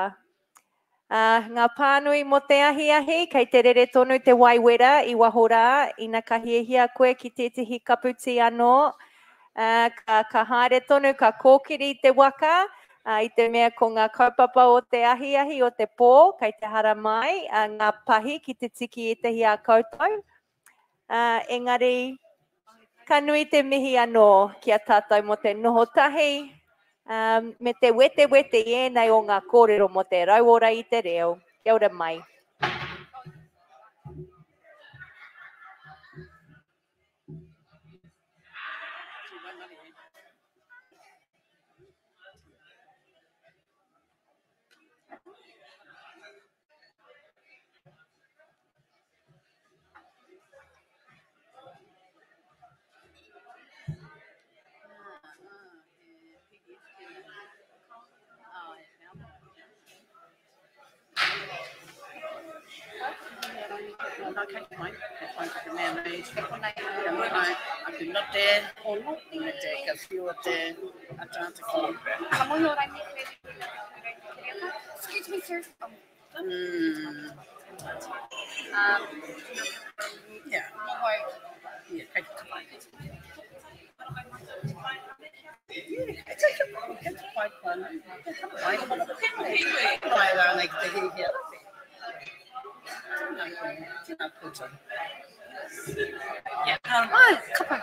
Uh, ngā pānui mō te ahiahi, kei te rere tonu te wai wera i waho rā, ina ka hiahia koe ki tētehi kapu tī anō, uh, ka, ka haere tonu, ka kōkiri te waka, uh, i te mea ko ngā kaupapa o te ahiahi, o te pō, kei te hara mai, uh, ngā pahi ki te tiki ētehi a koutou. Uh, engari, ka nui te mihi anō ki a tātou mō te noho tahi, um, me te wetewete i ēnei o ngā kōrero mō te rauora i te reo. Kia ora mai. Excuse me, sir. Mm. Yeah. Yeah, kei te pai. Yeah, kei te kei te pai koa nei. Te hara mai. Mai rānei ki te hihia. Tēnā koe, tēnā koutou. Yeah. Ai, ka pai.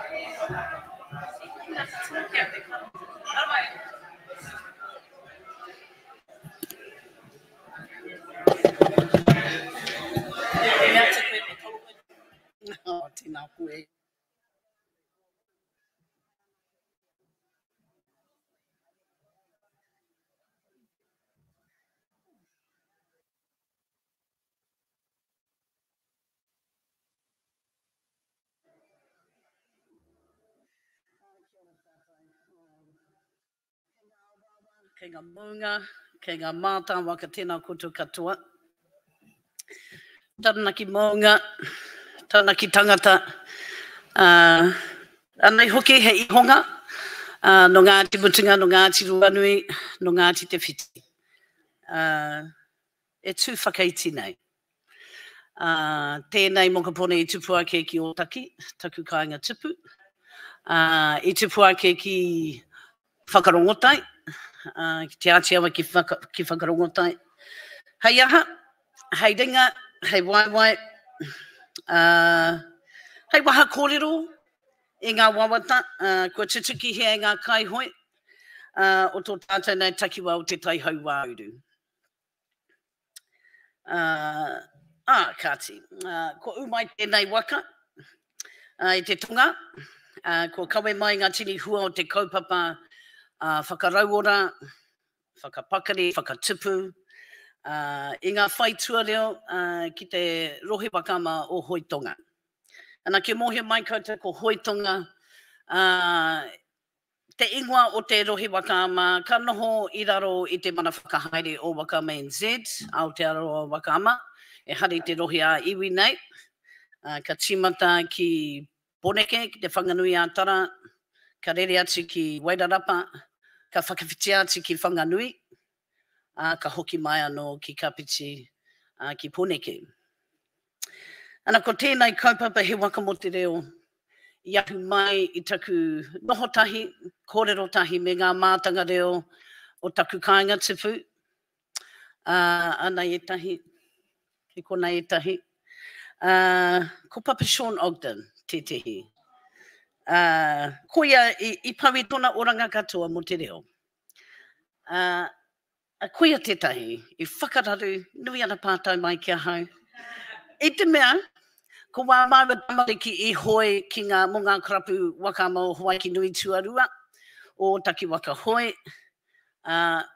Oh, tēnā koe. Kei ngā maunga, kei ngā mātāwaka, tēnā koutou katoa. Taranaki maunga, Taranaki tangata, uh, anei hoki he ihonga, uh, no Ngāti Mutunga, no Ngāti Ruanui, no Ngāti Te Whiti. Uh, e tū whakaiti nei. Ā, tēnei mokopone i tupu ake ki Ōtaki, taku kāinga tupu. Ā, i tupu ake ki Whakarongotai, ā, ki Te Āti Awa ki, Whaka, ki Whakarongotai. Hei aha, hei ringa, hei waewae, ā, hei waha kōrero i ngā wawata, ā, kua tutukihia e ngā kaihoe, ā, o tō tātou nei takiwā o Te Tai Hauāuru. Ā, kāti, kua ū mai tēnei waka i te tonga, kua kawe mai ngā tini hua o te kaupapa whakarauora, whakapakari, whakatupu i ngā whaitua reo ki te rohe waka ama o Hoi Tonga. Ana, kia mōhio mai koutou ko Hoi Tonga Te ingoa o te rohe waka ama ka noho i raro i te mana whakahaere o Waka Ama NZ, Aotearoa Waka Ama, ehara i te rohe ā-iwi nei. Ka tīmata ki Poneke, ki Te Whanganui-ā-Tara, ka rere atu ki Wairarapa, ka whakawhitia atu ki Whanganui, ā, ka hoki mai anō ki Kapiti, ā, ki Poneke. Ana, ko tēnei kaupapa he waka mō te reo i ahu mai i taku noho tahi, kōrero tahi me ngā mātanga reo o taku kāinga tupu, ā, anei ētahi, kei konei ētahi. Ā, ko Papa Sean Ogden tētehi. Ā, koia i, i pau i tōna oranga katoa mō te reo. Ā, koia tētahi i whakararu nui ana pātai mai ki ahau. I te mea, ko wā māua tamariki i hoe ki ngā, mō ngā karapu waka ama o Hawaiki Nui Tuarua, o Ōtaki Waka Hoe, ā,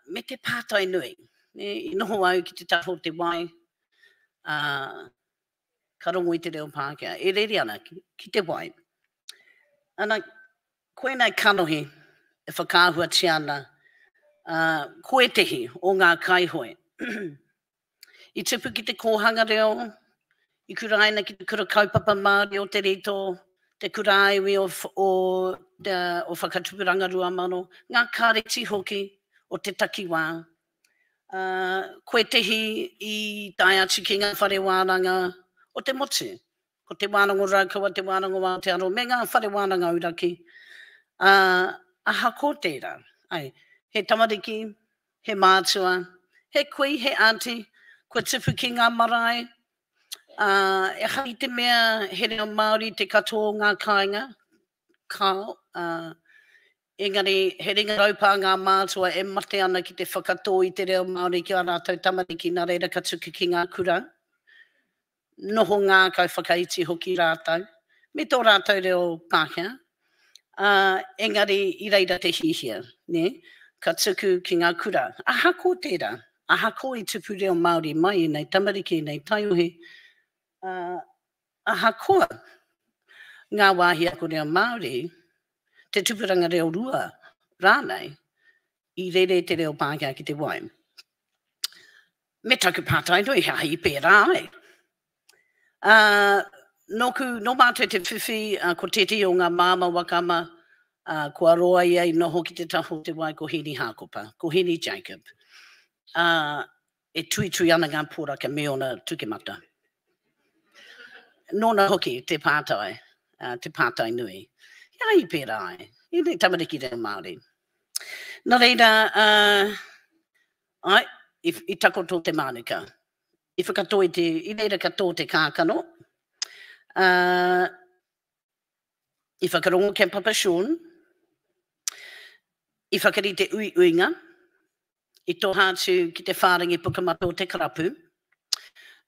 me te pātai nui. I noho au ki te taha o te wai, ā, ka rongo i te reo Pākehā e rere ana ki te wai. Ana, Koinei kanohi e whakaahuatia ana, ā, ko ētehi o ngā kaihoe. I tupu ki te kōhanga reo, i kuraina ki te Kura Kaupapa Māori o Te Rito, te Kura ā-Iwi o, o, o Whakatupuranga 2000, ngā kāreti hoki o te takiwā. Ā, ko ētehi i tae atu ki ngā whare wānanga o te motu. Ko Te Wānanga o Raukawa, Te Wānanga o Aotearoa me ngā whare wānanga auraki, ā, ahakoa tērā, āe, he tamariki, he mātua, he kui, he aunty, kua tupu ki ngā marae, ā, ehara i te mea he reo Māori te katoa o ngā kāinga, kāo, ā, engari he ringa raupā ngā mātua e mate ana ki te whakatō i te reo Māori ki ā rātou tamariki, nā reira ka tuku ki ngā kura, noho ngākau whakaiti hoki rātou, me tō rātou reo Pākehā, ā, engari i reira te hihia, nē, ka tuku ki ngā kura. Ahakoa tērā, ahakoa i tupu reo Māori mai ēnei tamariki, ēnei taiohi, ā, ahakoa ngā wāhi ako reo Māori, te tupuranga reo rua rānei, i rere te reo Pākehā ki te wai. Me taku pātai nui, he aha i pērā ai? Ā, nōku, nō mātou te whiwhi, ā, ko tētehi o ngā māma waka ama, ā, kua roa ia i noho ki te taha o te wai, ko Hēni Hākopa, ko Hēni Jacob. Ā, e tuitui ana ngā poraka me ōna tukemata. Nōna hoki te pātai, ā, te pātai nui. He aha i pērā ai? Ēnei tamariki reo Māori. Nō reira, ā, Āe, i, i takoto te mānuka. I whakatō i te, i reira ka tō te kākano. Ā, i whakarongo ki a Papa Sean, i whakarite uiuinga, i toha atu ki te whārangi pukamata o te karapu,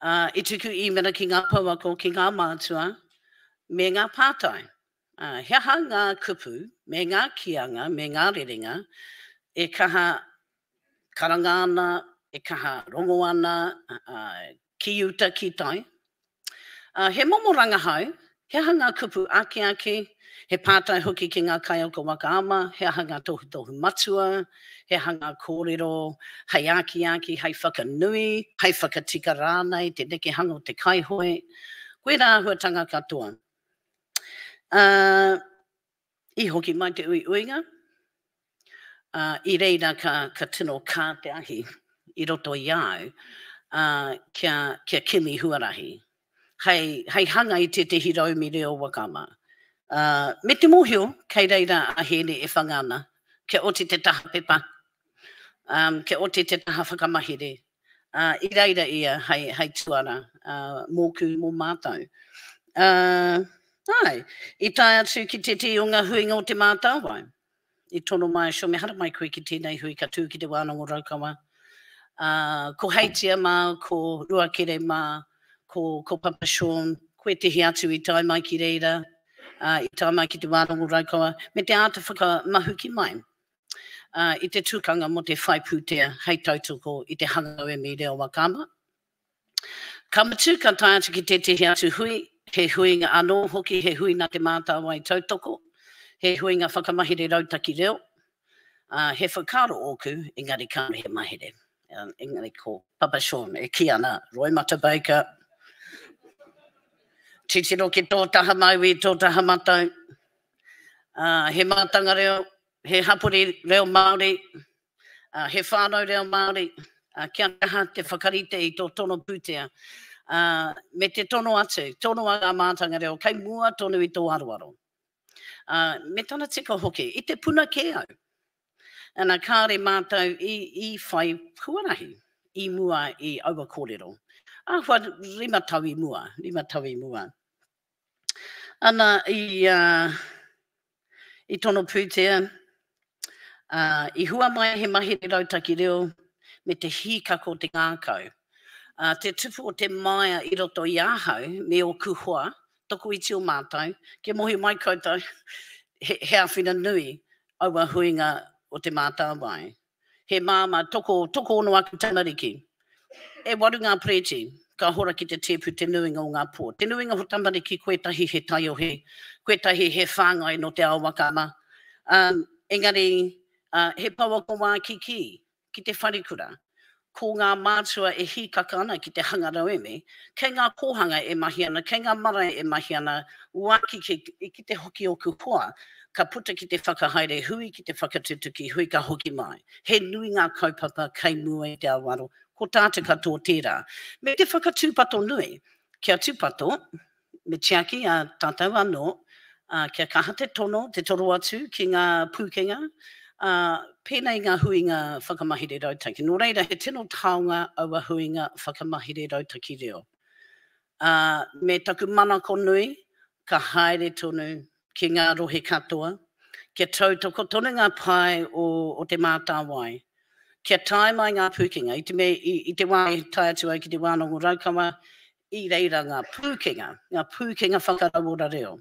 ā, i tuku īmera ki ngā pouako, ki ngā mātua, me ngā pātai. Ā, he aha ngā kupu, me ngā kīanga, me ngā rerenga e kaha karanga ana, e kaha rongo ana, ā, ki uta, ki tai. Ā, he momo rangahau, he aha ngā kupu ake ake, he pātai hoki ki ngā kaiako waka ama, he aha ngā tohutohu matua, he aha ngā kōrero hei akiaki, hei whakanui, hei whakatika rānei te nekehanga o te kaihoe, koirā āhuatanga katoa. Ā, i hoki mai te uiuinga, ā, i reira ka, ka tino kā te ahi i roto i a au, ā, kia, kia kimi huarahi. hei, hei hanga i tētehi raumi reo waka ama. Ā, me te mōhio, kei reira a Hēne e whanga ana, kia oti te taha pepa, ā, kia oti te taha whakamahere, ā, i reira ia hei, hei tuara, ā, mōku, mō mātou. Ā, āe, i tae atu ki tētehi o ngā huinga o Te Mātāwai. I tono mai a Sean, me haramai koe ki tēnei hui ka tū ki Te Wānanga o Raukawa. Ā, ko Heitia mā, ko Ruakere mā, ko, ko Papa Sean, ko ētehi atu i tae mai ki reira, ā, i tae mai ki Te Wānanga o Raukawa, me te āta whakamahuki mai, ā, i te tukanga mō te whai pūtea hei tautoko i te hanga rauemi reo waka ama. Ka mutu, ka tae atu ki tētehi atu hui, he huinga anō hoki, he hui nā Te Mātāwai tautoko, he huinga whakamahere rautaki reo, ā, he whakaaro ōku, engari kāore he mahere. Engari ko Papa Sean e kī ana, Roimata Baker, titiro ki tō taha mauī, tō taha matau, ā, he mātanga reo, he hapori reo Māori, ā, he whānau reo Māori, ā, kia kaha te whakarite i tō tono pūtea, ā, me te tono atu, tonoa ngā mātanga reo kei mua tonu i tō aroaro. Ā, me tana tika hoki, i te puna kē au. Ana, kāore mātou i, i whai huarahi i mua i aua kōrero. Āhua rima tau i mua, rima tau i mua. Ana, i, ā, i tono pūtea, ā, i hua mai he mahere rautaki reo me te hīkaka o te ngākau. Ā, te tupu o te māia i roto i ahau me ōku hoa, tokoiti o mātou, kia mōhio mai koutou, he, he āwhina nui aua huinga o Te Mātāwai. He māmā, toko, tokoono aku tamariki. E waru ngā pereti, ka hora ki te tēpu te nuinga o ngā pō. Te nuinga o tamariki ko ētahi he taiohi, ko ētahi he whāngai nō te ao waka ama. Um, engari, uh, he pouako wā kikī ki te wharekura. Ko ngā mātua e hīkaka ana ki te hanga rauemi, kei ngā kōhanga e mahi ana, kei ngā marae e mahi ana, wā kikī, i kite hoki ōku hoa, ka puta ki te whakahaere hui, ki te whakatutuki hui, ka hoki mai. He nui ngā kaupapa kei mua i te aroaro, ko tā te katoa tērā. Me te whakatūpato nui, kia tūpato, me tiaki a tātou anō, ā, kia kaha te tono, te toro atu ki ngā pūkenga, ā, pēnei ngā huinga whakamahere rautaki. Nō reira, he tino taonga aua huinga whakamahere rautaki reo. Ā, me taku manako nui, ka haere tonu ki ngā rohe katoa, kia tautoko tonu ngā pae o, o Te Mātāwai, kia tae mai ngā pūkenga, i te mea, i, i te wā i tae atu au ki Te Wānanga o Raukawa, i reira ngā pūkenga, ngā pūkenga whakarauora reo,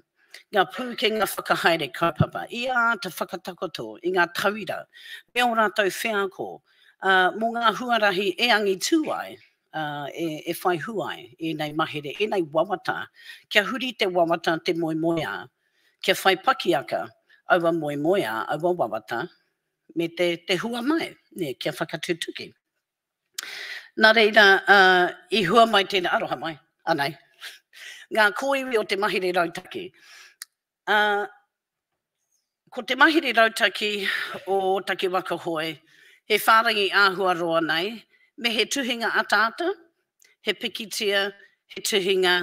ngā pūkenga whakahaere kaupapa, i āta whakatakoto i ngā tauira me ō rātou wheako, ā, mō ngā huarahi e angitū ai, ā, e, e whai hua ai ēnei mahere, ēnei wawata, kia huri te wawata te moemoeā, kia whai pakiaka aua moemoeā, aua wawata, me te, te hua mai, nē, kia whakatutuki. Nā reira, ā, i hua mai tēnei, aroha mai, anei, ngā kōiwi o te mahere rautaki. Ā, ko te mahere rautaki o Ōtaki Waka Hoe, he whārangi āhua roa nei, me he tuhinga ataata, he pikitia, he tuhinga,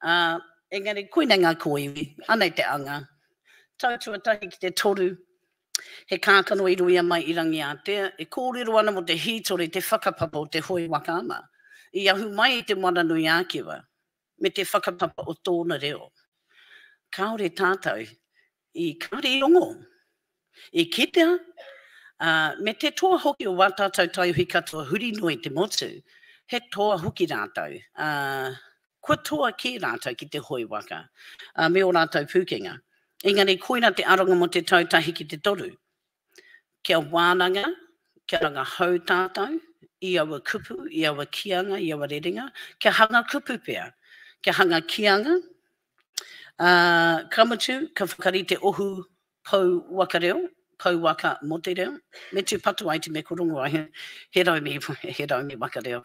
ā, engari koinei ngā kōiwi, anei te anga. Tau tuatahi ki te toru, he kākano i ruia mai i Rangiātea, e kōrero ana mō te hītori, te whakapapa o te hoe waka ama, i ahu mai i Te Moananui-a-Kiwa. me te whakapapa o tōna reo. Kāore tātou i kāore i rongo, i kitea, ā, me te toa hoki o wā tātou taiohi katoa huri noa i te motu, he toa hoki rātou, ā, kua toa kē rātou ki te hoe waka, ā, me ō rātou pūkenga. Engari koina te aronga mō te tau tahi ki te toru. Kia wānanga, kia rangahau tātou i aua kupu, i aua kīanga, i aua rerenga, kia hanga kupu pea, kia hanga kīanga, ā, ka mutu, ka whakarite ohu pou waka reo, pou waka mō te reo, me tūpato ai te me ko rongo ai he, he raumi, he raumi waka reo.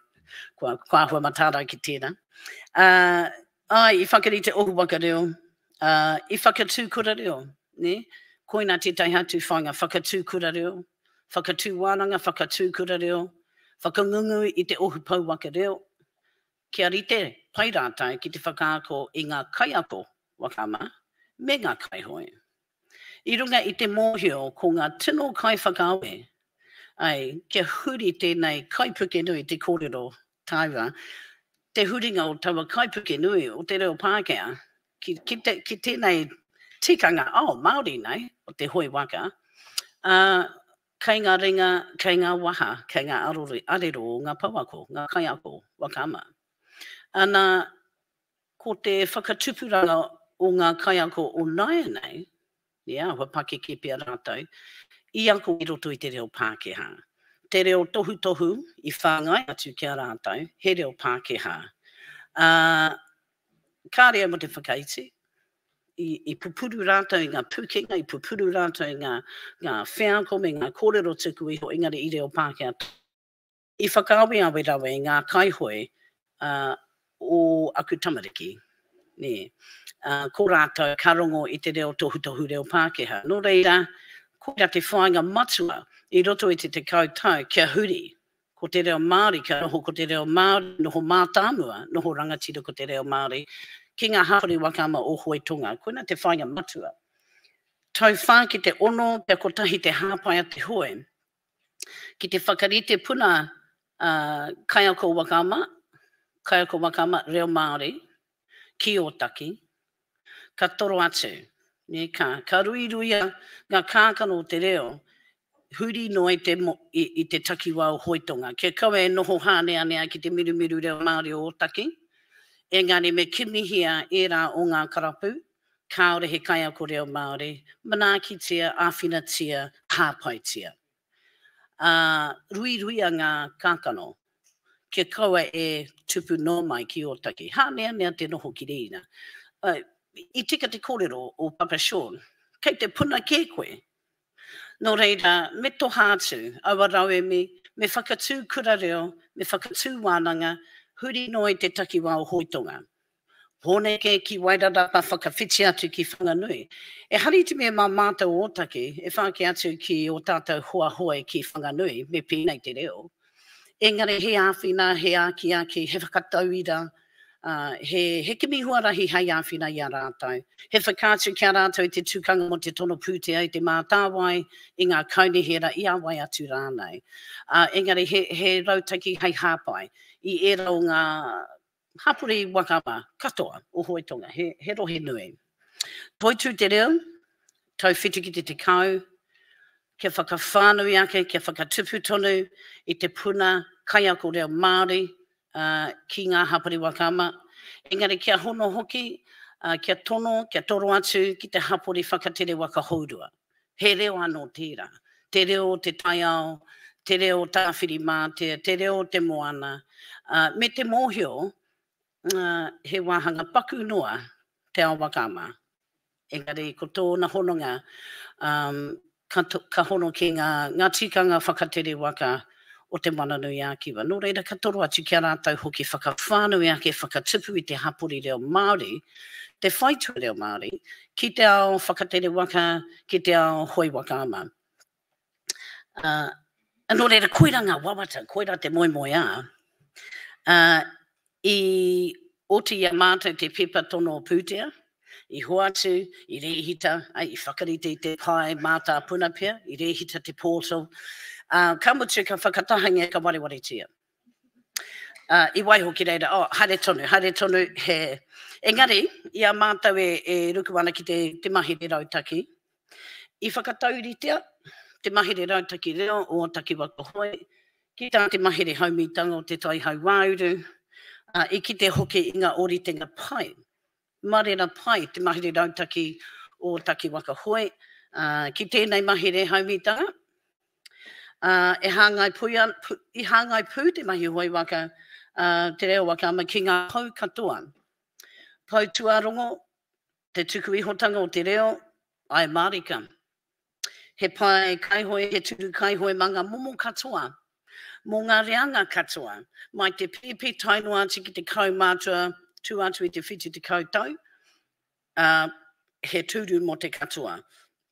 Kua, kua āhua mataara ki tērā. Ā, Āe, i whakarite ohu waka reo, ā, i whakatū kura reo, nē? Koinā tētahi atu whāinga, whakatū kura reo, whakatū wānanga, whakatū kura reo, whakangungu i te ohu pou waka reo. Kia rite pai rātou ki te whakaako i ngā kaiako waka ama me ngā kaihoe. I runga i te mōhio ko ngā tino kaiwhakaawe, ai, kia huri tēnei kaipuke nui te kōrero tāua, te huringa o taua kaipuke nui o te reo Pākehā ki, ki, te, ki tēnei tikanga ao Māori nei, o te hoe waka, ā, kei ngā ringa, kei ngā waha, kei ngā arore, arero o ngā pouako, ngā kaiako waka ama. Ana, ko te whakatupuranga o ngā kaiako o nāianei, yeah, kua pakeke pea rātou, i ako i roto i te reo Pākehā. Te reo tohutohu i whāngai atu ki a rātou, he reo Pākehā. Ā, kāre au mō te whakaiti, i, i pupuru rātou i ngā pūkenga, i pupuru rātou i ngā, ngā wheako me ngā kōrero tuku iho, engari i reo Pākehā. I whakaaweawe rawe ngā kaihoe o aku tamariki, nē. Ko rātou ka rongo i te reo tohutohu reo Pākehā. Nō reira, koirā te whāinga matua i roto i te 10 tau kia huri ko te reo Māori, kia noho ko te reo Māori, noho mātāmua, noho rangatira ko te reo Māori ki ngā hapori waka ama o Hoi Tonga. Koinā te whāinga matua. Tau whā ki te ono, kia kotahi te hāpai a te hoe. Ki te whakarite puna kaiako waka ama, kaiako waka ama reo Māori ki Ōtaki, ka toro atu, nē, ka, ka ruiruia ngā kākano o te reo huri noa i te, i, i te takiwā o Hoitonga. Kia kaua e noho hāneanea ki te mirumiru reo Māori o Ōtaki, engari me kimihia ērā o ngā karapu, kāore he kaiako reo Māori, manaakitia, āwhinatia, hāpaitia. Ā, ruiruia ngā kākano, kia kaua e tupu noa mai ki Ōtaki. Hāneanea te noho ki reira. I tika te kōrero o Papa Sean, kei te puna kē koe. Nō reira, me toha atu aua rauemi, me whakatū kura reo, me whakatū wānanga, huri noa i te takiwā o Hōitonga. Pōneke ki Wairarapa whakawhiti atu ki Whanganui. Ehara i te mea mā mātou o Ōtaki e whāki atu ki ō tātou hoa hoe ki Whanganui me pēnei te reo. Engari he āwhina, he ākiāki, he whakatauira, ā, he, he kimi huarahi hei āwhina i a rātou. He whakaatu ki a rātou i te tukanga mō te tono pūtea i Te Mātāwai, i ngā kaunihera, i a wai atu rānei. Ā, engari he, he rautaki hei hāpai i ērā o ngā Hapori waka ama katoa o Hoetonga, he, he rohe nui. Toitū te reo, tau whitu ki te 10, kia whakawhānui ake, kia whakatupu tonu i te puna kaiako reo Māori uh, ki ngā hapori waka ama. Engari kia hono hoki, uh, kia tono, kia toro atu ki te hapori whakatere waka hourua. He reo anō tērā. Te reo o te taiao, te reo o Tāwhirimātea, te reo o te moana, ā, me te mōhio, ā, he wāhanga paku noa te ao waka ama. Engari ko tōna hononga, ā, ka, ka hono ki ngā, ngā tikanga whakatere waka o Te Moananui-a-Kiwa. Nō reira, ka toro atu ki a rātou hoki whakawhānui ake, whakatupu i te hapori reo Māori, te whaitua reo Māori, ki te ao whakatere waka, ki te ao hoe waka ama. Uh, nō reira, koirā ngā wawata, koirā te moemoeā. Uh, I oti i a mātou te pepa tono pūtea, i hoatu, i rēhita, i whakarite i te pae mātāpuna pea, i rēhita te portal, ā, ka mutu ka whakatahangia, ka warewaretia. Ā, i waiho ki reira, oh, haere tonu, haere tonu, he... Engari, i a mātou e, e ruku ana ki te, te mahere rautaki, i whakatauritea te mahere rautaki reo o Ōtaki Waka Hoe Ki tā te mahere haumitanga o Te Tai Hauāuru, ā, i kite hoki i ngā ōritenga pai, marera pai te mahere rautaki o Taki Waka Hoe, ā, ki tēnei mahere haumitanga, ā, e hāngai pū, i hāngai pū te mahi hoe waka, ā, te reo waka ama ki ngā pou katoa. Pou tuarongo, te tuku ihotanga o te reo, āe mārika. He pae kaihoe, he turu kaihoe mā ngā momo katoa, mō ngā reanga katoa, mai te pēpi tae noa atu ki te kaumātua tū atu i te 70 tau, ā, he tūru mō te katoa.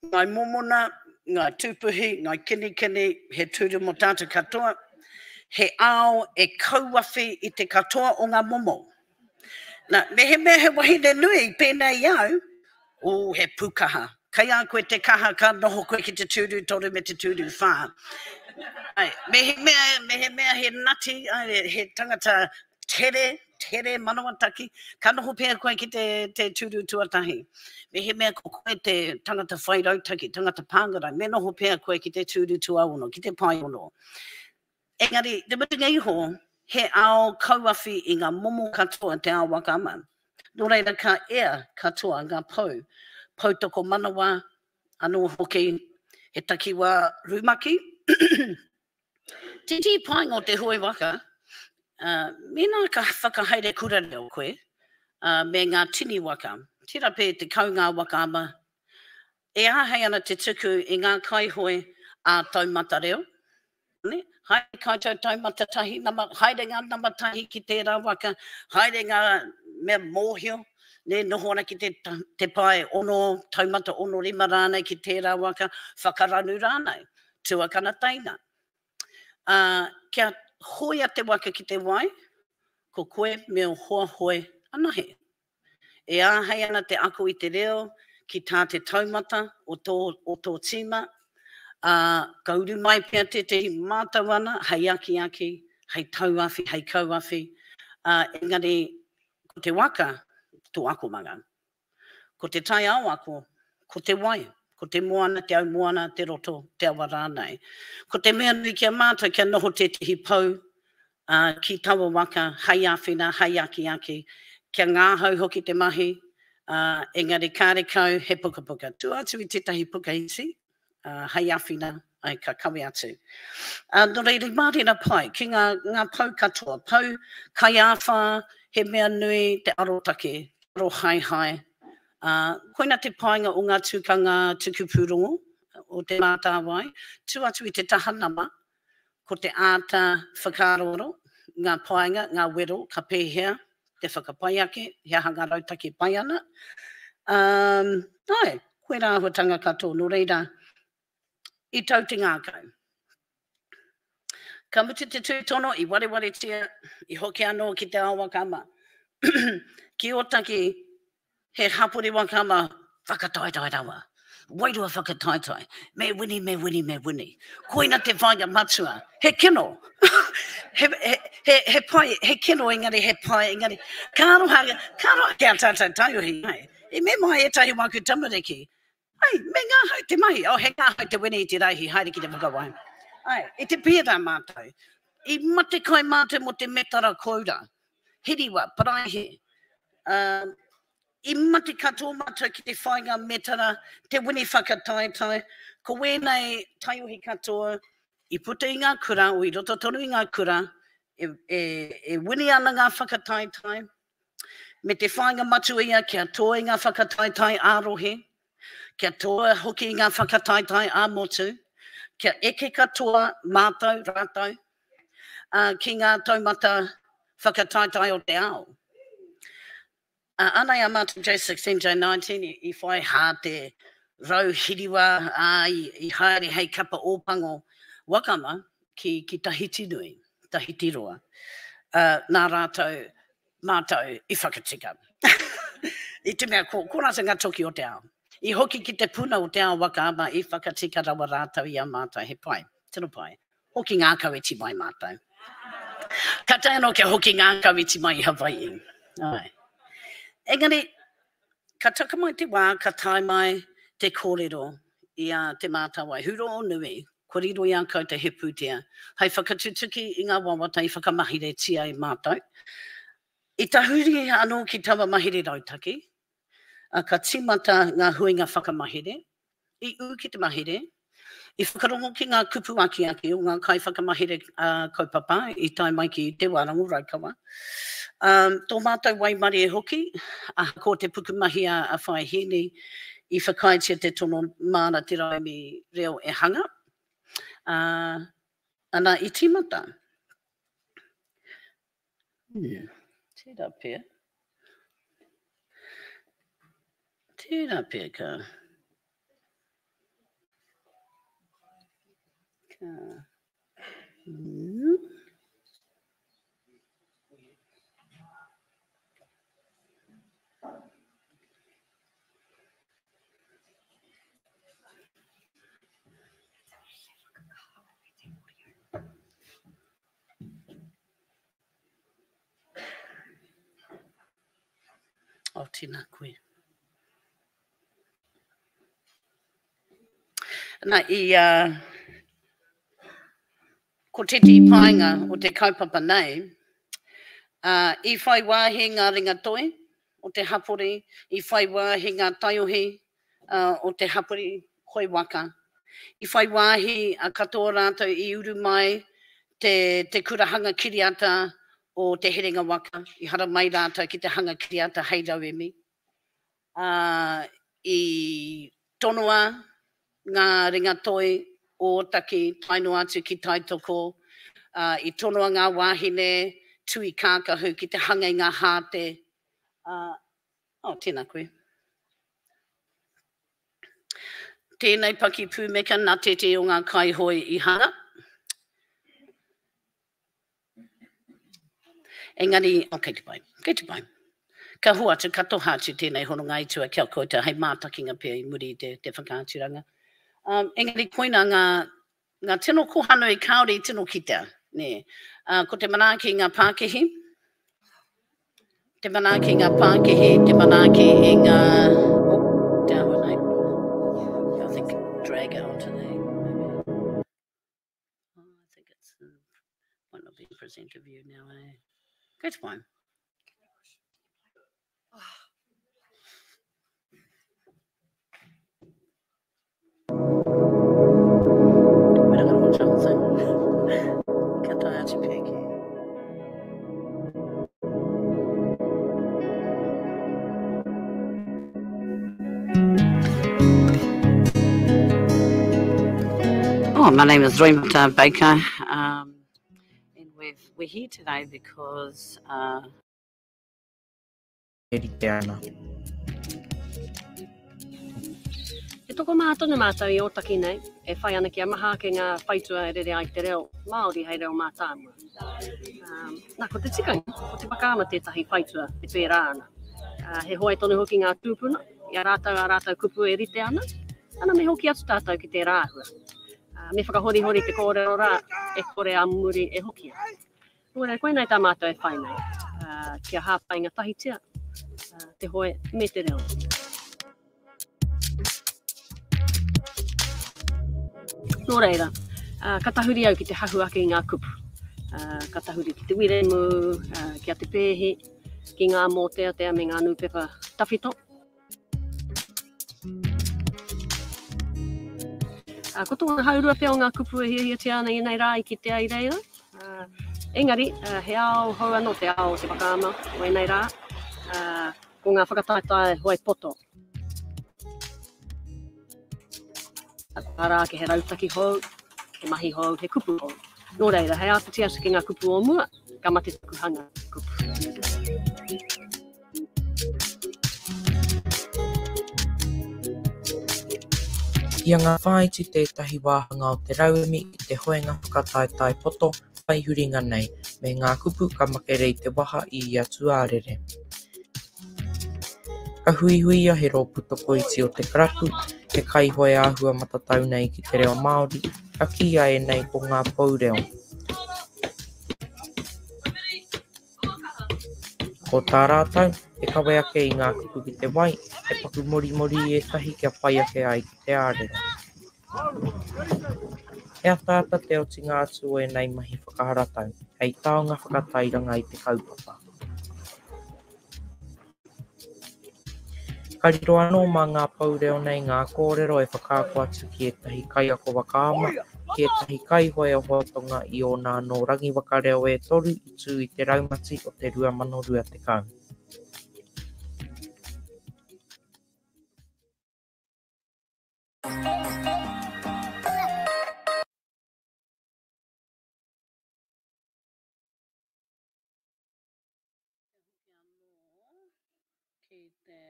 Ngāi mōmona, ngāi tūpuhi, ngāi kenikeni, he tūru mō tātou katoa. He ao e kauawhi i te katoa o ngā momo. Na, mehemea he wahine nui pēnei i au, ū, he pūkaha. Kei a koe te kaha ka noho koe ki te tūru toru me te tūru whā. Ai, mehemea, mehemea he nati, ai, he tangata tere, tere manawataki, ka noho pea koe ki te, te tūru tuatahi. Mehemea ko koe te tangata whai rautaki, tangata pāngarau, me noho pea koe ki te tūru tuaono, ki te paeono. Engari, te mutunga iho, he ao kauawhi i ngā momo katoa te ao waka ama. Nō reira ka ea katoa ngā pou, poutokomanawa anō hoki, he takiwā rumaki. Titi painga o te hoe waka, mēnā ka whakahaere kura reo koe, me ngā tini waka, tērā pea 10 ngā waka ama, e āhei ana te tuku i ngā kaihoe ā-taumata reo, nē, haere koutou taumata tahi, nama, haere ngā nama tahi ki tērā waka, haere ngā mea mōhio, nē, noho ana ki te, te pae ono, taumata ono rima rānei ki tērā waka, whakaranu rānei, tuakana teina. Ā, kia hoea te waka ki te wai, ko koe me ō hoa hoe anahe. E āhei ana te ako i te reo ki tā te taumata o tō, o tō tīma, ā, ka uru mai pea tētehi mātau ana hei akiaki, hei tauawhi, hei kauawhi, ā, engari ko te waka tō akomanga. Ko te taiao ako, ko te wai, ko te moana, te au moana, te roto, te awa rānei. Ko te mea nui ki a mātou kia noho tētehi pou ki taua waka hei āwhina, hei akiaki, kia ngahau hoki te mahi, engari kārekau he pukapuka. Tua atu i tētahi puka iti, hei āwhina, ai, ka kawe atu. Nō reira, i mārena pai ki ngā, ngā pou katoa, pou kaiāwhā, he mea nui te arotake, te arohaehae. Ā, koina te painga o ngā tukanga tuku pūrongo o Te Mātāwai, tua atu i te taha nama, ko te āta whakaaroaro, ngā painga, ngā wero, ka pēhea te whakapai ake, he aha ngā rautaki e pai ana. Um, āe, koirā āhuatanga katoa, nō reira, i tau te ngākau. Ka mutu te tūtono, i warewaretia, i hoki anō ki te ao waka ama. ki Ōtaki, He hapori waka ama whakataetae rawa. Wairua whakataetae. Me wini, me wini, me wini. Koina te whāinga matua. He kino. he, he, he, he pai, he kino engari, he pai engari. Ka aroha, ka aroha ki a tātou taiohi, ai. I me mai ētahi wāku tamariki. Ai, me ngahau te mahi. Oh, he ngahau te wini i te raihi, haere ki te whakawai. Ai, i te pērā mātou. I matekai mātou mō te metara koura. Hiriwa, paraihe. Uh, I mate katoa mātou ki te whai ngā metara, te wini whakataetae. Ko wēnei taiohi katoa i puta i ngā kura, o i roto tonu i ngā kura, e, e, e wini ana ngā whakataetae, me te whāinga matua ia kia toa i ngā whakataetae ā-rohe, kia toa hoki i ngā whakataetae ā-motu, kia eke katoa mātou, rātou, ā, ki ngā taumata whakataetae o te ao. Ā, anei a mātou J16, J19 i, i whai hā te rau hiriwa, ā, i, i haere hei kapa Ōpango Wakama ki, ki Tahiti-nui, Tahiti-roa. Ā, nā rātou mātou i whakatika. I te mea, ko, ko rātou ngā toki o te ao. I hoki ki te puna o te ao waka ama, i whakatika rawa rātou i a mātou, he pai, tino pai. Hoki ngākau iti mai mātou. Ka tae anō kia hoki ngākau iti mai i Hawaii. Ai. Engari, ka taka mai te wā, ka tae mai te kōrero i a Te Mātāwai, Huro o Nui, kua riro i a koutou he pūtea hei whakatutuki i ngā wawata i whakamaheretia e mātou. I tahuri anō ki taua mahere rautaki, ā, ka tīmata ngā huinga whakamahere, i ū ki te mahere, i whakarongo ki ngā kupu akiaki o ngā kaiwhakamahere kaupapa i tae mai ki Te Wānanga o Raukawa. Ā, tō mātou waimarie hoki, ahakoa te pukumahi a Whaea Hēni, i whakaaetia te tono māna te rauemi reo e hanga, ā, ana i tīmata. Hmm, tērā pea. Tērā pea ka... Ka... Hmm. tēnā koe. Na, i, uh, ko tētehi painga o te kaupapa nei, uh, i whai wāhi ngā ringa toi o te hapori, i whai wāhi ngā taiohi uh, o te hapori hoi waka. I whai wāhi a katoa rātou i uru mai te, te kura hanga kiriata o Te Herenga Waka, i haramai rātou ki te hanga kiriata hei rauemi. Ā, i tonoa ngā ringatoi o Ōtaki tae noa atu ki Taitoko, ā, i tonoa ngā wāhine tui kākahu ki te hanga i ngā hāte, ā, oh, tēnā koe. Tēnei paki pūmeka nā tētehi o ngā kaihoe i hanga. Engari, oh, kei te pai, kei te pai. Ka hoatu, ka toha atu tēnei hononga aituā ki a koutou hei mātakinga pea i muri i te, te whakaaturanga. Um, engari koina ngā, ngā tino kohanui kāore i tino kitea. Nē. Uh, ko te manaaki i ngā pākihi, te manaaki i ngā pākihi, te manaaki i ngā... Oh, te āhua nei. I think drag it onto the... Oh, I think it's might not be in presenter view now, eh? Good one. We're not going to watch the whole thing. Ka tae atu pea ki. Oh, my name is Roimata Baker, um, and we've, we're here today because uh, E rite ana. He tokomaha tonu mātou i Ōtaki nei e whai ana kia maha ake ngā whaitua e rere ai te reo Māori hei reo mātāmua. Nā, ko te tikanga, ko te whakaama tētahi whaitua e pērā ana. He hoe tonu hoki ngā tūpuna, i a rātou ā rātou kupu e rite ana, ana me hoki atu tātou ki tērā āhua. Me whakahorihori te kōrero rā, e kore a muri e hokia. Nō reira, koinei tā mātou e whai nei, kia hāpainga tahitia te hoe me te reo. Nō reira, ka tahuri au ki te hahu ake i ngā kupu. Ka tahuri ki te Wiremu, ki a Te Pēhi, ki ngā mōteatea me ngā nūpepa tawhito. Ko tōna haurua pea o ngā kupu e hiahiatia ana i ēnei rā i kitea i reira. Engari, he ao hou anō te ao o te whakaama o ēnei rā. Ko ngā whakataetae hoe poto. Kua ara ake he rautaki hou, he mahi hou, he kupu hou. Nō reira, hei āpiti atu ki ngā kupu o mua, ka mate taku hanga kupu. I anga whāiti tētahi wāhanga o te rauemi i te hoenga whakataetae poto whai huringa nei, me ngā kupu ka makere i te waha i ia tūārere. Ka huihuia he rōpū tokoiti o te karapu, he kaihoe āhua matatau nei ki te reo Māori, ka kīia ēnei ko ngā pou reo. Ko tā rātou, he kawe ake i ngā kupu ki te wai, he paku morimori i ētahi kia pai ake ai ki te ārero. He ataata te otinga atu o ēnei mahi whakaharatau, hei taonga whakatairanga i te kaupapa. Ka riro anō mā ngā pou reo nei ngā kōrero e whakaako atu ki ētahi kaiako waka ama, ki ētahi kaihoe o Hoatonga i ōna anō rangiwaka reo e toru i tū i te raumati o te 2020. Ki te...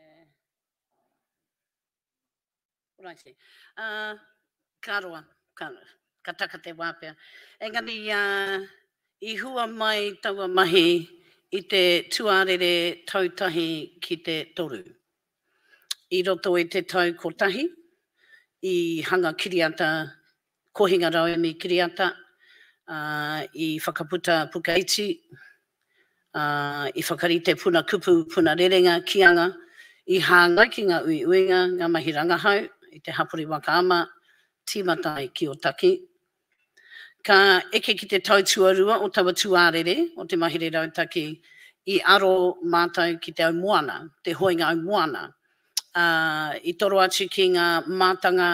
Righty. Uh, ka roa, ka, ka taka te wā pea. Engari, uh, i hua mai taua mahi i te tuarere tautahi ki te toru. I roto i te tau kotahi, i hanga kiriata kohinga rauemi kiriata, ā, i whakaputa puka iti, ā, i whakarite puna kupu, puna rerenga, kīanga. I hāngai ki ngā uiuinga, ngā mahi rangahau i te hapori waka ama, tīmata ai ki Ōtaki. Ka eke ki te tau tuarua o taua tūārere o te mahere rautaki, i aro mātou ki te au moana, te hoenga au moana, ā, i toro atu ki ngā mātanga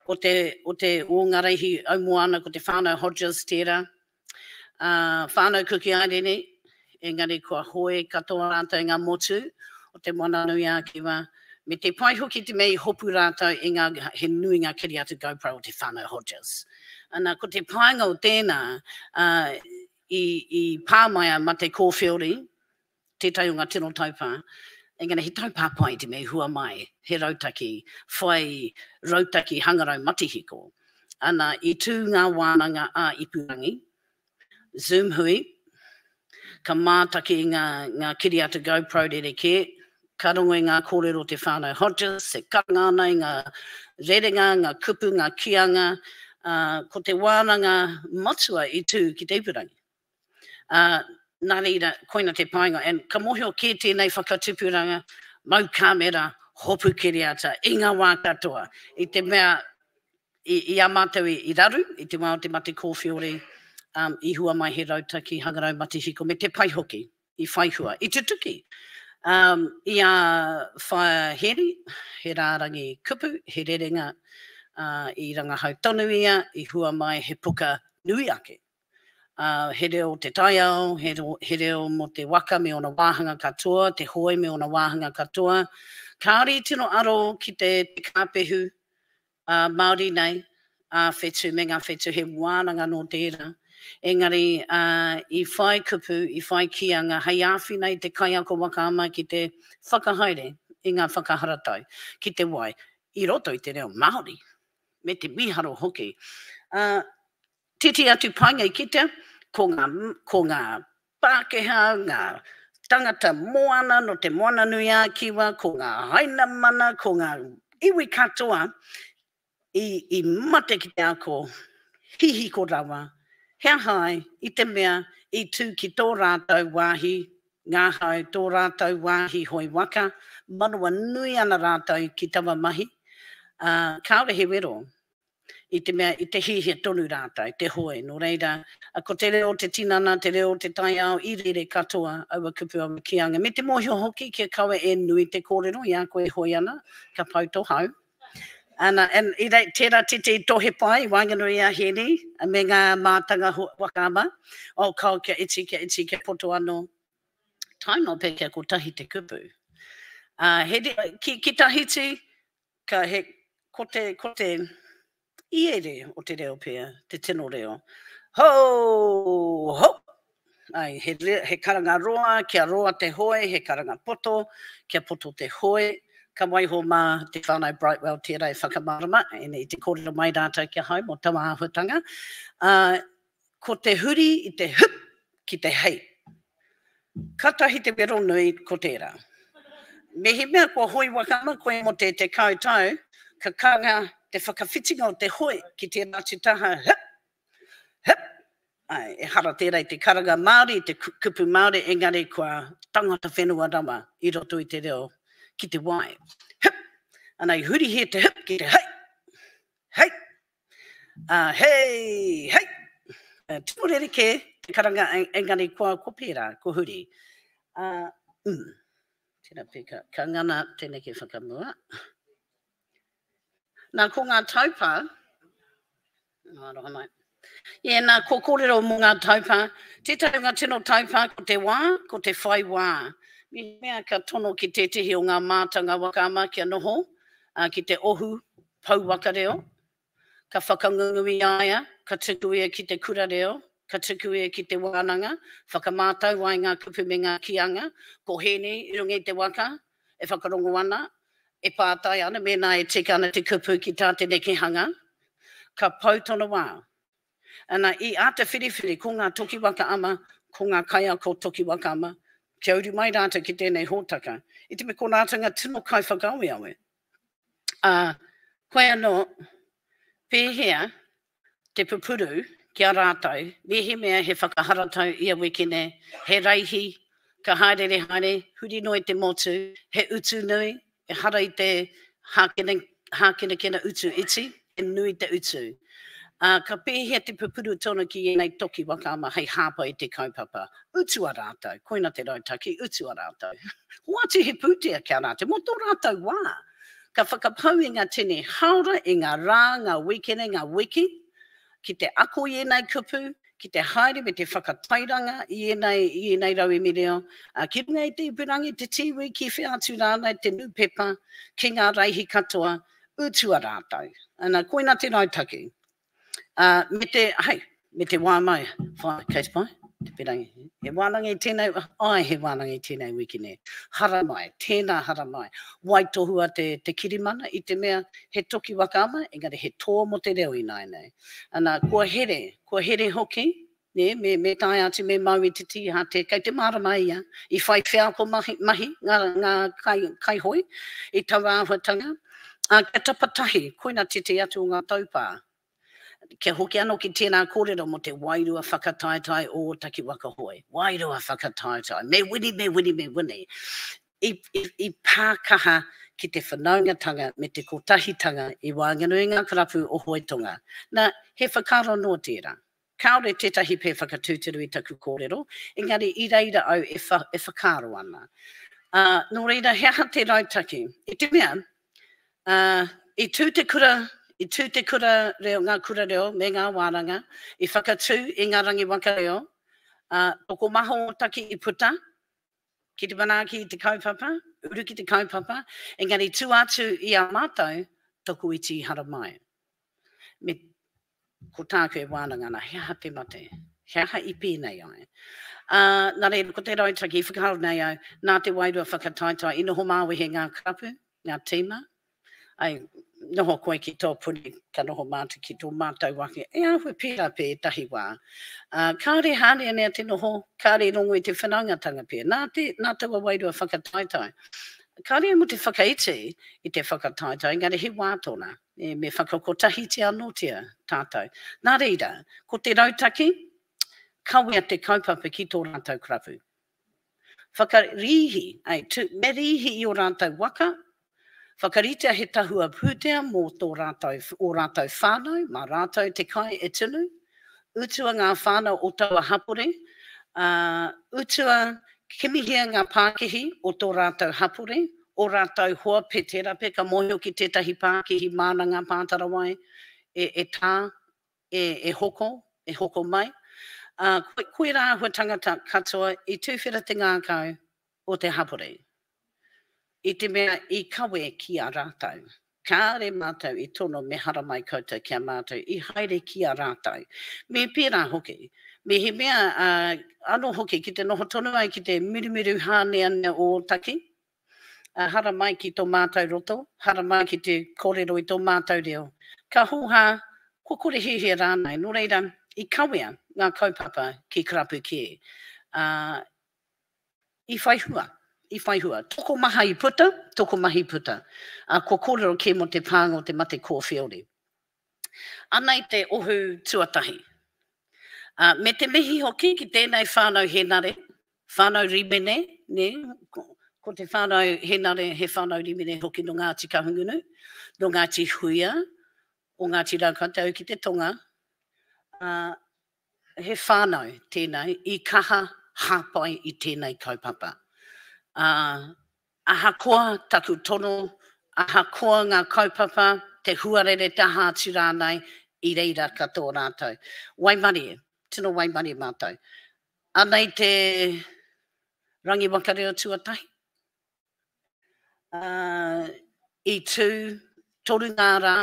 o te, o te, o ngā reihi au moana, ko te whānau Hodges tērā, ā, whānau Kuki Airene, engari kua hoe katoa rātou i ngā motu o Te Moananui-a-Kiwa, me te pai hoki te mea i hopu rātou i ngā, he nui ngā kiriata GoPro o te whānau Hodges. Ana, ko te painga o tēnā, ā, i, i pā mai a Mate Kōwheori, tētahi o ngā tino taupā, engari he taupā pai te mea i hua mai, he rautaki, whai rautaki hangarau matihiko. Ana, i tū ngā wānanga ā-ipurangi, Zoom hui, ka mātaki i ngā, ngā kiriata GoPro rerekē, ka rongo i ngā kōrero o te whānau Hodges, e karanga ana i ngā rerenga, ngā kupu, ngā kīanga, ā, ko te wānanga matua i tū ki te ipurangi. Ā, nā reira, koina te painga. And ka mōhio kē tēnei whakatupuranga, mau kāmera, hopu kiriata i ngā wā katoa. I te mea, i, i a mātou i, i raru, i te wā o te mate kōwhiori, um, i hua mai he rautaki hangarau matihiko, me te pai hoki, i whai hua, i tutuki. Um, i a Whaea Heri, he rārangi kupu, he rerenga, uh, i rangahau tonu ia, i hua mai he puka nui ake. Ā, he reo te taiao, he, he reo mō te waka me ōna wāhanga katoa, te hoe me ōna wāhanga katoa. Kāore i tino aro ki te, te kāpehu ā, Māori nei, ā whetū me ngā whetū, he wānanga nō tērā. Engari, ā, i whai kupu, i whai kīanga hei āwhina i te kaiako waka ama ki te whakahaere i ngā whakaharatau ki te wai i roto i te reo Māori, me te mīharo hoki. Ā, Titi atu painga i kitea, ko ngā, ko ngā Pākehā, ngā tangata moana nō Te Moananui-ā-Kiwa, ko ngā Hainamana, ko ngā iwi katoa i, i mate ki te ako hihiko rawa, he aha ai, i te mea i tū ki tō rātou wāhi ngahau, tō rātou wāhi hoe waka, manawa nui ana rātou ki taua mahi, ā, kāore he wero. i te mea i te hiahia tonu rātou te hoe, nō reira, ko te reo o te tinana, te reo o te taiao i rere katoa aua kupu, aua kīanga, me te mōhio hoki kia kaua e nui te kōrero i a koe e hoe ana, ka pau tō hau. Ana, and i rei, tērā tētehi tohe pai i waenganui i a Hēni me ngā mātanga waka ama, oh, kao kia iti, kia iti, kia poto anō. Tae noa pea kia kotahi te kupu. Uh, he, ki, ki Tahiti, Ka he, ko te, ko te iere o te reo pea, te tino reo. Ho! Ho! Ai, he, he karanga roa, kia roa te hoe, he karanga poto, kia poto te hoe. Ka waiho mā te whānau Brightwell tērā e whakamārama, ēnei i te kōrero mai rātou ki ahau mō taua āhuatanga. Uh, ko te huri i te hup ki te hei. Katahi te wero nui ko tērā. Mehemea kua hoi waka ana koe mō te 10 tau, ka karanga te whakawhitinga o te hoe ki tērā atu taha, hip, hip. Āe, ehara tērā i te karanga Māori, i te kupu Māori, engari kua tangata whenua rawa i roto i te reo ki te wai. Hip! Ana, i hurihia te hip ki te hei! Hei! Ā, hei! Hei! Tino rerekē te karanga engari kua ko pērā, ko huri. Ā, mm. Tērā pea ka, ka ngana te neke whakamua. Nā, ko ngā taupā, nā, aroha mai. Yeah, nā, ko kōrero mō ngā taupā, tētahi o ngā tino taupā ko te wā, ko te whai wā. Mehemea ka tono ki tētehi o ngā mātanga waka ama kia noho ā, ki te ohu pou waka reo, ka whakangungu i a ia, ka tuku ia ki te kura reo, ka tuku ia ki te wānanga, whakamātau ai ngā kupu me ngā kīanga, ko Hēni i runga i te waka, e whakarongo ana, e pātai ana mēnā e tika ana te kupu ki tā te nekehanga, ka pau tona wā. Ana, i āta whiriwhiri ko ngā toki waka ama, ko ngā kaiako toki waka ama, kia uru mai rātou ki tēnei hōtaka, i te mea ko rātou ngā tino kaiwhakaaweawe. Ā, koe anō, pēhea te pupuru ki a rātou, mehemea he whakaharatau ia wikene, he raihi, ka hāereere haere, huri noa i te motu, he utu nui? Ehara i te hākene, hākenekene utu iti, he nui te utu. Ā, ka pēhea te pupuru tonu ki ēnei toki waka ama hei hāpai i te kaupapa? Utua rātou, koina te rautaki, utua rātou. Hoatu he pūtea ki a rātou, mō tō rātou wā. Ka whakapau i ngā tini hāora, i ngā rā, ngā wīkene, ngā wiki, ki te ako i ēnei kupu, ki te haere me te whakatairanga i ēnei, i ēnei rauemi reo, ā, ki runga i te ipurangi, te tīwī, ki whea atu rānei, te nūpepa, ki ngā raihi katoa, utua rātou. Ana, koina te rautaki. Ā, me te, hei, me te wā mai, whai, kei te pai? Te pirangi. He wānanga i tēnei, āe he wānanga i tēnei wiki nei. Haramai, tēnā haramai. Waitohua te, te kirimana i te mea he toki waka ama, engari he toa mō te reo ināianei. Ana, kua here, kua here hoki, nē, me, me tae atu, me mau i te tīhate, kei te mārama ia, i whai wheako mahi, mahi ngā, ngā kai, kaihoe i taua āhuatanga, ā, kia tapatahi, koina tētehi atu o ngā taupā. Kia hoki anō ki tēnā kōrero mō te wairua whakataetae o Ōtaki Waka Hoe. Wairua whakataetae. Me wini, me wini, me wini. I, i, i pā kaha ki te whanaungatanga me te kotahitanga i waenganui i ngā karapu o Hoetonga. Nā, he whakaaro noa tērā. Kāore tētahi pē whakatūturu i taku kōrero, engari i reira au e, wha, e whakaaro ana. Ā, nō reira, he aha te rautaki? I te mea, Ā, i tū te kura, i tū te kura reo, ngā kura reo me ngā wānanga, i whakatū i ngā rangi waka reo, ā, tokomaha o Taki i puta ki te manaaki i te kaupapa, uru ki te kaupapa, engari tua atu i a mātou, tokoiti i haramai. Me, ko tāku e wānanga ana, he aha te mate? He aha i pēnei ai? Ā, nā reira, ko te rautaki i whakaaro nei au, nā te wairua whakataetae i noho māwehe ngā karapu, ngā tīma, ai, noho koe ki tō puni, ka noho mātou ki tō mātou ake, e āhua pērā pea ētahi wā. Ā, kāore hāneanea te noho, kāore i rongo i te whanaungatanga pea, nā te, nā taua wairua whakataetae. Kāore au mō te whakaiti i te whakataetae, engari he wā tōna. E, me whakakotahitia anōtia tātou. Nā reira, ko te rautaki, kawea te kaupapa ki tō rātou karapu. Whakarīhi, ai, tu, me rīhi i ō rātou waka, whakaritea he tahua pūtea mō tō rātou, ō rātou whānau, mā rātou te kai e tunu, utua ngā whānau o taua hapori, ā, utua, kimihia ngā pākihi o tō rātou hapori, ō rātou hoa pe tērā pea ka mōhio ki tētahi pākihi māna ngā pātara wai e, e tā, e, e hoko, e hoko mai. Ā, ko, koirā āhuatanga katoa i tuwhera te ngākau o te hapori. I te mea i kawe ki a rātou. Kāre mātou i tono me haramai koutou ki a mātou, i haere ki a rātou. Me pērā hoki, mehemea, ā, anō hoki ki te noho tonu ai ki te mirumiru hāneanea o Ōtaki, ā, haramai ki tō mātou roto, haramai ki te kōrero i tō mātou reo. Ka hōhā, kua kore hiahia rānei, nō reira, i kawea ngā kaupapa ki karapu kē. Ā, I whai hua, i whai hua. Tokomaha i puta, tokomaha i puta. Ā, kua kōrero kē mō te pānga o te mate kōwheori. Anei te ohu tuatahi. Ā, me te mihi hoki ki tēnei whānau Henare, whānau Rimene, nē, ko, ko te whānau Henare he whānau Rimene hoki nō Ngāti Kahungunu, nō Ngāti Huia, o Ngāti Raukautau ki te tonga, ā, He whānau tēnei i kaha hāpai i tēnei kaupapa. Ā, ahakoa taku tono, ahakoa ngā kaupapa, te huarere, te aha atu rānei, i reira katoa rātou. Waimarie, tino waimarie mātou. Anei te rangi waka reo tuatahi. Ā, i tū toru ngā rā,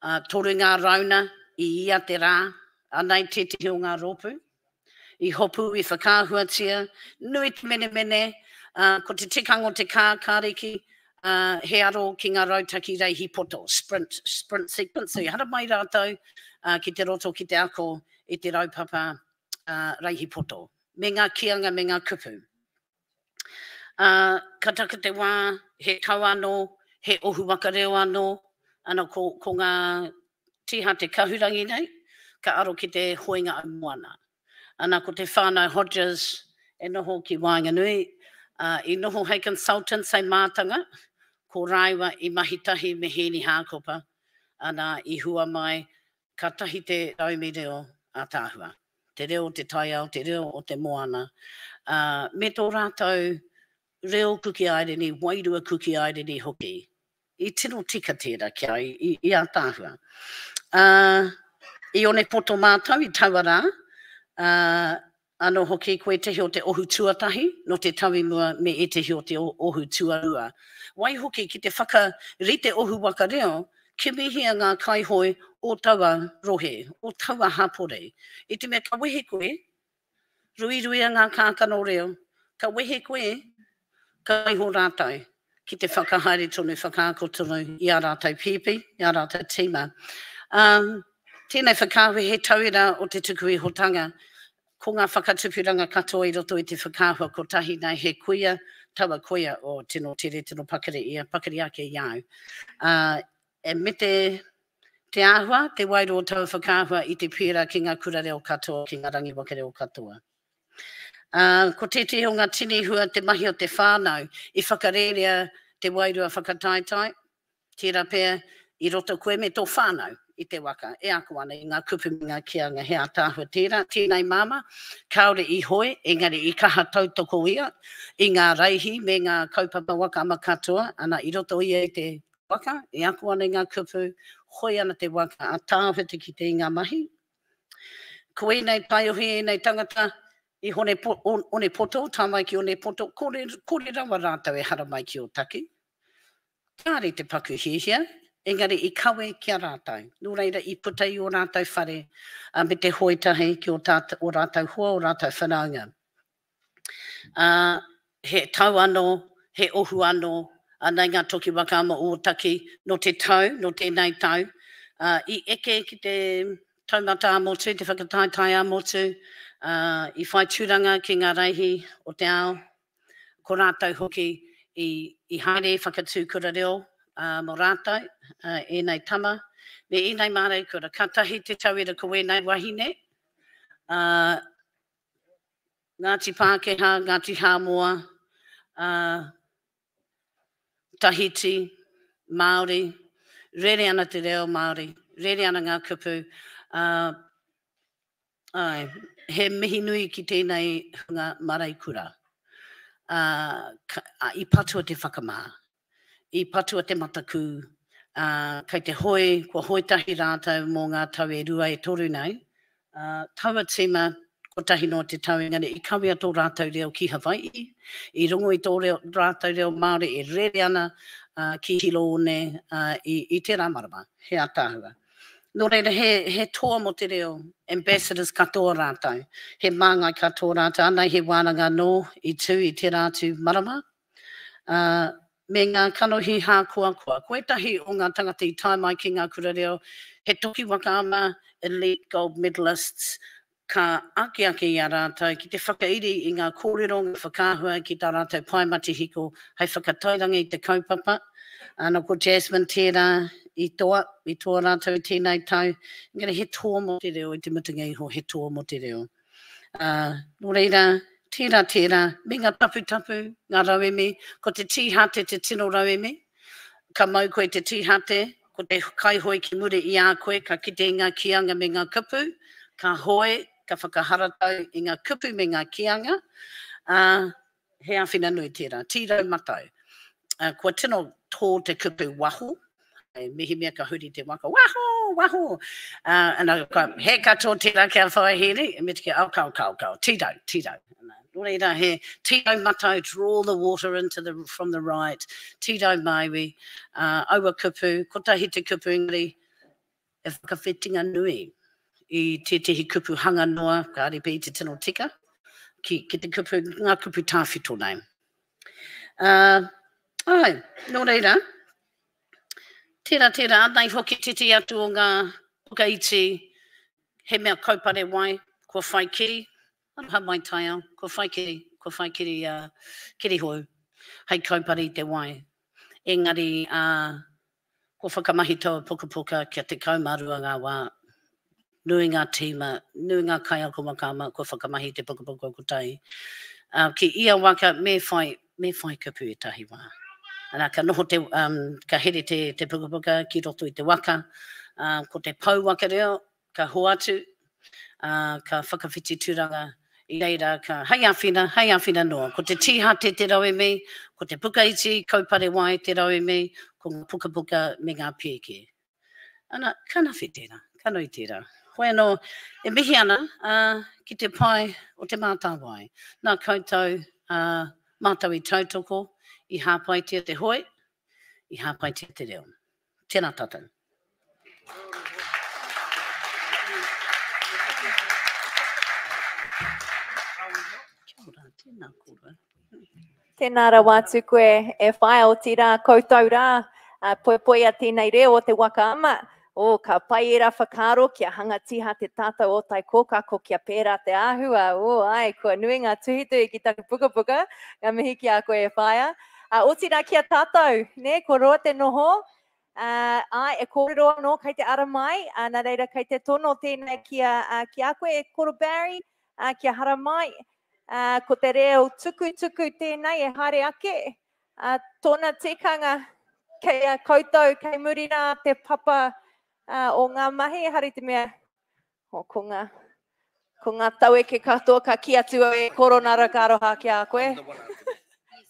ā, toru ngā rauna i ia te rā, anei tētehi o ngā rōpū. I hopu, i whakaahuatia, nui te menemene, ā, ko te tikanga o te kākāriki, ā, he aro ki ngā rautaki reihi poto, sprint, sprint sequence, i haramai rātou, ā, ki te roto ki te ako i te raupapa, ā, reihi poto, me ngā kīanga me ngā kupu. Ā, ka taka te wā, he tau anō, he ohu waka reo anō, ana ko, ko ngā tīhate kahurangi nei, ka aro ki te hoenga au moana. Ana ko te whānau Hodges e noho ki waenganui, ā, i noho hei consultants, hei mātanga, Ko rāua i mahi tahi me Hēni Hākopa, ana, i hua mai, kātahi te raumi reo ātaahua, te reo o te taiao, te reo o te moana, ā, me tō rātou reo Kuki Aireni, wairua Kuki Aireni hoki. I tino tika tērā ki a au, i ātaahua. Ā, i Onepoto mātou i taua rā, ā, anō hoki ko ētehi o te ohu tuatahi nō te tau i mua me ētehi o te ohu tuarua. Waihoki ki te whakarite ohu waka reo, kimihia ngā kaihoe o taua rohe, o taua hapori. I te mea ka wehe koe, ruiruia ngā kākano reo, ka wehe koe, ka waiho rātou ki te whakahaere tonu, whakaako tonu i ā rātou pēpi, i ā rātou tīma. Ā, tēnei whakaahua he tauira o te tuku ihotanga. Ko ngā whakatupuranga katoa i roto i te whakaahua kotahi nei he kuia, taua kuia, oh, tino tere, tino pakari ia, pakari ake i a au. Ā, e me te, te āhua, te wairua o taua whakaahua i te pērā ki ngā kura reo katoa, ki ngā rangi waka reo katoa. Ā, ko tētehi o ngā tini hua te mahi o te whānau i whakarērea te wairua whakataetae, tērā pea i roto koe me tō whānau i te waka e ako ana i ngā kupu me ngā kīanga he ātaahua tērā, tēnei māmā, kāore i hoe engari i kaha tautoko ia i ngā reihi me ngā kaupapa waka ama katoa, ana i roto ia i te waka e ako ana i ngā kupu, hoe ana te waka, ātaahua te kite i ngā mahi. Ko ēnei taiohi, ēnei tangata i Hone, Onepoto, tae mai ki Onepoto, kore, kore rawa rātou e haramai ki Ōtaki. Kāre te paku hiahia, engari i kawe ki a rātou. Nō reira, i puta i ō rātou whare, me te hoe tahi ki ō tātou, ō rātou hoa, ō rātou whanaunga. Ā, he tau anō, he ohu anō, anei ngā toki waka ama o Ōtaki nō te tau, nō tēnei tau, ā, i eke ki te taumata ā-motu, te whakataetae ā-motu, ā, i whai tūranga ki ngā reihi o te ao, ko rātou hoki i, i haere i whakatū kura reo, ā, mō rātou, ā, ēnei tama, me ēnei māreikura. Kātahi te tauira ko ēnei wahine, ā, Ngāti Pākehā, Ngāti Hāmoa, ā, Tahiti, Māori, rere ana te reo Māori, rere ana ngā kupu, ā, āe, he mihi nui ki tēnei hunga māreikura, ā, ka, i patua te whakamā, i patua te matakū, ā, kei te hoe, kua hoe tahi rātou mō ngā tau e rua e toru nei, ā, taua tīma, kotahi noa te tau engari i kawea tō rātou reo ki Hawai'i, i rongo i tō reo, rātou reo Māori e rere ana, ā, ki Hilo One, ā, i, i tērā marama. He ātaahua. Nō reira, he, he toa mō te reo, ambassadors katoa rātou, he māngai katoa rātou, anei he wānanga anō i tū i tērā atu marama, ā, me ngā kanohi hākoakoa. Ko ētahi o ngā tangata i tae mai ki ngā kura reo, he toki waka ama, elite gold medalists, ka akiaki i a rātou ki te whakairi i ngā kōrero, ngā whakaahua ki tā rātou pae matihiko hei whakatairanga i te kaupapa. Ana ko Jasmine tērā i toa, i toa rātou i tēnei tau, engari he toa mō te reo i te mutunga iho, he toa mō te reo. Ā, nō reira, tērā, tērā, me ngā taputapu, ngā rauemi, ko te tīhate te tino rauemi. Ka mau koe i te tīhate, ko te kaihoe ki muri i a koe, ka kite i ngā kīanga me ngā kupu, ka hoe, ka whakaharatau i ngā kupu me ngā kīanga, ā, He āwhina nui tērā. Tīrau matau. Kua tino tō te kupu waho. Mehemea ka huri te waka, waho, waho! Ana, ka, he katoa tērā kia whaihiri, me te kī, oh, kao, kao, kao, tīrau, tīrau. Ana, nō reira, he tīrau matau, draw the water into the, from the right, tīrau māiwi, uh, aua kupu, kotahi te kupu engari, He whakawhitinga nui i tētehi kupu hanga noa, kāre pea i te tino tika, ki, ki te kupu, ngā kupu tāwhito nei. Uh, ai, nō reira, tērā, tērā, anei hoki tētehi atu o ngā puka iti, he mea kaupare wai, kua whai kiri, aroha mai taiao, kua whai kiri, kua whai kiri, uh, kiri hou, hei kaupare i te wai. Engari, uh, Kua whakamahi taua pukapuka kia 12 ngā wā, nui ngā tīma, nui ngā kaiako waka ama kua whakamahi te pukapuka kotahi. Ā, ki ia waka me whai, me whai kupu ētahi wā. Ana, ka noho te, um, ka here te, te pukapuka ki roto i te waka. Uh, ko te pou waka reo, ka hoatu, uh, ka whakawhiti tūranga i reira, ka hei āwhina, hei āwhina noa. Ko te tīhate te rauemi, ko te pukaiti, kaupare wai te rauemi, ko ngā pukapuka me ngā pēke. Ana, ka nawhi tērā, ka nui tērā. Hoi anō, e mihi ana uh, ki te pae o Te Mātāwai. Nā koutou uh, mātou i tautoko, i hāpaitia te hoe, i hāpaitia te reo. Tēnā tātou. Kia ora, tēnā kōrua. Tēnā rawa atu koe e whaea, otirā koutou rā, poipoia tēnei reo o te waka ama. Oh, ka pai ērā whakaaro kia hanga tīha te tātou o tai kōkako kia pērā te āhua. Oh, ai, kua nui ngā tuhituhi ki taku pukapuka. Ngā mihi ki a koe e whaea. Otirā ki a tātou, nē, kua roa te noho. Āe, e kōrero anō kei te ara mai, nā reira kei te tono tēnei ki a, ki a koe e Koro Barry, kia haramai. Ā, ko te reo tukutuku tēnei e haere ake, ā, tōna tikanga kei a koutou, kei muri rā te papa ā, o ngā mahi, ehara i te mea, oh, ko ngā, ko ngā taueke katoa ka kī atu au e koro nā rā ka aroha ki a koe.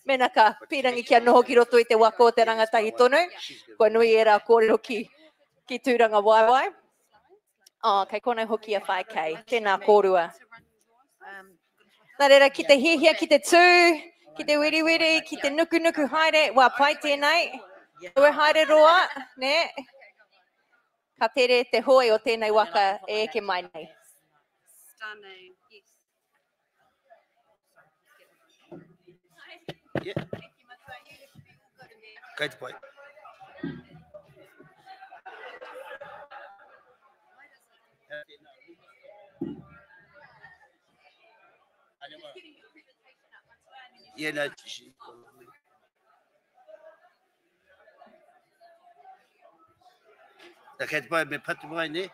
Mēnā ka pīrangi kia noho ki roto i te waka o te rangatahi tonu, kua nui ērā kōrero ki, ki Tūrangawaewae. Oh, kei konei hoki a Whae Kei. Tēnā kōrua. Nā reira, ki te hiahia, ki te tū, ki te wiriwiri, ki te nukunuku haere, wā pai tēnei. Kaua haere roa, nē? Ka tere te hoe o tēnei waka e eke mai nei. Stunning. Yes. Yeah. Kei te pai. Yeah, no, she, Kei te pai me patu mai, ne?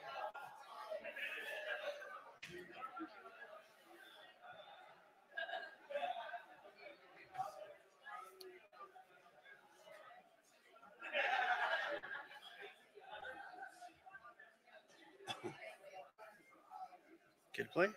Kei te pai?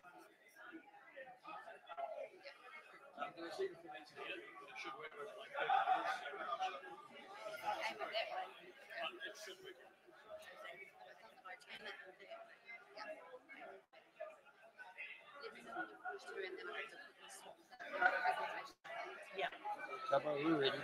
Ka pai, we're ready.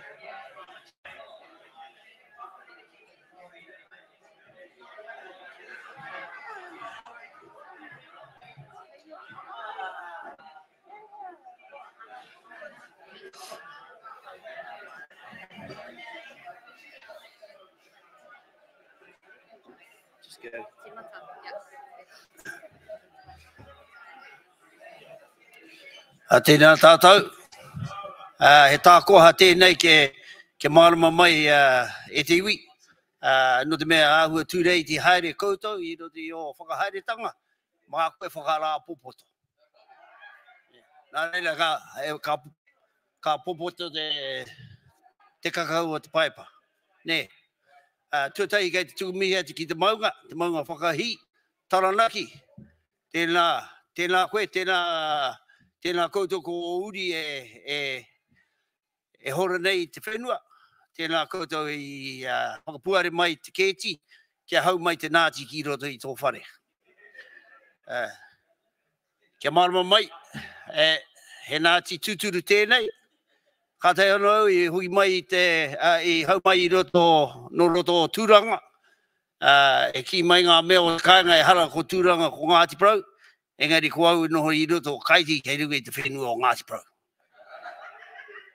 Just go. A tēnā tātou, he tākoha tēnei ke, ke mārama mai e te iwi. Nō te mea āhua tūrei te haere koutou i roto i ō whakahaeretanga, mā koe whakarāpopoto. Nā reira, ka, ka, ka popoto te, te kakau o te paepa. Nē. Tuatahi kei te tuku mihi atu ki te maunga, te maunga whakahī, Taranaki. Tēnā, tēnā koe, tēnā, tēnā koutou ko ō uri e, e, e hora nei i te whenua. Tēnā koutou i uh, whakapuare mai te kēti, kia hau mai te nāti ki roto i tō whare. Uh, kia mārama mai, e, he nāti tūturu tēnei, Kātahi anō au i hoki mai i te, uh, i hau mai i roto, nō roto o Tūranga, uh, e kī mai ngā mea o te kāinga ehara ko Tūranga ko Ngāti Porou, engari ko au i noho i roto o Kaiti kei runga i te whenua o Ngāti Porou.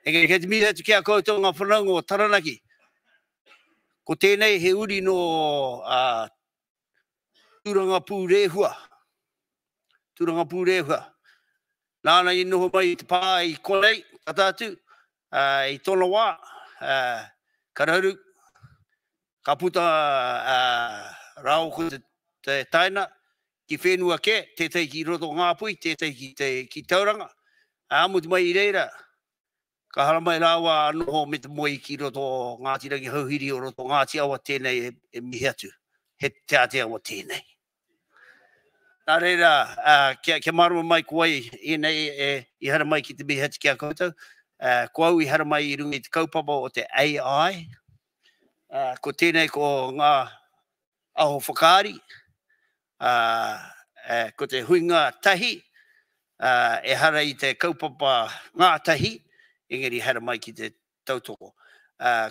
Engari kei te mihi atu ki a koutou ngā whanaunga o Taranaki. Ko tēnei he uri nō uh, Tūranga Pūrēhua. Tūranga Pūrēhua. Nāna i noho mai i te pā i konei, tata atu, uh, i tōna wā, uh, ka raru, ka puta uh, rāo ko te, te taina ki whenua kē, tētahi ki roto Ngāpuhi, tētahi ki, te, ki Tauranga. Ā, mutu mai i reira, Ka haramai rāua a noho me te moe ki roto o Ngāti Rangihouhiri o roto o Ngāti Awa tēnei e mihi atu. He Te Āti Awa tēnei. Nā reira, kia, kia mārama mai ko wai ēnei e, i haramai ki te mihi atu ki a koutou. Ko au i haramai i runga i te kaupapa o te AI. Ko tēnei ko ngā aho whakaari, ko te huinga tahi, ehara i te kaupapa ngātahi, engari haramai ki te tautoko.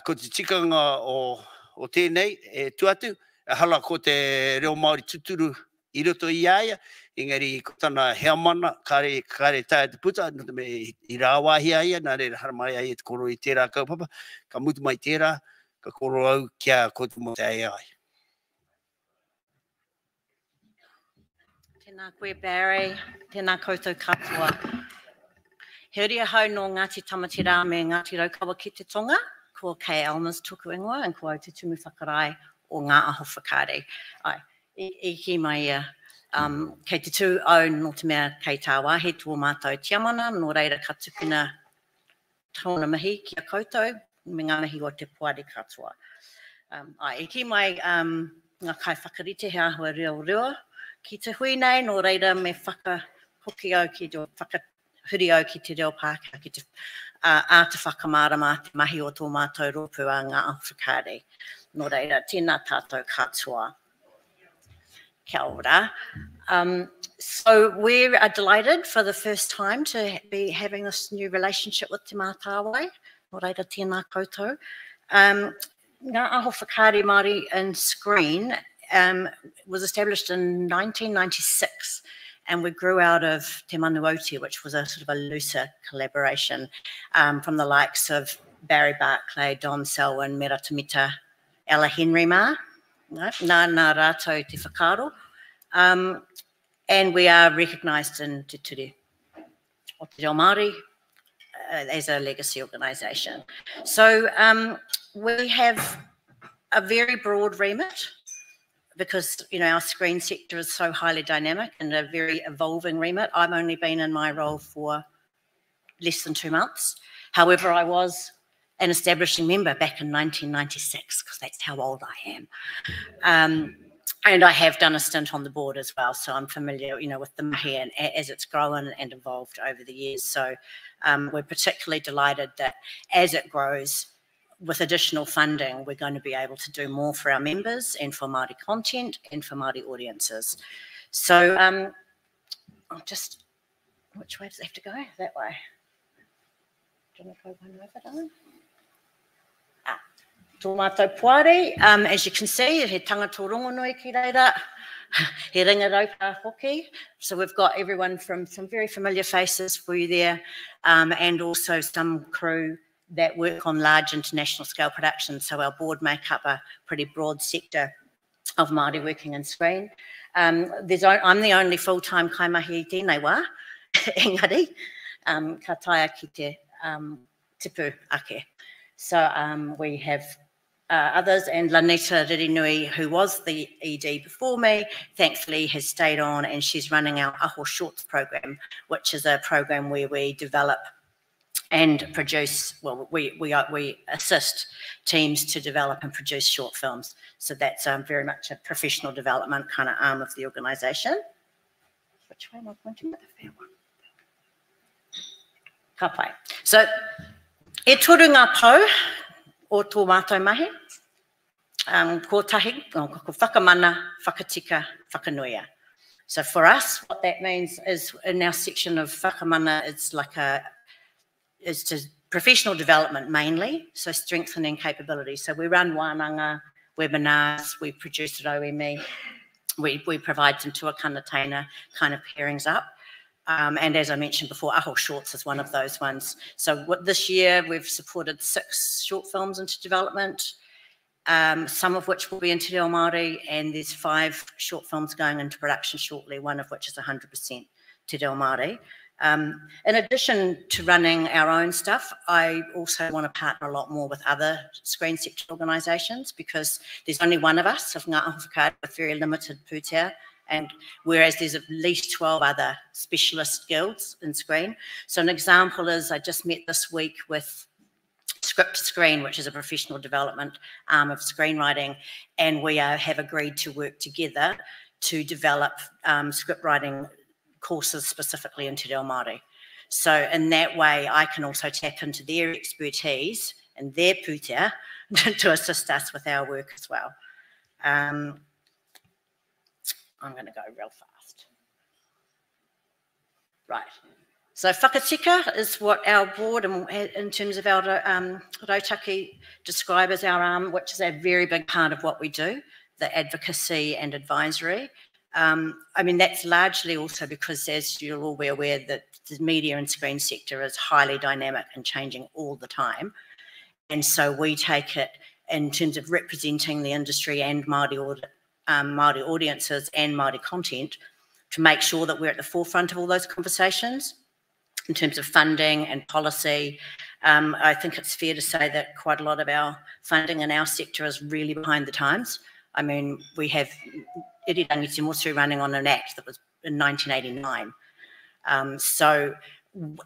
Ko te tikanga o, o tēnei e tu atu, ehara ko te reo Māori tuturu i roto i a ia, engari ko tana heamana, kāre, kāre taea te puta, nō te mea i, i rāwāhi a ia, nā reira haramai ai e te koro i tērā kaupapa, ka mutu mai tērā, ka koro au ki a koutou mō te AI. Tēnā koe Barry, tēnā koutou katoa. He uri ahau nō Ngāti Tamaterā me Ngāti Raukawa ki te tonga, ko Kay Ellmers toku ingoa and ko au te tumu whakarae o Ngā Aho Whakaari. Ai, i, i kī mai ia, um, kei te tū au nō te mea kei tāwāhi tō mātou tiamana, nō reira ka tukuna tōna mihi ki a koutou me ngā mihi o te poari katoa. Um, ai, i kī mai um, ngā kaiwhakarite he āhua reo rua ki te hui nei, nō reira me whakahoki au ki te whakahuri au ki te reo Pākehā, ki te uh, āta whakamārama te mahi o tō mātou rōpū a Ngā Aho Whakaari. Nō reira, tēnā tātou katoa. Kia ora. Um, so we are delighted for the first time to be having this new relationship with Te Mātāwai. Nō reira, tēnā koutou. Um, Ngā Aho Whakaari Māori in Screen um, was established in 1996 and we grew out of Te Manu Aute, which was a sort of a looser collaboration um, from the likes of Barry Barclay, Don Selwyn, Merata Mita, Ella Henry mā, no, nā, nā rātou te whakaaro. Um, and we are recognised in Te Ture o Te Reo Māori as a legacy organisation. So um, we have a very broad remit because you know our screen sector is so highly dynamic and a very evolving remit. I've only been in my role for less than two months. However, I was an establishing member back in 1996 because that's how old I am. Um, and I have done a stint on the board as well, so I'm familiar, you know, with the mahi and as it's grown and evolved over the years. So um, we're particularly delighted that as it grows, with additional funding, we're going to be able to do more for our members and for Māori content and for Māori audiences. So um, I'll just, which way does it have to go? That way. Do you want to go one over, darling? Ah, tō mātou poari, um, as you can see, he tangata rongonui ki reira, he ringa raupa hoki. So we've got everyone from some very familiar faces for you there, um, and also some crew that work on large international scale productions. So our board make up a pretty broad sector of Māori working in screen. Um, there's, I'm the only full-time kaimahi i tēnei wā, engari, um, ka taea ki te um, tipu ake. So um, we have uh, others, and Lanita Ririnui, who was the ED before me, thankfully has stayed on and she's running our Aho Shorts program, which is a program where we develop and produce, well, we, we, are, we assist teams to develop and produce short films. So that's um, very much a professional development kind of arm of the organisation. Which way am I pointing? The fair one. Ka pai. So, e toru ngā pou o tō mātou mahi. Um, ko tahi, oh, ko whakamana, whakatika, whakanuia. So for us, what that means is in our section of whakamana, it's like a, is to professional development mainly, so strengthening capability. So we run wānanga, webinars, we produce at OME, we, we provide some tuakana teina kind of pairings up. Um, and as I mentioned before, Aho Shorts is one of those ones. So what, this year we've supported six short films into development, um, some of which will be in Te Reo Māori, and there's five short films going into production shortly, one of which is 100% Te Reo Māori. Um, in addition to running our own stuff, I also want to partner a lot more with other screen sector organisations because there's only one of us of Ngā Aho Whakaari with very limited pūtea. And whereas there's at least 12 other specialist guilds in screen. So an example is I just met this week with Script Screen, which is a professional development arm of screenwriting, and we have agreed to work together to develop scriptwriting courses specifically in Te Reo Māori. So in that way, I can also tap into their expertise and their pūtea to assist us with our work as well. I'm going to go real fast. Right. So whakatika is what our board, and in terms of our rautaki, describe as our arm, which is a very big part of what we do, the advocacy and advisory. I mean, that's largely also because, as you'll all be aware, that the media and screen sector is highly dynamic and changing all the time. And so we take it in terms of representing the industry and Māori, Māori audiences and Māori content to make sure that we're at the forefront of all those conversations in terms of funding and policy. I think it's fair to say that quite a lot of our funding in our sector is really behind the times. I mean, we have Irirangi Te Motu running on an act that was in 1989. So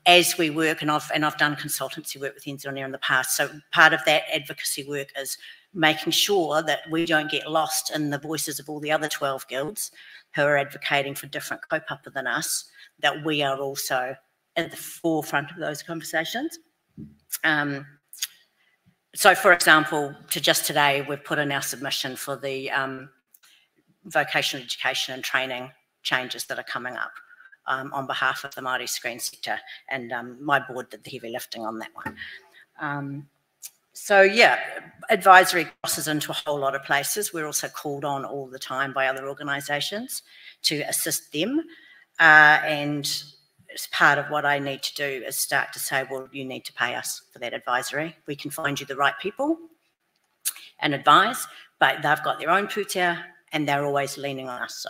as we work, and I've done consultancy work with NZ On Air in the past, so part of that advocacy work is making sure that we don't get lost in the voices of all the other 12 guilds who are advocating for different kaupapa than us, that we are also at the forefront of those conversations. So, for example, to just today, we've put in our submission for the vocational education and training changes that are coming up on behalf of the Māori screen sector, and my board did the heavy lifting on that one. So yeah, advisory crosses into a whole lot of places. We're also called on all the time by other organisations to assist them, and it's part of what I need to do is start to say, well, you need to pay us for that advisory. We can find you the right people and advise, but they've got their own pūtea and they're always leaning on us. So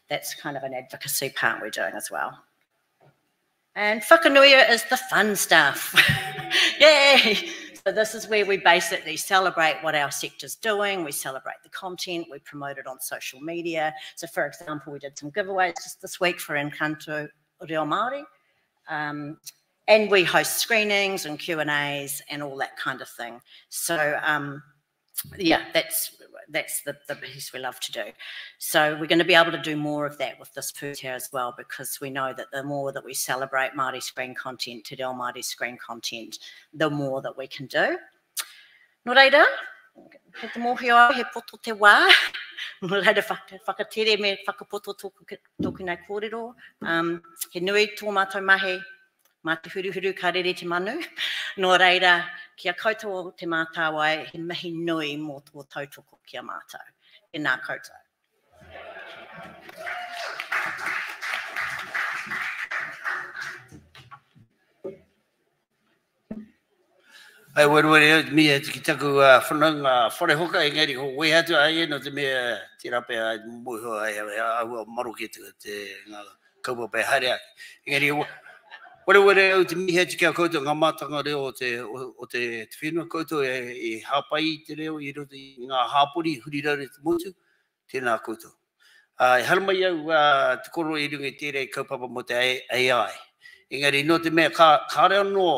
that's kind of an advocacy part we're doing as well. And whakanuia is the fun stuff. Yay! So this is where we basically celebrate what our sector's doing. We celebrate the content. We promote it on social media. So, for example, we did some giveaways just this week for Encanto Reo Māori. And we host screenings and Q&As and all that kind of thing. So, yeah, that's the piece we love to do. So we're going to be able to do more of that with this pūtea as well, because we know that the more that we celebrate Māori screen content, Te Reo Māori screen content, the more that we can do. Nō reira, he te mōhio au, he poto te wā. Nō reira whakatere me whakapoto tōku nei kōrero. He nui tō mātou mahi, mā te huruhuru ka rere te manu. Nō reira, kia koutou o te mātāwai, he mihi nui mō tō tautoko ki a mātou. Tēnā koutou. Ai wareware au te mihi atu ki taku whanaunga wharehoka, engari ko wehe atu a ia nō te mea tērā pea ai mōhio ai he āhua maroke te ngā kaupapa e haere ake. Engari wareware au te mihi atu ki a koutou ngā mātanga reo o te, o te whenua koutou e hāpai i te reo i roto i ngā hāpori huri rau i te motu, tēnā koutou. E haramai au te koro i runga i tērei kaupapa mō te AI. Engari nō te mea kāre anō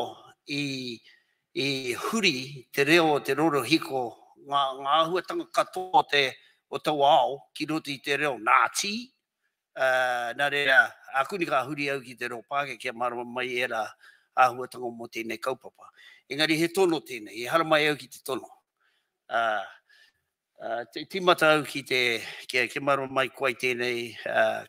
i huri te reo o te rorohiko, ngā āhuatanga katoa o taua ao ki roto i te reo Nāti, nā reira, ākuni ka huri au ki te reo Pākehā kia mārama mai ērā āhuatanga mō tēnei kaupapa. Engari he tono tēnei, e haramai au ki te tono. Tīmata au ki te, kia mārama mai koe tēnei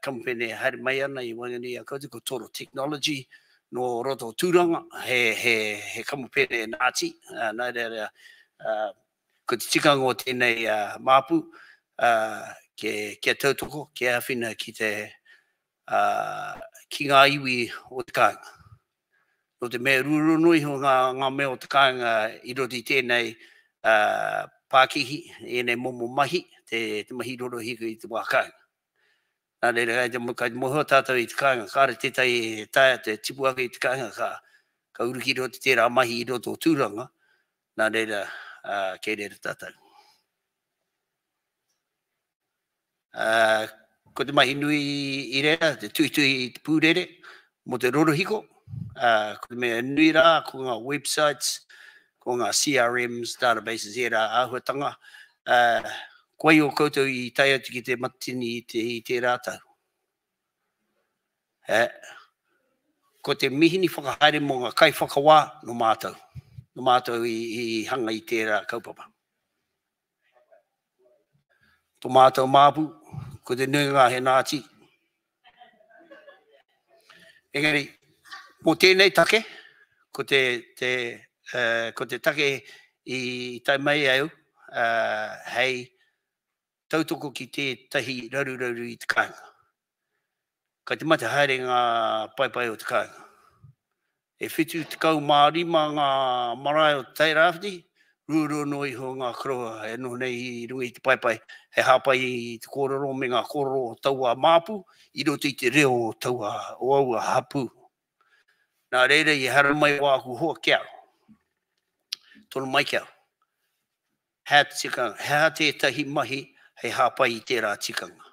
kamupene e haere mai ana i waenganui i a koutou, ko Toro Technology nō roto o Tūranga, he kamupene Nāti, nā reira, ko te tikanga o tēnei māpu, kia tautoko, kia āwhina ki te, ki ngā iwi o te kāinga. Nō te mea ruarua noa iho ngā mea o te kāinga i roto i tēnei pākihi, ēnei momo mahi, te mahi rorohiko i te wā kāinga. Nā reira, kai te mōhio tātou i te kāinga, kāre tētahi e taea te tipu ake i te kāinga, ka uru ki roto tērā mahi i roto o Tūranga, nā reira, kei reira tātou. Ko te mahi nui i reira, te tuitui i te pūrere mō te rorohiko. Ko te mea nui rā, ko ngā websites, ko ngā CRMs, databases, ērā āhuatanga. Ko wai o koutou i tae atu ki te Matatini i tērā tau? Ko te mihini whakahaere mō ngā kaiwhakawā nō mātou. Nō mātou i hanga i tērā kaupapa. Tō mātou māpu, ko te nuinga he Nāti. Engari, mō tēnei take, ko te, te, uh, ko te take i tae mai au uh, hei tautoko ki tētahi raruraru i te kāinga. Kai te mate haere ngā paepae o te kāinga. E 75 ngā marae o Te Tairāwhiti, ruarua noa iho ngā koroua e noho nei i runga i te paepae hei hāpai i te kōrero me ngā kōrero o taua māpu i roto i te reo o taua, o aua hapū. Nā reira i haramai wāku hoa ki au. Tono mai ki au. He tikanga, he aha tētahi mahi hei hāpai i tērā tikanga?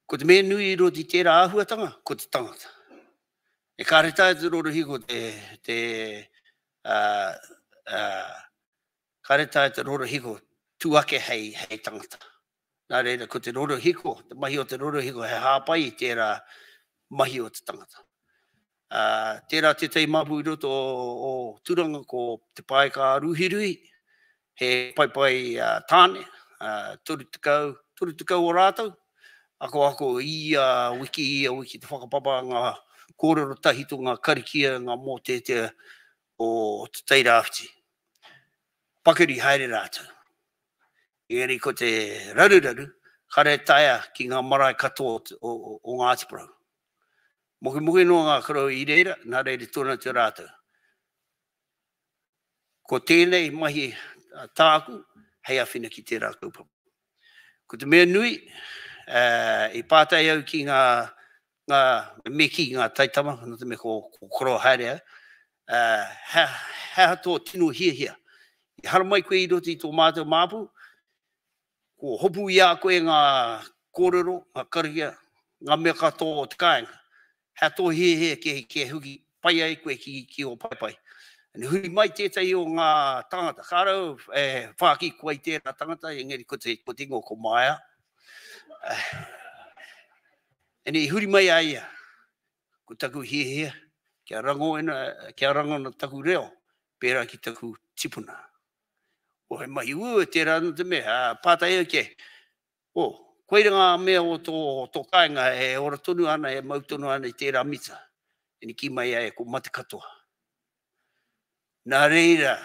Ko te mea nui i roto i tērā āhuatanga, ko te tangata. E kāre taea te rorohiko te, te, uh, uh, kāre taea te rorohiko tū ake hei, hei tangata. Nā reira, ko te rorohiko, te mahi o te rorohiko he hāpai i tērā mahi o te tangata. Ā, tērā tētahi māpu i roto o Turanga ko Te Paeka Ruhiruhi, he paepae tāne, 30, 30 o rātou, akoako i ia wiki, i ia wiki te whakapapa, ngā kōrero tahito, ngā karikia, ngā mōteatea o Te Tairāwhiti. Pakari haere rātou. Engari ko te raruraru, kare taea ki ngā marae katoa o Ngāti Porou. Mokemoke noa ngā korou i reira, nā reira tonu atu rātou. Ko tēnei mahi tāku hei awhina ki tērā kaupapa. Ko te mea nui, i pātai au ki ngā, ngā, me kī ngā taitama, nō te mea ko, ko koro haere au, he, he aha tō tino hiahia? I haramai koe i roto i tō mātou māpu, Kua hopu i a koe ngā kōrero, ngā karakia, ngā mea katoa o te kāinga. Hea tō hiahia kia huki pai ai koe ki ō paepae. And huri mai tētahi o ngā tāngata, kāre au e whāki koa i tērā tangata, engari ko te, ko te ingoa ko Maia. And i huri mai a ia, ko taku hiahia kia rangona, kia rangona taku reo, pērā ki taku tipuna. O he mahi uaua tērā nō te mea, ā, pātai au ki a, o, koira ngā mea o tō, tō kāinga e ora tonu ana, e mau tonu ana i tērā mita. Ina kī mai ai, ko mate katoa. Nā reira,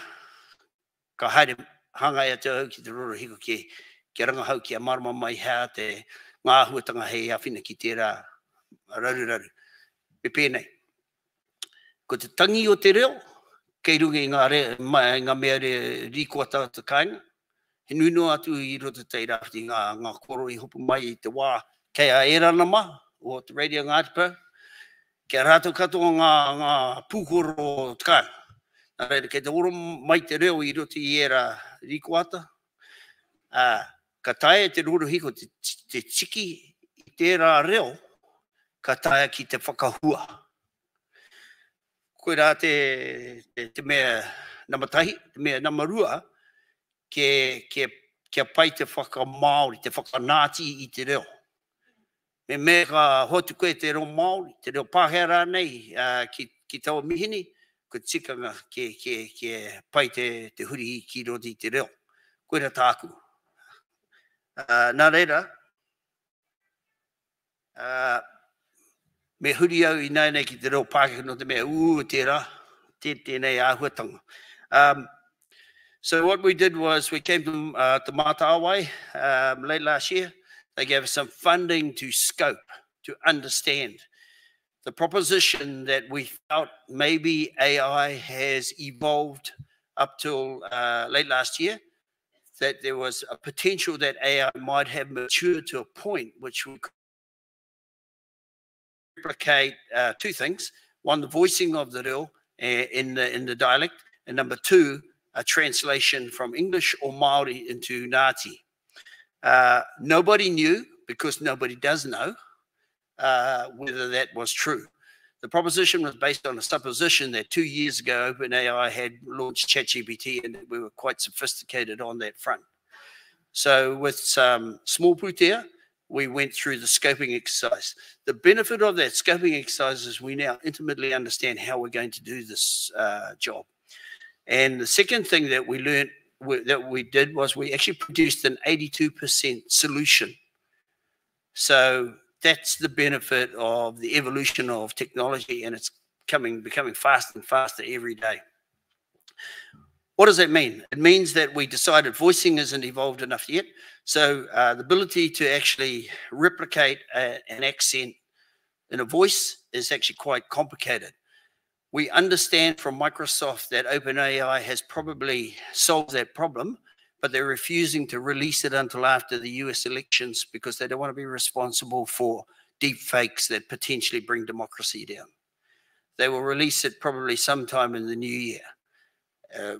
ka haere hāngai atu au ki te rorohiko ki, kia rangahau, kia mārama mai hea te, ngā āhuatanga hei āwhina ki tērā raruraru. Me pēnei. Ko te tangi o te reo, kei runga i ngā, re, ngā mea re, rīkoata o te kāinga. He nui noa atu i roto te Tairāwhiti ngā, ngā koro i hopu mai i te wā kei a Erana mā, o te Radio Ngāti Porou, kia rātou katoa ngā, ngā pūkoro o te kāinga. Nā reira, kei te oro mai te reo i roto i ērā rīkoata, ā, ka taea te rorohiko te, te tiki i tērā reo, ka taea ki te whakahua. Koirā te, te, te mea nama tahi, te mea nama rua, ke, ke, kia pai te whakamāori, te whakanāti i te reo. Me mea ka hoatu koe te reo Māori, te reo Pākehā rānei uh, ki, ki taua mihini, ko tikanga ke, ke, ke pai te, te huri ki roto i te reo. Koira tāku. Uh, nā reira, uh, me huri au ināianei ki te reo Pākehā nō te mea ū tērā, tē, tēnei āhuatanga. Um, so what we did was we came to, uh, to Mātāwai um, late last year. They gave us some funding to scope, to understand the proposition that we felt maybe AI has evolved up till uh, late last year, that there was a potential that AI might have matured to a point which we could replicate uh, two things. One, the voicing of the reo uh, in, the, in the dialect, and number two, a translation from English or Māori into Ngāti. Uh, nobody knew. because nobody does know whether that was true. The proposition was based on a supposition that 2 years ago, OpenAI had launched ChatGPT and we were quite sophisticated on that front. So with some small pūtea, we went through the scoping exercise. The benefit of that scoping exercise is we now intimately understand how we're going to do this job. And the second thing that we learned that we did was we actually produced an 82% solution. So that's the benefit of the evolution of technology, and it's becoming faster and faster every day. What does that mean? It means that we decided voicing isn't evolved enough yet. So the ability to actually replicate an accent in a voice is actually quite complicated. We understand from Microsoft that OpenAI has probably solved that problem, but they're refusing to release it until after the US elections because they don't want to be responsible for deep fakes that potentially bring democracy down. They will release it probably sometime in the new year.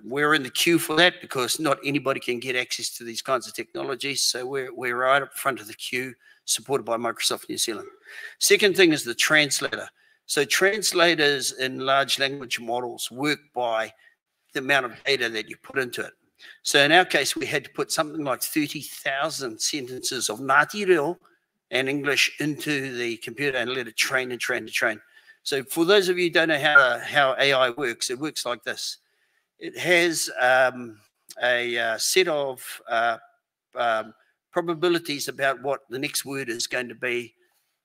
We're in the queue for that because not anybody can get access to these kinds of technologies. So we're right up front of the queue, supported by Microsoft New Zealand. Second thing is the translator. So translators in large language models work by the amount of data that you put into it. So in our case, we had to put something like 30,000 sentences of Ngāti Reo and English into the computer and let it train and train and train. So for those of you who don't know how AI works, it works like this. It has a set of probabilities about what the next word is going to be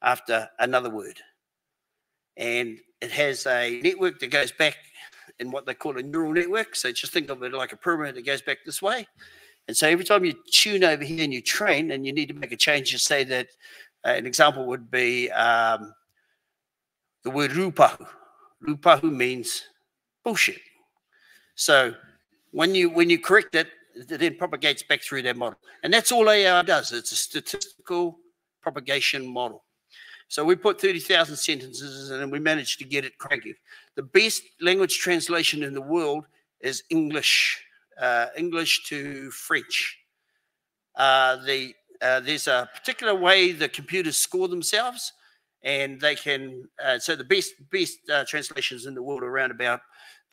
after another word. And it has a network that goes back in what they call a neural network. So just think of it like a pyramid that goes back this way. And so every time you tune over here and you train and you need to make a change, you say that an example would be the word rupahu. Rupahu means bullshit. So when you correct it, it then propagates back through that model. And that's all AI does. It's a statistical propagation model. So we put 30,000 sentences in and we managed to get it cranking. The best language translation in the world is English, English to French. There's a particular way the computers score themselves, and they can, so the best translations in the world are around about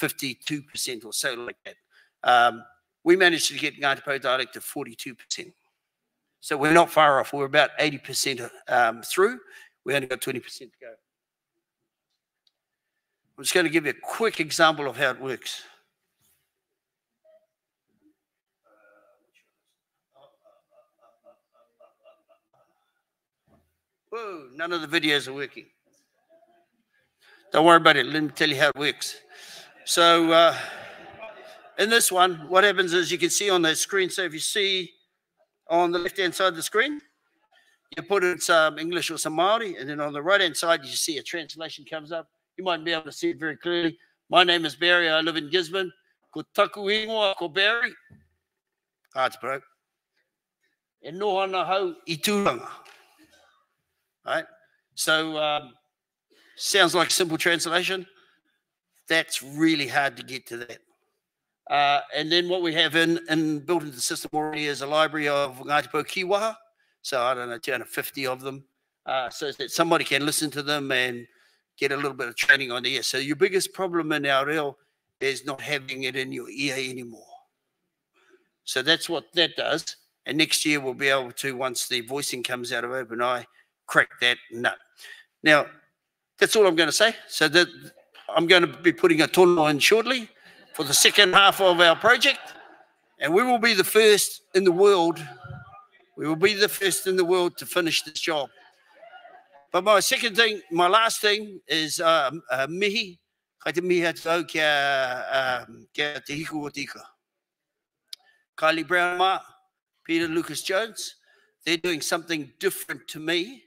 52% or so like that. We managed to get Ngāti Porou dialect to 42%. So we're not far off. We're about 80% through. We only got 20% to go. I'm just going to give you a quick example of how it works. Whoa, none of the videos are working. Don't worry about it. Let me tell you how it works. So in this one, what happens is you can see on the screen. So if you see on the left-hand side of the screen, you put in some English or some Māori, and then on the right-hand side, you see a translation comes up. You might be able to see it very clearly. My name is Barry. I live in Gisborne. Ko taku ingoa ko Barry. Ngāti Porou. E noho ana hau i Tūranga. Right? So sounds like a simple translation. That's really hard to get to that. And then what we have in built into the system already is a library of Ngāti Porou Kiwaha. So I don't know, 250 of them, so that somebody can listen to them and get a little bit of training on the ear. So your biggest problem in our reo is not having it in your ear anymore. So that's what that does. And next year we'll be able to, once the voicing comes out of OpenAI, crack that nut. Now, that's all I'm going to say. So that I'm going to be putting a tono in shortly for the second half of our project. And we will be the first in the world. We will be the first in the world to finish this job. But my second thing, my last thing is mihi. Kai te mihi atu au kia te hiku o te ika. Kylie Brown ma, Peter Lucas Jones, they're doing something different to me,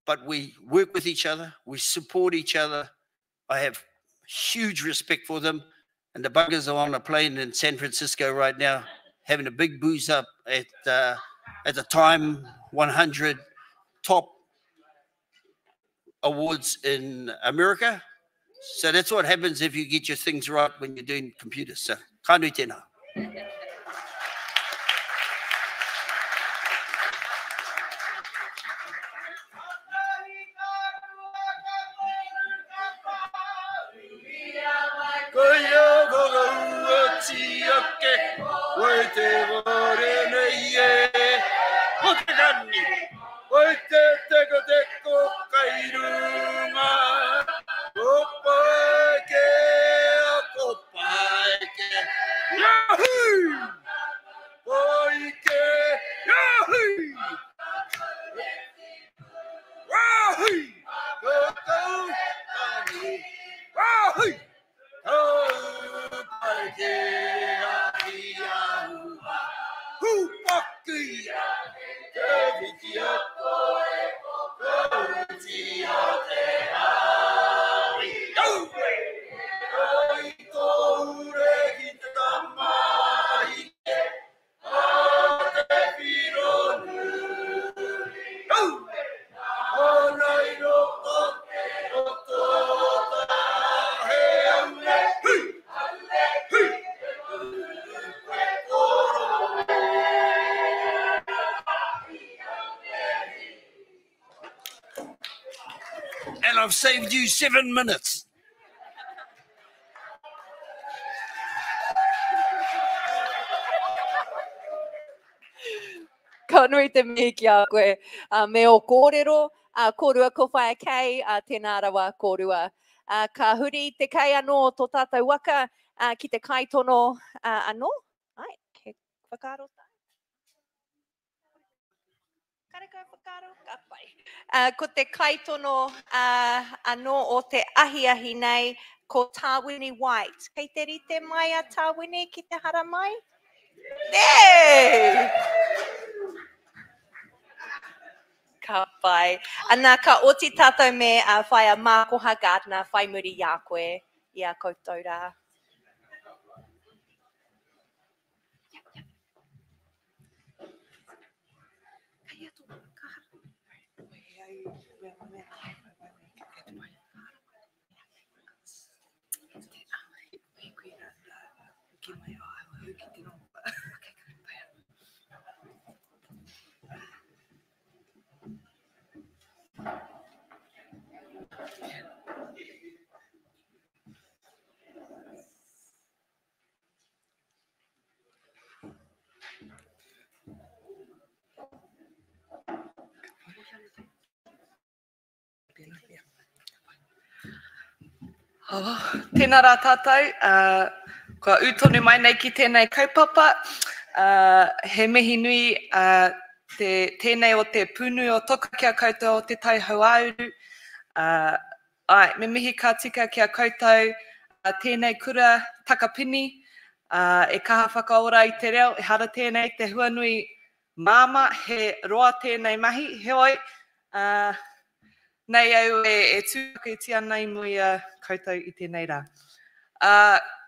but we work with each other, we support each other. I have huge respect for them, and the buggers are on a plane in San Francisco right now, having a big booze up at the Time 100 top awards in America. So that's what happens if you get your things right when you're doing computers. So, ka nui tēnā. Hui! Tau pai te ahi ahua, Hūpaki! Te whiti o koe, Kauti o te rangi. Aue! Kai tō ure ki te tamaike, A te whiro nui. Aue! Ana i roto, roto tahe aue. Hui! Hui! Koe koro And I've saved you 7 minutes. Ka nui te mihi ki a koe me ō kōrero, kōrua ko Whaea Kay, tēnā rawa kōrua. Ka huri te kei anō o tō tātou waka ki te kaitono anō. Ai, he whakaaro tāu? Karekau whakaaro, ka pai. Ko te kaitono anō o te ahiahi nei, ko Tāwini White. Kei te rite mai a Tāwini ki te haramai? Hey! Ka pai. Ana, ka oti tātou me uh, whaea Mākoha Gardiner whai muri i a koe, i a koutou rā. Oh, tēnā rā tātou, uh, kua ū tonu mai nei ki tēnei kaupapa. Uh, he mihi nui uh, te, tēnei o te pūnui o toka ki a koutou o te Tai Hauāuru. Uh, ai, me mihi ka tika ki a koutou uh, tēnei kura takapini uh, e kaha whakaora i te reo, ehara tēnei te huanui Māmā, he roa tēnei mahi, heoi, ā, nei au e, e tūtakiti ana i mua i a koutou i tēnei rā. Ā,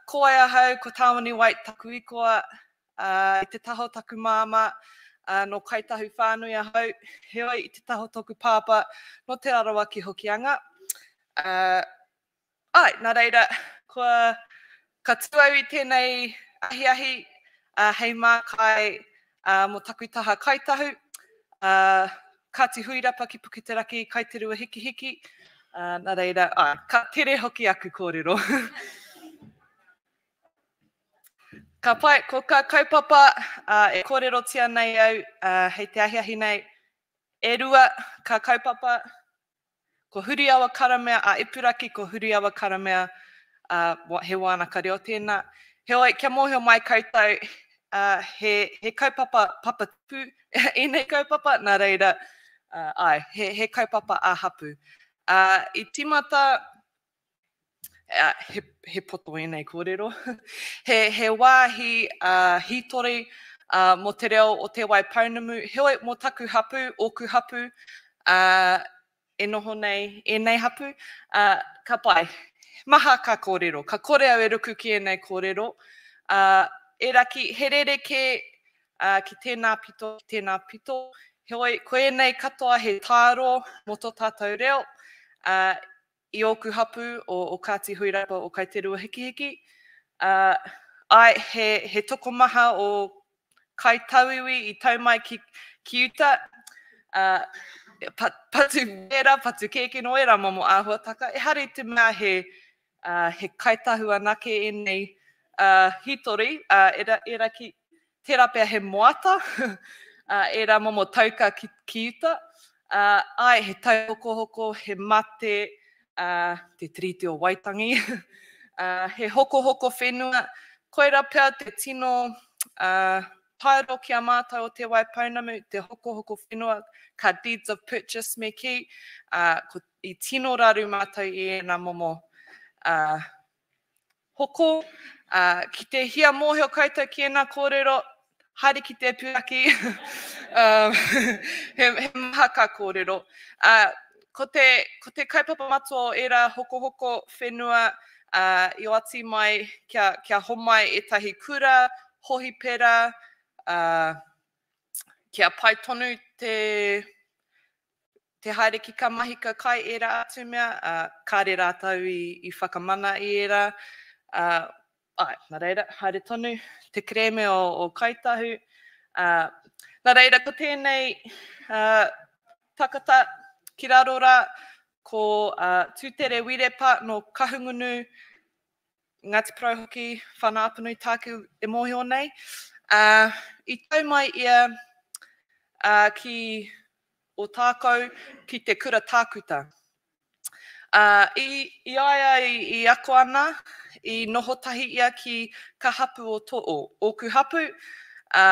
ko wai ahau, ko Tāwani White taku ikoa, ā, i te taha o taku māmā, ā, nō Kāi Tahu whānui ahau, heoi, i te taha o tōku pāpā, nō Te Rarawa ki Hokianga. Ā, Āe, nā reira, kua, ka tū au i tēnei ahiahi hei mākai mō taku taha Kāi Tahu, Kāti Huirapa ki Puketeraki, Kai Te Ruahikihiki, nā reira, āe, ka tere hoki aku kōrero. Ka pai, ko kā kaupapa e kōrerotia nei au hei te ahiahi nei, e rua kā kaupapa, Ko Huriawa Karamea a Ipuraki, ko Huriawa Karamea a He Wānaka Reo tēnā. Heoi, kia mōhio mai koutou, he, he kaupapa papatipu ēnei kaupapa, nā reira, āe, he, he kaupapa ā-hapu. I tīmata, he, he poto ēnei kōrero, he, he wāhi hītori mō te reo o Te Waipounamu, heoi, mō taku hapū, ōku hapū, e noho nei ēnei hapū, ā, ka pai. Maha ka kōrero, ka kore au e ruku ki ēnei kōrero, ā, e Raki, he rerekē, ā, ki tēnā pito, ki tēnā pito, heoi, ko ēnei katoa he tāro mō tō tātou reo, ā, i ōku hapū o, o Kāti Huirapa, o Kai Te Ruahikihiki, ā, āe, he, he tokomaha o Kai Tauiwi i tau mai ki, ki uta, ā, pa, patu wera, patu kēkeno, ērā momo āhuataka. Ehara i te mea he, ā, he kaitahu anake ēnei, ā, hītori, ā, ērā, ērā ki, tērā pea he moata, ā, ērā momo tauka ki, ki uta. Ā, āe, he tauhokohoko, he mate, ā, te Tiriti o Waitangi, ā, he hokohoko whenua. Koirā pea te tino, ā, taero ki a mātou o Te Waipounamu, te hokohoko whenua, ka deeds of purchase me kī, ā, ko, i tino raru mātou i ēnā momo, uh, hoko. Uh, ki te hia mōhio koutou ki ēnā kōrero, haere ki te puraki. um, he, he maha ka kōrero. Uh, ko, te, ko te kaupapa matua o ērā hokohoko whenua uh, i oati mai kia, kia homai ētahi kura, hohipera, uh, kia pai tonu te, te haere ki ka mahika kai ērā atu mea, ā, kāre rātou i, i whakamana i ērā. Ā, āe, nā reira, haere tonu te kerēme o, o Kāi Tahu. Ā, nā reira, ko tēnei ā, takata ki raro rā, ko ā, Tūtere Wirepa nō Kahungunu, Ngāti Porou hoki, Whānau-a-Apanui tāku e mōhio nei. Ā, i tau mai ia ā, ki Ōtākou ki te kura tākuta. Ā, i, i a ia i, i ako ana, i noho tahi ia ki ka hapu o tō, o, ōku hapu, ā,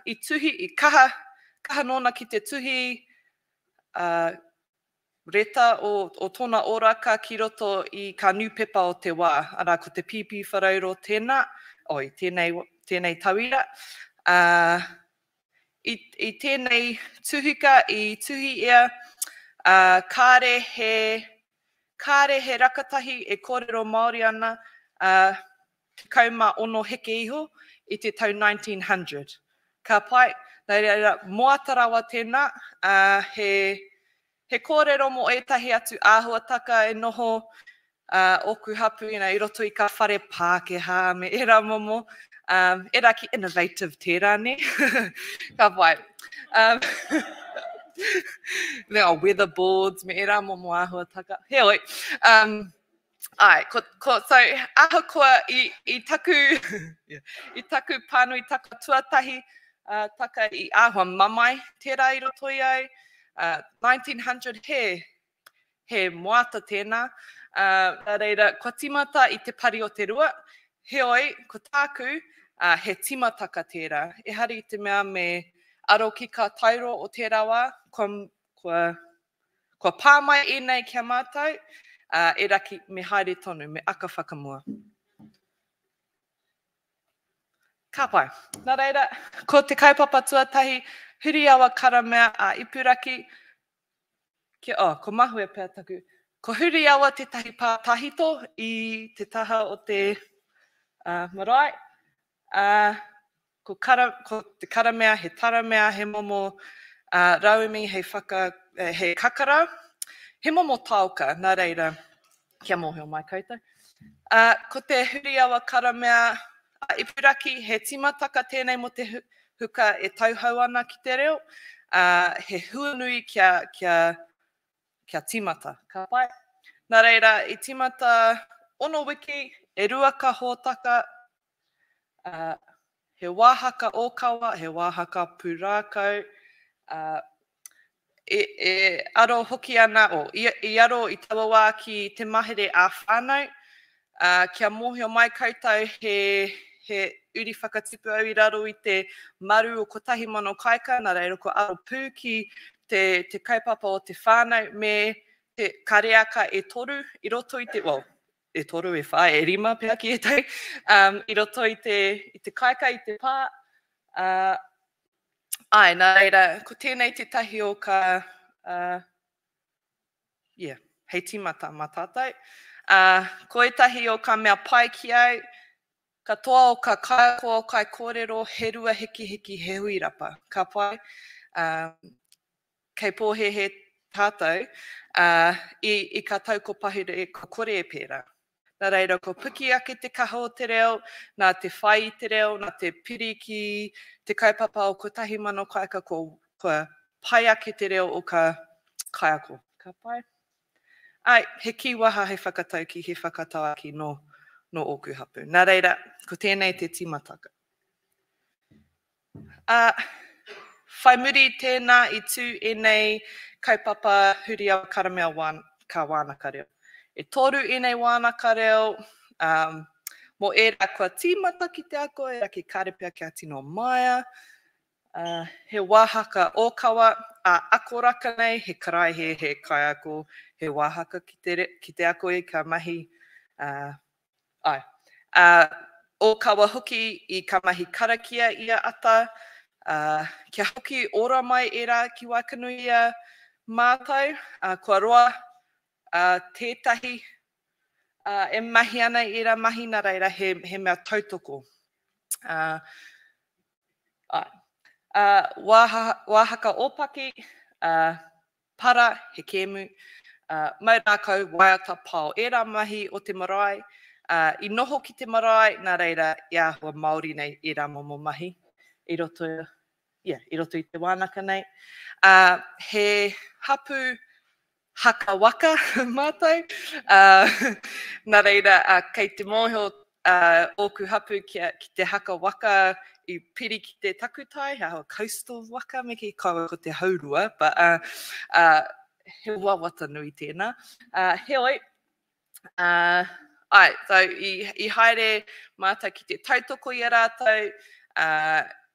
i tuhi, i kaha, kaha nōna ki te tuhi, ā, reta o, o tōna oraka ki roto i ka niupepa o te wā, arā, ko te Pīpīwharauro tēnā, oi, tēnei, tēnei tauira, ā, I, i tēnei tuhika i tuhi ia, ā, kāre he, kāre he rakatahi e kōrero Māori ana, ā, 16 heke iho i te tau 1900. Ka pai, nā reira, moata rawa tēnā, ā, he, He kōrero mō ētahi atu āhuataka e noho ōku hapū you know, i roto i kā whare Pākehā me ērā momo. Um, ērā ki innovative tērā, nē? Ka pai. Um, me a weather boards, me ērā momo āhuataka. Heoi, um, Ai, ko, ko, so, ahakoa i, i taku, yeah, i taku pānui taka tuatahi, uh, taka i āhua mamae tērā i roto i au, uh, 1900 he, he moata tēnā, uh, nā reira, kua timata i te pari o te rua, heoi, ko tāku, uh, he timataka tērā. Ehara i te mea me aro ki kā tairo o tērā wā, kua, kua Kua pā mai ēnei ki a mātou, ā, e Raki, me haere tonu, me aka whakamua. Ka pai. Nā reira, ko te kaupapa tuatahi, Huriawa Karamea a Ipuraki, ki, oh, ko Mahue pea taku. Ko Huriawa tētahi pā tahito i te taha o te uh, marae. Ā, ko kara, ko te karamea, he taramea, he momo ā, rauemi hei whaka, he kakara, he momo taoka, nā reira, kia mōhio mai koutou. Ā, ko te huriawa karamea a Ipuraki, he tīmataka tēnei mō te huka e tauhou ana ki te reo, ā, he huanui kia, kia, kia tīmata. Ka pai. Nā reira, i tīmata ono wiki, e rua ka hōtaka, ā, he wāhaka ōkawa, he wāhaka pūrākau, ā, e, e aro hoki ana, o, i, i aro i taua wā ki te mahere ā-whānau, ā, kia mōhio mai koutou he, he uri whakatipu au i raro i te maru o 1000 Kāika, nā reira kua aro pū ki te, te kaupapa o te whānau me te kareaka e toru i roto i te, well, e toru, e whā, e rima pea ki ētahi, um, i roto i te, i te kāika, i te pā. Uh, ai, nā reira, ko tēnei tētahi o ka, uh, yeah, hei tīmata mā tātou. Uh, ko ētahi o ka mea pai ki au, katoa o ka kaiako o kai kōrero, he rua hikihiki, he huirapa. Ka pai. Um, kei pōhēhē tātou, ā, i, i ka tau ko pahure, ko kore e pērā. Nā reira, ko piki ake te kaha o te reo, nā te whai i te reo, nā te piri ki te kaupapa o 1000 Kāika, ko, kua pai ake te reo o ka kaiako. Ka pai? Āe, he kīwaha hei whakatauki, he whakatauākī nō, nō ōku hapū. Nā reira, ko tēnei te tīmataka. Ā, whai muri i tēnā i tū ēnei kaupapa huriawa karamea wā, ka wānaka reo. E toru ēnei wānaka reo, ā, mō ērā kua tīmata ki te ako, ērā ki kāre pea kia tino māia, ā, he wāhaka ōkawa, ā, akoraka nei, he karaehe, he kaiako, he wāhaka ki te, ki te ako i ka mahi. Āe. Ā, ōkawa hoki i ka mahi karakia ia ata, ā, kia hoki ora mai ērā ki waekanui i a mātou, ā, kua roa, ā, tētahi, ā, e mahi ana i ērā mahi, nā reira he, he mea tautoko. Ā, āe. Ā, wāha, wāhaka ōpaki, ā, para, he kēmu, ā, mau rākau, waiata, pao, ērā mahi o te marae, ā, i noho ki te marae, nā reira, i āhua Māori nei ērā momo mahi i roto, yeah, i roto i te wānaka nei. Ā, he hapū haka waka mātou, ā, nā reira, ā, kei te mōhio ā, ōku hapū kia, ki te haka waka i piri ki te takutai, he aho coastal waka, me kī kaua ko te haurua, but, ā, ā, he wawata nui tēnā. Ā, heoi, ā, āe, so i, i haere mātou ki te tautoko i a rātou, ā,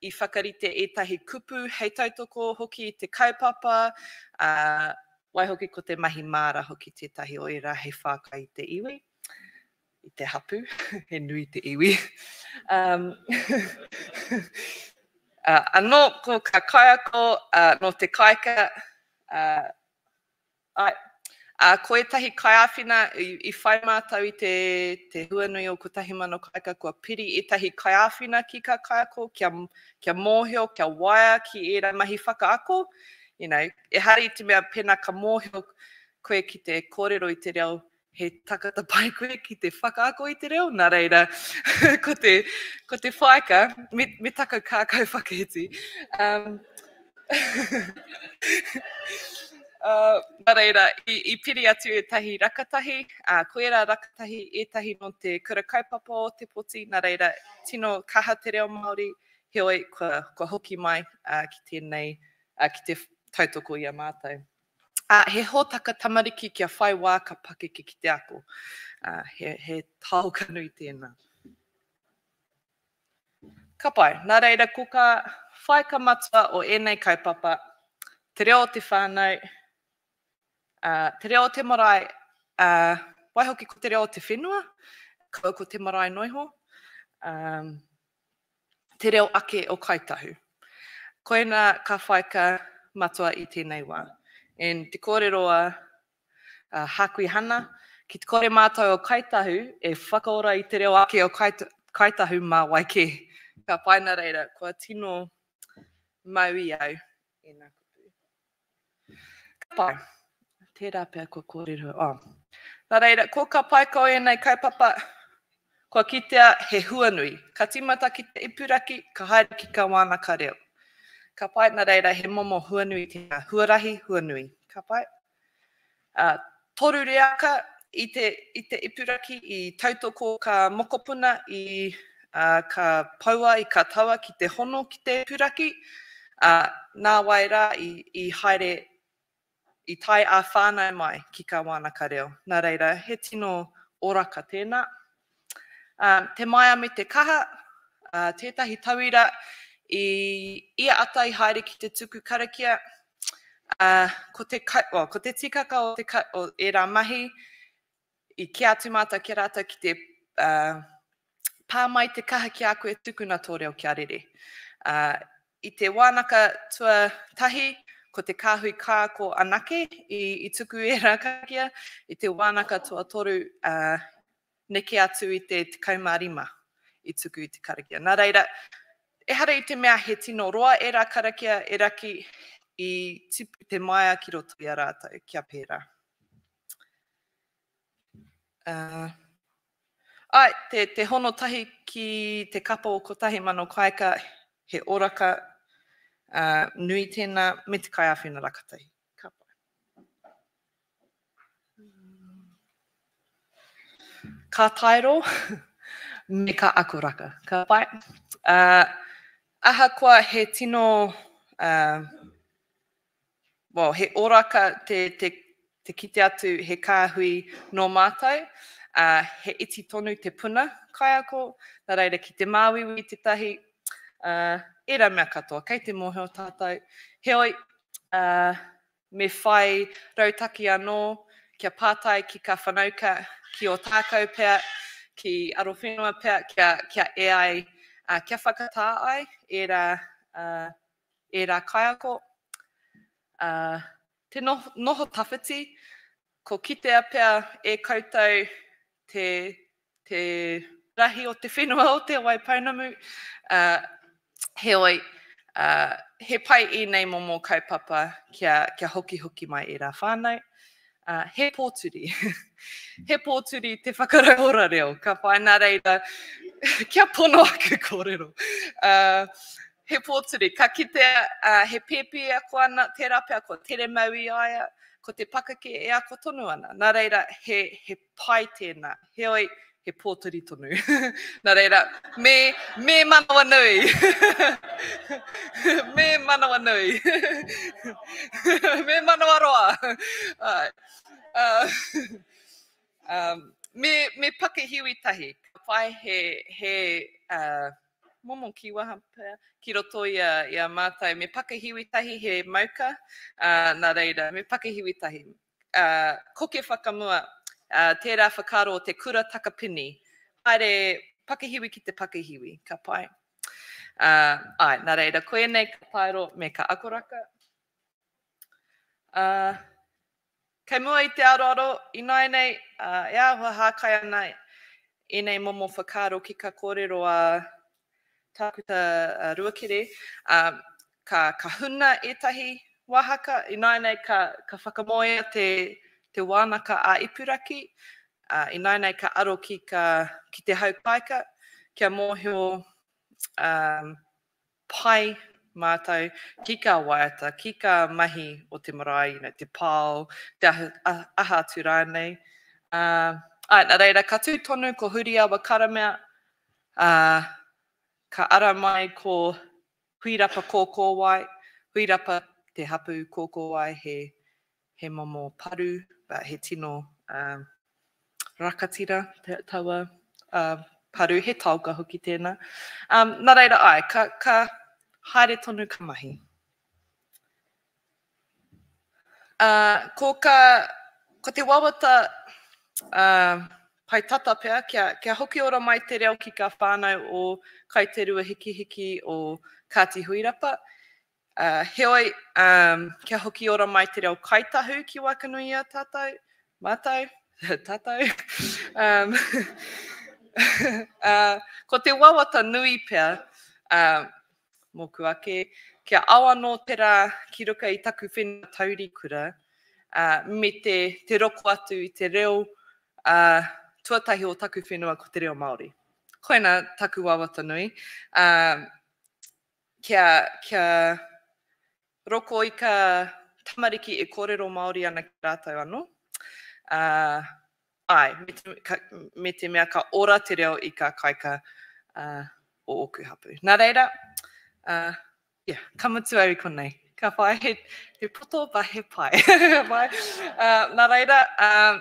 i whakarite ētahi kupu hei tautoko hoki i te kaupapa, ā, waihoki ko te mahi māra hoki tētahi o ērā hei whākai i te iwi. i te hapu, he nui te iwi. Um, uh, anō, ko ka kaiako uh, nō te kaika, uh, ai, uh, ko ētahi kaiāwhina i, i whai mātou i te, te huanui o 1000 kaika, kua piri ētahi kaiāwhina ki kā kaiako, kia, kia mōhio, kia waia ki ērā mahi whakaako. You know, ehara i te mea pēnā ka mōhio koe ki te kōrero i te reo he takata pai koe ki te whakaako i te reo, nā reira, ko te, ko te whaika, me, me taku kākau whakaiti. Um, uh, nā reira, i, i piri atu ētahi rakatahi, uh, ko ērā rakatahi ētahi nō te kura kaupapa o Te Poti, nā reira, tino kaha te reo Māori, heoi, kua, kua hoki mai uh, ki tēnei, uh, ki te tautoko i a mātou. Ā, he hōtaka tamariki kia whai wā ka pakeke ki te ako. Ā, he, he taoka nui tēnā. Ka pai. Nā reira, ko ka whaika matua o ēnei kaupapa, te reo o te whānau, ā, te reo o te marae, ā, waihoki ko te reo o te whenua, kaua ko te marae noiho, ā, te reo ake o Kāi Tahu. Koina ka whaika matua i tēnei wā. And te kōrero a, a Hakui Hana, ki te kore mātou o Kāi Tahu e whakaora i te reo ake o Kāi, Kāi Tahu mā wai kē. Ka pai nā reira, kua tino mau i au ēnā kupu. Ka pai. Tērā pea kua kōrero. Oh. Nā reira, ko ka pai ko ēnei kaupapa, kua kitea he huanui. Ka tīmata ki te ipuraki, ka haere ki ka wānaka reo. Ka pai, nā reira, he momo huanui tēnā. Huarahi, huanui. Ka pai. Toru reaka i te, i te ipuraki, i tautoko ka mokopuna, i uh, ka poua, i ka taua ki te hono ki te ipuraki. Uh, nā wai rā i, i haere, i tae ā-whānau mai ki kā wānaka reo. Nā reira, he tino oraka tēnā. Te maia me te kaha, tētahi tauira i ia ata i haere ki te tuku karakia, ko te, well, ko te tikaka o, te, o ērā mahi, i kī atu mātou ki a rātou ki te uh, pā mai te kaha ki a koe tukuna tō reo kia rere. Uh, I te wānaka tuatahi, ko te kāhui kāko anake i, i tuku ērā karakia, i te wānaka tuatoru, uh, neke atu i te 15 i tuku i te karakia. Nā reira, ehara i te mea he tino roa ērā karakia, e raki i tipu te maia ki roto i a rātou, kia pērā. Uh, ai, te, te hono tahi ki te kapa o 1000 Kāika, he oraka uh, nui tēnā, me te kaiāwhina rakatahi. Ka pai. Ka taero me ka akoraka. Ka pai. Uh, ahakoa he tino, uh, well, he oraka te, te, te kite atu he kāhui nō mātou, uh, he iti tonu te puna kaiako, nā reira ki te māuiui tētahi, uh, ērā mea katoa, kei te mōhio tātou. Heoi, uh, me whai rautaki anō kia pātai ki kā whanauka, ki Ōtākou pea, ki Arowhenua pea, kia, kia e ai, uh, kia whakatā ai ērā, uh, ērā kaiako. Uh, te noho, noho tawhiti, ko kitea pea e koutou te, te rahi o te whenua o Te Waipounamu, uh, heoi, uh, he pai ēnei momo kaupapa kia, kia hokihoki mai ērā whānau. Uh, he pōturi. he pōturi te whakarauora reo. Ka whai nā reira, kia pono aku kōrero. Uh, he pōturi. Ka kitea uh, he pēpi e ako ana, tērā pea kua tere mau i a ia, ko te pakeke e ako tonu ana. Nā reira, he, he pai tēnā. Heoi, he pōturi tonu. Nā reira, me, me manawanui. me manawanui. me manawaroa. Ai. Uh, um, me, me pakihiwi tahi. Ka pai he, he uh, momo kīwaha pea ki roto i a, i a mātou. Me pakihiwi tahi he mauka, uh, nā reira, me pakihiwi tahi. Uh, koke whakamua, uh, tērā whakaaro o te kura takapini. Haere pakihiwi ki te pakihiwi, ka pai. Uh, ai, nā reira, ko ēnei ka taero me ka akoraka. Uh, kei mua i te aroaro, ināianei, uh, e āhua hākai ana ēnei momo whakaaro ki ka kōrero a Tākuta Ruakere, ā, ka, ka huna ētahi wāhaka, ināianei ka, ka whakamoea te, te wānaka ā-ipuraki, ā, ināianei ka aro ki, ka, ki te hau kāika, kia mōhio, ā, pai mātou ki kā waiata, ki kā mahi o te marae, you know, te pao, te aha, aha atu rānei. Ā, āe, nā reira, ka tū tonu ko Huriawa Karamea, Ā, ka ara mai ko Huirapa Kōkōwai, Huirapa te hapū Kōkōwai, he, he momo paru, but he tino um, rakatira te, taua uh, paru, he taoka hoki tēnā. Um, nā reira, ai, ka, ka haere tonu ka mahi. Ā, ko ka, ko te wawata, ā, pai tata pea kia, kia hoki ora mai te reo ki kā whānau o Kai Te Ruahikihiki o Kāti Huirapa. Ā, heoi, ā, kia hoki ora mai te reo Kāi Tahu ki waenganui i a tātou, mātou, tātou. Um, ā, ko te wawata nui pea, ā, mōku ake, kia ao anō te rā ki ruka i taku whenua taurikura, ā, me te, te roko atu i te reo, ā, tuatahi o taku whenua ko te reo Māori. Koina taku wawata nui, ā, kia, kia roko i ka tamariki e kōrero Māori ana ki rātou anō, ā, Āe, me te, ka, me te mea ka ora te reo i kā kaika uh, o ōku hapū. Nā reira, uh, yeah, ka mutu au i konei. Ka whai he, he poto, but he pai. pai. Uh, nā reira, uh,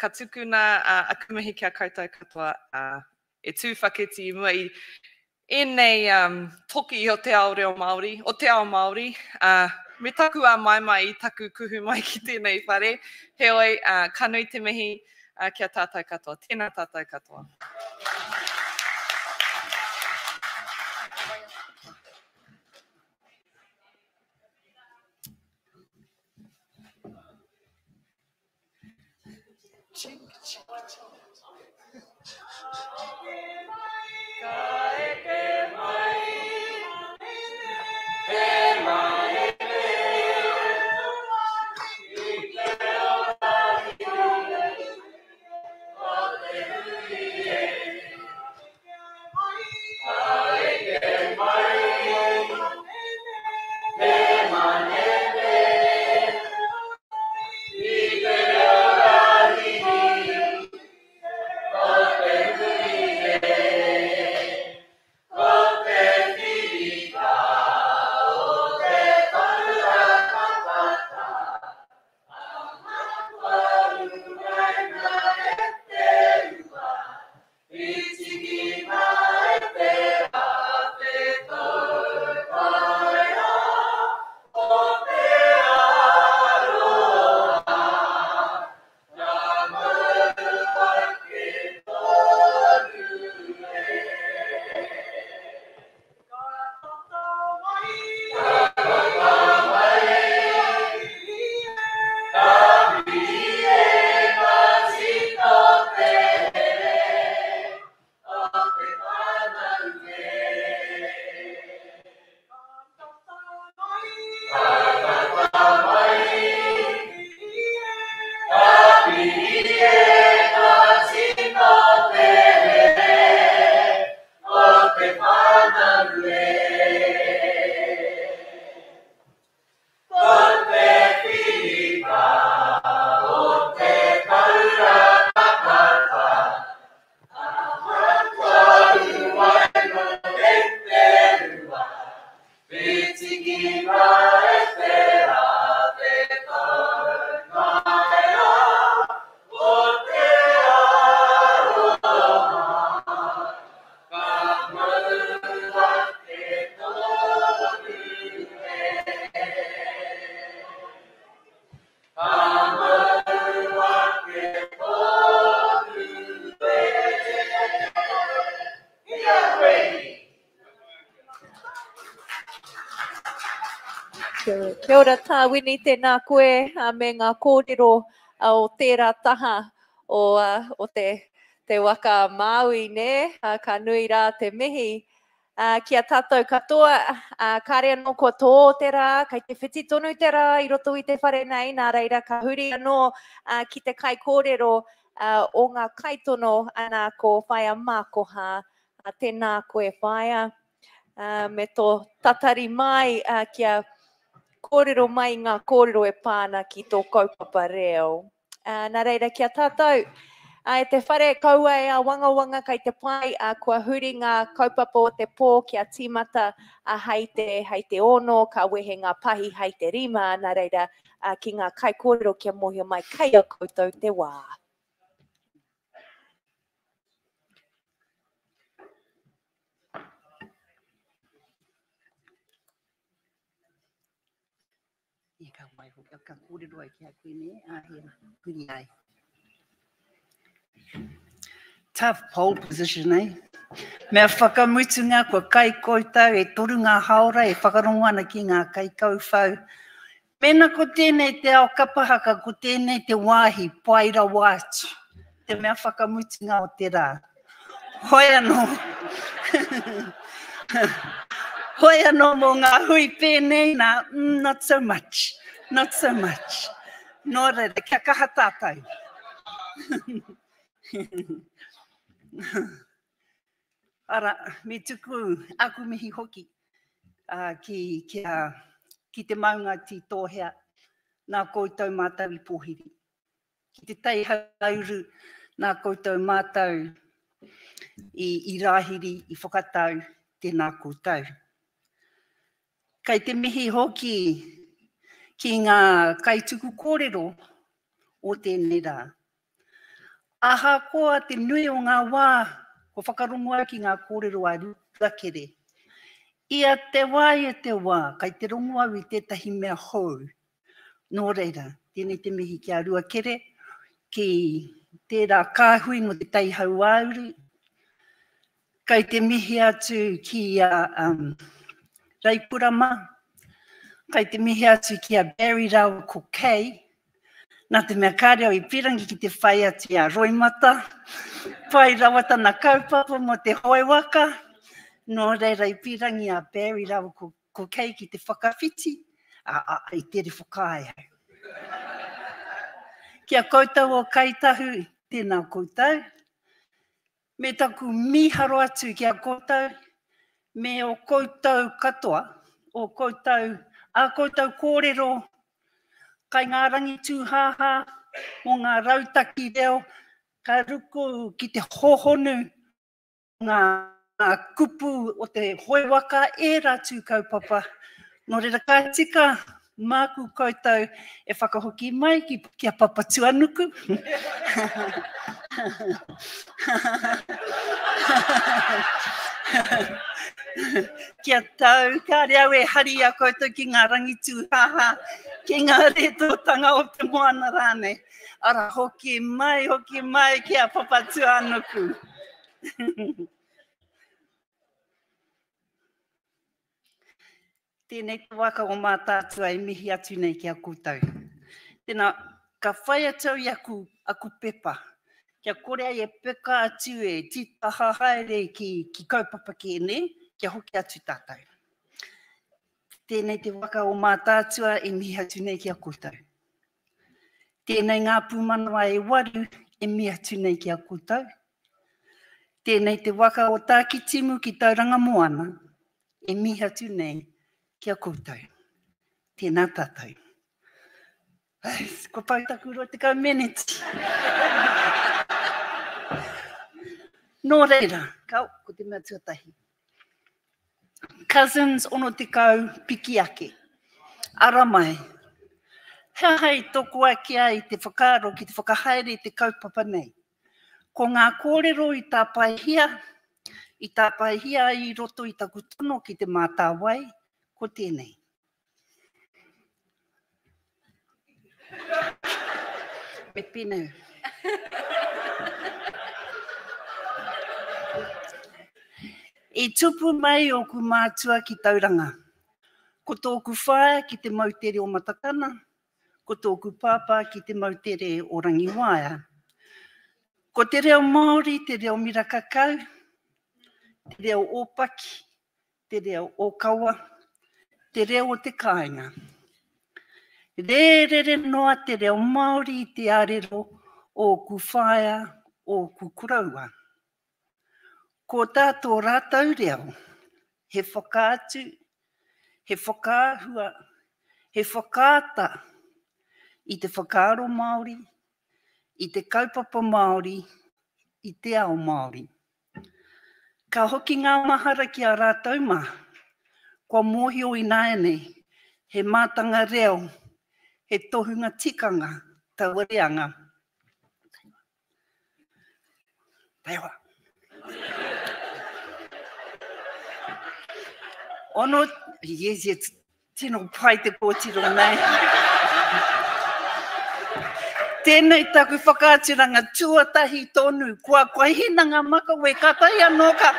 ka tukuna uh, aku mihi ki a koutou katoa uh, e tū whaketi i mua i ēnei um, toki o te ao reo Māori, o te ao Māori, uh, me taku āmaimai i taku kuhu mai ki tēnei whare. Heoi, uh, ka nui te mihi uh, ki a tātou katoa. Tēnā tātou katoa. Chink, chink, chink. Ka eke mai, he manene, i te ora o te hui e. Ka eke mai, he manene, i te ora o te hui e. Kia ora, kia ora Tā Wini, tēnā koe me ngā kōrero o tērā taha o, o te, te waka a Māui, nē? Ka nui rā te mihi. Ki a tātou katoa, kāre anō kua tō te rā, kei te whiti tonu te rā i roto i te whare nei, nā reira ka huri anō ki te kaikōrero o ngā kaitono, ana ko Whaea Mākoha. Tēnā koe Whaea. me tō tatari mai kia kōrero mai i ngā kōrero e pā ana ki tō kaupapa reo. Nā reira, ki a tātou, e te whare kaua e āwangawanga kei te pai, kua huri ngā kaupapa o te pō kia tīmata hei te, hei te ono, ka wehe ngā pahi hei te rima, nā reira, ki ngā kaikōrero kia mōhio mai kei a koutou te wā. Ia ka waiho, ka kōrero ai ki a koe nē, ā, he huri ai. Tough pole position, eh? Mea whakamutunga, kua kai koutou e toru ngā haora e whakarongo ana ki ngā kaikauwhau. Mēnā ko tēnei te ao kapa haka, ko tēnei te wāhi pai rawa atu, te mea whakamutunga o te rā. Hoi anō, hoi anō mō ngā hui pēnei nā, mm, not so much, not so much. Nō reira, kia kaha tātou. Ara, me tuku aku mihi hoki uh, ki, ki, a, ki te maunga Tītōhea, nā koutou mātou i pōhiri. Ki te tai hauāuru, nā koutou mātou i, i rāhiri, i whakatau, tēnā koutou. Kei te mihi hoki ki ngā kaituku kōrero o tēnei rā. Ahakoa te nui o ngā wā kua whakarongo au ki ngā kōrero a Ruakere, ia te wā, ia te wā, kai te rongo au i tētahi mea hou. Nō reira, tēnei te mihi ki a Ruakere, ki tērā kāhui mō te Tai Hauāuru, Kai te mihi atu ki a um, Raipura mā, kai te mihi atu ki a Barry rāua ko Kay, nā te mea kāre au i pirangi ki te whai atu i a Roimata, pai rawa tana kaupapa mō te hoe waka, nō reira i pirangi a Barry rāua ko, ko Kay ki te whakawhiti, a, a, i tere whakaae au. Ki a koutou o Kāi Tahu, tēnā koutou. Me taku mīharo atu ki a koutou, me ō koutou katoa, ō koutou, ā koutou kōrero kai ngā rangi tūhāhā mō ngā rautaki reo, ka ruku ki te hōhonu o ngā kupu o te hoe waka, ērā tū kaupapa. Nō reira, ka tika māku koutou e whakahoki mai ki, ki a Papatuanuku. Kia tau, kāre au e hari i a koutou ki ngā rangi tūhāhā, ki ngā rētōtanga o te moana rānei. Ara, hoki mai, hoki mai ki a Papatuanuku. Tēnei te waka o Mātaatua e mihi atu nei ki a koutou. Tēnā, ka whai atu au i aku, aku pepa, kia kore ai e peka atu e tītaha haere ki, ki kaupapa kē, nē, kia hoki atu tātou. Tēnei te waka o Mātaatua e mihi atu nei ki a koutou. Tēnei ngā pūmanawa e waru e mihi atu nei ki a koutou. Tēnei te waka o Tākitimu ki Tauranga Moana e mihi atu nei ki a koutou. Tēnā tātou. Ai, kua pau taku 20 meneti. Nō reira, ka, ko te mea tuatahi. Cousins 60 piki ake. Ara mai. He aha i toko ake ai te whakaaro ki te whakahaere i te kaupapa nei? Ko ngā kōrero i tāpaehia, i tāpaehia ai i roto i taku tono ki Te Mātāwai, ko tēnei. Me pēnei. I tupu mai ōku mātua ki Tauranga. Ko tōku whaea ki te moutere o Matakana, ko tōku pāpā ki te moutere o Rangiwaea. Ko te reo Māori te reo miraka kau, te reo ōpaki, te reo ōkawa, te reo o te kāinga. Rērere noa te reo Māori i te arero o ōku whaea, ōku koroua. Ko tā tō rātou reo, he whakaatu, he whakaahua, he whakaata i te whakaaro Māori, i te kaupapa Māori, i te ao Māori. Ka hoki ngā mahara ki a rātou mā, kua mōhio ināianei he mātanga reo, he tohunga tikanga taua reanga. Taihoa. Ono, yes, yes, tino pai te kōtiro nei. Tēnei taku whakaaturanga tuatahi tonu, kua, kua hina ngā makawe, kātahi anō ka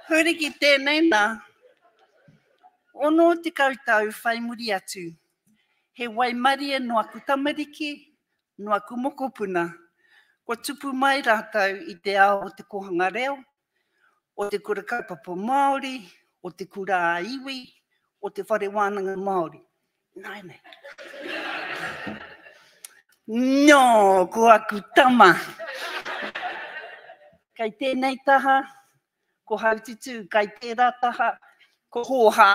huri ki tēnei nā. 60 tau whai muri atu, he waimarie nō aku tamariki, Nō aku mokopuna, kua tupu mai rātou i te ao o te kōhanga reo, o te kura kaupapa Māori, o te kura ā-iwi, o te whare wānanga Māori. Nāianei. Nō, ko aku tama. Kei tēnei taha, ko Haututū, kai tērā taha, ko Hōhā,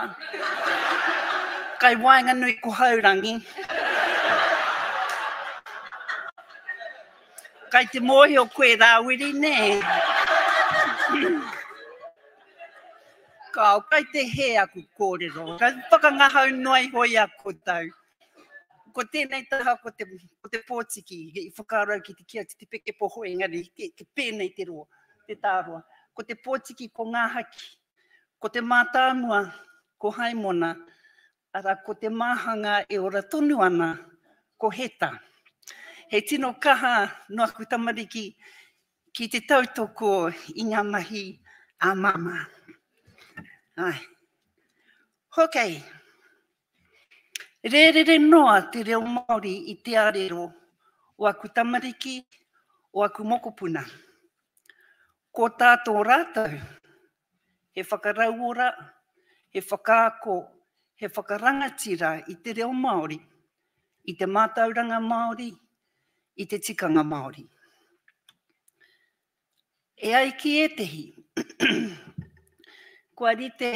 kai waenganui ko Haurangi. Kai te mōhio koe Rāwiri, nē? Kāo, kai te hē aku kōrero. Kai whakangahau noa iho i a koutou. Ko tēnei taha ko te, ko te pōtiki i whakaarau ki te kia te peke poho engari te, te pēnei te roa, te tāroa. Ko te pōtiki ko Ngāhaki, ko te mātāmua ko Haimona, arā ko te māhanga e ora tonu ana ko Heta. He tino kaha nō aku tamariki ki te tautoko i ngā mahi a māmā. Ai. Okay. Rērere noa te reo Māori i te arero o aku tamariki, o aku mokopuna. Ko tā tō rātou, he whakarauora, he whakaako, he whakarangatira i te reo Māori, i te mātauranga Māori, i te tikanga Māori. E ai ki ētehi, kua rite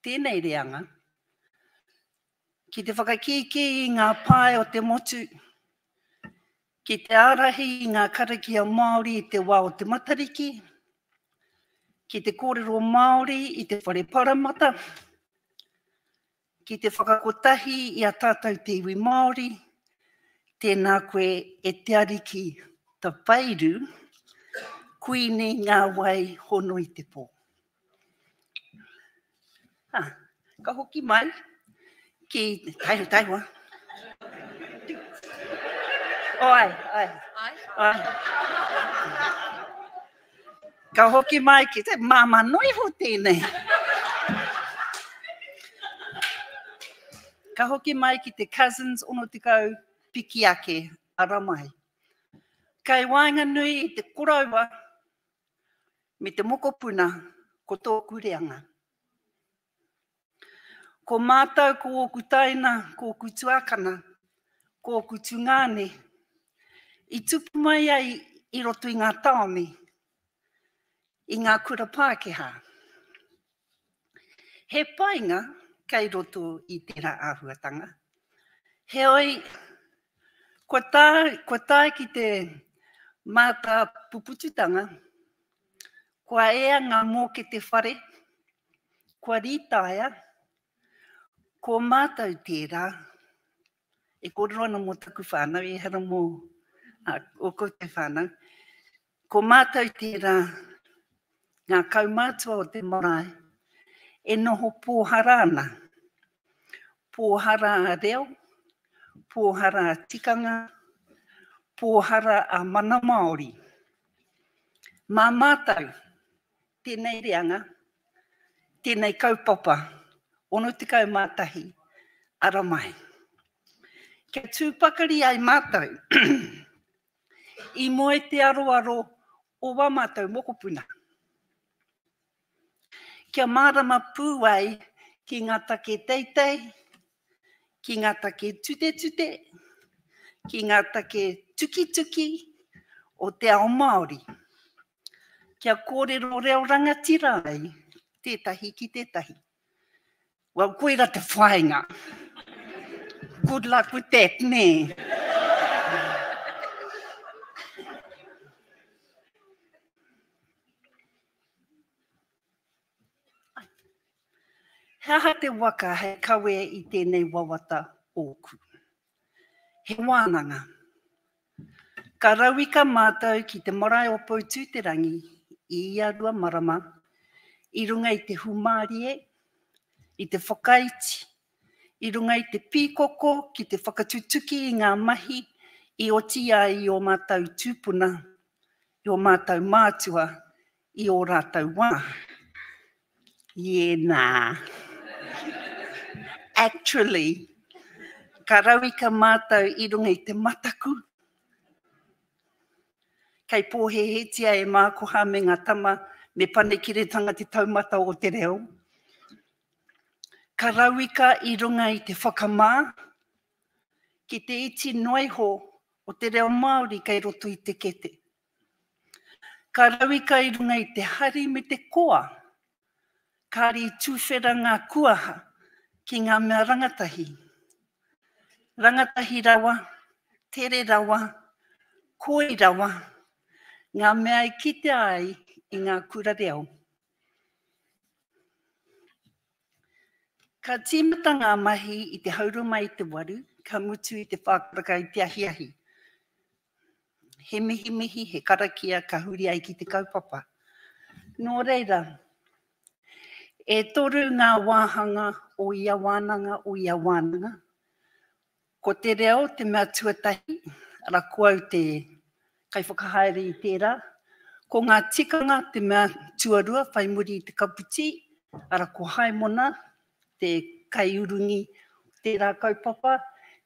tēnei reanga ki te whakakīkī i ngā pae o te motu, ki te ārahi i ngā karakia Māori i te wā o te Matariki, ki te kōrero Māori i te whare paramata, ki te whakakotahi i a tātou te iwi Māori, tēnā koe e te Ariki Tapairu, Kuini ngā wai hono i te pō. Ah, ka hoki mai ki taiho taihoa. Oh, ai, ai. Ai. Ka hoki mai ki te māmā noa iho tēnei. Ka hoki mai ki te cousins 60 piki ake, ara mai. Kei waenganui i te koroua me te mokopuna ko tōku reanga. Ko mātou ko ōku taina, ko ōku tuākana, ko ōku tungāne, i tupu mai ai i roto i ngā tāone, i ngā kura Pākehā. He painga kei roto i tērā āhuatanga. Heoi, kua tae, kua tae ki te mātāpupututanga, kua ea ngā mōkete whare, kua rītaia, ko mātou tērā, e kōrero ana mō taku whānau, ehara mō ō koutou whānau, ko mātou tērā, ngā kaumātua o te marae, e noho pōhara ana, pōhara a reo, pōhara a tikanga, pōhara a mana Māori. Mā mātou tēnei reanga, tēnei kaupapa 61, ara mai. Kia tū pakari ai mātou i mua i te aroaro o wā mātou mokopuna. Kia mārama pū ai ki ngā take teitei, ki ngā take tutetute, ki ngā take tukituki o te ao Māori. Kia kōrero reo rangatira ai tētahi ki tētahi. Well, koira te whāinga. Good luck with that, nē. He aha te waka hei kawe i tēnei wawata ōku? He wānanga. Ka rauika mātou ki te marae o Poutūterangi i ia rua marama i runga i te hūmārie, i te whakaiti, i runga i te pīkoko ki te whakatutuki i ngā mahi i oti ai i ō mātou tūpuna, i ō mātou mātua i ō rātou wā. Yeah, nah. Actually, ka rauika mātou i runga i te mataku. Kei pōhēhētia e Mākoha me ngā tama me Panekiretanga te taumata o te reo. Ka rauika i runga i te whakamā, ki te iti noa iho o te reo Māori kei roto i te kete. Ka rauika i runga i te hari me te koa, kāre i tuwhera ngā kuaha ki ngā mea rangatahi. Rangatahi rawa, tere rawa, koi rawa, ngā mea i kitea ai i ngā kura reo. Ka tīmata ngā mahi i te hauruma i te waru, ka mutu i te whākaraka i te ahiahi. He mihimihi, he karakia ka huri ai ki te kaupapa. Nō reira, e toru ngā wāhanga o ia wānanga, o ia wānanga. Ko te reo te mea tuatahi, ara ko au te kaiwhakahaere i tērā. Ko ngā tikanga te mea tuarua whai muri i te kaputī, ara ko Haimona te kaiurungi o tērā kaupapa,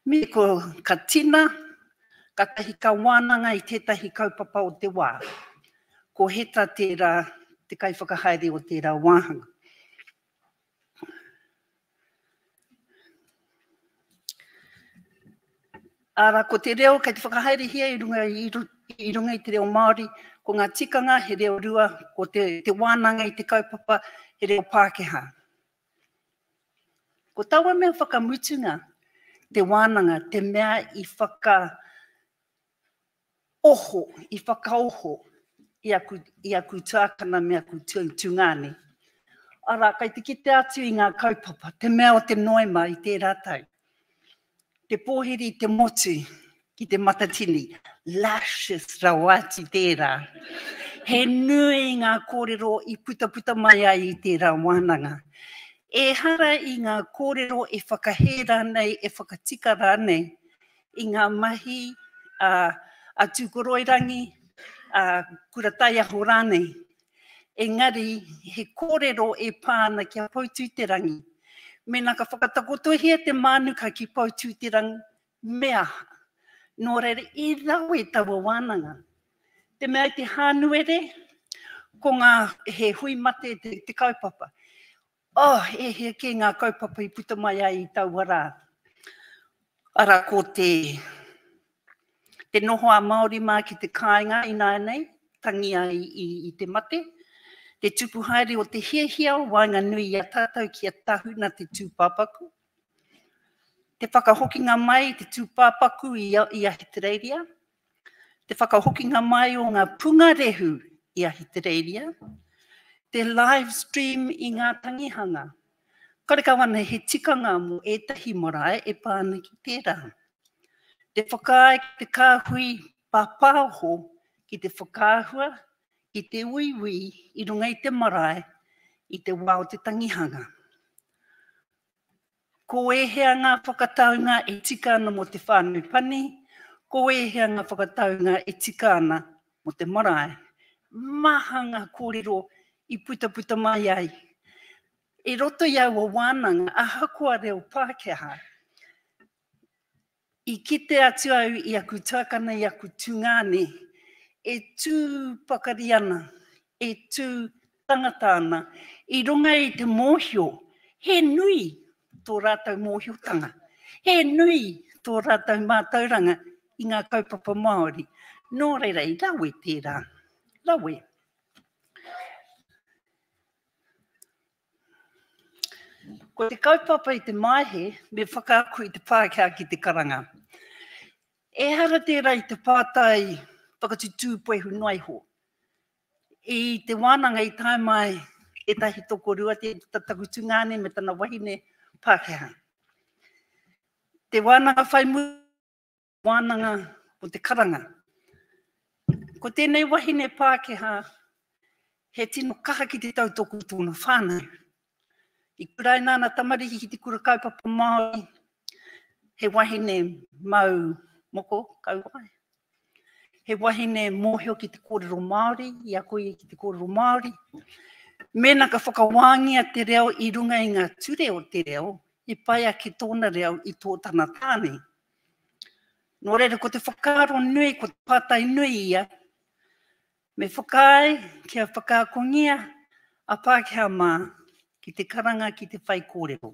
me ko ka tina, katahi ka wānanga i tētahi kaupapa o te wā. Ko Heta tērā, te kaiwhakahaere o tērā wāhanga. Arā, ko te reo kei te whakahaerehia i runga i, i runga i te reo Māori, ko ngā tikanga he reo rua, ko te, te wānanga i te kaupapa he reo Pākehā. Ko taua mea whakamutunga, te wānanga, te mea i whakaoho, i whakaoho i aku, i aku tuakana me aku tungāne. Arā, kei te kite atu i ngā kaupapa, te mea o te Noema i tērā tau. Te pōhiri i te motu ki te Matatini, luscious rawa atu tērā. He nui ngā kōrero i putaputa mai ai i tērā wānanga. Ehara i ngā kōrero e whakahē rānei, e whakatika rānei i ngā mahi a, a Tūkoroirangi, a Kurataiaho rānei. Engari, he kōrero e pā ana ki a Poutūterangi. Mēnā ka whakatakotohia te mānuka ki Poutūterangi, me aha? Nō reira, i rawe taua wānanga. Te mea i te Hānuere, ko ngā, he hui mate te, te kaupapa. Oh, e hia kē ngā kaupapa i puta mai ai i taua rā. Arā, ko te, te noho a Māori mā ki te kāinga ināianei, tangi ai i, i te mate, te tupu haere o te hiahia o waenganui i a tātou kia tahuna te tūpāpaku, te whakahokinga mai i te tūpāpaku i, i Ahitereiria, te whakahokinga mai o ngā pungarehu i Ahitereiria, te live stream i ngā tangihanga. Karekau ana he tikanga mō ētahi marae e pā ana ki tērā. Te whakaae ki te kāhui pāpāho ki te whakaahua, ki te uiui i runga i te marae i te wā o te tangihanga. Ko ēhea ngā whakataunga e tika ana mō te whānau pani, ko ēhea ngā whakataunga e tika ana mō te marae. Maha ngā kōrero i putaputa mai ai. I roto i aua wānanga, ahakoa reo Pākehā, i kite atu au i aku tuakana, i aku tungāne, e tū pakari ana, e tū tangata ana, i runga i te mōhio, he nui tō rātou mōhiotanga, he nui tō rātou mātauranga i ngā kaupapa Māori. Nō reira, i rawe tērā, rawe. Ko te kaupapa i te Maehe, me whakaako i te Pākehā ki te karanga. Ehara tērā i te pātai whakatutū puehu noa iho. I te wānanga i tae mai ētahi tokorua, te taku tungāne me tana wahine Pākehā. Te wānanga whai muri, wānanga o te karanga. Ko tēnei wahine Pākehā, he tino kaha ki te tautoko i tōna whānau. I kuraina ana tamariki ki te kura kaupapa Māori, he wahine mau moko, kauae. He wahine mōhio ki te kōrero Māori, i ako ia ki te kōrero Māori. Mēnā ka whakawāngia te reo i runga i ngā ture o te reo, i pai ake tōna reo i tō tana tāne. Nō reira, ko te whakaaro nui, ko te pātai nui ia, me whakaae kia whakaakongia a Pākehā mā ki te karanga ki te whaikōrero.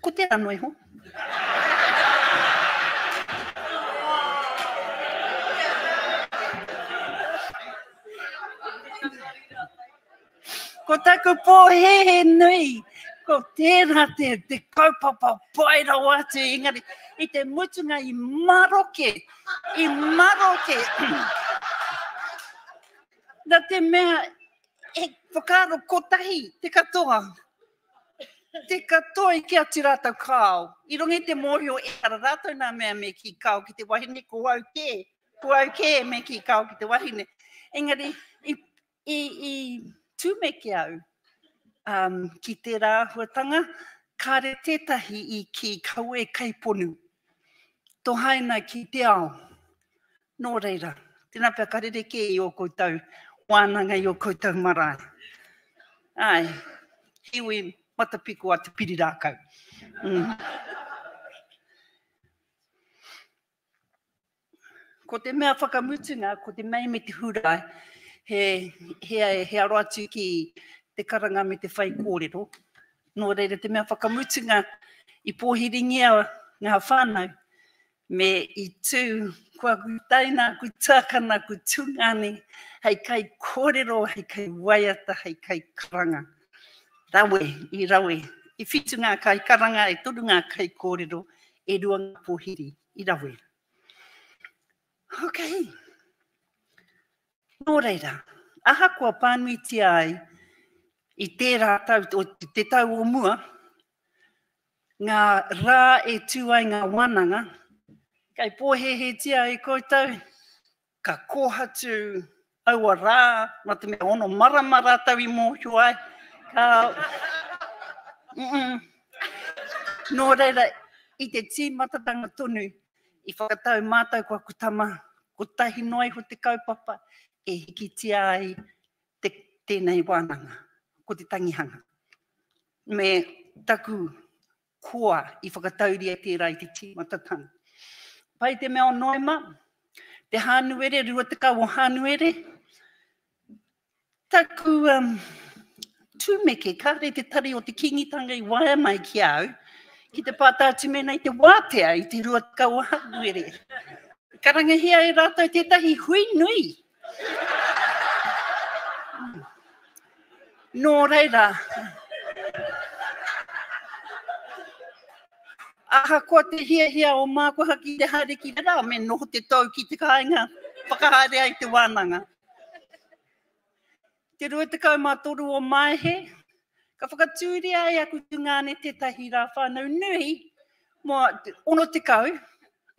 Ko tērā noa iho. Ko taku pōhēhē nui, ko tērā te, te kaupapa pai rawa atu, engari i te mutunga i maroke, i maroke. Nā te mea, e whakaaro kotahi te katoa, te katoa i kī atu rātou kāo. I runga i te mōhio ehara rātou nā mea me kī kāo ki te wahine, ko au kē, ko au kē me kī kāo ki te wahine. Engari, i I, i tumeke au um, ki tērā āhuatanga, kāre tētahi i kī kaua e kaiponu. Tohaina ki te ao. Nō reira, tēnā pea ka rerekē i ō koutou wānanga, i ō koutou marae. Ai, hiwi matapiko a te pirirākau. Mm. Ko te mea whakamutunga, ko te Mei me te Hurae, he, he, he aro atu ki te karanga me te whaikōrero. Nō reira, te mea whakamutunga, i pōhiringia ngā whānau, me i tū, ko aku taina, aku tuakana, aku tungāne, hei kaikōrero, hei kaiwaiata, hei kaikaranga. Rawe, i rawe. I whitu ngā kaikaranga, e toru ngā kaikōrero, e rua ngā pōhiri. I rawe. Ok. Nō reira, ahakoa pānuitia ai i tērā tau, o te tau o mua, ngā rā e tū ai ngā wānanga, kei pōhēhētia e koutou, ka kōhatu aua rā, nā te mea ono marama rātou i mōhio ai, ka... Mm -mm. Nō reira, i te tīmatatanga tonu, i whakatau mātou ko aku tama, kotahi noa iho te kaupapa e hikitia ai te, tēnei wānanga, ko te tangihanga. Me taku koa i whakatauria tērā i te tīmatatanga. Pai te mea o Noema, te Hānuere, 20 o Hānuere, taku um, tūmeke, kāre te tari o te Kīngitanga i waea mai ki a au, ki te pātai atu mēnā i te wātea i te 20 o Hānuere. Karangahia e rātou tētahi hui nui. Nō reira, ahakoa te hiahia o Mākoha ki te haere ki reira, me noho te tou ki te kāinga whakahaere ai te wānanga. Te 23 o Maehe, ka whakatūria e aku tungāne tētahi rā whānau nui mō 60,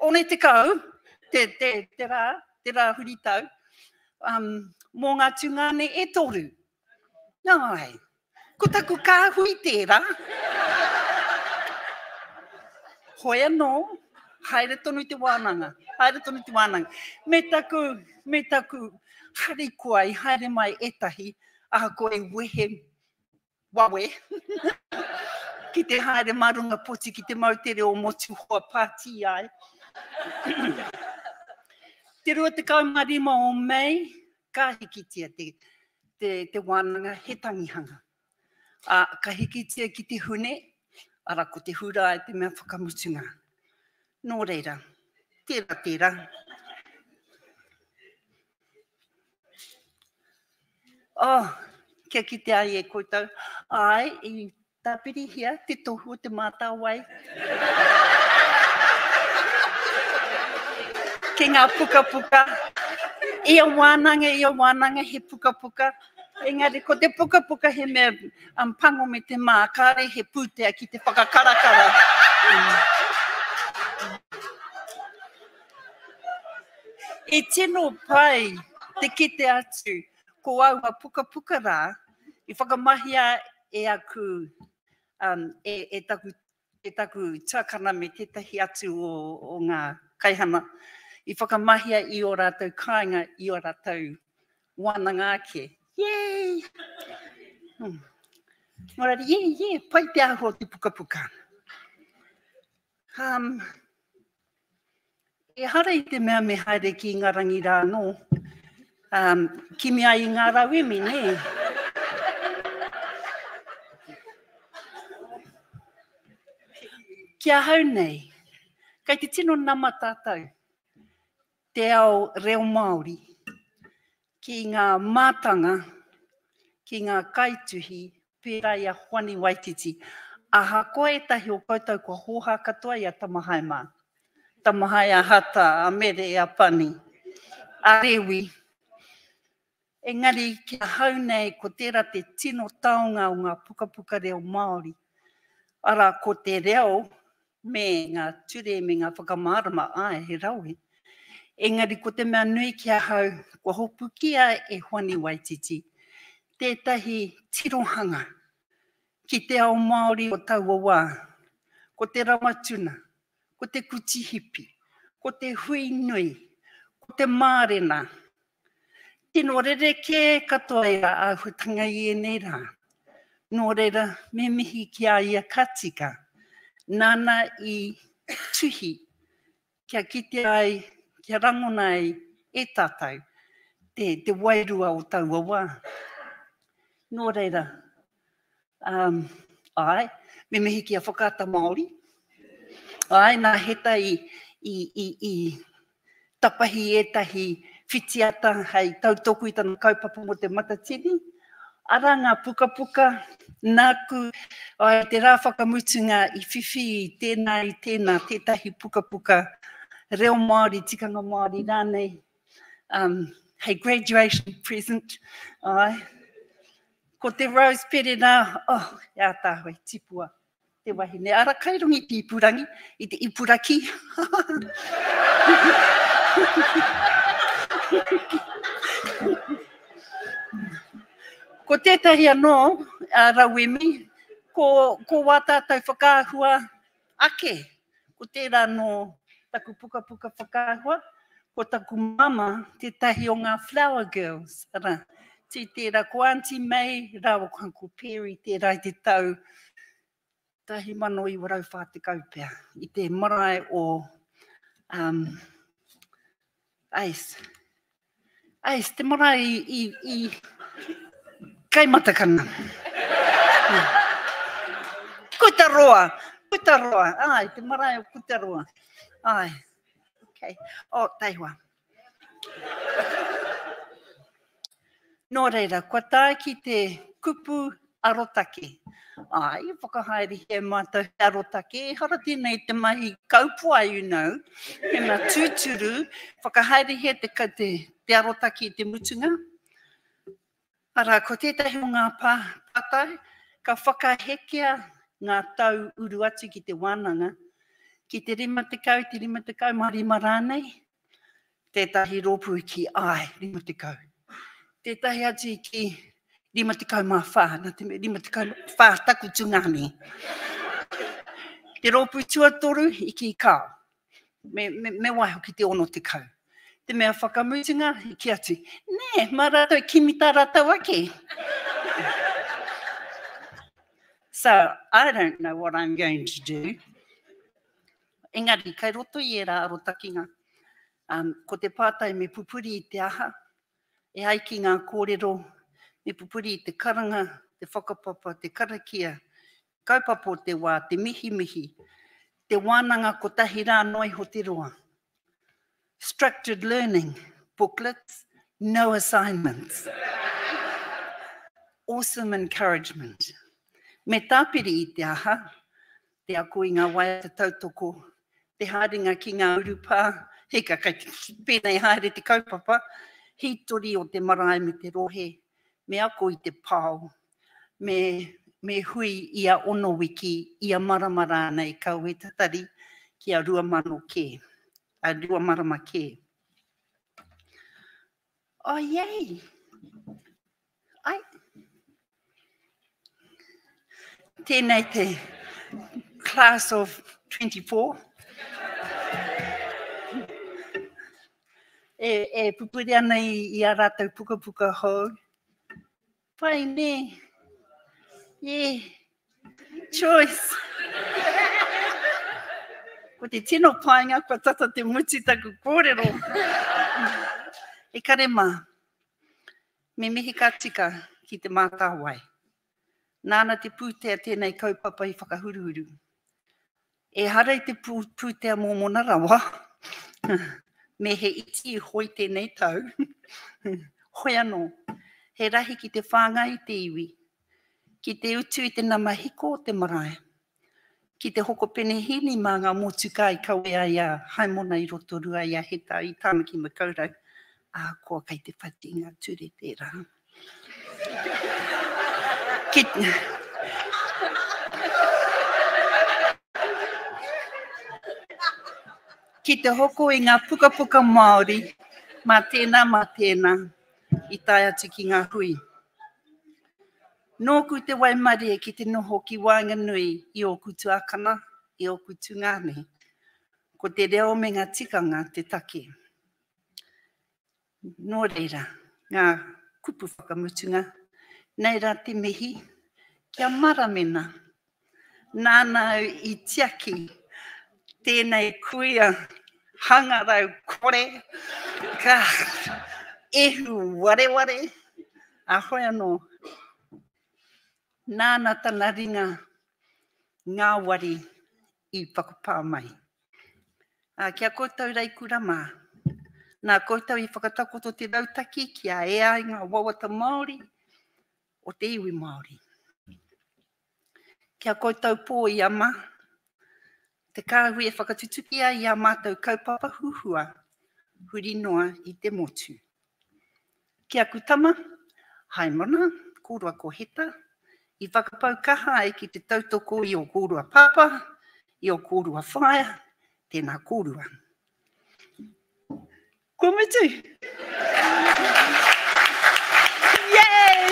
60 te, te, te rā, te rā huritau, um, mō ngā tungāne e toru. Nāi, ko taku kāhui tērā. Hoi anō, Haere tonu te wānanga, haere tonu te wānanga. Me taku, me taku harikoa i haere mai ētahi, ahakoa i wehe wawe, ki te haere mā runga poti ki te moutere o Motuhoa pātī ai. Te 25 o Mei, ka hikitia te, te, te wānanga he tangihanga. Ā, ka hikitia ki te Hune, arā, ko te Hurae te mea whakamutunga. Nō reira, tērā, tērā. Oh, kia kite ai e koutou, āe, i tāpirihia te tohu o Te Mātāwai ki ngā pukapuka. Ia wānanga, ia wānanga he pukapuka. Engari ko te pukapuka he mea um, pango me te mā, kāre he pūtea ki te whakakarakara. I tino pai te kite atu ko aua pukapuka rā i whakamahia e aku, um, e, e taku e taku tuakana me tētahi atu o, o ngā kaihana i whakamahia i ō rātou kāinga, i ō rātou wānanga ake. Yay! Hmm. Nō reira, yeah, yeah, pai te āhua o te pukapuka. Um, ehara i te mea me haere ki Ingarangi rā anō, um, kimi ai i ngā rauemi, nē? Ki ahau nei, kei te tino nama tātou, te ao reo Māori, ki ngā mātanga, ki ngā kaituhi pērā i a Hoani Waititi. Ahakoa ētahi o koutou kua hōhā katoa i a Tamahae mā, Tamahae a Hata, a Mere, a Pani, a Rewi, engari ki ahau nei ko tērā te tino taonga o ngā pukapuka reo Māori, arā ko te reo me ngā ture me ngā whakamārama, āe, he rawe. Engari ko te mea nui ki ahau, kua hopukia e Hoani Waititi tētahi tirohanga ki te ao Māori o taua wā, ko te rama tuna, ko te kuti hipi, ko te hui nui, ko te mārena. Tino rerekē katoa ērā āhuatanga i ēnei rā. Nō reira, me mihi ki a ia ka tika, nāna i tuhi kia kitea ai, kia rangona ai e tātou te, te wairua o taua wā. Nō reira, um, āe, me mihi ki a Whakaata Māori. Āe, nā Heta i, i, i, i tapahi ētahi whitiata hei tautoku i tana kaupapa mō te Matatini. Arā ngā pukapuka nāku i te rā whakamutunga i whiwhi i tēnā i tēnā tētahi pukapuka reo Māori, tikanga Māori rānei, um, hei graduation present. Ai. Ko te Rose Perera, oh, e ātaahua, i tipua te wahine. Ara kai runga i te ipurangi, i te ipuraki. Ko tētahi anō, a rauemi, ko, ko wā tātou whakaahua ake. Ko tērā nō taku pukapuka whakaahua, ko taku mama tētahi o ngā flower girls. Ara, tī tērā, ko Auntie May rāua ko Uncle Perry tērā i te tau 1940 pea, i te marae o um, Ace. Ace, te marae i, i, i Kaimatakana. Kutaroa, Kutaroa, ai, te marae o Kutaroa. Ai, okay. Oh, taihoa. Nō reira, kua tae ki te kupu arotake. Āe, i whakahaerehia e mātou he arotake, ehara tēnei te mahi kaupoa, you know, he mea tūturu, whakahaerehia te, te, te arotake i te mutunga. Arā, ko tētahi o ngā pā, pātai, ka whakahekea ngā tau uru atu ki te wānanga, ki te 50, te 55 rānei, Tētahi rōpū i kī, āe, 50. Tētahi atu i kī, 54, nā te mea 54 taku tungāne. Te rōpū tuatoru i kī, kāo. Me, me, me waiho ki te 60. Te mea whakamutunga, i kī atu, nē, mā rātou kimi tā rātou ake. So, I don't know what I'm going to do. Engari, kei roto i ērā arotakinga, um, ko te pātai me pupuri i te aha, e ai ki ngā kōrero, me pupuri i te karanga, te whakapapa, te karakia, kaupapa o te wā, te mihimihi, te wānanga kotahi rā noa iho te roa. Structured learning, booklets, no assignments. Awesome encouragement. Me tāpiri i te aha, te ako i ngā waiata tautoko, te haerenga ki ngā urupā, hika kei te pēnei haere te kaupapa, hītori o te marae me te rohe, me ako i te pao, me, me hui ia ono wiki, ia marama rānei, kaua e tatari kia 2000 kē, a marama kē. Oh, yay! Ai. Tēnei te class of 24. E, e pupuri ana i, i a rātou pukapuka hou. Pai nē. Yeah. Choice. Ko te tino painga kua tata te mutu taku kōrero. E kare mā, me mihi ka tika ki Te Mātāwai. Nāna te pūtea tēnei kaupapa i whakahuruhuru. Ehara i te pūtea mōmona rawa, me he iti iho i tēnei tau, hoi anō, he rahi ki te whāngai i te iwi, ki te utu i te nama hiko o te marae, ki te hoko penehīni mā ngā motukā i kawe ai a Haimona i Rotorua, i a Heta i Tāmaki Makaurau, ahakoa kei te whati ngā ture tērā. Ki, ki te hoko i ngā pukapuka Māori, mā tēnā, mā tēnā, i tae atu ki ngā hui. Nōku te waimarie ki te noho ki waenganui i ōku tuākana, i ōku tungāne. Ko te reo me ngā tikanga te take. Nō reira, ngā kupu whakamutunga, nei rā te mihi kia maramena. Nāna au i tiaki tēnei kuia hangarau kore, ka ehu wareware, a hoi anō, nāna tana ringa ngāwari i whakapā mai. Ā, ki a koutou reikura mā, nā koutou i whakatakoto te rautaki kia ea ai ngā wawata Māori o te iwi Māori. Ki a koutou pō i ama, te kāhui e whakatutuki ai i ā mātou kaupapa huhua huri noa i te motu. Ki aku tama, Haimona, kōrua ko Heta, i whakapau kaha ai ki te tautoko i ō kōrua pāpā, i ō kōrua whaea, tēnā kōrua. Kua mutu! Yay!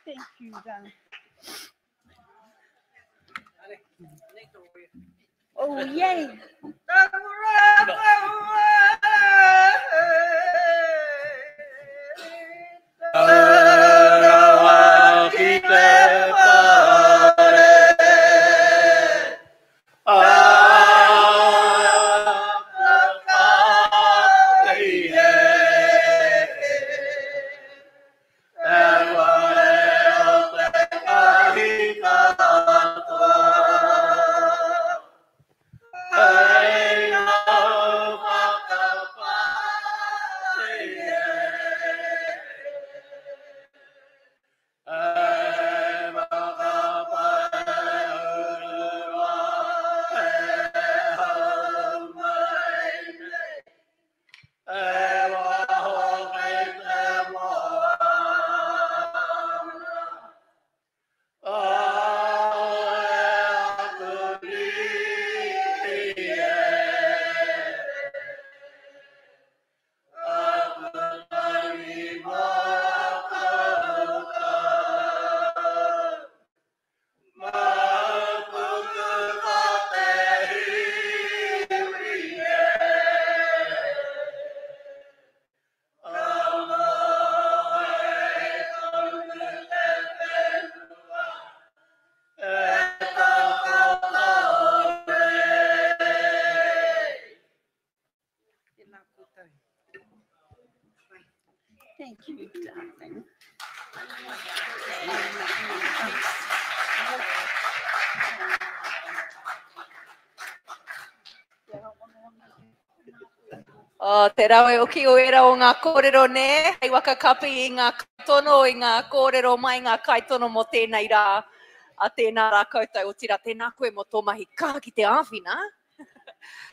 Thank you, Dan. Oh, yay! Oh, te rawe hoki o ērā o ngā kōrero, nē? Hei waka kapi i ngā kaitono, i ngā kōrero mai ngā kaitono mō tēnei rā. A tēnā rā koutou, otirā tēnā koe mō tō mahi kaha ki te āwhina.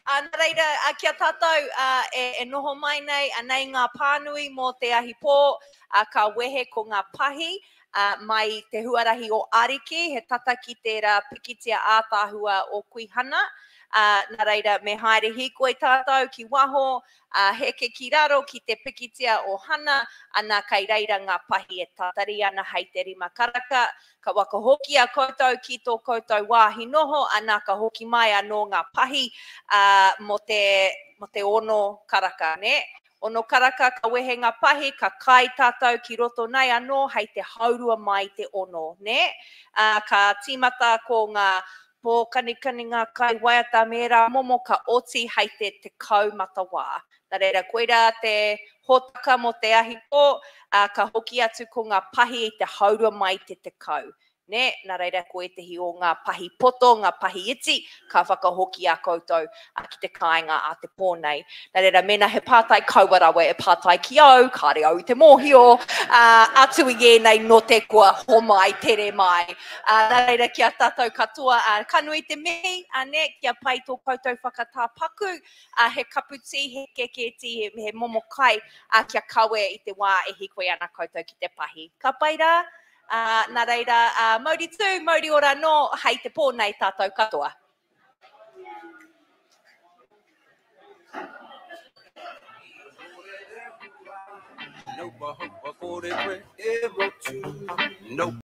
A, nā reira, a, ki a tātou a, e, e noho mai nei, anei ngā pānui mō te ahi pō, a, ka wehe ko ngā pahi a, mai te huarahi o Ariki, he tata ki tērā pikitia ātaahua o Kui Hana, ā, nā reira me haere hīkoi tātou ki waho, ā, heke ki raro ki te pikitia o Hana, ana kei reira ngā pahi e tatari ana hei te rima karaka, ka whakahokia koutou ki tō koutou wāhi noho, ana ka hoki mai anō ngā pahi, ā, mō te, mō te ono karaka, nē? Ono karaka ka wehe ngā pahi, ka kai tātou ki roto nei anō hei te haurua mai te ono, nē? Ā, ka tīmata ko ngā pōkanikani, ngā kai waiata me ērā momo ka oti hei te 10 matawā. Nā reira, koirā te hōtaka mō te ahi pō, ā, ka hoki atu ko ngā pahi i te haurua mai te 10. Nē, nā reira ko ētehi o ngā pahi poto, ngā pahi iti, ka whakahoki a koutou ki te kāinga a te pō nei. Nā reira, mēnā he pātai kaua rawa e pātai ki au, kāre au i te mōhio, atu i ēnei note kua homai tere mai. Nā reira, ki a tātou katoa, ka nui te mihi, nē, kia pai tō koutou whakatā paku, he kapu tī, he keke tī, he momo kai, kia kawe i te wā e hīkoi ana koutou ki te pahi. Ka pai rā? Ā, nā reira, ā, mauri tū, mauri ora anō, hei te pō nei tātou katoa. No,